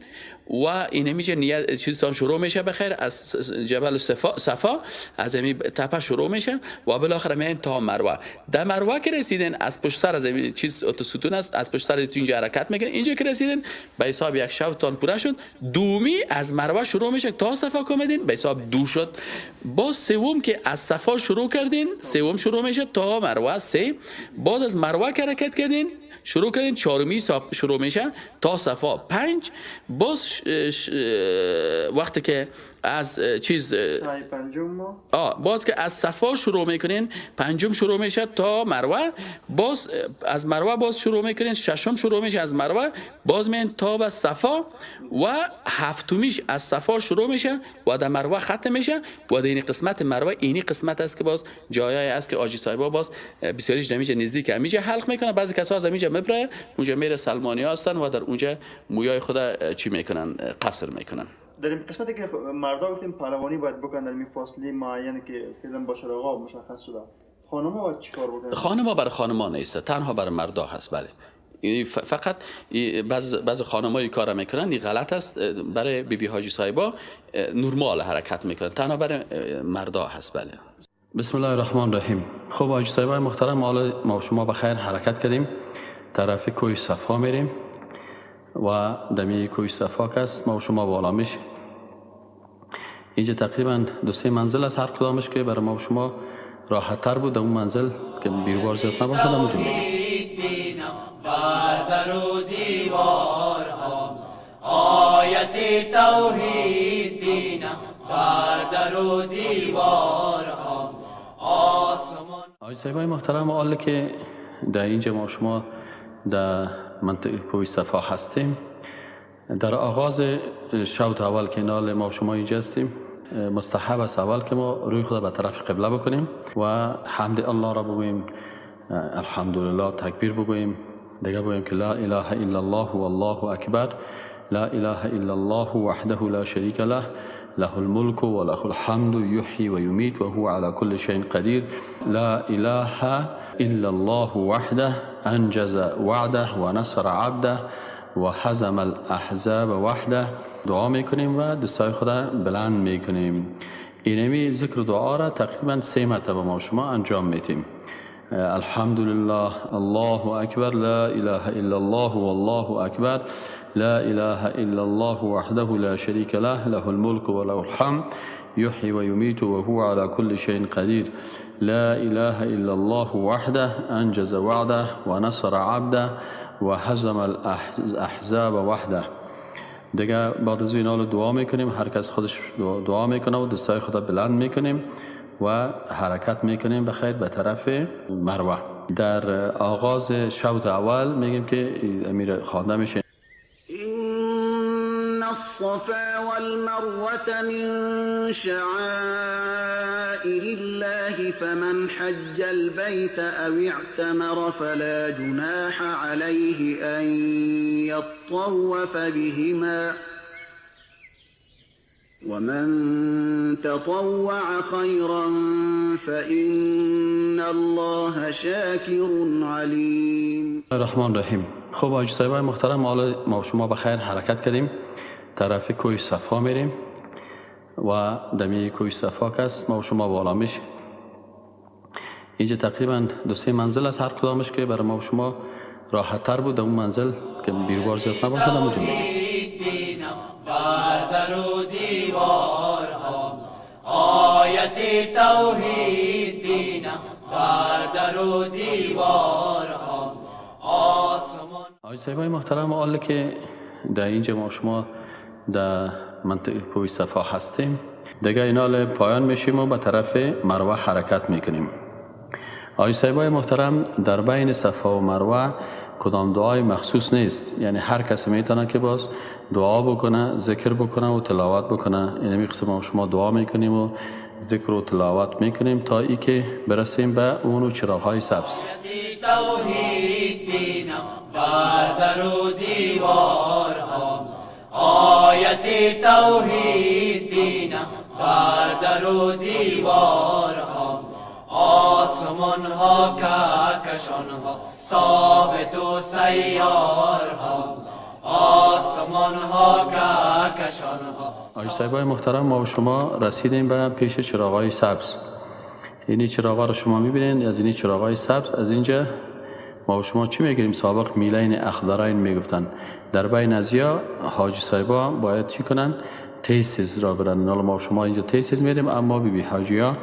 و اینمی نیت چیزتان شروع میشه بخیر از جبل صفا، از این تپه شروع میشه و بالاخره میایم تا مروه. در مروه که رسیدین از پشت سر از این چیز ستون است، از پشت سر اینجا حرکت میکنین، اینجا که رسیدین به حساب یک شوطتان پوره شد. دومی از مروه شروع میشه تا صفا که اومدین به حساب دو شد. باز سوم که از صفا شروع کردین سوم شروع میشه تا مروه سه. بعد از مروه که حرکت کردین شروع کردین چهارمی شروع میشه تا صفا پنج. باز وقتی که از چیز پنجم باز که از صفا شروع میکنین، پنجم شروع میشه تا مروه، باز از مروه باز شروع میکنین، ششم شروع میشه از مروه، باز میین تا به صفا و هفتمیش از صفا شروع میشه و در مروه ختم میشه و در این قسمت مروه اینی قسمت است که باز جایایی است که حاجی صاحبا باز بسیاریش نمیشه نزدیک همیشه حلق میکنه. بعضی کسا از همیشه میبره اونجا میره، سلمانی هستن و در اونجا مویای خود چی میکنن، قصر میکنن. در این قسمتی که مردا گفتیم پهلوانی باید بکنن در این فاصله معین که فعلا با چراغا مشخص شده، خانم‌ها باید چیکار بکنن؟ خانم‌ها برای خانم‌ها نیست، تنها برای مردا هست. بله فقط بعض خانم‌ها این کارا میکنن، این غلط است. برای بیبی حاجی صاحبا نرمال حرکت میکنن، تنها برای مردا هست. بله. بسم الله الرحمن الرحیم. خب حاجی صاحبای محترم، حالا ما شما بخیر حرکت کردیم، طرف کوه صفا میریم و دمی کوه صفا کس ما و شما بالا میشیم. اینجا تقریبا 2-3 منزل است، هر کدامش که برای ما و شما راحت تر بود اون منزل که بیربار زیاد نباشد اونجا میریم. بر در و دیوارها آیت توحید بینم، بر در و دیوارها آسمان. آقای صاحبای محترم، حالا که در اینجا ما شما در منطقه کوه صفا هستیم، در آغاز شوط اول که نال ما شما اینجا هستیم، مستحب است اول که ما روی خود به طرف قبله بکنیم و حمد الله را بگوییم، الحمدلله تکبیر بگوییم، دیگه بگوییم که لا اله الا الله والله اکبر، لا اله الا الله وحده لا شریک له، له الملك وله الحمد يحيي ويميت وهو على كل شيء قدير، لا اله الا الله وحده انجز وعده ونصر عبده وهزم الاحزاب وحده. دعا میکنیم و دستای خدا بلند میکنیم. اینمی ذکر دعا را تقریبا 3 مرتبه ما شما انجام میتیم. الحمدلله، الله اکبر، لا اله الا الله والله اکبر، لا اله الا الله وحده لا شريك له، له الملك وله الحمد يحيي ويميت وهو على كل شيء قدير، لا اله الا الله وحده انجز وعده ونصر عبده وهزم الاحزاب وحده. دیگه بعد از این حال دعا میکنیم، هر کس خودش دعا میکنه و دستای خدا بلند میکنیم و حرکت میکنیم بخیر به طرف مروه. در آغاز شوط اول میگیم که امیر خوانده میشه إن الصفا والمروة من شعائر الله فمن حج البيت أو اعتمر فلا جناح عليه أن يطوف بهما ومن تطوع خيرا فإن الله شاكر عليم. الرحمن الرحیم. خب حاجی صاحبای محترم، حالا ما شما بخیر حرکت کردیم، طرف کوه صفا میریم و دمی کوه صفا کس ما شما بالا میشیم. اینجا تقریبا 2-3 منزل است، هر کدامش که برای ما شما راحت تر بود اون منزل که بیربار زیاد نباشد اونجا میریم. بر در و دیوارها آیت توحید بینم، بر در و دیوارها آسمان. آقای صاحبای محترم، حالا که در اینجا ما شما در منطقه کوه صفا هستیم، دیگه اینال پایان میشیم و به طرف مروه حرکت میکنیم. آقای صاحبای محترم، در بین صفا و مروه کدام دعای مخصوص نیست، یعنی هر کسی میتونه که باز دعا بکنه، ذکر بکنه و تلاوت بکنه. اینمی قسم ما شما دعا میکنیم و ذکر و تلاوت میکنیم تا ای که برسیم به اون چراغ‌های سبز. توحید بینم بر در و دیوارها، آیت توحید بینم بر در و دیوارها، آسمان ها کهکشان ها ثابت و سیارها، آسمان ها کهکشان ها. آقای صاحبای محترم، ما و شما رسیدیم به پیش چراغ‌های سبز. اینی چراغ‌ها رو شما می‌بینین، از اینی چراغ‌های سبز از اینجا ما و شما چی میگیریم؟ سابق میلین اخضرین میگفتن. در بین ازیا حاجی صاحبا باید چی کنن؟ تیز را برن. حالا ما و شما اینجا تیز میریم، اما بی بی حاجیا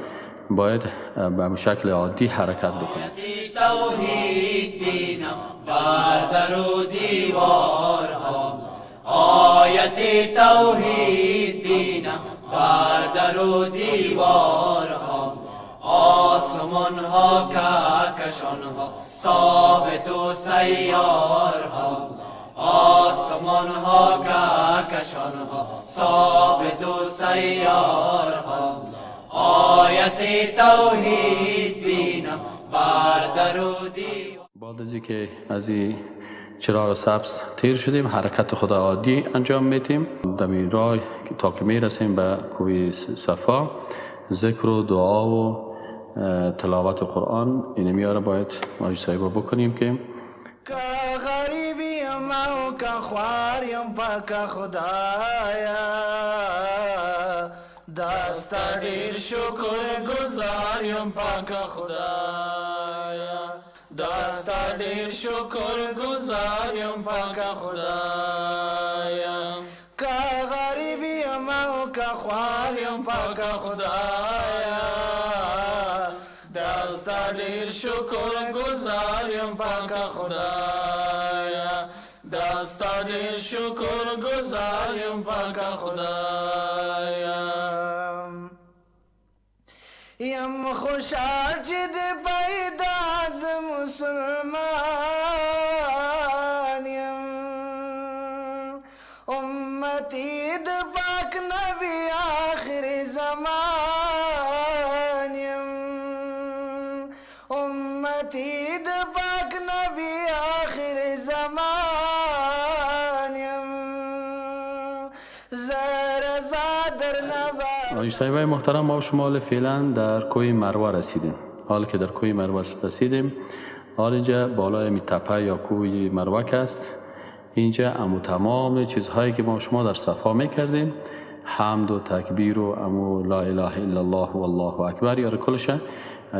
باید به شکل عادی حرکت بکنن. توحید بینم بر در و دیوارها، آیت آیت توحید بینم بر در و دیوارها، آسمان ها کهکشان ها ثابت و سیارها، آسمان ها کهکشان ها ثابت و سیارها، آیت توحید بینم بر در و دیوار. بعد از اینکه از این چراغ سبز تیر شدیم، حرکت خود عادی انجام میدیم. در این راه تا که میرسیم به کوه صفا، ذکر و دعا و تلاوت قرآن اینه میاره باید حاجی صاحبا بکنیم که که غریبیم او که خواریم پاک خدایا، دست ډیر شکر گزاریم پاک خدایا، دست ډیر شکر گزاریم پاک خدایا، که غریبیم او که خواریم پاک خدایا، دست ډیر شکر گزاریم پاک خدایا، دست ډیر شکر گزاریم پاک خدایا. یم خوشحال چې د پیدا ز مسلمان یم، امتی د پاک نبی آخر زمان یم، امتی د پاک نبی آخر زمان یم، زه رضا درنه. حاجی صاحبای محترم، ما شما فعلا در کوه مروه رسیدیم. حال که در کوه مروه رسیدیم، حال اینجا بالای می تپه یا کوه مروه است. اینجا امو تمام چیزهایی که ما شما در صفا میکردیم، حمد و تکبیر و امو لا اله الا الله و الله اکبر، یا کلش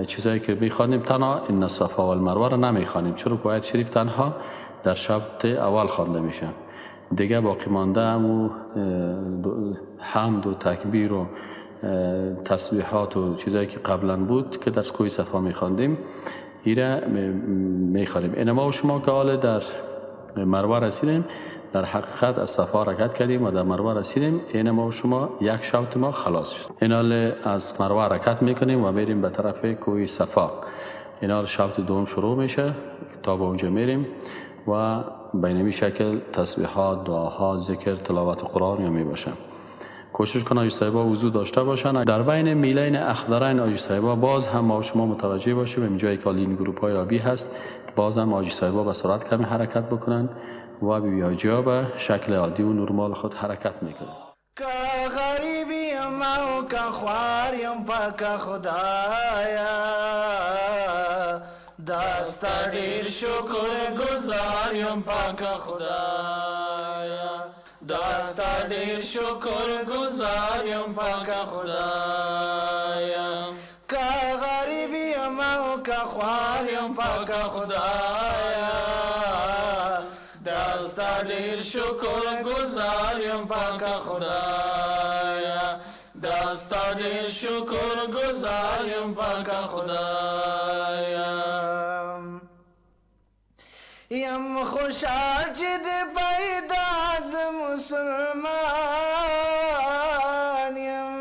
چیزهایی که میخوانیم، تنها ان الصفا والمروه را نمیخوانیم، چرا که آیت شریف تنها در شب اول خوانده میشه. دیگه باقی مانده امو حمد و تکبیر و تسبیحات و چیزایی که قبلا بود که در کوه صفا میخواندیم، ایره میخوانیم. این ما و شما که حال در مروه رسیدیم، در حقیقت از صفا حرکت کردیم و در مروه رسیدیم. این ما و شما یک شوط ما خلاص شد. این حال از مروه حرکت میکنیم و میریم به طرف کوه صفا. این حال شوط دوم شروع میشه تا به اونجا میریم و به این شکل تسبیحات، دعاها، ذکر، تلاوت قرآن یا می باشه. کوشش کنن حاجی صاحبا وضو داشته باشن. در بین میلین اخضرین حاجی صاحبا باز هم ما شما متوجه باشیم، این جایی که این گروپ های آبی هست، باز هم حاجی صاحبا به سرعت کمی حرکت بکنن و بی‌بی به شکل عادی و نرمال خود حرکت میکنن. که غریبیم او که خواریم پاک خدایا، دست ډیر شکر گزاریم پاک خدایا، دست ډیر شکر گزاریم پاک خدایا، که غریبیم او که خواریم پاک خدایا، دست ډیر شکر گزاریم پاک خدایا، دست ډیر شکر گزاریم پاک خدایا. یم خوشحال چې د پیدا ز مسلمان یم،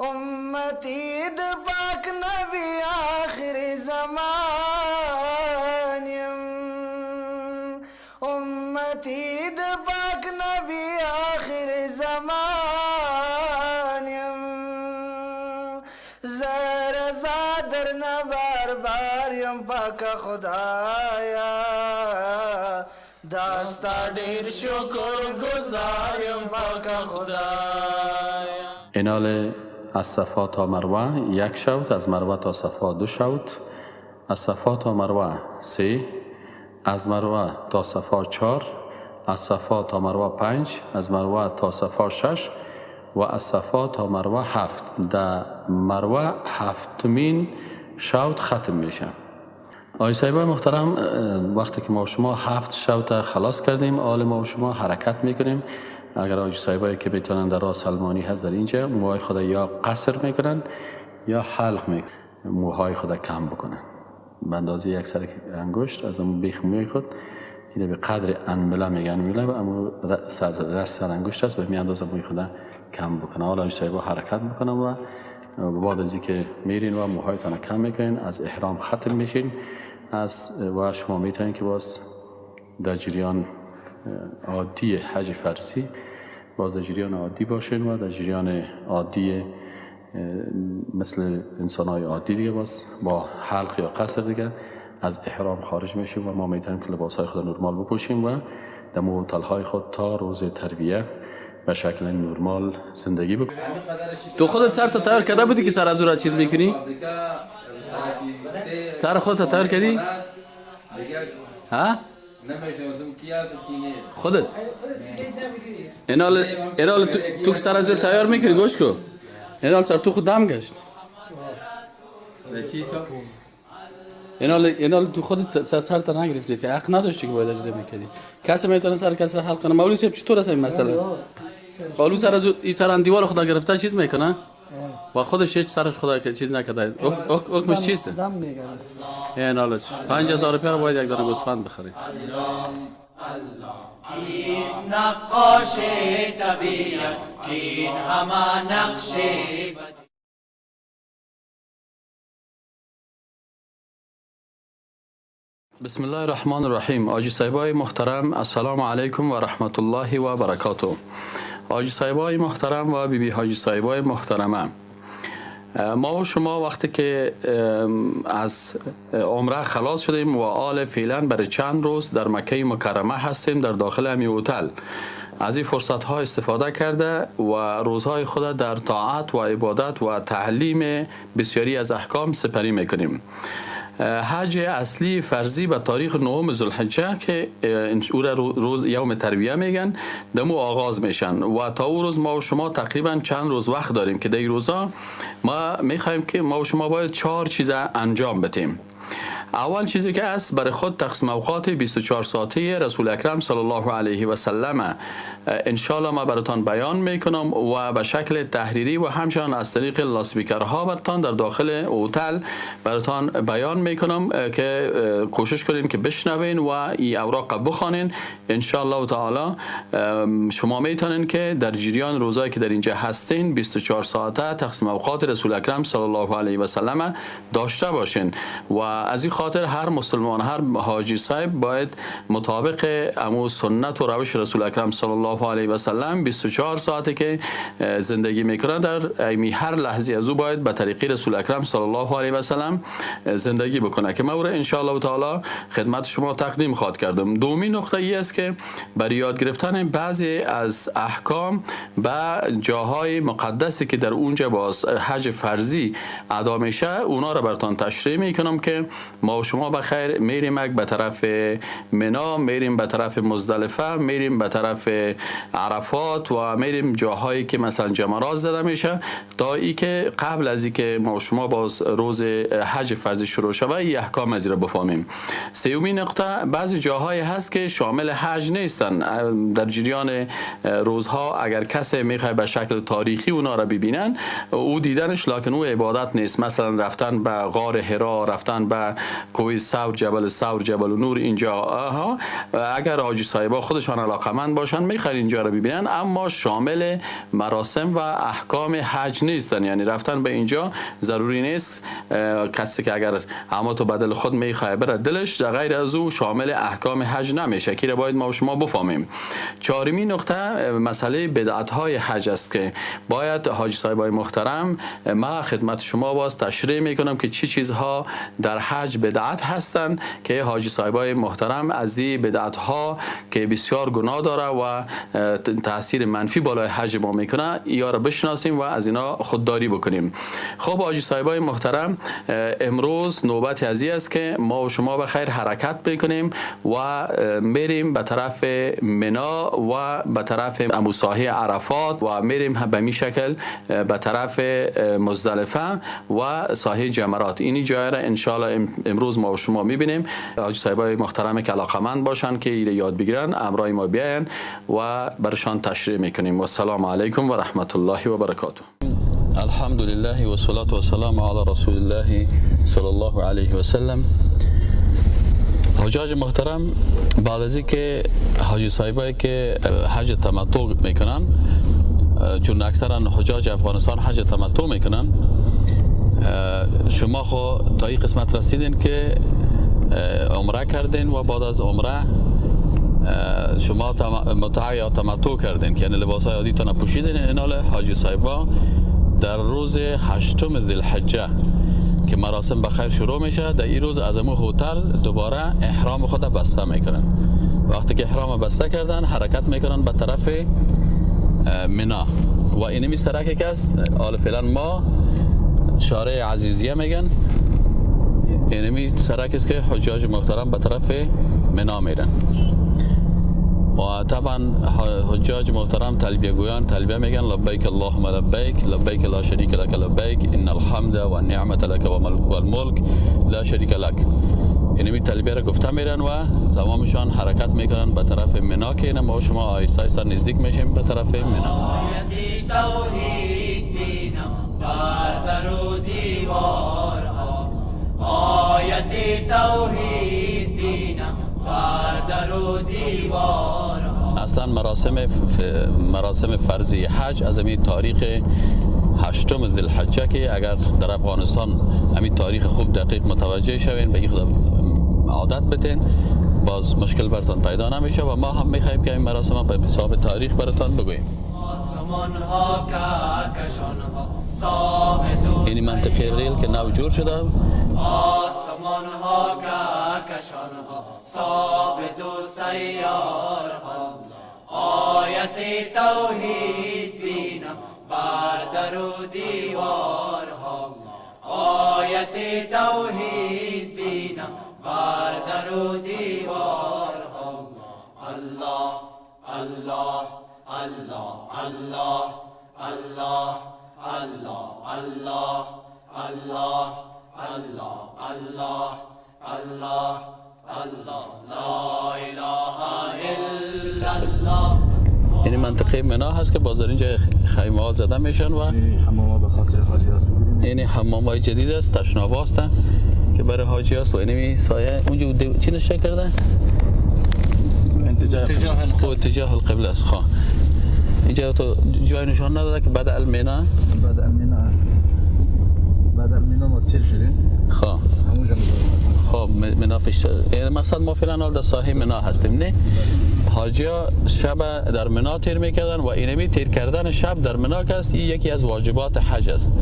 امتی د پاک نبی آخر زمان یم، امتی د پاک نبی آخر زمان یم، زه رضا درنه بار یم پاک خدایا، دست ډیر شکر گزار یم پاک خدایا. اینال از صفا تا مروه یک شوط، از مروه تا صفا دو شوط، از صفا تا مروه سه، از مروه تا صفا 4، از صفا تا مروه 5، از مروه تا صفا 6 و از صفا تا مروه 7. در مروه هفتمین شوط ختم میشه. آقای صاحبای محترم، وقتی که ما شما 7 شوط خلاص کردیم، حال ما و شما حرکت میکنیم. اگر آقای صاحبایی که میتونن در راه سلمانی هست در اینجا موهای خود یا قصر میکنن یا حلق میکنن، موهای خود کم بکنن به اندازه یک سر انگشت از اون بیخ موی خود اینه به قدر انمله میگن، انمله و امو سر انگشت است، به می اندازه موی خود کم بکنه. حالا حاجی صاحبا حرکت میکنن و بعد از اینکه میرین و موهایتان کم میکنین، از احرام ختم میشین از و شما میتونین که باز در جریان عادی حج فرضی باز در جریان عادی باشین و در جریان عادی مثل انسان‌های عادی دیگه باز با حلق یا قصر دیگه از احرام خارج میشیم و ما میتونیم که لباسهای خود نرمال بپوشیم و در هتل‌های خود تا روز ترویه به شکل نرمال زندگی بکنیم. تو خودت سر تا تیار کرده بودی که سر از او را چیز میکنی؟ سر خودت تیار کردی؟ ها؟ خودت؟ اینال تو که سر از او تیار میکنی گوش کو، اینال سر تو خود دم گشت. اینال تو خودت سر تا نگرفتی که حق نداشتی که باید از اینو میکردی. کسی میتونه سر کسی حل کنه؟ مولوی صاحب چطور است این مسئله؟ قالو سر از این سر دیوار خدا گرفته چیز میکنه و خودش هیچ سرش خدا که چیز نکرده. حکمش چیست؟ دم میگیره. اینال 5000 روپیه رو باید یک دانه گوسفند بخری. کیست نقاش طبیعت کین همه نقش. بسم الله الرحمن الرحیم. حاجی صاحبای محترم، السلام علیکم و رحمت الله و برکاته. حاجی صاحبای محترم و بیبی حاجی صاحبای محترمه، ما و شما وقتی که از عمره خلاص شدیم و آل فعلا برای چند روز در مکه مکرمه هستیم در داخل همی هتل، از این فرصت ها استفاده کرده و روزهای خود در طاعت و عبادت و تعلیم بسیاری از احکام سپری میکنیم. حج اصلی فرضی به تاریخ 9 ذوالحجه که او را روز یوم ترویه میگن دمو آغاز میشن و تا او روز ما و شما تقریبا چند روز وقت داریم که در این روزا ما میخوایم که ما و شما باید 4 چیز انجام بدیم. اول چیزی که است برای خود تقسیم اوقات 24 ساعته رسول اکرم صلی الله علیه و سلم انشالله ما براتان بیان میکنم و به شکل تحریری و همچنان از طریق لاسپیکرها براتان در داخل هتل براتان بیان میکنم که کوشش کنین که بشنوین و این اوراق بخوانین. انشالله تعالی شما میتونین که در جریان روزایی که در اینجا هستین 24 ساعته تقسیم اوقات رسول اکرم صلی الله علیه و سلم داشته باشین و از این خاطر هر مسلمان، هر حاجی صاحب باید مطابق امو سنت و روش رسول اکرم صلی الله علیه و سلم 24 ساعته که زندگی میکنه در ایمی هر لحظه از او باید به طریقه رسول اکرم صلی الله علیه و سلم زندگی بکنه که ما او را ان شاء الله تعالی خدمت شما تقدیم خواهد کردم. دومی نقطه ای است که برای یاد گرفتن بعضی از احکام به جاهای مقدسی که در اونجا باز حج فرضی ادا میشه اونا را براتون تشریح میکنم که ما و شما بخیر میریم به طرف منا، میریم به طرف مزدلفه، میریم به طرف عرفات و میریم جاهایی که مثلا جمرات زده میشه تا ای که قبل از اینکه ما و شما باز روز حج فرضی شروع شوه این احکام از را بفهمیم. سومین نقطه، بعضی جاهایی هست که شامل حج نیستن. در جریان روزها اگر کسی میخواد به شکل تاریخی اونا را ببینن او دیدنش لکن او عبادت نیست. مثلا رفتن به غار حرا، رفتن به کوه ثور، جبل ثور، جبل نور، اینجا ها اگر حاجی صاحبا خودشان علاقمند باشن میخوان اینجا رو ببینن، اما شامل مراسم و احکام حج نیستن. یعنی رفتن به اینجا ضروری نیست. کسی که اگر عمات و بدل خود میخواد بره دلش، غیر از او شامل احکام حج نمیشه که باید ما و شما بفهمیم. چهارمین نقطه مسئله بدعت های حج است که باید حاجی صاحبای محترم ما خدمت شما باز تشریح میکنم که چی چیزها در حج بدعت هستند که حاجی صاحبای محترم از این بدعت ها که بسیار گناه داره و تاثیر منفی بالای حج ما میکنه یا را بشناسیم و از اینا خودداری بکنیم. خب حاجی صاحبای محترم، امروز نوبت از این است که ما و شما به خیر حرکت بکنیم و میریم به طرف منا و به طرف اموساحی عرفات و میریم به می شکل به طرف مزدلفه و ساحه جمرات. اینی جای را انشالله امروز ما و شما میبینیم. حاجی صاحبای محترم که علاقمند باشن که ایره یاد بگیرن امرای ما بیاین و برشان تشریح میکنیم. و السلام علیکم و رحمت الله و برکاته. الحمد لله و صلات و سلام علی رسول الله صلی الله علیه و سلم. حاجی حجاج محترم بعد از اینکه حاجی صاحبایی که حج تمتع میکنن، چون اکثرا حجاج افغانستان حج تمتع میکنن، شما خو تا این قسمت رسیدین که عمره کردین و بعد از عمره شما متعه یا تمتع کردین که یعنی لباس های عادیتان پوشیدین. اینال حاجی صاحبا در روز 8 ذوالحجه که مراسم بخیر شروع میشه، در این روز از امو هتل دوباره احرام خود بسته میکنن. وقتی که احرام بسته کردن حرکت میکنن به طرف منا و اینمی سرک که است حال فعلا ما شارع عزیزیه میگن، اینمی سرک است که حجاج محترم به طرف منا میرن و طبعا حجاج محترم تلبیه گویان تلبیه میگن لبیک اللهم لبیک لبیک لا شریک لک لبیک ان الحمد و النعمت لک و الملک لا شریک لک. اینمی تلبیه را گفته میرن و تمامشان حرکت میکنن به طرف منا که ما شما آیسته آیسته نزدیک میشیم به طرف منا. توحید بینم بر در و دیوارها، آیت توحید بینم بر در و دیوارها. اصلا مراسم فرضی حج از همین تاریخ 8 ذوالحجه که اگر در افغانستان همین تاریخ خوب دقیق متوجه شوین به این خود عادت بتین باز مشکل براتون پیدا نمیشه و ما هم میخوایم که این مراسم به حساب تاریخ براتون بگوییم. این منطقه ریل که نو جور شده، آسمان ها کهکشان ها ثابت و سیارها، آیت توحید بینم بر در و دیوارها، آیت توحید بینم بر در و دیوارها. الله الله الله الله الله الله الله الله الله الله الله الله لا اله الا الله. این منطقه منا هست که باز در اینجا خیمه ها زده میشن و حمام ها به خاطر حاجی هست. این حمام های جدید است، تشناب هست که برای حاجی هست و اینمی سایه اونجا چی نشته کرده؟ اتجاه القبله است. خب اینجا تو جای نشان نداده که بعد المینا، بعد المینا است. بعد المینا ما تیر شدیم. خب خب منا پیش، یعنی مقصد ما فعلا حال در ساحه منا هستیم نه؟ حاجی ها شب در منا تیر میکردن و اینمی تیر کردن شب در منا که است این یکی از واجبات حج است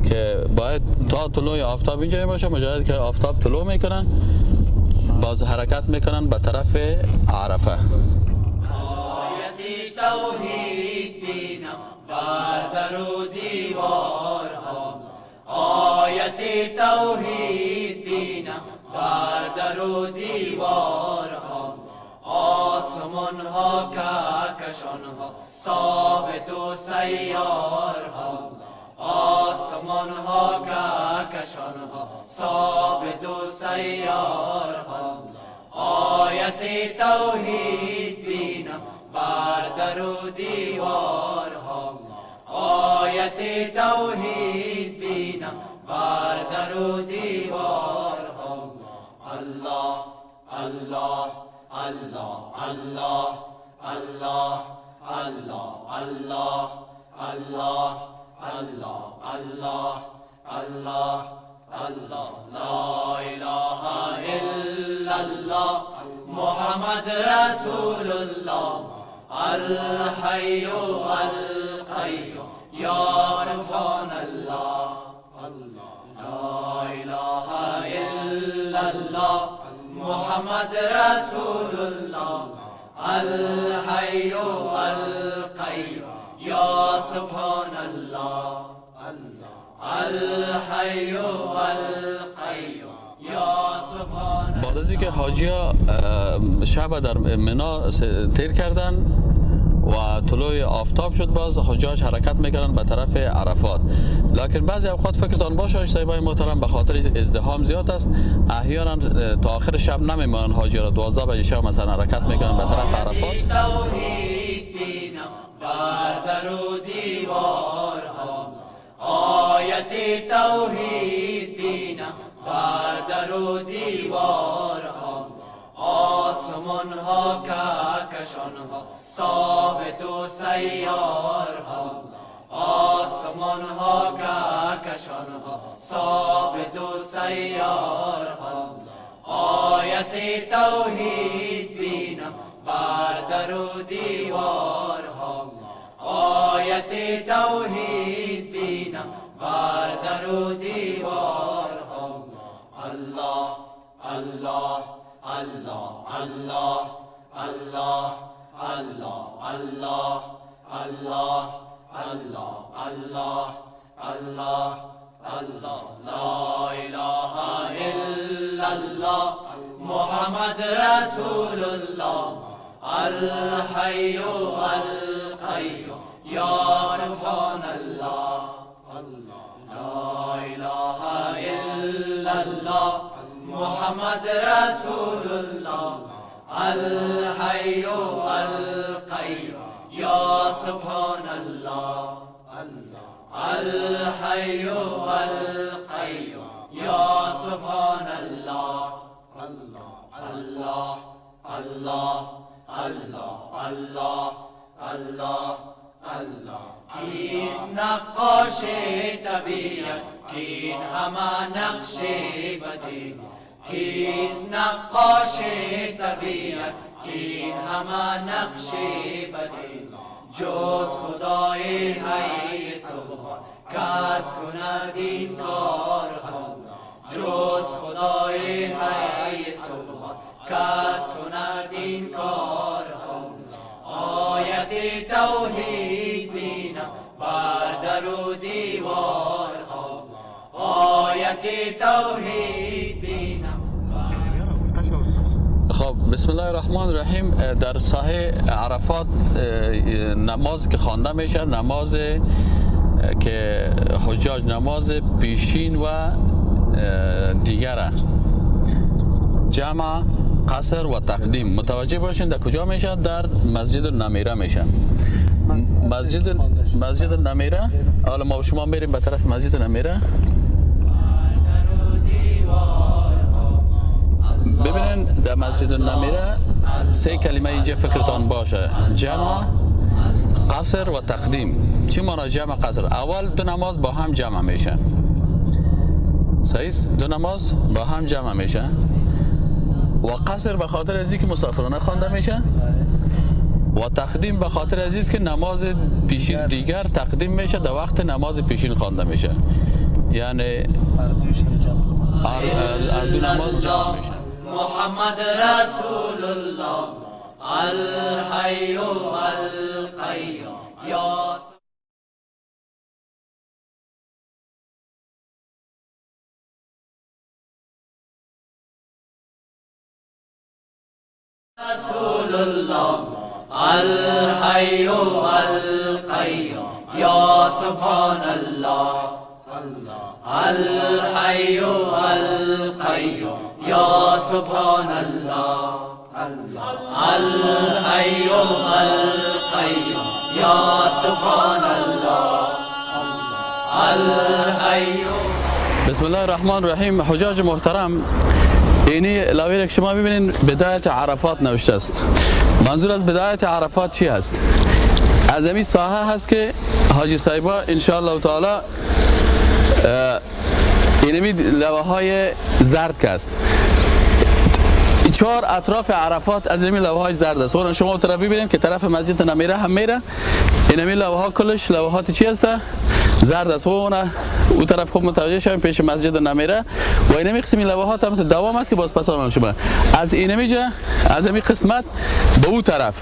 که باید تا طلوع آفتاب اینجا باشه. مجرد که آفتاب طلوع میکنن باز حرکت میکنن به طرف عرفه. آیت توحید بینم بر در و دیوارها، آیت توحید بینم بر در و دیوارها، آسمان ها کهکشان ها ثابت و سیارها، آسمان ها کهکشان ها ثابت و سیارها، آیت توحید بینم بر در و دیوارها، آیت توحید بینم بر در و دیوارها. الله الله الله الله الله الله الله الله الله الله الله الله لا اله الا الله محمد رسول الله الحي القيوم یا سبحان الله. لا اله الا الله محمد رسول الله الحي القيوم یا سبحان الله. الحي القيوم یا سبحان. بعد از اینکه حاجی ها شب در منا تیر کردن و طلوع آفتاب شد باز حجاج حرکت میکردن به طرف عرفات. لکن بعضی اوقات فکرتان باشه حاج صاحبای محترم به خاطر ازدحام زیاد است احیانا تا آخر شب نمیمانند حاجی را 12 بجه شب مثلا حرکت میکنن به طرف عرفات. توحید بینم بر در و دیوارها، آیت توحید بینم بر در و دیوارها، کهکشانها ثابت و سیارها، آسمانها کهکشانها ثابت و سیارها. آیت توحید بینم بر در و دیوارها، آیت توحید بینم بر در و دیوارها. الله الله الله الله الله الله الله الله الله الله الله الله. لا اله الا الله محمد رسول الله، الحي القيوم یا سبحان الله. لا اله الا الله محمد رسول الله، الحي القيوم یا سبحان الله. الحي القيوم یا سبحان الله. الله الله الله الله الله الله. کیست نقاش طبیعت کین همه نقش بدی، کیست نقاش طبیعت کین همه نقش بدی. جز خدای حی سبحان کس کند این کارها، جز خدای حی سبحان کس کند این کارها. آیت توحید بینم بر در و دیوارها، آیت توحید بینم. خب بسم الله الرحمن الرحیم. در ساحه عرفات نماز که خوانده میشه، نماز که حجاج نماز پیشین و دیگره، جمع قصر و تقدیم. متوجه باشین در کجا میشه؟ در مسجد النمیره میشه. مسجد النمیره. حالا ما شما میریم به طرف مسجد النمیره. ببینین در مسجد النمیره سه کلمه اینجا فکرتان باشه: جمع، قصر و تقدیم. چی معنی جمع قصر؟ اول دو نماز با هم جمع میشه، صحیح؟ دو نماز با هم جمع میشه. و قصر به خاطر از اینکه مسافرانه خوانده میشه، و تقدیم به خاطر از که نماز پیشین دیگر تقدیم میشه، در وقت نماز پیشین خوانده میشه، یعنی هر دو نماز جمع میشه. محمد رسول الله الحي القيوم یا رسول الله الحي القيوم یا سبحان الله. الحي القيوم یا سبحان الله. الحي القيوم یا سبحان الله. الحي. بسم الله الرحمن الرحیم. حجاج محترم، اینی لاوی که شما ببینین بدایت عرفات نوشته است. منظور از بدایت عرفات چی هست؟ از همین ساحه هست که حاجی صاحبا ان شاء الله تعالی اینمی لوه زرد که است، چهار اطراف عرفات از اینمی لوه های زرد است. ورن شما طرف ببینید که طرف مسجد نمیره هم میره، اینمی لوه ها کلش لوحات چی هست؟ زرد است. و اون طرف خوب متوجه شویم پیش مسجد نمیره و اینمی قسم لوحات هم دوام است که باز پس آن شما از اینمی جا از همین قسمت به اون طرف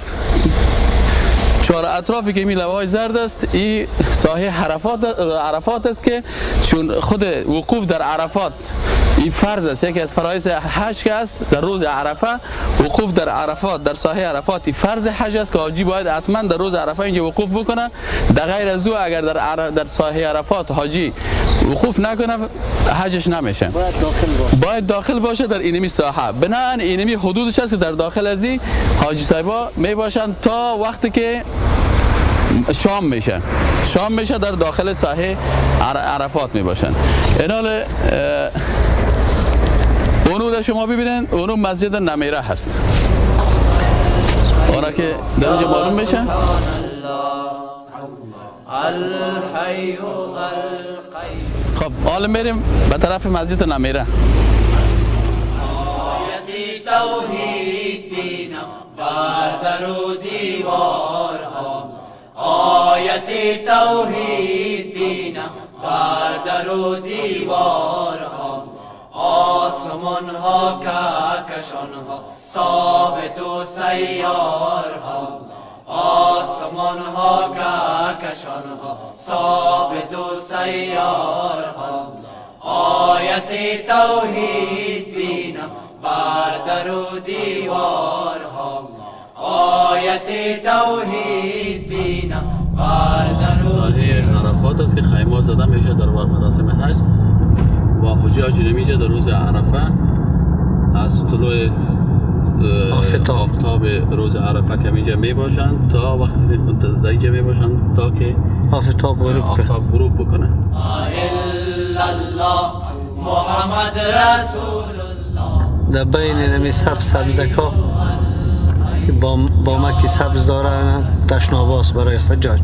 چهار اطرافی که این لوحات زرد است، این ساحه عرفات است که چون خود وقوف در عرفات این فرض است، یکی از فرایض حج که است در روز عرفه وقوف در عرفات در ساحه عرفات این فرض حج است که حاجی باید حتما در روز عرفه اینجا وقوف بکنه. در غیر از او اگر در ساحه عرفات حاجی وقوف نکنه حجش نمیشه. باید داخل باشه، باید داخل باشه در اینمی ساحه. بنابراین اینمی حدودش است که در داخل از این حاجی صاحبا می باشند تا وقتی که شام میشه، شام میشه در داخل ساحه عرفات می باشند. اینال اونو شما ببینین، اونو مسجد نمیره هست. دوباره که در اونجا معلوم میشه. خب حالا میریم به طرف مسجد نمیره. توحید بینم بر در و دیوارها، آیت توحید بینم بر در و دیوارها، آسمان ها کهکشان ها ثابت و سیارها، آسمان ها کهکشان ها ثابت و سیارها، آیت توحید بینم بر در و دیوارها، آیت توحید بینم بر در و ساحه عرفات است که خیمه زده میشه در مراسم حج و حجاج نمیجه در روز عرفه از طلوع آفتاب روز عرفه که میجه میباشند تا وقتی منتظر میباشند تا که آفتاب غروب بکنه. الا الله محمد رسول در بین نمی سبز سبزکا که با مکی سبز داره تشناباس برای حجاج.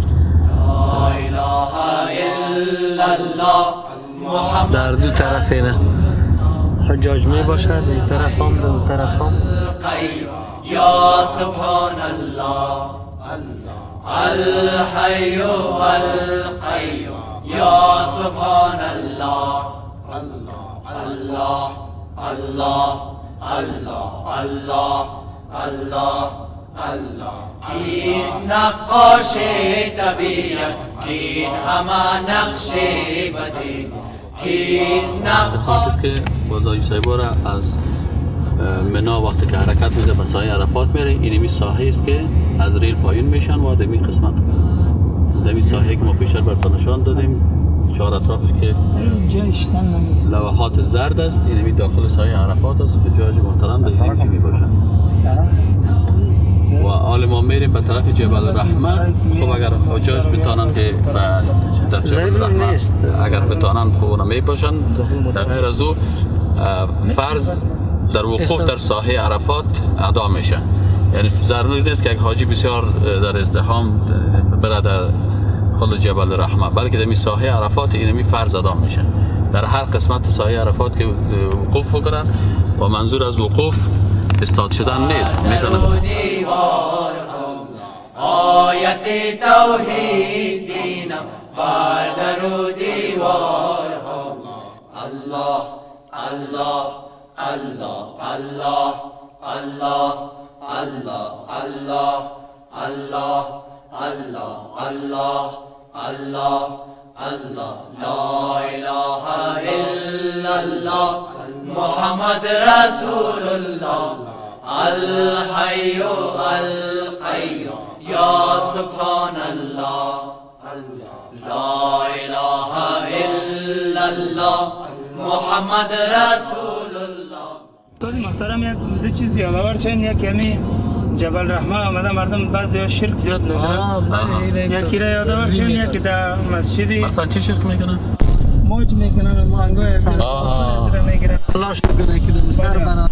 در دو طرف اینه حجاج می باشد، این طرف هم دو طرف هم. یا سبحان الله الحی القیوم یا سبحان الله الله الله الله الله الله الله. کیست نقاش طبیعت کین همه نقش بدی، کیست نقاش. قسمت است که بازاجی صاحبا را از منا وقتی که حرکت میده به ساحه عرفات میره، اینمی ساحه است که از ریل پایین میشن و دمی قسمت دمی ساحه که ما پیشتر براتون نشان دادیم چهار اطرافش که لوحات زرد است، اینمی داخل ساحه عرفات است که جاج محترم در اینمی می باشن. و حال ما میریم به طرف جبل الرحمه. خب اگر حجاج بتانند که در جبل الرحمه اگر بتانند خب اونا می باشن، در غیر از او فرض در وقوف در ساحه عرفات ادا میشه. یعنی ضروری نیست که یک حاجی بسیار در ازدحام بره در خود جبل الرحمه، بلکه در ساحه عرفات اینمی فرض ادا میشه. در هر قسمت ساحه عرفات که وقوف بکنن و منظور از وقوف استاد شدن نیست، میتونن. آیت توحید بینم بر در و دیوارها، الله الله الله الله الله الله الله الله الله الله الله الله لا اله الا الله محمد رسول الله الحی القیوم یا سبحان الله لا اله الا الله محمد رسول الله. استاد محترم یک دو چیز یادآور شدین، یک یعنی جبل رحمه آمده مردم بعضی شرک زیاد میکنن، یکی را یادآور شدین، یکی در مسجدی مثلا چه شرک میکنن؟ موج میکنن، سنگای را میگیرن، تلاش میکنن که در سر بنای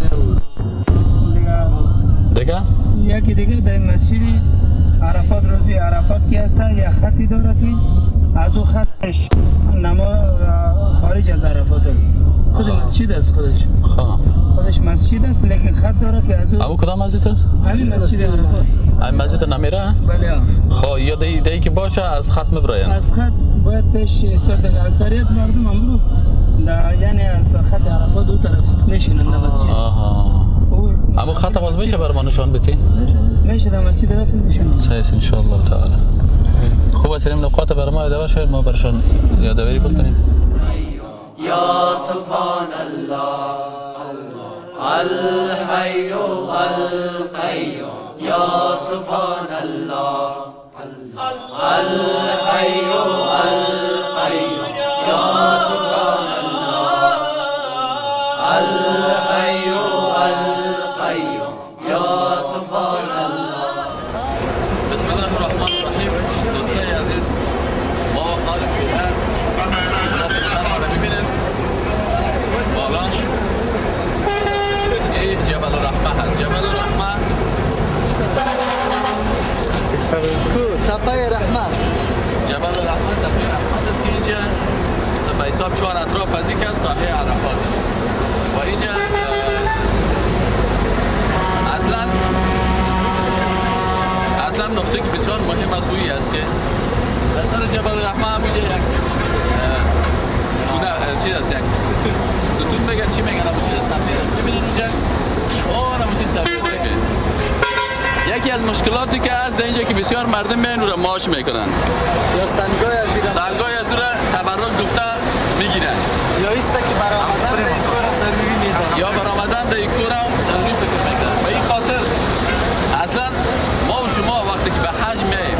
دیگه. یکی دیگه در مسجد عرفات روزی عرفات که هست یک خطی داره که از او خطش نما خارج از عرفات است، خود مسجد است، خودش خودش مسجد است لیکن خط داره که از او. کدام مسجد است؟ همین مسجد عرفات. همین مسجد نمیره؟ بله. خب یا دی که باشه از خط مبراین، از خط باید پیش استاد. اکثریت مردم امروز یعنی از خط عرفات دو طرف میشینن در مسجد. آها اما خط باز میشه بر ما نشان بدی؟ میشه در مسجد رفتیم میشن. صحیح ان شاء الله تعالی. خوب است این نقاط بر ما یادآور شوید، ما برشان یادآوری بکنیم. یا سبحان الله الحی القیوم یا سبحان الله الحی القیوم یا سبحان الله الحی القیوم یا سبحان الله. بسم الله الرحمن الرحیم. دوستای عزیز، ما حال فعلا شما پشت سر ما را می‌بینید، بالا این جبل الرحمه هست. جبل الرحمه است. جبل الرحمه تپه رحمت است که اینجا به حساب 4 اطراف از این که ساحه عرفات است و اینجا اصلا نقطه که بسیار مهم است اویی است که در سر جبل رحمه هم اینجا یک چیز است، یک ستون میگن، چی میگن، همون چیز سفید است. ببینید اونجا اون چیز سفید که یکی از مشکلاتی که از در اینجا که بسیار مردم میان او را ماش میکنن یا سنگای از را تبرک گفته میگیرن یا ایست که برآمدن در این کار ضروری میدانن یا برآمدن در این کار ضروری فکر میکنن. به این خاطر اصلا ما و شما وقتی که به حج میاییم،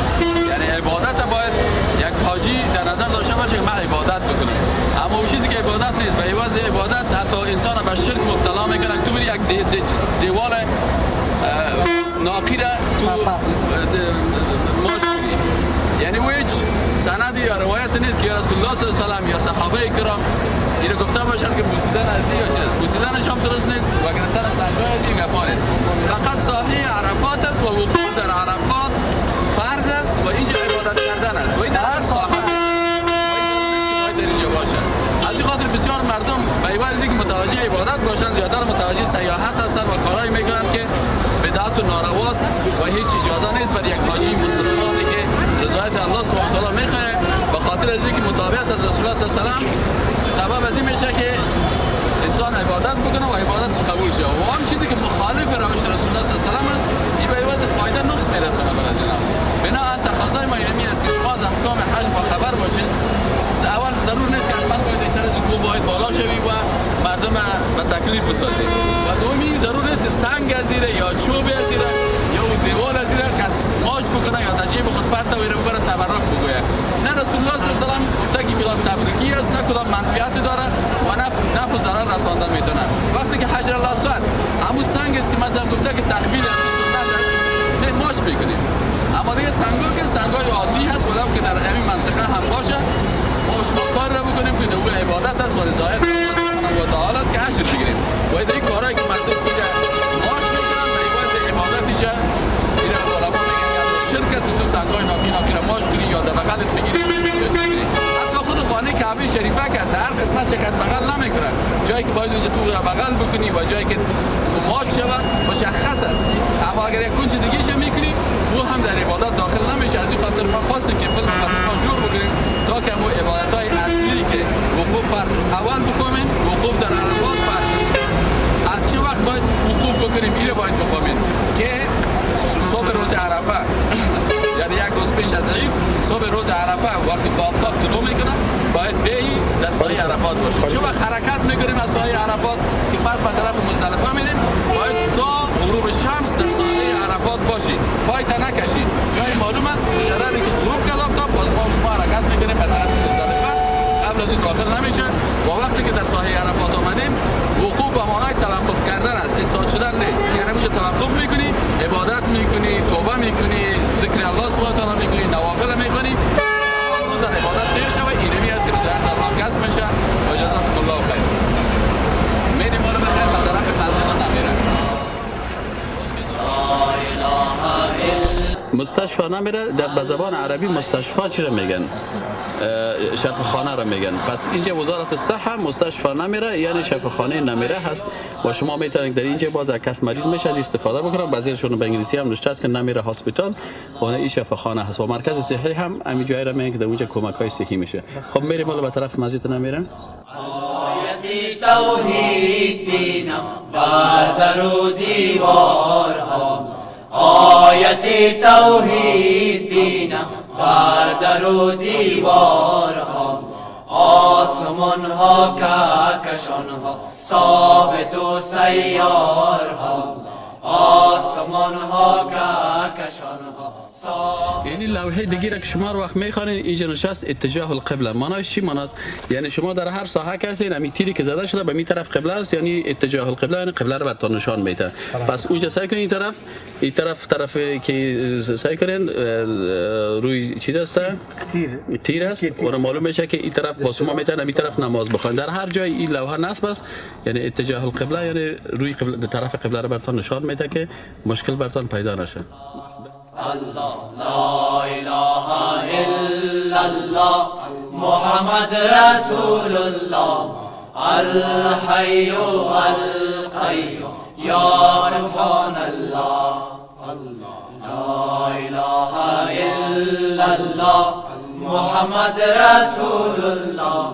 یعنی عبادت باید یک حاجی در نظر داشته باشه که من عبادت بکنم، اما اون چیزی که عبادت نیست، به عوض عبادت حتی انسان به شرک مبتلا میکنن. تو بری یک دیوار ناقی را تو ماش کنی، یعنی هیچ سندی یا روایت نیست که یا رسول الله صلی الله علیه و سلم یا صحابه کرام اینو گفته باشن که بوسیدن از یا چیز، بوسیدنش هم درست نیست و گرفتن سنگای این گپا نیست. فقط ساحه عرفات است و وقوف در عرفات فرض است و اینجا عبادت کردن است و این در هر ساحه باید در اینجا باشه. از این خاطر بسیار مردم به عوض اینکه متوجه عبادت باشن، زیادتر متوجه سیاحت هستن و کارهایی میکنن که بدعت و نارواست و هیچ اجازه نیست برای یک حاجی مسلمانی که رضایت الله سبحانه و تعالی میخواه، به خاطر از اینکه متابعت از رسول الله صلی الله علیه و سلم سبب از این میشه که انسان عبادت بکنه و عبادتش قبول شه، و هم چیزی که مخالف روش رسول الله صلی الله علیه و سلم است این به عوض فایده نقص میرسانه بر از اینا. بنابراین تقاضای ما اینمی است که شما از احکام حج با خبر باشین. اول ضرور نیست که حتما باید سر از کوه باید بالا شوی و مردم به تکلیف بسازی، و دومی ضرور نیست که سنگ از یا چوب از یا اون دیوار از کس ماچ بکنه یا در جیب خود پرته و ایره ببره تبرک بگویه. نه رسول الله صلی الله علیه و سلم گفته که کدام تبرکی است، نه کدام منفعت داره و نه نفع و ضرر رسانده میتونه. وقتی که حجر الاسود همون سنگ است که مثلا گفته که تقبیل از سنت است، نه ماچ میکنیم. اما دیگه سنگا که سنگای عادی هست ولو که در همین منطقه هم باشه، ما شما کار را بکنیم که او عبادت است و رضایت الله سبحانه و تعالی است که اجر بگیریم. و این کارهایی که مردم اینجا ماچ میکنن به عوض عبادت اینجا اینا علما میگن شرک است، تو سنگای ناکی را ماچ کنی یا در بغلت بگیری یا چیز کنی. حتی خود خانه کعبه شریفه که از هر قسمت چه از بغل نمیکنن، جایی که باید اونجا تو را بغل بکنی و جایی که ماچ شود مشخص است، اما اگر یک کنج دیگه میکنی او هم در عبادت داخل نمیشه. از این خاطر ما خواستیم که فیلم بر شما جور بکنیم تا که همون عبادت های اصلی که وقوف فرض است اول بفهمین وقوف در عرفات فرض است. از چه وقت باید وقوف بکنیم اینو باید بفهمین که صبح روز عرفه، یعنی یک روز پیش از عید، صبح روز عرفه وقتی که آفتاب طلوع میکنه باید بیایی در ساحه عرفات باشیم. چه وقت حرکت میکنیم از ساحه عرفات که پس به طرف مزدلفه میریم، باید تا غروب شمس در ساحه عرفات باشی، پای تا نکشی. جای معلوم است مجردی که غروب کرد آفتاب باز ما شما حرکت میکنیم به طرف مزدلفه، قبل از اون داخل نمیشه. و وقتی که در ساحه عرفات آمدیم وقوف به معنای توقف کردن است، ایستاد شدن نیست. یعنی اونجا توقف میکنی، عبادت میکنی، توبه میکنی، ذکر الله سبحانه و تعالی میکنی، نوافل میکنی، روز در عبادت تیر شوه. اینمی است که رضایت الله کسب میشه و جزاکم الله خیر. میریم ما رو بخیر به طرف مسجد نمیره. مستشفی نمیره در به زبان عربی مستشفی چی رو میگن؟ شفاخانه رو میگن. پس اینجا وزارت الصحه مستشفی نمیره یعنی شفاخانه نمیره هست و شما میتونید در اینجا باز کس مریض میشه از استفاده بکنن. بعضیشون به انگلیسی هم نوشته است که نمیره hospital و این شفاخانه هست و مرکز صحی هم همین جایی رو میگن که در اونجا کمک های صحی میشه. خب میریم حالا به طرف مسجد نمیره. توحید بینم بر در و دیوارها، آیت توحید بینم بر در و دیوارها، آسمان ها کهکشان ها ثابت و سیارها، آسمان ها کهکشان ها. یعنی لوحه دیگه را که شما رو وقت میخوانین اینجا نشست اتجاه القبله. معناش چی معناست؟ یعنی شما در هر ساحه که هستین همین تیری که زده شده به می طرف قبله است، یعنی اتجاه القبله، یعنی قبله رو براتون نشان میده. پس اونجا سعی کنین این طرف طرف که سعی کنین روی چیز است، تیر است و معلوم میشه که این طرف با شما میتونن این طرف نماز بخوان. در هر جای این لوحه نصب است، یعنی اتجاه القبله، یعنی روی قبله، طرف قبله رو براتون نشان میده که مشکل براتون پیدا نشه. الله لا اله الا الله محمد رسول الله الحي القيوم یا سبحان الله لا اله الا الله محمد رسول الله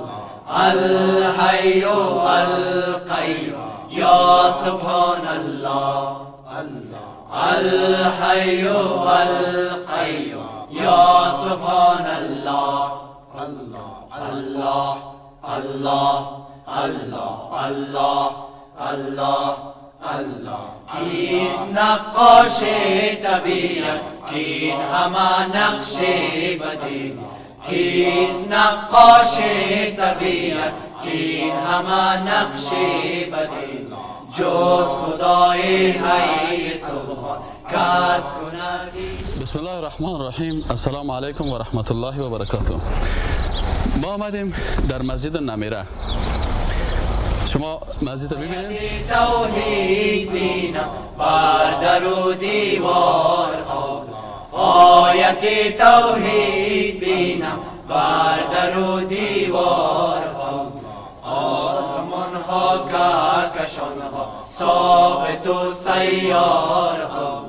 الحي القيوم یا سبحان الله الحي القيوم یا سبحان الله الله الله الله الله الله الله کیست نقاش طبیعت کین همه نقش بدی کیست نقاش طبیعت کین همه نقش بدی جز خدای حی سبحان کس کند. بسم الله الرحمن الرحیم. السلام علیکم و رحمت الله و برکاته. ما آمدیم در مسجد نمیره. شما مسجد ببینید. توحید بینم بر در و دیوارها، آیت توحید بینم بر در و دیوارها، آسمان ها کهکشان ها ثابت و سیارها،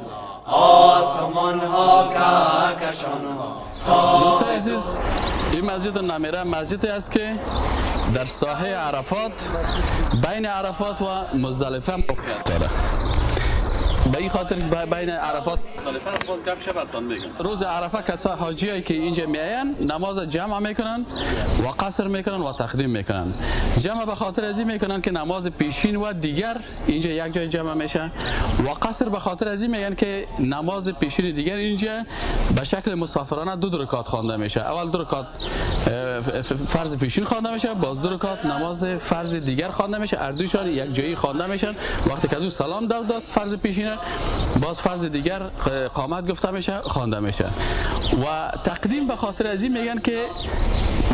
آسمان ها کهکشان ها ثابت. عزیز، این مسجد نمیره مسجدی است که در ساحه عرفات بین عرفات و مزدلفه موقعیت داره. به این خاطر بین عرفات مزدلفه است. باز گپ شبتان میگم. روز عرفه کسا حاجیایی که اینجا میاین نماز جمع میکنن و قصر میکنن و تقدیم میکنن. جمع به خاطر از این میکنن که نماز پیشین و دیگر اینجا یک جای جمع میشه و قصر به خاطر از این میگن که نماز پیشین دیگر اینجا به شکل مسافرانه دو رکعت خوانده میشه. اول دو رکعت فرض پیشین خوانده میشه، باز دو رکعت نماز فرض دیگر خوانده میشه. هر دوشان یک جایی خوانده میشن. وقتی که از سلام داد فرض پیشین، باز فرض دیگر قامت گفته میشه خوانده میشه. و تقدیم به خاطر از این میگن که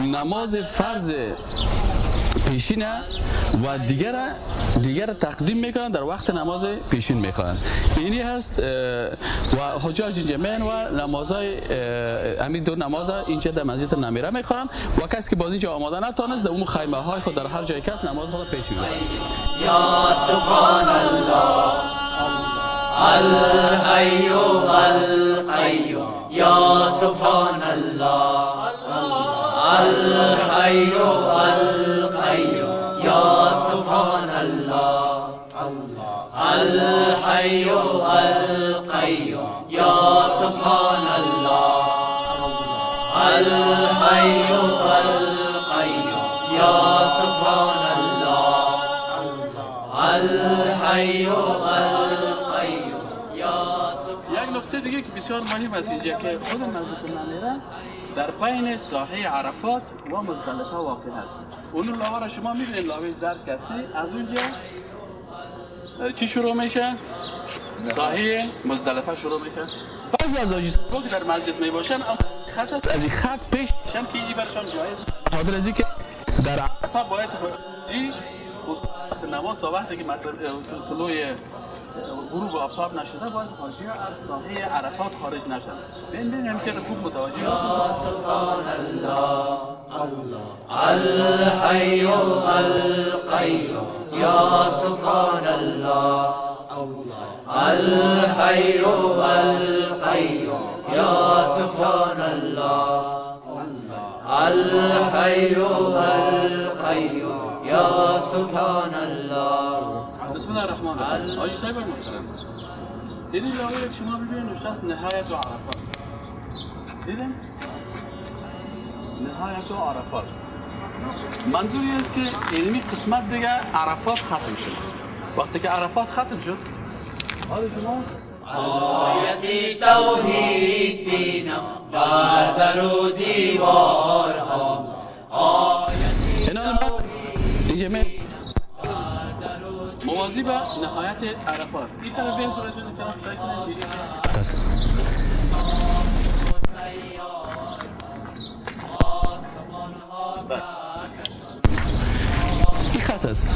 نماز فرض پیشینه و دیگر تقدیم میکنن در وقت نماز پیشین میخوانن. اینی هست و حجاج اینجا میان و نمازهای همین دو نماز اینجا در مسجد نمیره میخوانن و کسی که باز اینجا آماده نتانست در اون خیمه های خود در هر جای کس نماز خود پیش میبرن. یا سبحان الله الحي القيوم یا سبحان الله الحي القيوم یا سبحان الله الحي القيوم یا سبحان الله الحي القيوم یا سبحان الله الحي القيوم یا سبحان. یک نکته دیگه که بسیار مهم است اینجا که خود مسجد نمیره در بین ساحه عرفات و مزدلفه واقع است. اون لاوه را شما میبینید، لاوه زرد که از اونجا چی شروع میشه؟ ساحه مزدلفه شروع میشه. بعضی از حاجی که در مسجد میباشن خط است، از این خط پیش میشن که این برشان جایز خاطر از اینکه در عرفه باید حاجی خصوصا نماز تا وقتی که طلوع غروب آفتاب نشده باید حاجی از ساحه عرفات خارج نشد. ببینیم که خوب متوجه. یا سبحان الله الحي القيوم یا سبحان الله الحي القيوم یا سبحان الله الحي القيوم یا سبحان الله. بسم الله الرحمن الرحیم. حاجی صاحب محترم، دیدین لاوه که شما ببینید نوشته است نهایت عرفات. دیدین؟ نهایت عرفات منظوری است که علمی قسمت دیگه عرفات ختم شد. وقتی که عرفات ختم شد حالا شما آیت توحید بینم بر در و دیوارها، آیت اینجا موازی به نهایت عرفات. این طرف بیان صورتون طرف این خط است.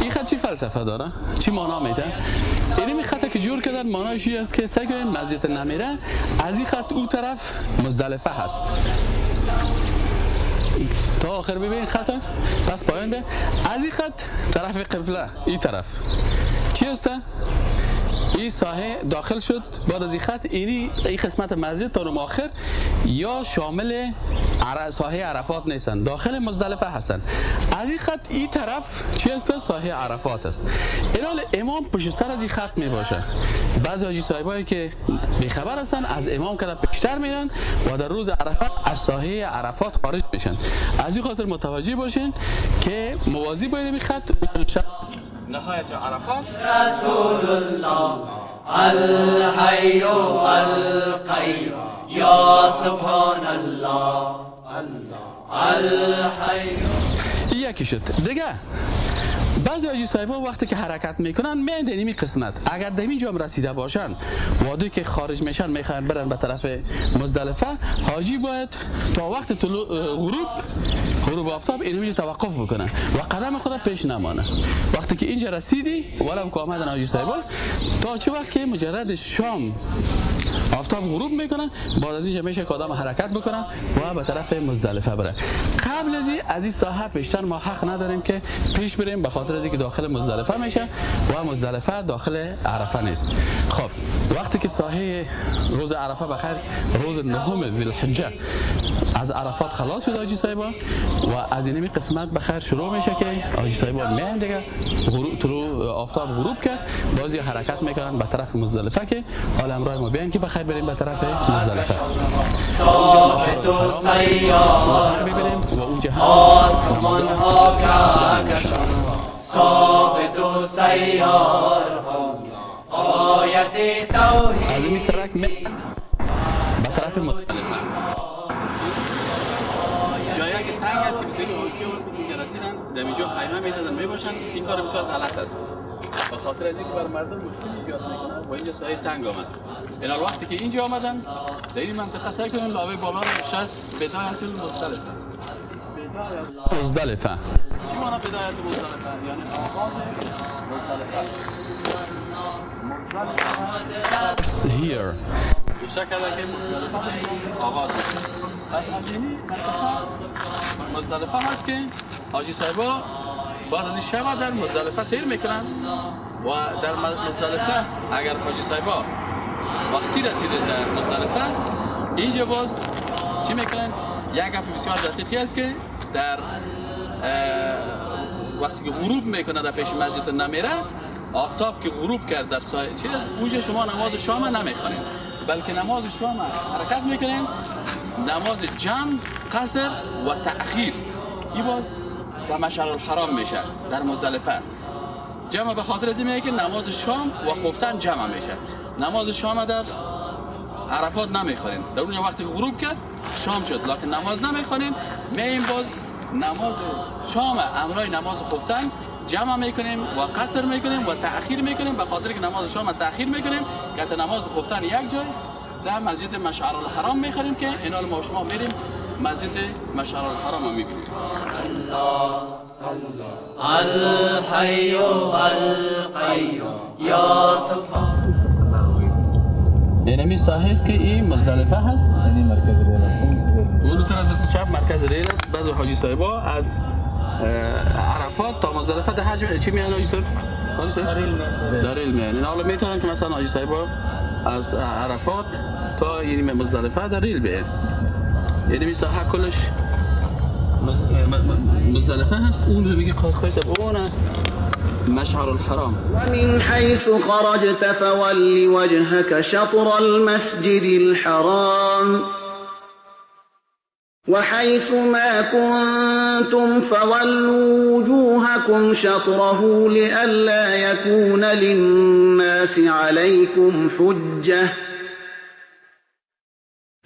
این خط چی فرق فلسفه داره؟ چی معنا میده؟ این خط که جور کردن معنایش این است که سعی کنین مسجد نمیره، از این خط او طرف مزدلفه هست. تا آخر ببین خط، پس پایان به از این خط طرف قبله، این طرف چی هست؟ این ساحه داخل شد بعد از این خط، اینی این قسمت مسجد تا آخر یا شامل ساحه عرفات نیستن، داخل مزدلفه هستن. از این خط این طرف چی هست؟ ساحه عرفات است. اینال امام پشت سر از این خط می باشه. بعضی حاجی صاحبایی که بیخبر هستن از امام که پیشتر میرن و در روز عرفه از ساحه عرفات خارج میشن. از این خاطر متوجه باشین که موازی باید این خط نهایت عرفات. رسول الله الحی القیوم یا سبحان الله الحی. یکی شد دیگه. بعضی حاجی صاحبا وقتی که حرکت میکنن میان در این قسمت، اگر در اینجا هم رسیده باشن وادی که خارج میشن میخوان برن به طرف مزدلفه، حاجی باید تا وقت طلوع غروب آفتاب اینجا توقف بکنه و قدم خود پیش نمانه. وقتی که اینجا رسیدی ولو که آمدن حاجی صاحبا تا چه وقت که مجرد شام آفتاب غروب میکنه، بعد از اینجا میشه که آدم حرکت بکنه و به طرف مزدلفه بره. قبل از این ساحه پیشتر ما حق نداریم که پیش بریم، به خاطر اینکه داخل مزدلفه میشه و مزدلفه داخل عرفه نیست. خب وقتی که ساحه روز عرفه بخیر روز نهم ذی الحجه از عرفات خلاص شد حاجی صاحبا و از اینمی قسمت بخیر شروع میشه که حاجی صاحبا میان دیگه طلوع آفتاب غروب کرد، بازی حرکت میکنن به طرف مزدلفه که حالا امرای ما بیان که بخیر بریم به طرف مزدلفه. ثابت و سیار ببینیم و اونجا هم آسمان ها کهکشان ثابت و سیار آیت توحید. از این سرک به طرف مزدلفه جایی که تنگ است که بسیاری حاجی اینجا رسیدن در اینجا خیمه میزدن میباشن. این کار بسیار غلط است، به خاطر از اینکه بر مردم مشکل ایجاد میکنه و اینجا ساحه تنگ آمد. این وقتی که اینجا آمدن در این منطقه سعی کنن لاوه بالا نوشته است بدایت المزدلفه. مزدلفه چی معنی بدایت مزدلفه؟ یعنی آغاز مزدلفه. Here شکل که مزدلفه آغاز میشه. پس از این مزدلفه هست که حاجی صاحبا بعد از این شب در مزدلفه تیر میکنن و در مزدلفه اگر حاجی صاحبا وقتی رسیده در مزدلفه اینجا باز چی میکنن؟ یک گپ بسیار دقیقی است که در وقتی که غروب میکنه در پیش مسجد نمیره، آفتاب که غروب کرد در سایه چیز اونجا شما نماز شام نمیخوانید، بلکه نماز شام حرکت میکنیم، نماز جمع، قصر و تأخیر. این باز در مشعر الحرام میشه در مزدلفه. جمع به خاطر از این میگه که نماز شام و خفتن جمع میشه. نماز شام در عرفات نمیخوانیم، در اونجا وقتی غروب کرد شام شد، لکن نماز نمیخوانیم. میایم باز نماز شام امرای نماز خفتن جمع میکنیم و قصر میکنیم و تأخیر میکنیم، به خاطر که نماز شام تأخیر میکنیم که نماز خفتن یک جای در مسجد مشعر الحرام میخوریم که اینا ما شما میریم مسجد مشعر الحرام رو میبینیم. الحی القیوم یا سبحان. اینمی ساحه است که این مزدلفه هست، یعنی مرکز ریل است. اون طرف دست چپ مرکز ریل است. بعضی حاجی صاحبا از عرفات تا مزدلفه ده حج چی میان حاجی صاحب؟ در ریل میان. اینا حالا میتونن که مثلا حاجی صاحبا از عرفات تا یعنی مزدلفه در ریل بیان. یعنی ساحه کلش مزدلفه هست. اون رو میگه خواهش اون مشعر الحرام. ومن حيث خرجت فول وجهك شطر المسجد الحرام وحيث ما كنتم فولوا وجوهكم شطره لئلا يكون للناس عليكم حجة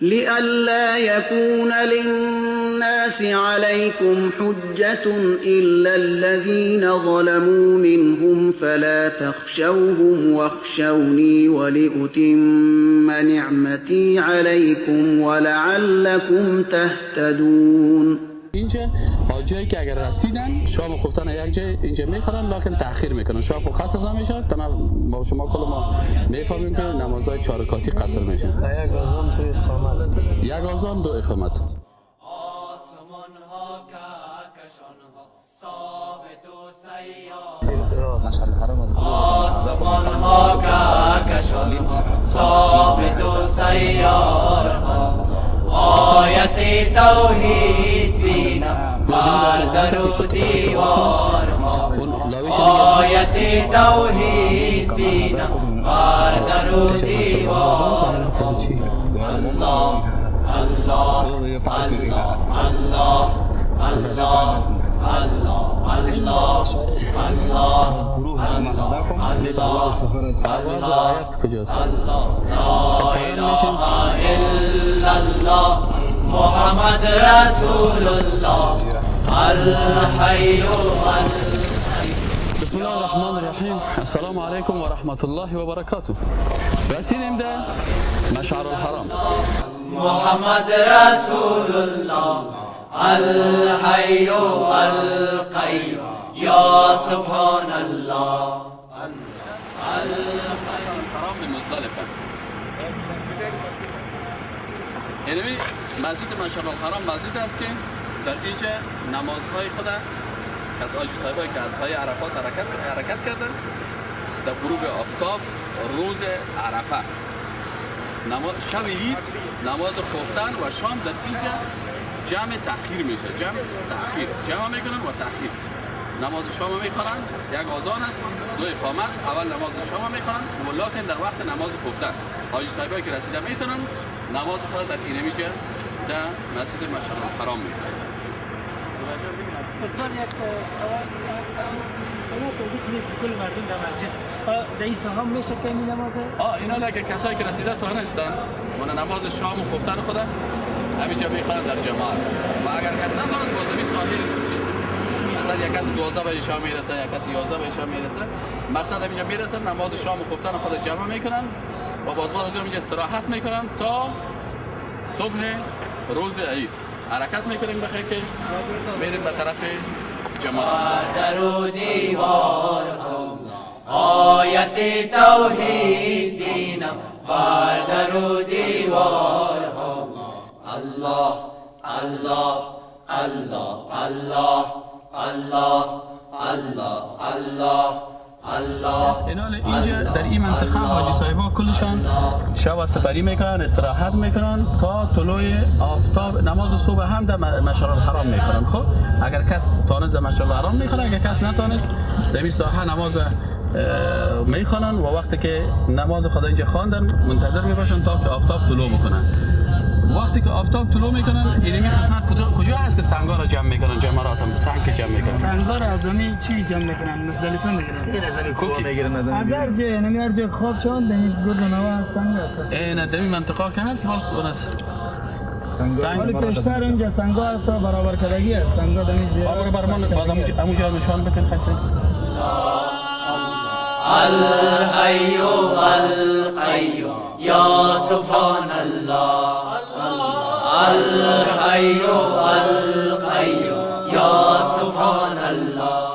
لئلا يكون للناس عليكم حجة إلا الذين ظلموا منهم فلا تخشوهم واخشوني ولأتم نعمتي عليكم ولعلكم تهتدون. اینجا حاجیایی که اگر رسیدن شام خفتن یک جای اینجا میخورن، لکن تاخیر میکنن. شام خب قصر نمیشه، تنها ما شما کل ما میفهمیم که نمازهای 4 رکعتی قصر میشه. یک آذان دو اقامت، یک آذان دو اقامت. آسمان ها کهکشان ها ثابت و سیارها، آیت توحید بینم بر در و دیوارها، آیت توحید بینم بر در و دیوارها. الله الله الله الله الله الله الله الله. آیت کجاست؟ لا اله الا الله محمد رسول الله الحی بسم الله الرحمن الرحیم. السلام علیکم و رحمت الله و برکاته. رسیدیم در مشعر الحرام. محمد رسول الله الحی القیوم یا سبحان الله. الحرام مزدلفه. یعنی مسجد مشعر الحرام مسجد است که در اینجا نمازهای خود از حاجی صاحبایی که از های عرفات حرکت کردن در غروب آفتاب روز عرفه، نماز شب عید، نماز خفتن و شام در اینجا جمع تأخیر میشه. جمع تأخیر، جمع میکنن و تأخیر. نماز شام میخوانن، یک آذان است، دو اقامت. اول نماز شام میخوانن ولکن در وقت نماز خفتن حاجی صاحبایی که رسیده میتونن نماز خود در اینمیجا در مسجد مشعر الحرام میخوانن. استاد یک سوال کل مردم در مسجد در این سهام میشه که این نماز اینا که کسایی که رسیده تا هستن من نماز شام و خفتن خود همینجا میخوانن در جماعت، و اگر کس ندارست باز نمی ساحل چیز مثلا یک کس 12 بجه شام میرسه، یک کس 11 بجه شام میرسه، مقصد همینجا میرسن نماز شام و خفتن خود جمع میکنن و باز از اونجا استراحت میکنن تا صبح روز عید حرکت میکنیم بخیر که میریم به طرف جماعت. در و دیوارها آیت توحید بینم بر در و دیوارها. الله الله الله الله الله الله الله الله. اینال اینجا در این منطقه حاجی صاحبا کلشان شب سپری میکنن، استراحت میکنن تا طلوع آفتاب. نماز صبح هم در مشعر الحرام میکنن. خب اگر کس تانست در مشعر الحرام میخونه، اگر کس نتانست در این ساحه نماز میخوانن و وقتی که نماز خدا اینجا خواندن منتظر میباشن تا که آفتاب طلوع بکنن. وقتی که آفتاب طلوع میکنن اینمی قسمت کجا هست که سنگا را جمع میکنن؟ جمرات هم سنگ که جمع میکنن، سنگا را از اون چی جمع میکنن؟ مزدلفه میگیرن، از اون کوه میگیرن، از هر جای، یعنی هر جای خواب شون دمی گرد نوا سنگ هست. نه دمی منطقه که هست باز اون است سنگ. ولی پیشتر اونجا سنگا تا برابر کردگی است، سنگا دمی برابر برمان بعد همونجا نشان بکن خسته. الحی القیوم یا سبحان الله الحی القیوم یا سبحان الله.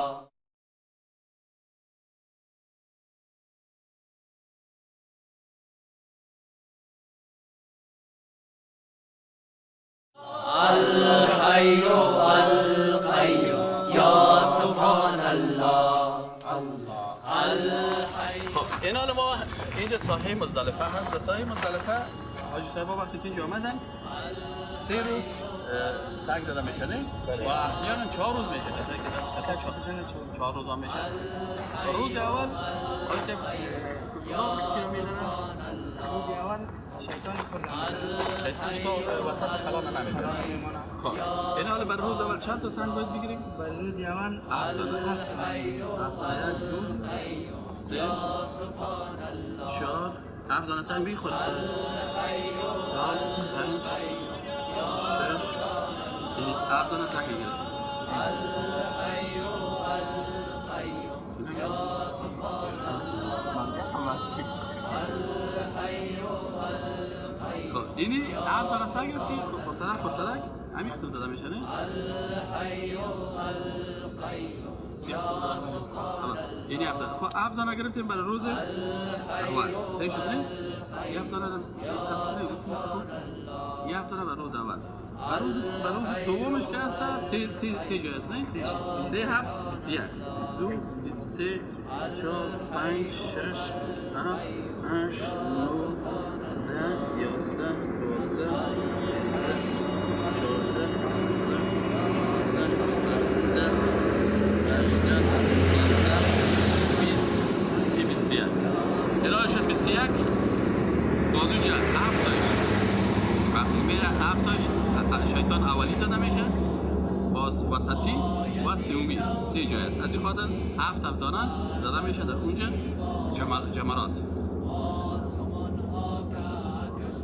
الحی القیوم یا سبحان الله. خب اینا ما اینجا ساحه مزدلفه هست. در ساحه مزدلفه حاجی صاحبا وقتی که اینجا آمدن 3 روز سنگ زده میشه و احیانا 4 روز میشه، 4 روز هم میشه. روز اول حاجی صاحب کجا چی رو میزنن؟ روز اول شیطان شیطان تو وسط خلا نمیده. خب این حالا بر روز اول چند تا سنگ باید بگیریم؟ بر روز اول 7 2 3 4 7 دانه سنگ بخوریم. 4 5 6 7 دانه سنگ بگیریم. خب اینی 7 دانه سنگ است که خورترک خورترک همین قسم زده میشه نه؟ یعنی 7 دانه. خب 7 دانه گرفتیم برای روز اول، صحیح شد نه؟ 7 دانه، 7 دانه برای روز اول. برای روز دومش که هست 3 جای است نه؟ 3 7 21 2 3 4 5 6 7 8 9 10 11 12 13 14 15 18 20 21. هلالشون 21. باز اونجا 7 تاش وقتی میره 7 تاش شیطان اولی زده میشه، باز وسطی و سومی، 3 جای است. از این خاطر 7 دانه زده میشه در اونجا جمرات.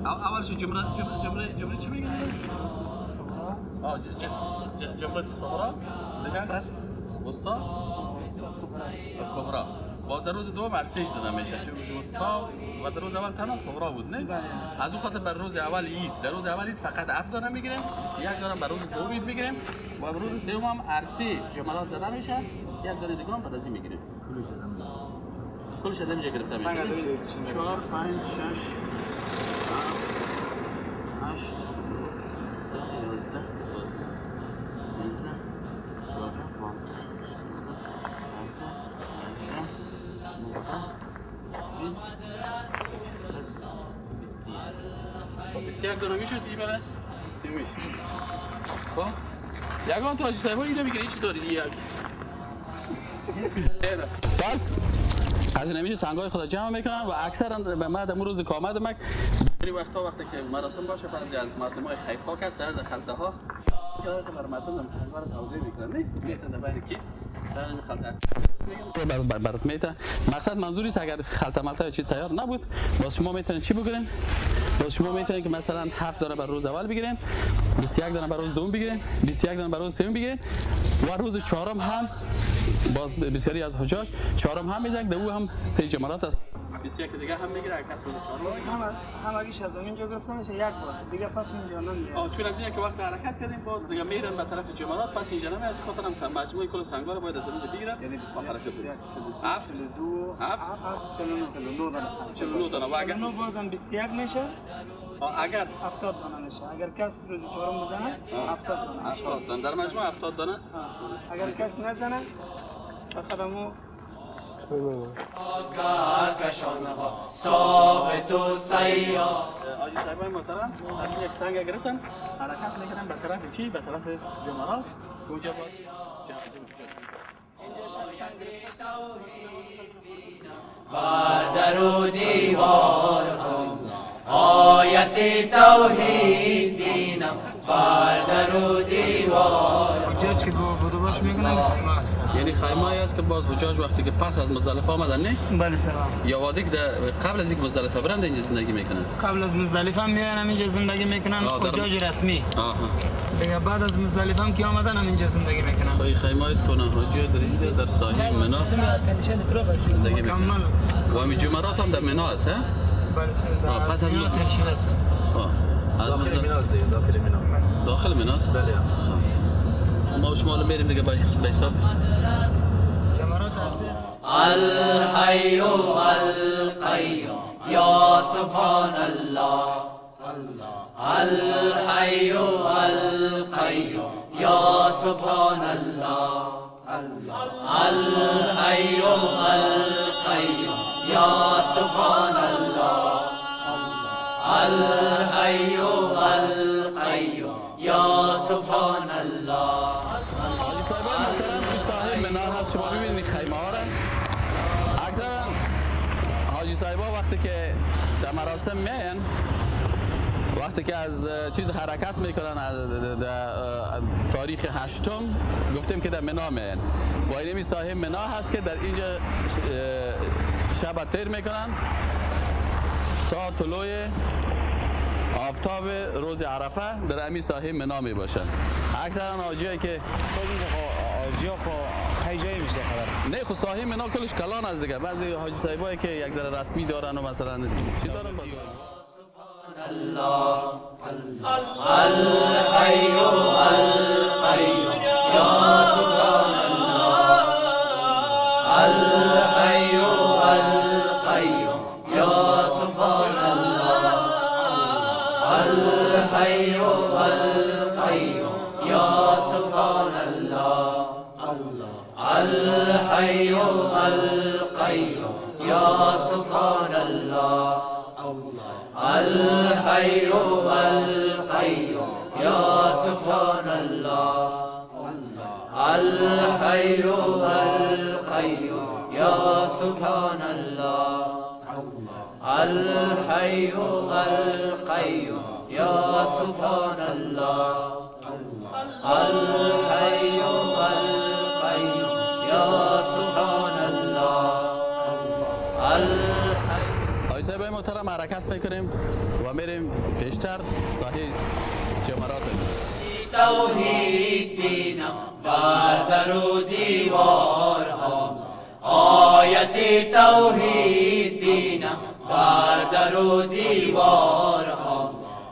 اولش جمره جمره چی میگن؟ جمره صغرا، دیگه وسطا، کبرا. باز در روز دوم هر 6 زده میشه، چون وسطا و در روز اول تنها صغرا بود نه؟ از اون خاطر بر روز اول عید، در روز اول عید فقط 7 دانه میگیریم، 21 دانه بر روز دوم عید میگیریم و بر روز سوم هم هر 3 جمرات زده میشه، 21 دانه دیگه هم بعد از این میگیریم. کلش از اینجا گرفته میشه. 4 5 6 7 8 10 11 12 13 14 15 16 17 19 20 21. 21 دانه میشد این برای سی میشه. خب یگان تا حاجی صاحبا اینو میگیره، چی داری یک پس از این سنگای خدا جمع میکنن و اکثرا به ما در روز که آمد مک وقتا وقتی که مراسم باشه بعضی از مردم های خیرخواه است در خلطه ها که بر مردم سنگا رو توزیع میکنن، نه میتن در بین کیس در خلطه برات میته. مقصد منظوری است اگر خلطه ملطه چیز تیار نبود باز شما میتونید چی بگیرین؟ باز شما میتونید که مثلا 7 دانه بر روز اول بگیرین، 21 دانه بر روز دوم بگیرین، 21 دانه بر روز سوم بگیرین و روز چهارم هم باز بسیاری از حجاج چهارم هم میزنن، در او هم 3 جمرات است. 21 دیگه هم میگیره کس روز چهارم همگیش از اینجا گرفته میشه یک بار دیگه، پس اینجا نمیاد. چون از اینکه وقت حرکت کردیم باز دیگه میرن به طرف جمرات، پس اینجا نمیاد. از خاطر هم مجموعه کل سنگا رو باید از اینجا بگیرن و حرکت کنن. 7 7 49 دانه، 49 دانه. و اگر 49 بازم 21 میشه، اگر 70 دانه میشه. اگر کس روز چهارم بزنه 70 دانه، 70 دانه در مجموع 70 دانه. اگر کس نزنه فقط همو ثابت و سیار. آجی صاحبای محترم از یک سنگ گرفتن حرکت میکنن به طرف چی؟ به طرف جمرات. اونجا باید بر در و دیوار آیت توحید بینم، بر در و دیوار. حجاج که بدوباش میکنن خیمه هست، یعنی خیمه است که باز حجاج وقتی که پس از مزدلفه آمدن نه؟ بله سلام. یا وادی که قبل از اینکه مزدلفه برند اینجا زندگی میکنن؟ قبل از مزدلفه هم میان اینجا زندگی میکنن، حجاج رسمی. آها. دیگه بعد از مزدلفه هم که آمدن هم اینجا زندگی میکنن. خب خیمه است که حجاج در اینجا در ساحل منا زندگی میکنن. و همین جمرات هم در منا است ها؟ بله. پس از مزدلفه است. داخل منا است، داخل منا. داخل منا است؟ بله. ما شما رو میریم دیگه به حساب الحی القیوم یا سبحان الله، الحی القیوم یا سبحان الله، الحی القیوم یا سبحان الله، الحی القیوم یا سبحان الله. صاحبان محترم این صاحب منا هست، شما میبینید خیمه ها را. اکثرا حاجی صاحبا وقتی که در مراسم میاین، وقتی که از چیز حرکت میکنن از تاریخ 8 گفتیم که در منا میاین و این صاحب منا هست که در اینجا شب تیر میکنن تا طلوع آفتاب روز عرفه در امی ساحه منا می باشن. اکثرا حاجیایی که جایی میشه خبر نه، خب ساحه منا کلش کلان است دیگه. بعضی حاجی صاحبایی که یک ذره رسمی دارن و مثلا چی دارن باز الله الحي القيوم يا سبحان الله. الحي القيوم يا سبحان الله. الحي القيوم يا سبحان الله. الحي القيوم يا سبحان الله. الحي القيوم يا سبحان الله. الحي القيوم يا سبحان الله. الحي القيوم يا سبحان الله. الحي القيوم يا سبحان الله. آقای صاحب محترم حرکت میکنیم و میریم پیشتر ساحه جمرات. توحید بینم بر در و دیوارها، آیت توحید بینم بر در و دیوارها،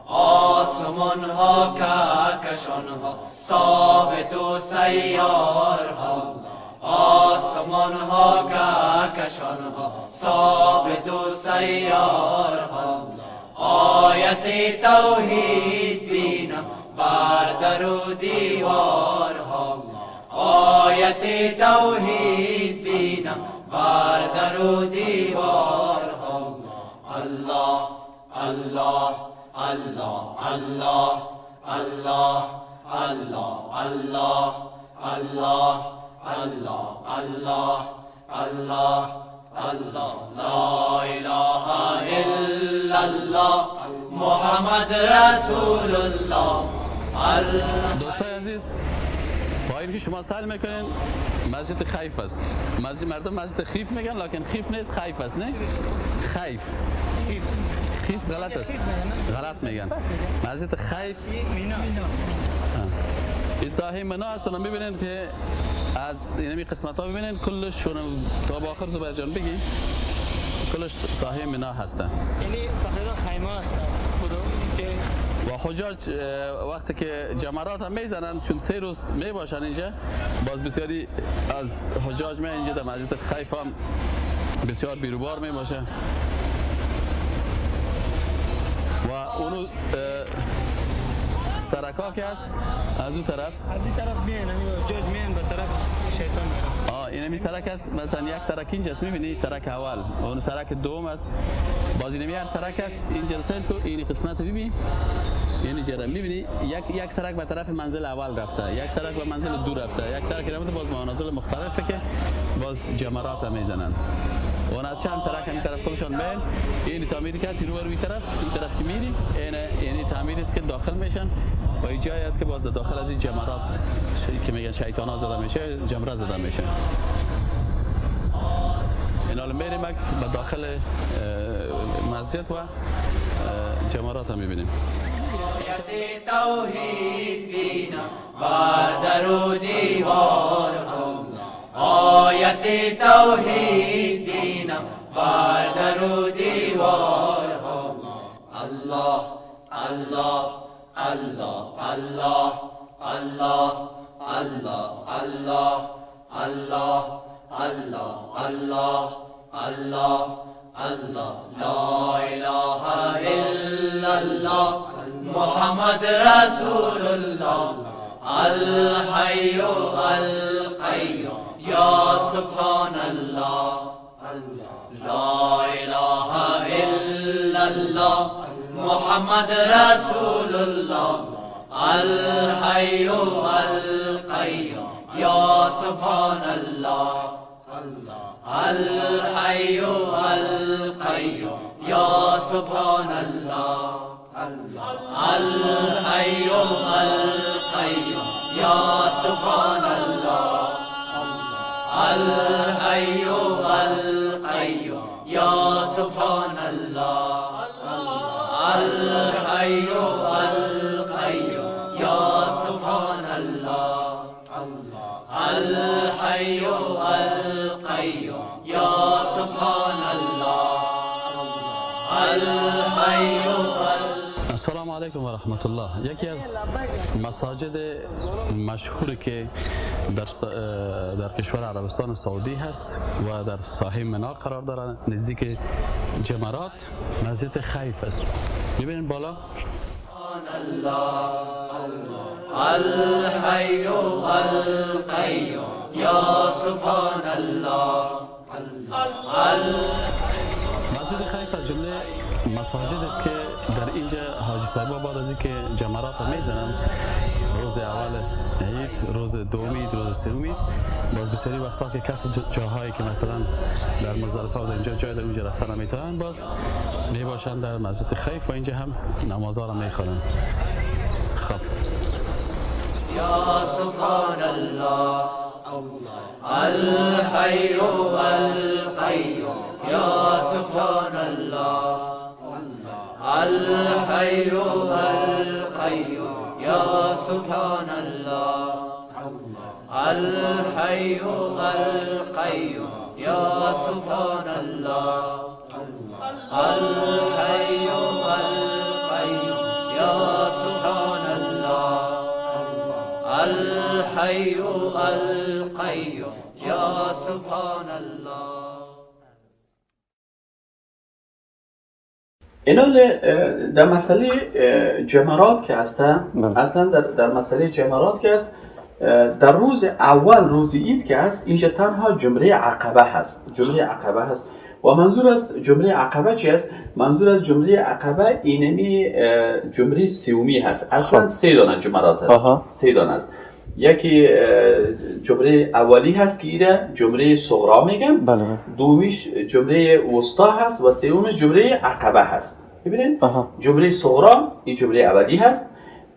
آسمان ها کهکشان ها ثابت و سیارها، آسمان ها کهکشان ها ثابت و سیارها، آیت توحید بینم بر در و دیوارها، آیت توحید بینم بر در و دیوارها. الله الله الله الله الله الله الله الله الله الله الله الله لا اله الا الله محمد رسول الله. دوستای عزیز، پایین که شما سال میکنین مسجد خیف است. مسجد مردم مسجد خیف میگن، لکن خیف نیست، خیف است. نه خیف، خیف غلط است، غلط میگن. مسجد خیف این ساحه منا است. میبینین که از اینمی قسمت ها ببینین کلشون تا به آخر زبیر جان بگی کلش ساحه منا هستن. یعنی ساحه خیمه هست و حجاج وقتی که جمرات هم میزنن، چون 3 روز میباشن اینجا، باز بسیاری از حجاج می اینجا در مسجد خیف هم بسیار بیروبار میباشه و اونو سرکا که هست از اون طرف، از این طرف میان، حجاج میان به طرف شیطان میرن. اینمی سرک است، مثلا یک سرک اینجا است، میبینی سرک اول، اون سرک دوم است، باز اینمی هر سرک است اینجا سیل کو، این قسمت ببین، اینجا را میبینی، یک سرک به طرف منزل اول رفته، یک سرک به منزل دو رفته، یک سرک رفته، باز منازل مختلفه که باز جمرات میزنن. و از چند سرک هم طرف خودشان میان، این تعمیر که است رو روی طرف، این طرف که میری این تعمیر است که داخل میشن و این جایی است که باز داخل از این جمرات که میگن شیطان ها زده میشه، جمره زده میشه. این حالا میریم به داخل مسجد و جمرات هم میبینیم. توحید بینم بر در و دیوارها، آیت توحید بینم بر در و دیوارها. الله الله الله الله الله الله الله الله الله الله الله الله لا اله الا الله محمد رسول الله. الحي القيوم یا سبحان الله. لا اله الا الله محمد رسول الله. الحي القيوم یا سبحان الله. الحي القيوم یا سبحان الله. الحي القيوم یا سبحان الله. الحي القيوم یا سبحان الله. الحي القيوم یا سبحان الله. الحي القيوم یا سبحان الله. الحي. السلام علیکم و رحمت الله. یکی از مساجد مشهور که در کشور عربستان سعودی هست و در ساحه منا قرار داره، نزدیک جمرات، مسجد خیف است. میبینید بالا الحی القیوم یا سبحان الله. مسجد خیف از جمله مساجد است که در اینجا حاجی صاحبا بعد از اینکه جمرات میزنن، روز اول عید، روز دوم عید، روز سوم عید، باز بسیاری وقتا که کسی جاهایی که مثلا در مزدلفه و در اینجا جای در اونجا رفتن نمیتونن، باز میباشن در مسجد خیف و اینجا هم نمازها را میخوانن. خب یا سبحان الله الحی القیوم یا سبحان الله الحی القیوم یا سبحان الله الحی القیوم یا سبحان الله الحی القیوم یا سبحان الله الحی القیوم یا سبحان الله. اینا در مسئله جمرات که هست، اصلا در مسئله جمرات که هست، در روز اول روز عید که هست، اینجا تنها جمله عقبه هست، جمله عقبه هست. و منظور از جمله عقبه چی است؟ منظور از جمله عقبه اینمی جمله سومی هست. اصلا سه دانه جمرات هست، سه دانه است. یکی جمله اولی هست که ایره جمله صغرا میگم، بله. دومیش جمله وسطا هست و سومیش جمله عقبه هست. ببینید جمله صغرا این جمله اولی هست،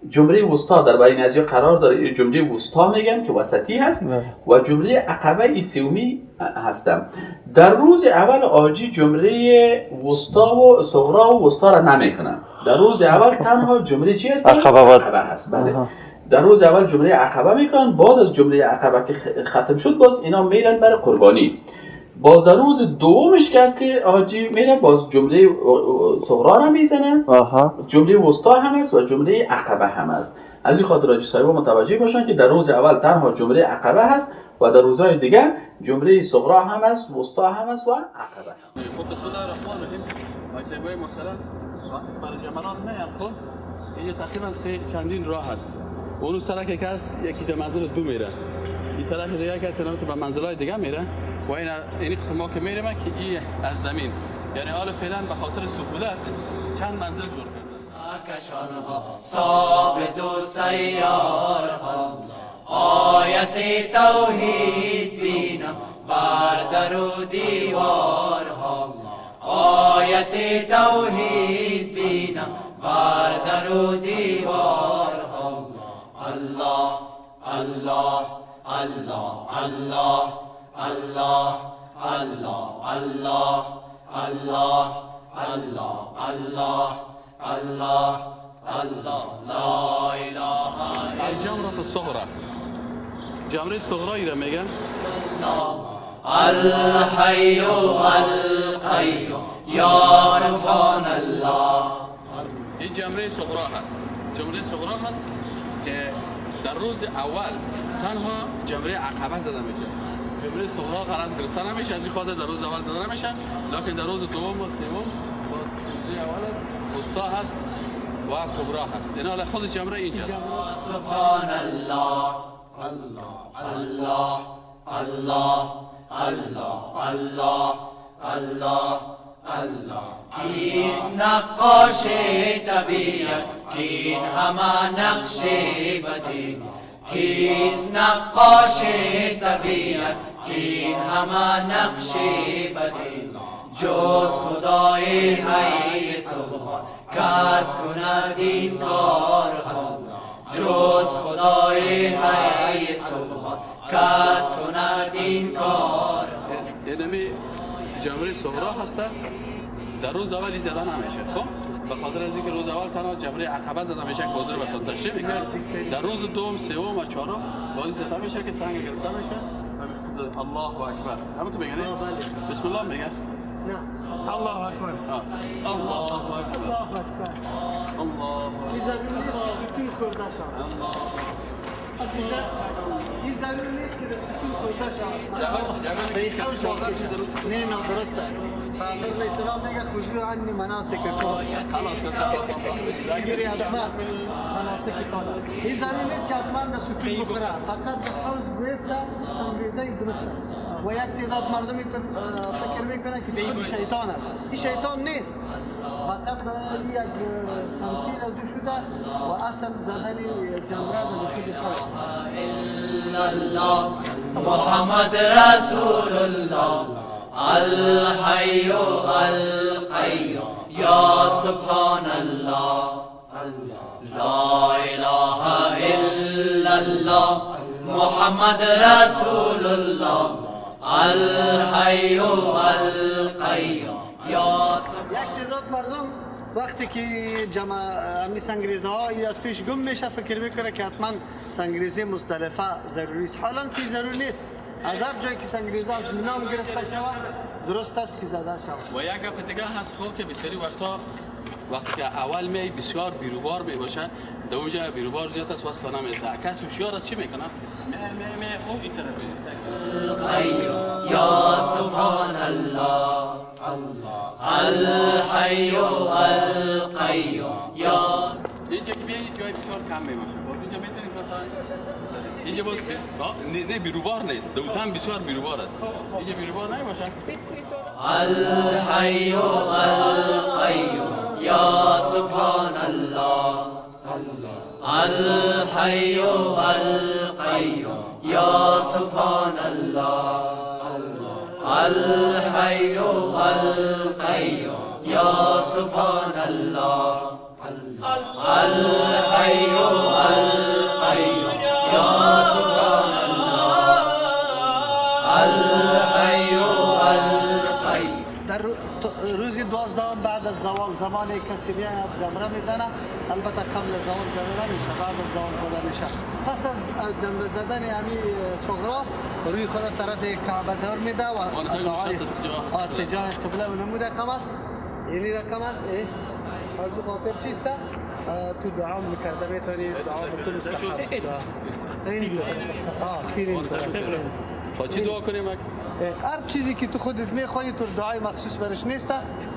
جمله وسطا در بین از قرار داره، این جمله وسطا میگم که وسطی هست، بله. و جمله عقبه ای سومی هستم. در روز اول آجی جمله وسطا و صغرا و وسطا را نمیکنه. در روز اول تنها جمله چی هست؟ عقبه هست. بله. در روز اول جمله عقبه میکنن، بعد از جمله عقبه که ختم شد باز اینا میرن برای قربانی. باز در روز دومش که هست که حاجی میره باز جمله صغرا را میزنه، جمله وسطا هم هست و جمله عقبه هم هست. از این خاطر حاجی صاحب متوجه باشن که در روز اول تنها جمله عقبه هست و در روزهای دیگه جمله صغرا هم هست، وسطا هم هست و عقبه هم. خب بسم الله الرحمن الرحیم. حاجی صاحب محترم برای جمرات میان. خب اینجا تقریبا سه چندین راه هست. اون سرک که هست یکی به منزل دو میره، این سرک دیگه که هست به منزلای دیگه میره و این قسم ما که میریم که این از زمین، یعنی حالا فعلا به خاطر سهولت چند منزل جور کردن. کشانها ثابت و سیارها آیت توحید بینم بر در و دیوارها، آیت توحید بینم بر در و دیوارها. الله الله الله الله الله الله الله الله الله الله الله الله لا اله الا. الجمرة الصغرى، جمره صغرى را میگن. الحی القیوم یا سبحان الله. این جمره صغرا هست، جمره صغرا هست که در روز اول تنها جمره عقبه زده میشه، جمره صغرا قرار گرفته نمیشه، از این خاطر در روز اول زده نمیشه، لکن در روز دوم و سوم باز جمره اول است، وسطا هست و کبرا هست. اینا حالا خود جمره اینجاست. سبحان الله الله الله الله الله الله الله. کیست نقاش طبیعت کین همه نقش بدی، کیست نقاش طبیعت کین همه نقش بدی، جز خدای حی سبحان کس کند این کارها، جز خدای حی سبحان کس کند این کارها. اینمی جمره صغرا هسته، در روز اول زده نمیشه. خب به خاطر از اینکه روز اول تنها جمره عقبه زده میشه که بازار به تشریح میکرد، در روز دوم، سوم و چهارم باز زده میشه که سنگ گرفته میشه و الله اکبر. همون تو میگن بسم الله میگن؟ نه، الله اکبر. الله اکبر، الله اکبر، الله خورده شود. این ضروری نیست که در ستون خورده شود. به این حوض واقع شود. نه نه درست است. پیامبر علیه السلام میگه خذوا عنی مناسککم. مناسک این ضروری نیست که حتما در ستون بخوره، فقط در حوض بیفته سنگریزه درست است. و یک تعداد مردمی فکر میکنه که خود شیطان است. این شیطان نیست، فقط برای یک تمثیل از او شده و اصل زدن جمره در خود خود. الله محمد رسول الله الحی القیوم یا سبحان الله لا اله الا الله محمد رسول الله الحی القیوم یا. یک تعداد مردم وقتی که جمع امی سنگریزه ها از پیش گم میشه فکر میکنه که حتما سنگریزه مزدلفه ضروری است. حالا که ضروری نیست، از هر جایی که سنگریزه از نام گرفته شود درست است که زده شود. و یک گپ دیگه هست خب که بسیاری وقتا وقتی که اول می بسیار بیروبار می باشه، در اونجا بیروبار زیاد است واسه نمیرسه. کس هوشیار است چی میکنه؟ می می خوب این طرف یا سبحان الله الحی القیوم یا. اینجا که بیایید جای بسیار کم می باشه، باز اینجا میتونید مثلا اینجا باز نه بیروبار نیست، دوتن بسیار بیروبار است، اینجا بیروبار نمیباشه. الحی القیوم یا سبحان الله الحی القیوم یا سبحان الله الحی القیوم یا سبحان الله الحی القیوم یا سبحان الله الحی القیوم. در روز 12 بعد از زوال زمان کسی بیاید جمره میزنه، البته قبل از زوال جمره نمیشه، بعد از زوال خدا میشه. پس از جمره زدن همی صغرا روی خود طرف کعبه دور میده و اتجاه قبله و نمو رقم است، اینی رقم است. از او خاطر چیست؟ تو دعا میکرده میتونی دعا بکنی مستحب است. چی دعا کنیم؟ هر چیزی که تو خودت میخوای تو دعای مخصوص برش نیست،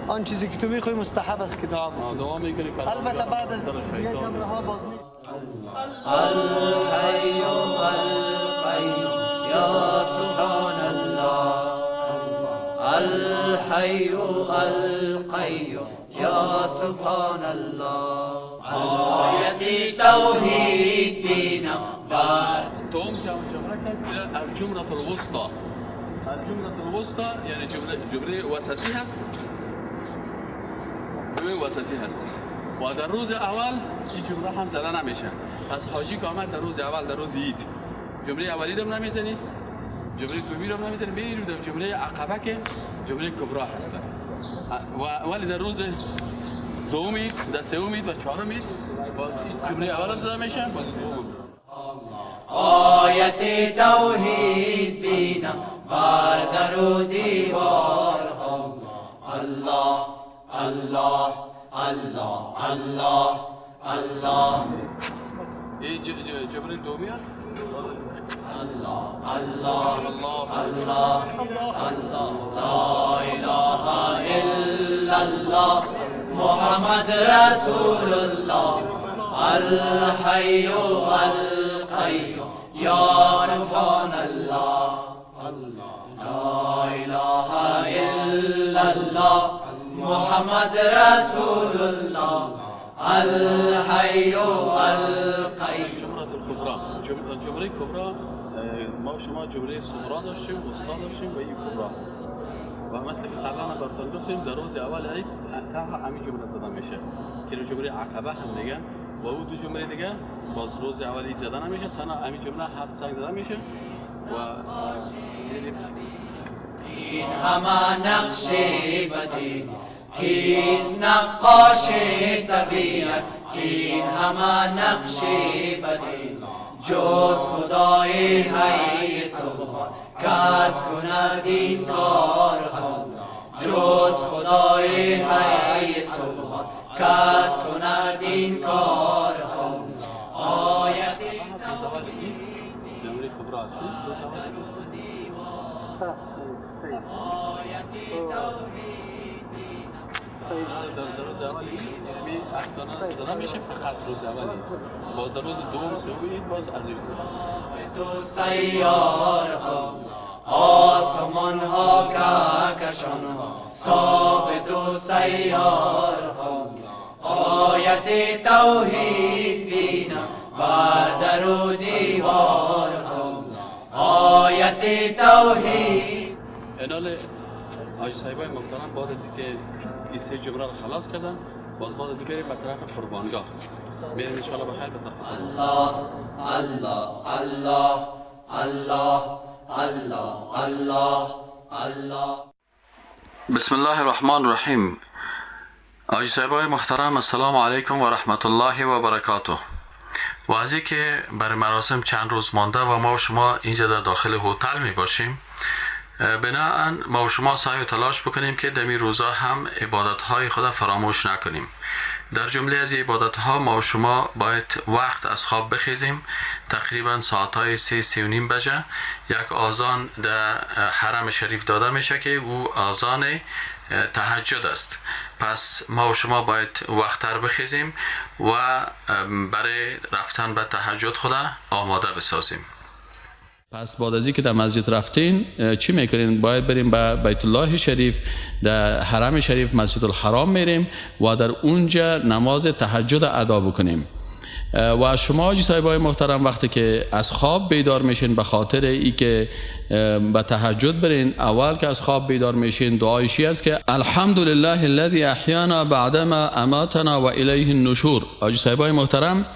آن چیزی که تو میخوای مستحب است که دعا بکنی. دعا میکنی البته بعد از جمله ها باز می. الحی القیوم یا سبحان الله الحی القیوم یا سبحان الله آیت توحید بینم بر دوم جمله هست که الجمله الوسطى. الجمله الوسطى یعنی جمله وسطی هست، جمله وسطی هست و در روز اول این جمله هم زده نمیشه. پس حاجی که آمد در روز اول، در روز عید، جمله اولی رو نمیزنی، جمله دومی رو نمیزنی، میریم در جمله عقبه که جمله کبرا هست. ولی در روز دوم عید، در سوم عید و چهارم عید باز جمله اول زده میشه، باز دوم. آیت توحید بینم بر در و دیوار الله الله الله الله الله. این جمله دومی است. الله الله الله الله لا اله الا الله محمد رسول الله الحی القیوم یا سبحان الله لا اله الا الله محمد رسول الله الحی القیوم. جمله کبرا، جمله کبرا ما شما جمله صغرا داشتیم، وسطا داشتیم و این کبرا هست. و مثل که قبلا براتون گفتیم در روز اول عید تنها همین جمله زده میشه که جمله عقبه هم میگن و او دو جمله دیگه باز روز اول عید زده نمیشه، تنها همین جمله 7 سنگ زده میشه. و این همه نقش بدی کیست نقاش طبیعت، کین همه نقش بدی جز خدای حی سبحان کس کند این کارها، جز خدای حی سبحان کس کند این کارها. است روز اول. در روز اول یعنی 7 دانه میشه فقط روز اولی. باز در روز دوم سوم باز ارزش. تو سیارها آسمان ها کهکشان ها ثابت و سیارها آیت توحید بینم بر در و دیوارها آیت توحید. انال حاجی صاحبای محترم بعد از اینکه این 3 جمله رو خلاص کردن باز بعد از اینکه بریم به طرف قربانگاه میریم ان شاء الله بخیر به طرف الله الله الله الله الله الله الله. بسم الله الرحمن الرحیم. حاجی صاحبای محترم السلام علیکم و رحمت الله و برکاته. و از اینکه برای مراسم چند روز مانده و ما و شما اینجا در داخل هتل می باشیم، بناهن ما و شما سعی و تلاش بکنیم که در این روزا هم عبادت‌های خود فراموش نکنیم. در جمله از عبادت‌ها ما و شما باید وقت از خواب بخیزیم، تقریبا ساعت‌های 3-3:30 بجه یک آذان در حرم شریف داده میشه که او آذان تهجد است. پس ما و شما باید وقت‌تر بخیزیم و برای رفتن به تهجد خود آماده بسازیم. پس بعد از اینکه در مسجد رفتین چی میکنین؟ باید بریم به بیت الله شریف، در حرم شریف مسجد الحرام میریم و در اونجا نماز تهجد ادا بکنیم. و شما حاجی صاحبای محترم وقتی که از خواب بیدار میشین به خاطر ای که به تهجد برین، اول که از خواب بیدار میشین دعایشی است که الحمدلله الذی احیانا بعدما اماتنا و الیه النشور. حاجی صاحبای محترم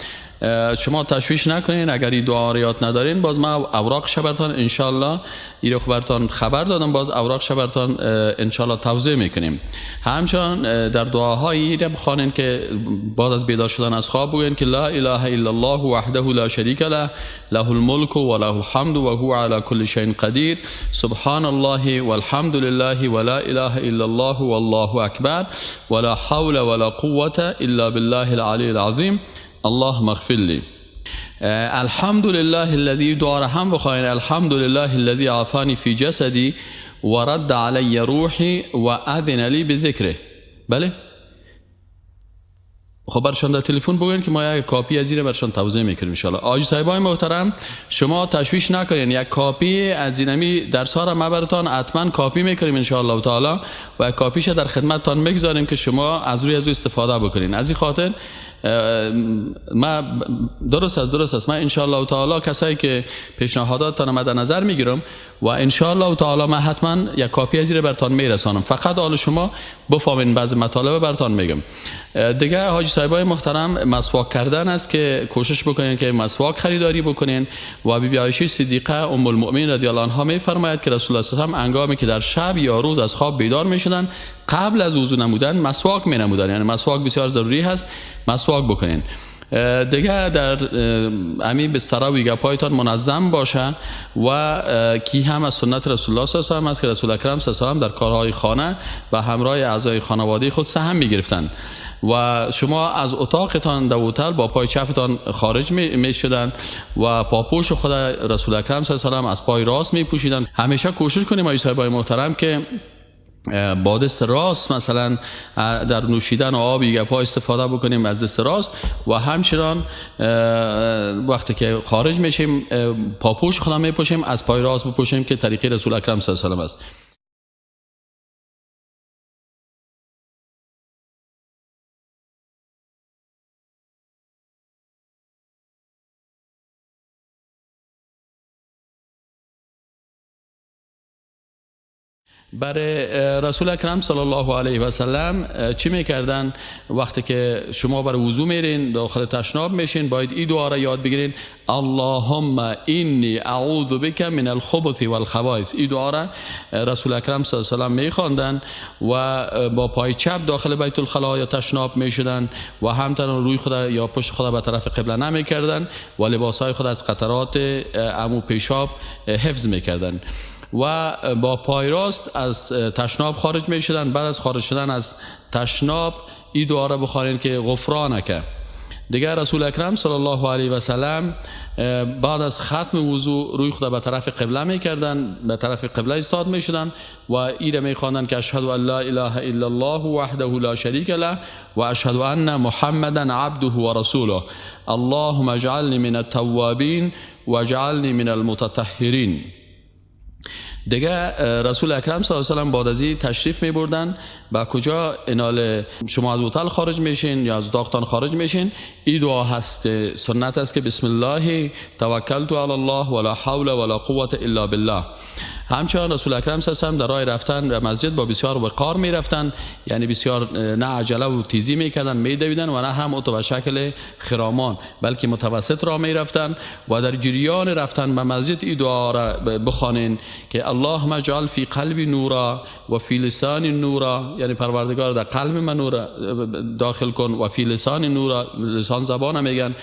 شما تشویش نکنین اگر این دعا رو یاد ندارین، باز من اوراق براتون انشالله این رو براتون خبر دادم، باز اوراق براتون انشالله توضیح میکنیم. همچنان در دعاهایی رو بخوانین که بعد از بیدار شدن از خواب بگوین که لا اله الا الله وحده لا شریک له له الملک و له الحمد و هو علی کل شیء قدیر سبحان الله والحمد لله ولا اله الا الله والله اکبر ولا حول ولا قوة الا بالله العلی العظیم اللهم اغفر لی. الحمد لله الذي دعا را هم بخواین، الحمد لله الذي عافانی فی جسدی و رد علی روحی و اذن لی بذکره. بله خب برشان در تلفن بگوین که ما یک کاپی از این برشان توزیع میکنیم ان شاء الله. حاجی صاحبای محترم شما تشویش نکنین، یک کاپی از اینمی درس ها را ما براتان حتما کاپی میکنیم ان شاء الله تعالی و کاپیش در خدمتتان میگذاریم که شما از روی از استفاده بکنین. از این خاطر ما درست است، من ان شاء الله تعالی کسایی که پیشنهاداتتان ما در نظر میگیرم و ان شاء الله تعالی من حتما یک کاپی از این براتون میرسانم. فقط حال شما بفهمین بعض مطالب براتون میگم. دیگه حاجی صاحبای محترم مسواک کردن است که کوشش بکنین که مسواک خریداری بکنین. و بی بی عایشه صدیقه ام المؤمنین رضی الله عنها میفرماید که رسول الله صلی الله علیه و آله هنگامی که در شب یا روز از خواب بیدار میشدن قبل از وضو نمودن مسواک مینمودن، یعنی مسواک بسیار ضروری هست، مسواک بکنین. دیگه در امی بستر و گپایتان منظم باشه و کی هم از سنت رسول الله صلی الله علیه و آله است که رسول اکرم صلی الله علیه و آله در کارهای خانه و همراه اعضای خانواده خود سهم میگرفتند و شما از اتاقتان در هتل با پای چپتان خارج می شدن و پاپوش خود رسول اکرم صلی الله علیه و آله از پای راست می پوشیدن. همیشه کوشش کنیم ای صاحبای محترم که با دست راست مثلا در نوشیدن آب گپا استفاده بکنیم از دست راست و همچنان وقتی که خارج میشیم پاپوش خودم میپوشیم از پای راست بپوشیم که طریقه رسول اکرم صلی الله علیه و آله است. برای رسول اکرم صلی الله علیه و سلم چی میکردن؟ وقتی که شما برای وضو میرین داخل تشناب میشین باید این دعا را یاد بگیرین، اللهم انی اعوذ بک من الخبث والخبائث. این دعا را رسول اکرم صلی الله علیه و سلم میخواندن و با پای چپ داخل بیت الخلا یا تشناب میشدن و همچنان روی خود یا پشت خود به طرف قبله نمیکردن و لباسهای خود از قطرات عمو پیشاب حفظ میکردن و با پای راست از تشناب خارج می شدن. بعد از خارج شدن از تشناب این دعا را بخوانید که غفرانک دیگر رسول اکرم صلی الله علیه و سلم بعد از ختم وضو روی خود به طرف قبله میکردن، به طرف قبله ایستاد میشدن و ایره میخواندن که اشهد ان لا اله الا الله وحده لا شریک له و اشهد ان محمدا عبده و رسوله اللهم اجعلنی من التوابین واجعلنی من المتطهرین. دیگه رسول اکرم صلی الله علیه و سلم بعد از این تشریف میبردن به کجا؟ انال شما از هتل خارج میشین یا از اتاقتان خارج میشین، این دعا هست، سنت است که بسم الله توکلت علی الله ولا حول ولا قوة الا بالله. همچنان رسول اکرم صلی الله علیه و سلم در راه رفتن به مسجد با بسیار وقار میرفتن، یعنی بسیار نه عجله و تیزی میکردن میدویدن و نه هم اتو به شکل خرامان، بلکه متوسط را میرفتن و در جریان رفتن به مسجد این دعا را بخوانین که اللهم اجعل فی قلبی نورا و فی لسان نورا، یعنی پروردگار در قلب من نور داخل کن، و فی لسان نورا، لسان زبان میگن،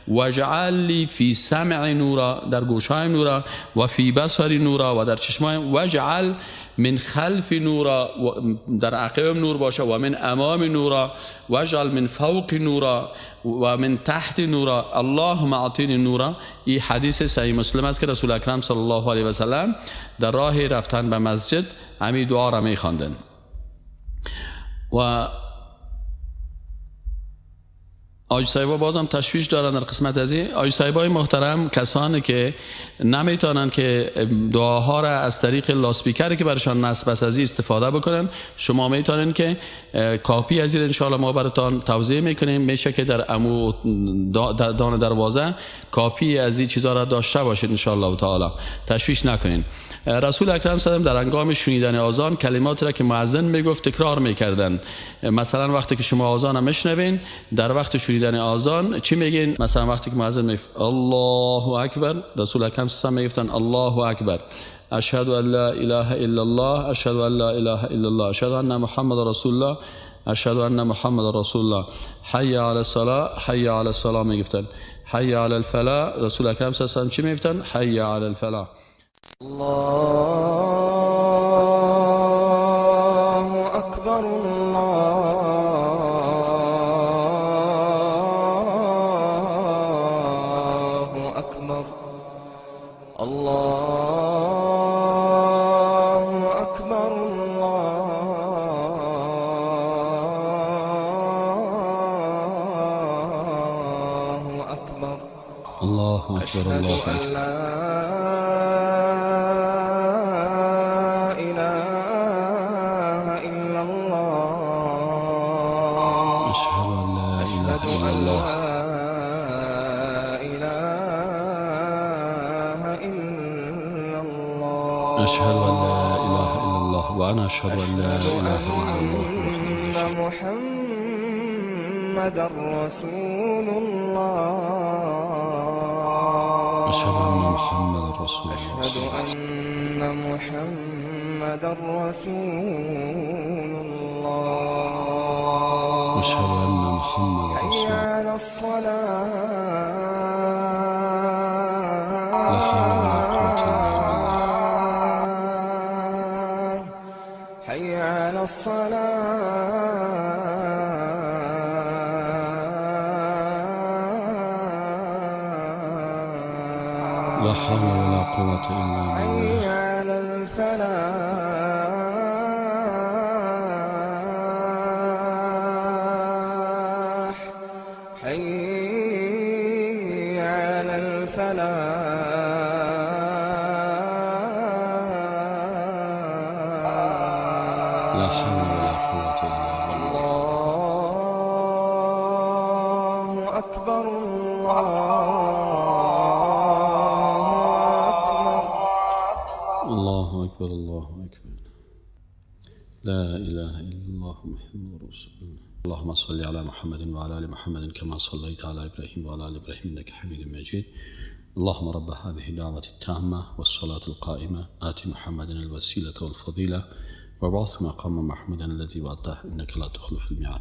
واجعل لی فی سمع نورا، در گوشهایم نورا، و فی بصری نورا، و در چشمایم، واجعل من خلف نورا، در عقبم نور باشه، و من امام نورا، واجعل من فوق نورا و من تحت نورا، اللهم اعطینی نورا. این حدیث صحیح مسلم است که رسول اکرم صلی الله علیه و سلم در راه رفتن به مسجد همین دعا را میخواندن. و آج صاحبا بازم تشویش دارن در قسمت از این. آج صاحبای محترم، کسانی که نمیتونن که دعاها را از طریق لاسپیکری که برشان نصب است از این استفاده بکنن، شما میتونن که کاپی از این انشاءالله ما براتان توضیح میکنیم، میشه که در امو دان دروازه کاپی از این چیزا را داشته باشید انشاءالله تعالی، تشویش نکنین. رسول اکرم صلی الله علیه و در هنگام شنیدن آذان کلمات را که مؤذن میگفت تکرار میکردن. مثلا وقتی که شما آذان میشنوین، در وقت شنیدن آذان چی میگین؟ مثلا وقتی که مؤذن میگفت الله اکبر، رسول اکرم صلی الله علیه و میگفتن الله اکبر، اشهد ان لا اله الا الله، اشهد ان لا اله الا الله، اشهد ان محمد رسول الله، اشهد ان محمد رسول الله، حی علی الصلاه، حی علی الصلاه میگفتن، حی علی الفلاح. رسول اکرم صلی الله علیه و چی میگفتن؟ حی علی الفلاح. الله أكبر الله أكبر الله أكبر الله أكبر الله أكبر الله أكبر. أشهد أن لا إله إلا الله وأنا أشهد أن لا إله إلا الله محمد رسول الله، أشهد أن محمد رسول الله، أشهد أن محمد رسول الله، أشهد أن محمد رسول الله. حي على الصلاة، لا حول ولا قوة إلا بالله، حي على الصلاة، لا حول ولا قوة إلا بالله، حي على الفلاح، حي على الفلاح، لا حول ولا قوة إلا بالله. الله أكبر الله أكبر الله أكبر الله أكبر، لا إله إلا الله محمد رسول الله. اللهم صل على محمد وعلى آل محمد كما صليت على إبراهيم وعلى آل إبراهيم إنك حميد مجيد. اللهم رب هذه الدعوة التامة والصلاة القائمة آت محمدا الوسيلة والفضيلة وابعث مقام محمودا الذي وعدته إنك لا تخلف الميعاد.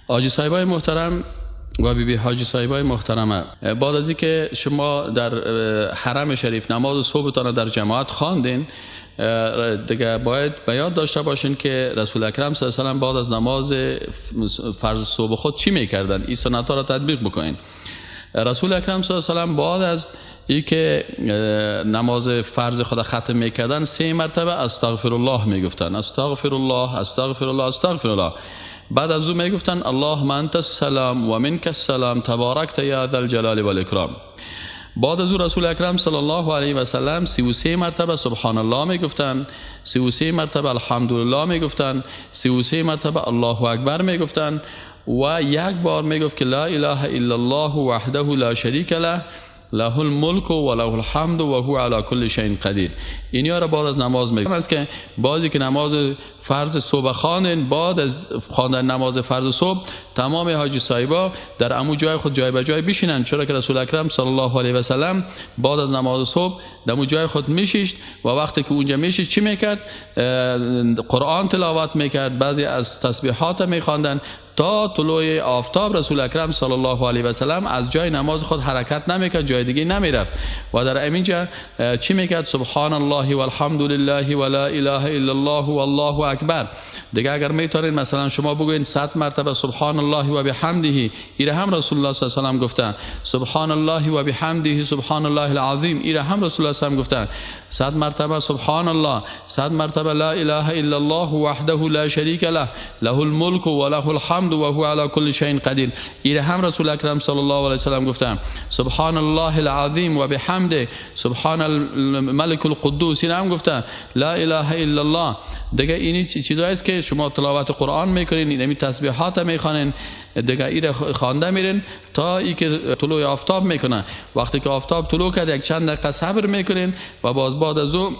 آجی صاحبای محترم، و بی بی حاجی صاحبای محترمه، بعد از اینکه شما در حرم شریف نماز صبحتان در جماعت خواندین، دیگه باید به یاد داشته باشین که رسول اکرم صلی الله علیه و سلم بعد از نماز فرض صبح خود چی میکردن؟ این سنت ها را تطبیق بکنین. رسول اکرم صلی الله علیه و سلم بعد از اینکه نماز فرض خود ختم میکردن 3 مرتبه استغفر الله میگفتن، استغفر الله، استغفر الله، استغفر الله. بعد از او میگفتن اللهم انت السلام و منک السلام تبارکت یا ذا الجلال والاکرام. بعد از او رسول اکرم صلی الله علیه و سلم 33 مرتبه سبحان الله میگفتن، 33 مرتبه الحمدلله میگفتن، 33 مرتبه الله اکبر میگفتن و یک بار میگفت که لا اله الا الله وحده لا شریک له له الملک و له الحمد و هو علی کل شیء قدیر. اینها را بعد از نماز میگم است که بعضی که نماز فرض صبح خواندن، بعد از خواندن نماز فرض صبح تمام حاجی صاحبا در امو جای خود جای به جای بشینن، چرا که رسول اکرم صلی الله علیه و سلم بعد از نماز صبح در امو جای خود میشیشت و وقتی که اونجا میشیشت چی میکرد؟ قرآن تلاوت میکرد، بعضی از تسبیحات میخواندن تا طلوع آفتاب. رسول اکرم صلی الله علیه و سلم از جای نماز خود حرکت نمیکرد، جای دیگه نمیرفت و در اینجا چی میکرد؟ سبحان الله والحمد لله ولا اله الا الله والله اکبر. دیگه اگر میتونید مثلا شما بگوین 100 مرتبه سبحان الله و بحمده، ایره هم رسول الله صلی الله علیه و سلم گفتن. سبحان الله و بحمده سبحان الله العظیم، ایره هم رسول الله صلی الله علیه و سلم گفتن. 100 مرتبه سبحان الله، 100 مرتبه لا اله الا الله وحده لا شریک له له الملک و له الحمد و هو علی کل شیء قدیر، ایره هم رسول اکرم صلی الله علیه و سلم گفتن. سبحان الله العظیم و بحمده سبحان الملک القدوس، ایره هم گفتن. لا اله الا الله. دیگه اینی چیزایی است که شما تلاوت قرآن میکنین، اینمی تسبیحات میخوانین، دیگه ایره خوانده میرین تا اینکه طلوع آفتاب میکنه. وقتی که آفتاب طلوع کرد یک چند دقیقه صبر میکنین و باز بعد از او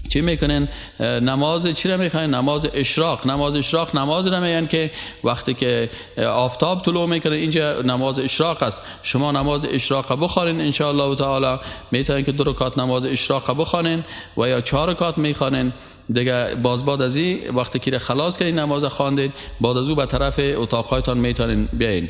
چی میکنن؟ نماز چی را میخوان؟ نماز اشراق. نماز اشراق نماز را میگن که وقتی که آفتاب طلوع میکنه اینجا نماز اشراق است. شما نماز اشراق بخوانین ان شاء الله تعالی، میتونین که 2 رکعت نماز اشراق بخوانین و یا 4 رکعت میخوانین. دیگه باز بعد از این وقتی که خلاص کردین نماز خواندین، بعد از او به طرف اتاقهایتان میتونین بیاین.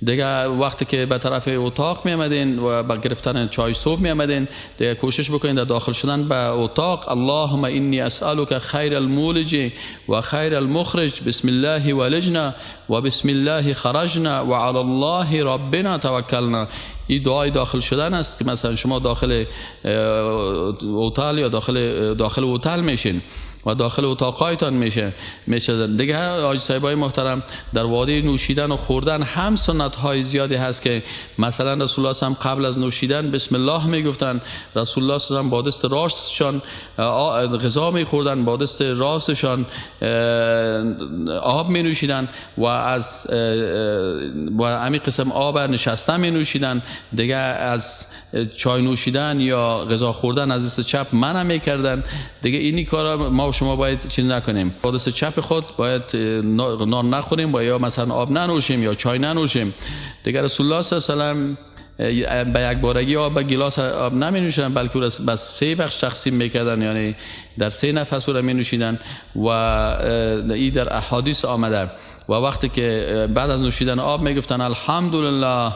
دیگه وقتی که به طرف اتاق می آمدین و به گرفتن چای صبح می آمدین، دیگه کوشش بکنین در داخل شدن به اتاق اللهم انی اسألک خیر المولج و خیر المخرج بسم الله ولجنا و بسم الله خرجنا و علی الله ربنا توکلنا. این دعای داخل شدن است که مثلا شما داخل هتل یا داخل هتل میشین و داخل اتاقایتان میشه. دیگه حاجی صاحبای محترم، در وادی نوشیدن و خوردن هم سنت های زیادی هست که مثلا رسول الله صلی قبل از نوشیدن بسم الله میگفتن، رسول الله صلی الله با دست راستشان غذا میخوردن، با دست راستشان آب می نوشیدن و از و همین قسم آب نشسته می نوشیدن. دیگه از چای نوشیدن یا غذا خوردن از دست چپ منع میکردن. دیگه اینی کارا ما و شما باید چیز نکنیم. با دست چپ خود باید نان نخوریم و یا مثلا آب ننوشیم یا چای ننوشیم. دیگه رسول الله صلی الله علیه و سلم به یک بارگی آب به گیلاس آب نمی نوشیدن، بلکه او به 3 بخش تقسیم میکردن، یعنی در 3 نفس او را می نوشیدن و این در احادیث آمده. و وقتی که بعد از نوشیدن آب میگفتن الحمدلله،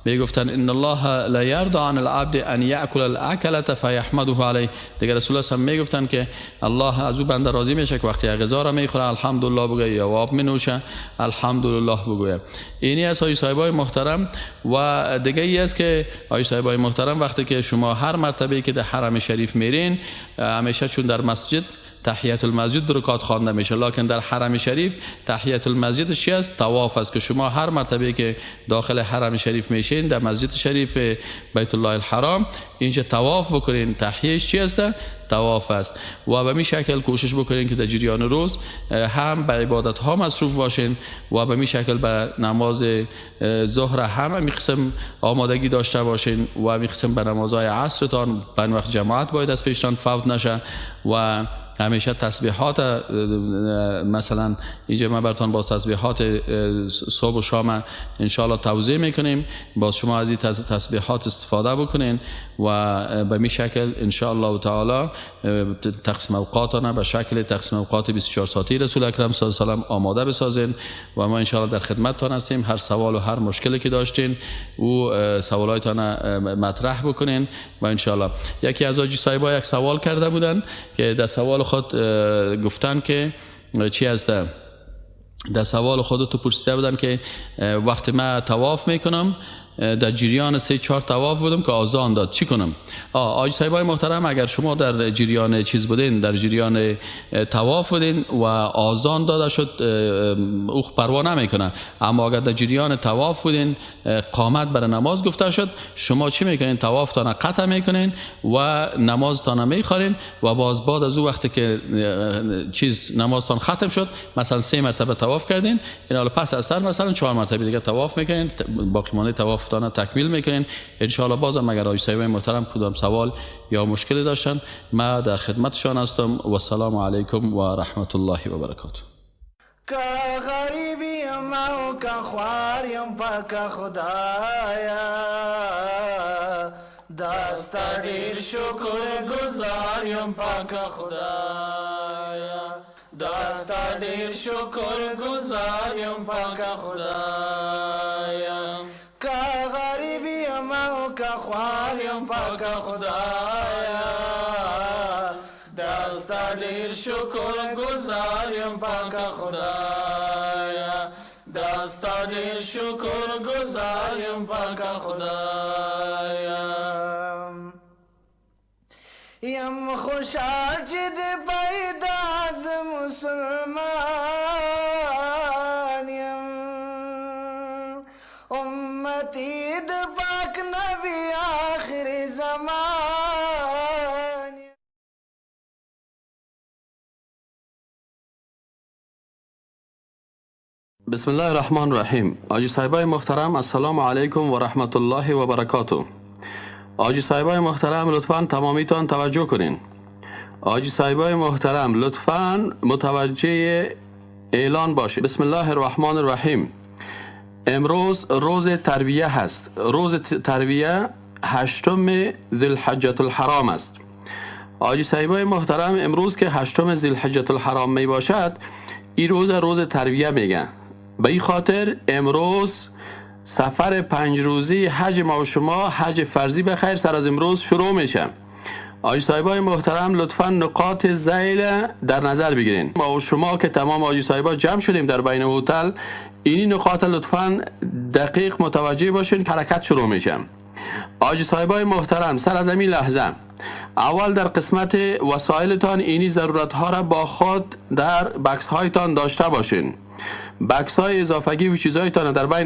میگفتن ان الله لا یرضى عن العبد ان یاکل الاکله فیحمده علیه. دیگه رسول الله صلی میگفتن که الله از او بنده راضی میشه که وقتی غذا را میخوره الحمدلله بگه یا آب مینوشه الحمدلله بگویه. اینی از حاجی صاحبای محترم. و دیگه ای است که حاجی صاحبای محترم وقتی که شما هر مرتبه که در حرم شریف میرین، همیشه چون در مسجد تحیت المسجد 2 رکعت خوانده میشه، لکن در حرم شریف تحیت المسجد چی است؟ طواف است که شما هر مرتبه که داخل حرم شریف میشین در مسجد شریف بیت الله الحرام اینجا طواف بکنین، تحییش چی است؟ طواف است. و به می شکل کوشش بکنین که در جریان روز هم به عبادت ها مصروف باشین و به می شکل به نماز ظهر هم می قسم آمادگی داشته باشین و می قسم به نمازهای عصرتان به وقت جماعت باید از پیشتان فوت نشه و همیشه تسبیحات، مثلا اینجا ما براتون باز تسبیحات صبح و شام انشاءالله توضیح میکنیم، باز شما از این تسبیحات استفاده بکنین و به می شکل انشاءالله تعالی تقسیم اوقاتانه به شکل تقسیم اوقات 24 ساعتی رسول اکرم صلی الله علیه و سلم آماده بسازین و ما انشاءالله در خدمتتان هستیم. هر سوال و هر مشکلی که داشتین او سوالایتان مطرح بکنین و انشاءالله. یکی از حاجی صاحبا یک سوال کرده بودن که در سوال خود گفتن که چی هست، در سوال خود تو پرسیده بودن که وقتی من طواف میکنم در جریان 3-4 طواف بودم که آذان داد، چی کنم؟ حاجی صاحبای محترم، اگر شما در جریان چیز بودین، در جریان طواف بودین و آذان داده شد، او پروا نمیکنه. اما اگر در جریان طواف بودین، قامت برای نماز گفته شد، شما چی میکنین؟ طوافتان قطع میکنین و نمازتان میخورین و باز بعد از او وقتی که چیز نمازتان ختم شد، مثلا 3 مرتبه طواف کردین، این حالا پس از سر مثلا 4 مرتبه دیگه طواف میکنین، باقی مانده طواف تانه تکمیل میکنین. انشاءالله بازم اگر حاجی صاحب محترم کدام سوال یا مشکلی داشتن، ما در خدمتشان هستم. و السلام علیکم و رحمت الله و برکاته. که غریب یم او که خوار یم پاک خدایا، دا ستا ډیر شکر گزار یم پاک خدایا، دا ستا ډیر شکر گزار یم پاک خدایا، که غریب یم او که خوار یم پاک خدایا، دا ستا ډیر شکر گزار یم پاک خدایا، دا ستا ډیر شکر گزار یم پاک خدایا. یم خوشحال چې د پیدا ز مسلمان یم، امتی د پاک نبی آخر زمان. بسم الله الرحمن الرحیم. حاجی صاحبای محترم، السلام علیکم و رحمت الله و برکاته. حاجی صاحبای محترم، لطفاً تمامیتان توجه کنین. حاجی صاحبای محترم، لطفاً متوجه اعلان باشید. بسم الله الرحمن الرحیم. امروز روز ترویه هست. روز ترویه 8 ذوالحجة الحرام است. حاجی صاحبای محترم، امروز که 8 ذوالحجة الحرام می باشد، این روز روز ترویه میگن. به این خاطر امروز سفر 5 روزی حج ما و شما، حج فرضی بخیر، سر از امروز شروع میشه. حاجی صاحبای محترم، لطفاً نقاط ذیل در نظر بگیرین. ما و شما که تمام حاجی صاحبا جمع شدیم در بین هتل، اینی نقاط لطفاً دقیق متوجه باشین، حرکت شروع میشه. حاجی صاحبای محترم، سر از این لحظه اول در قسمت وسایلتان اینی ضرورت ها را با خود در بکس هایتان داشته باشین. بکس های اضافگی و چیزهایتان در بین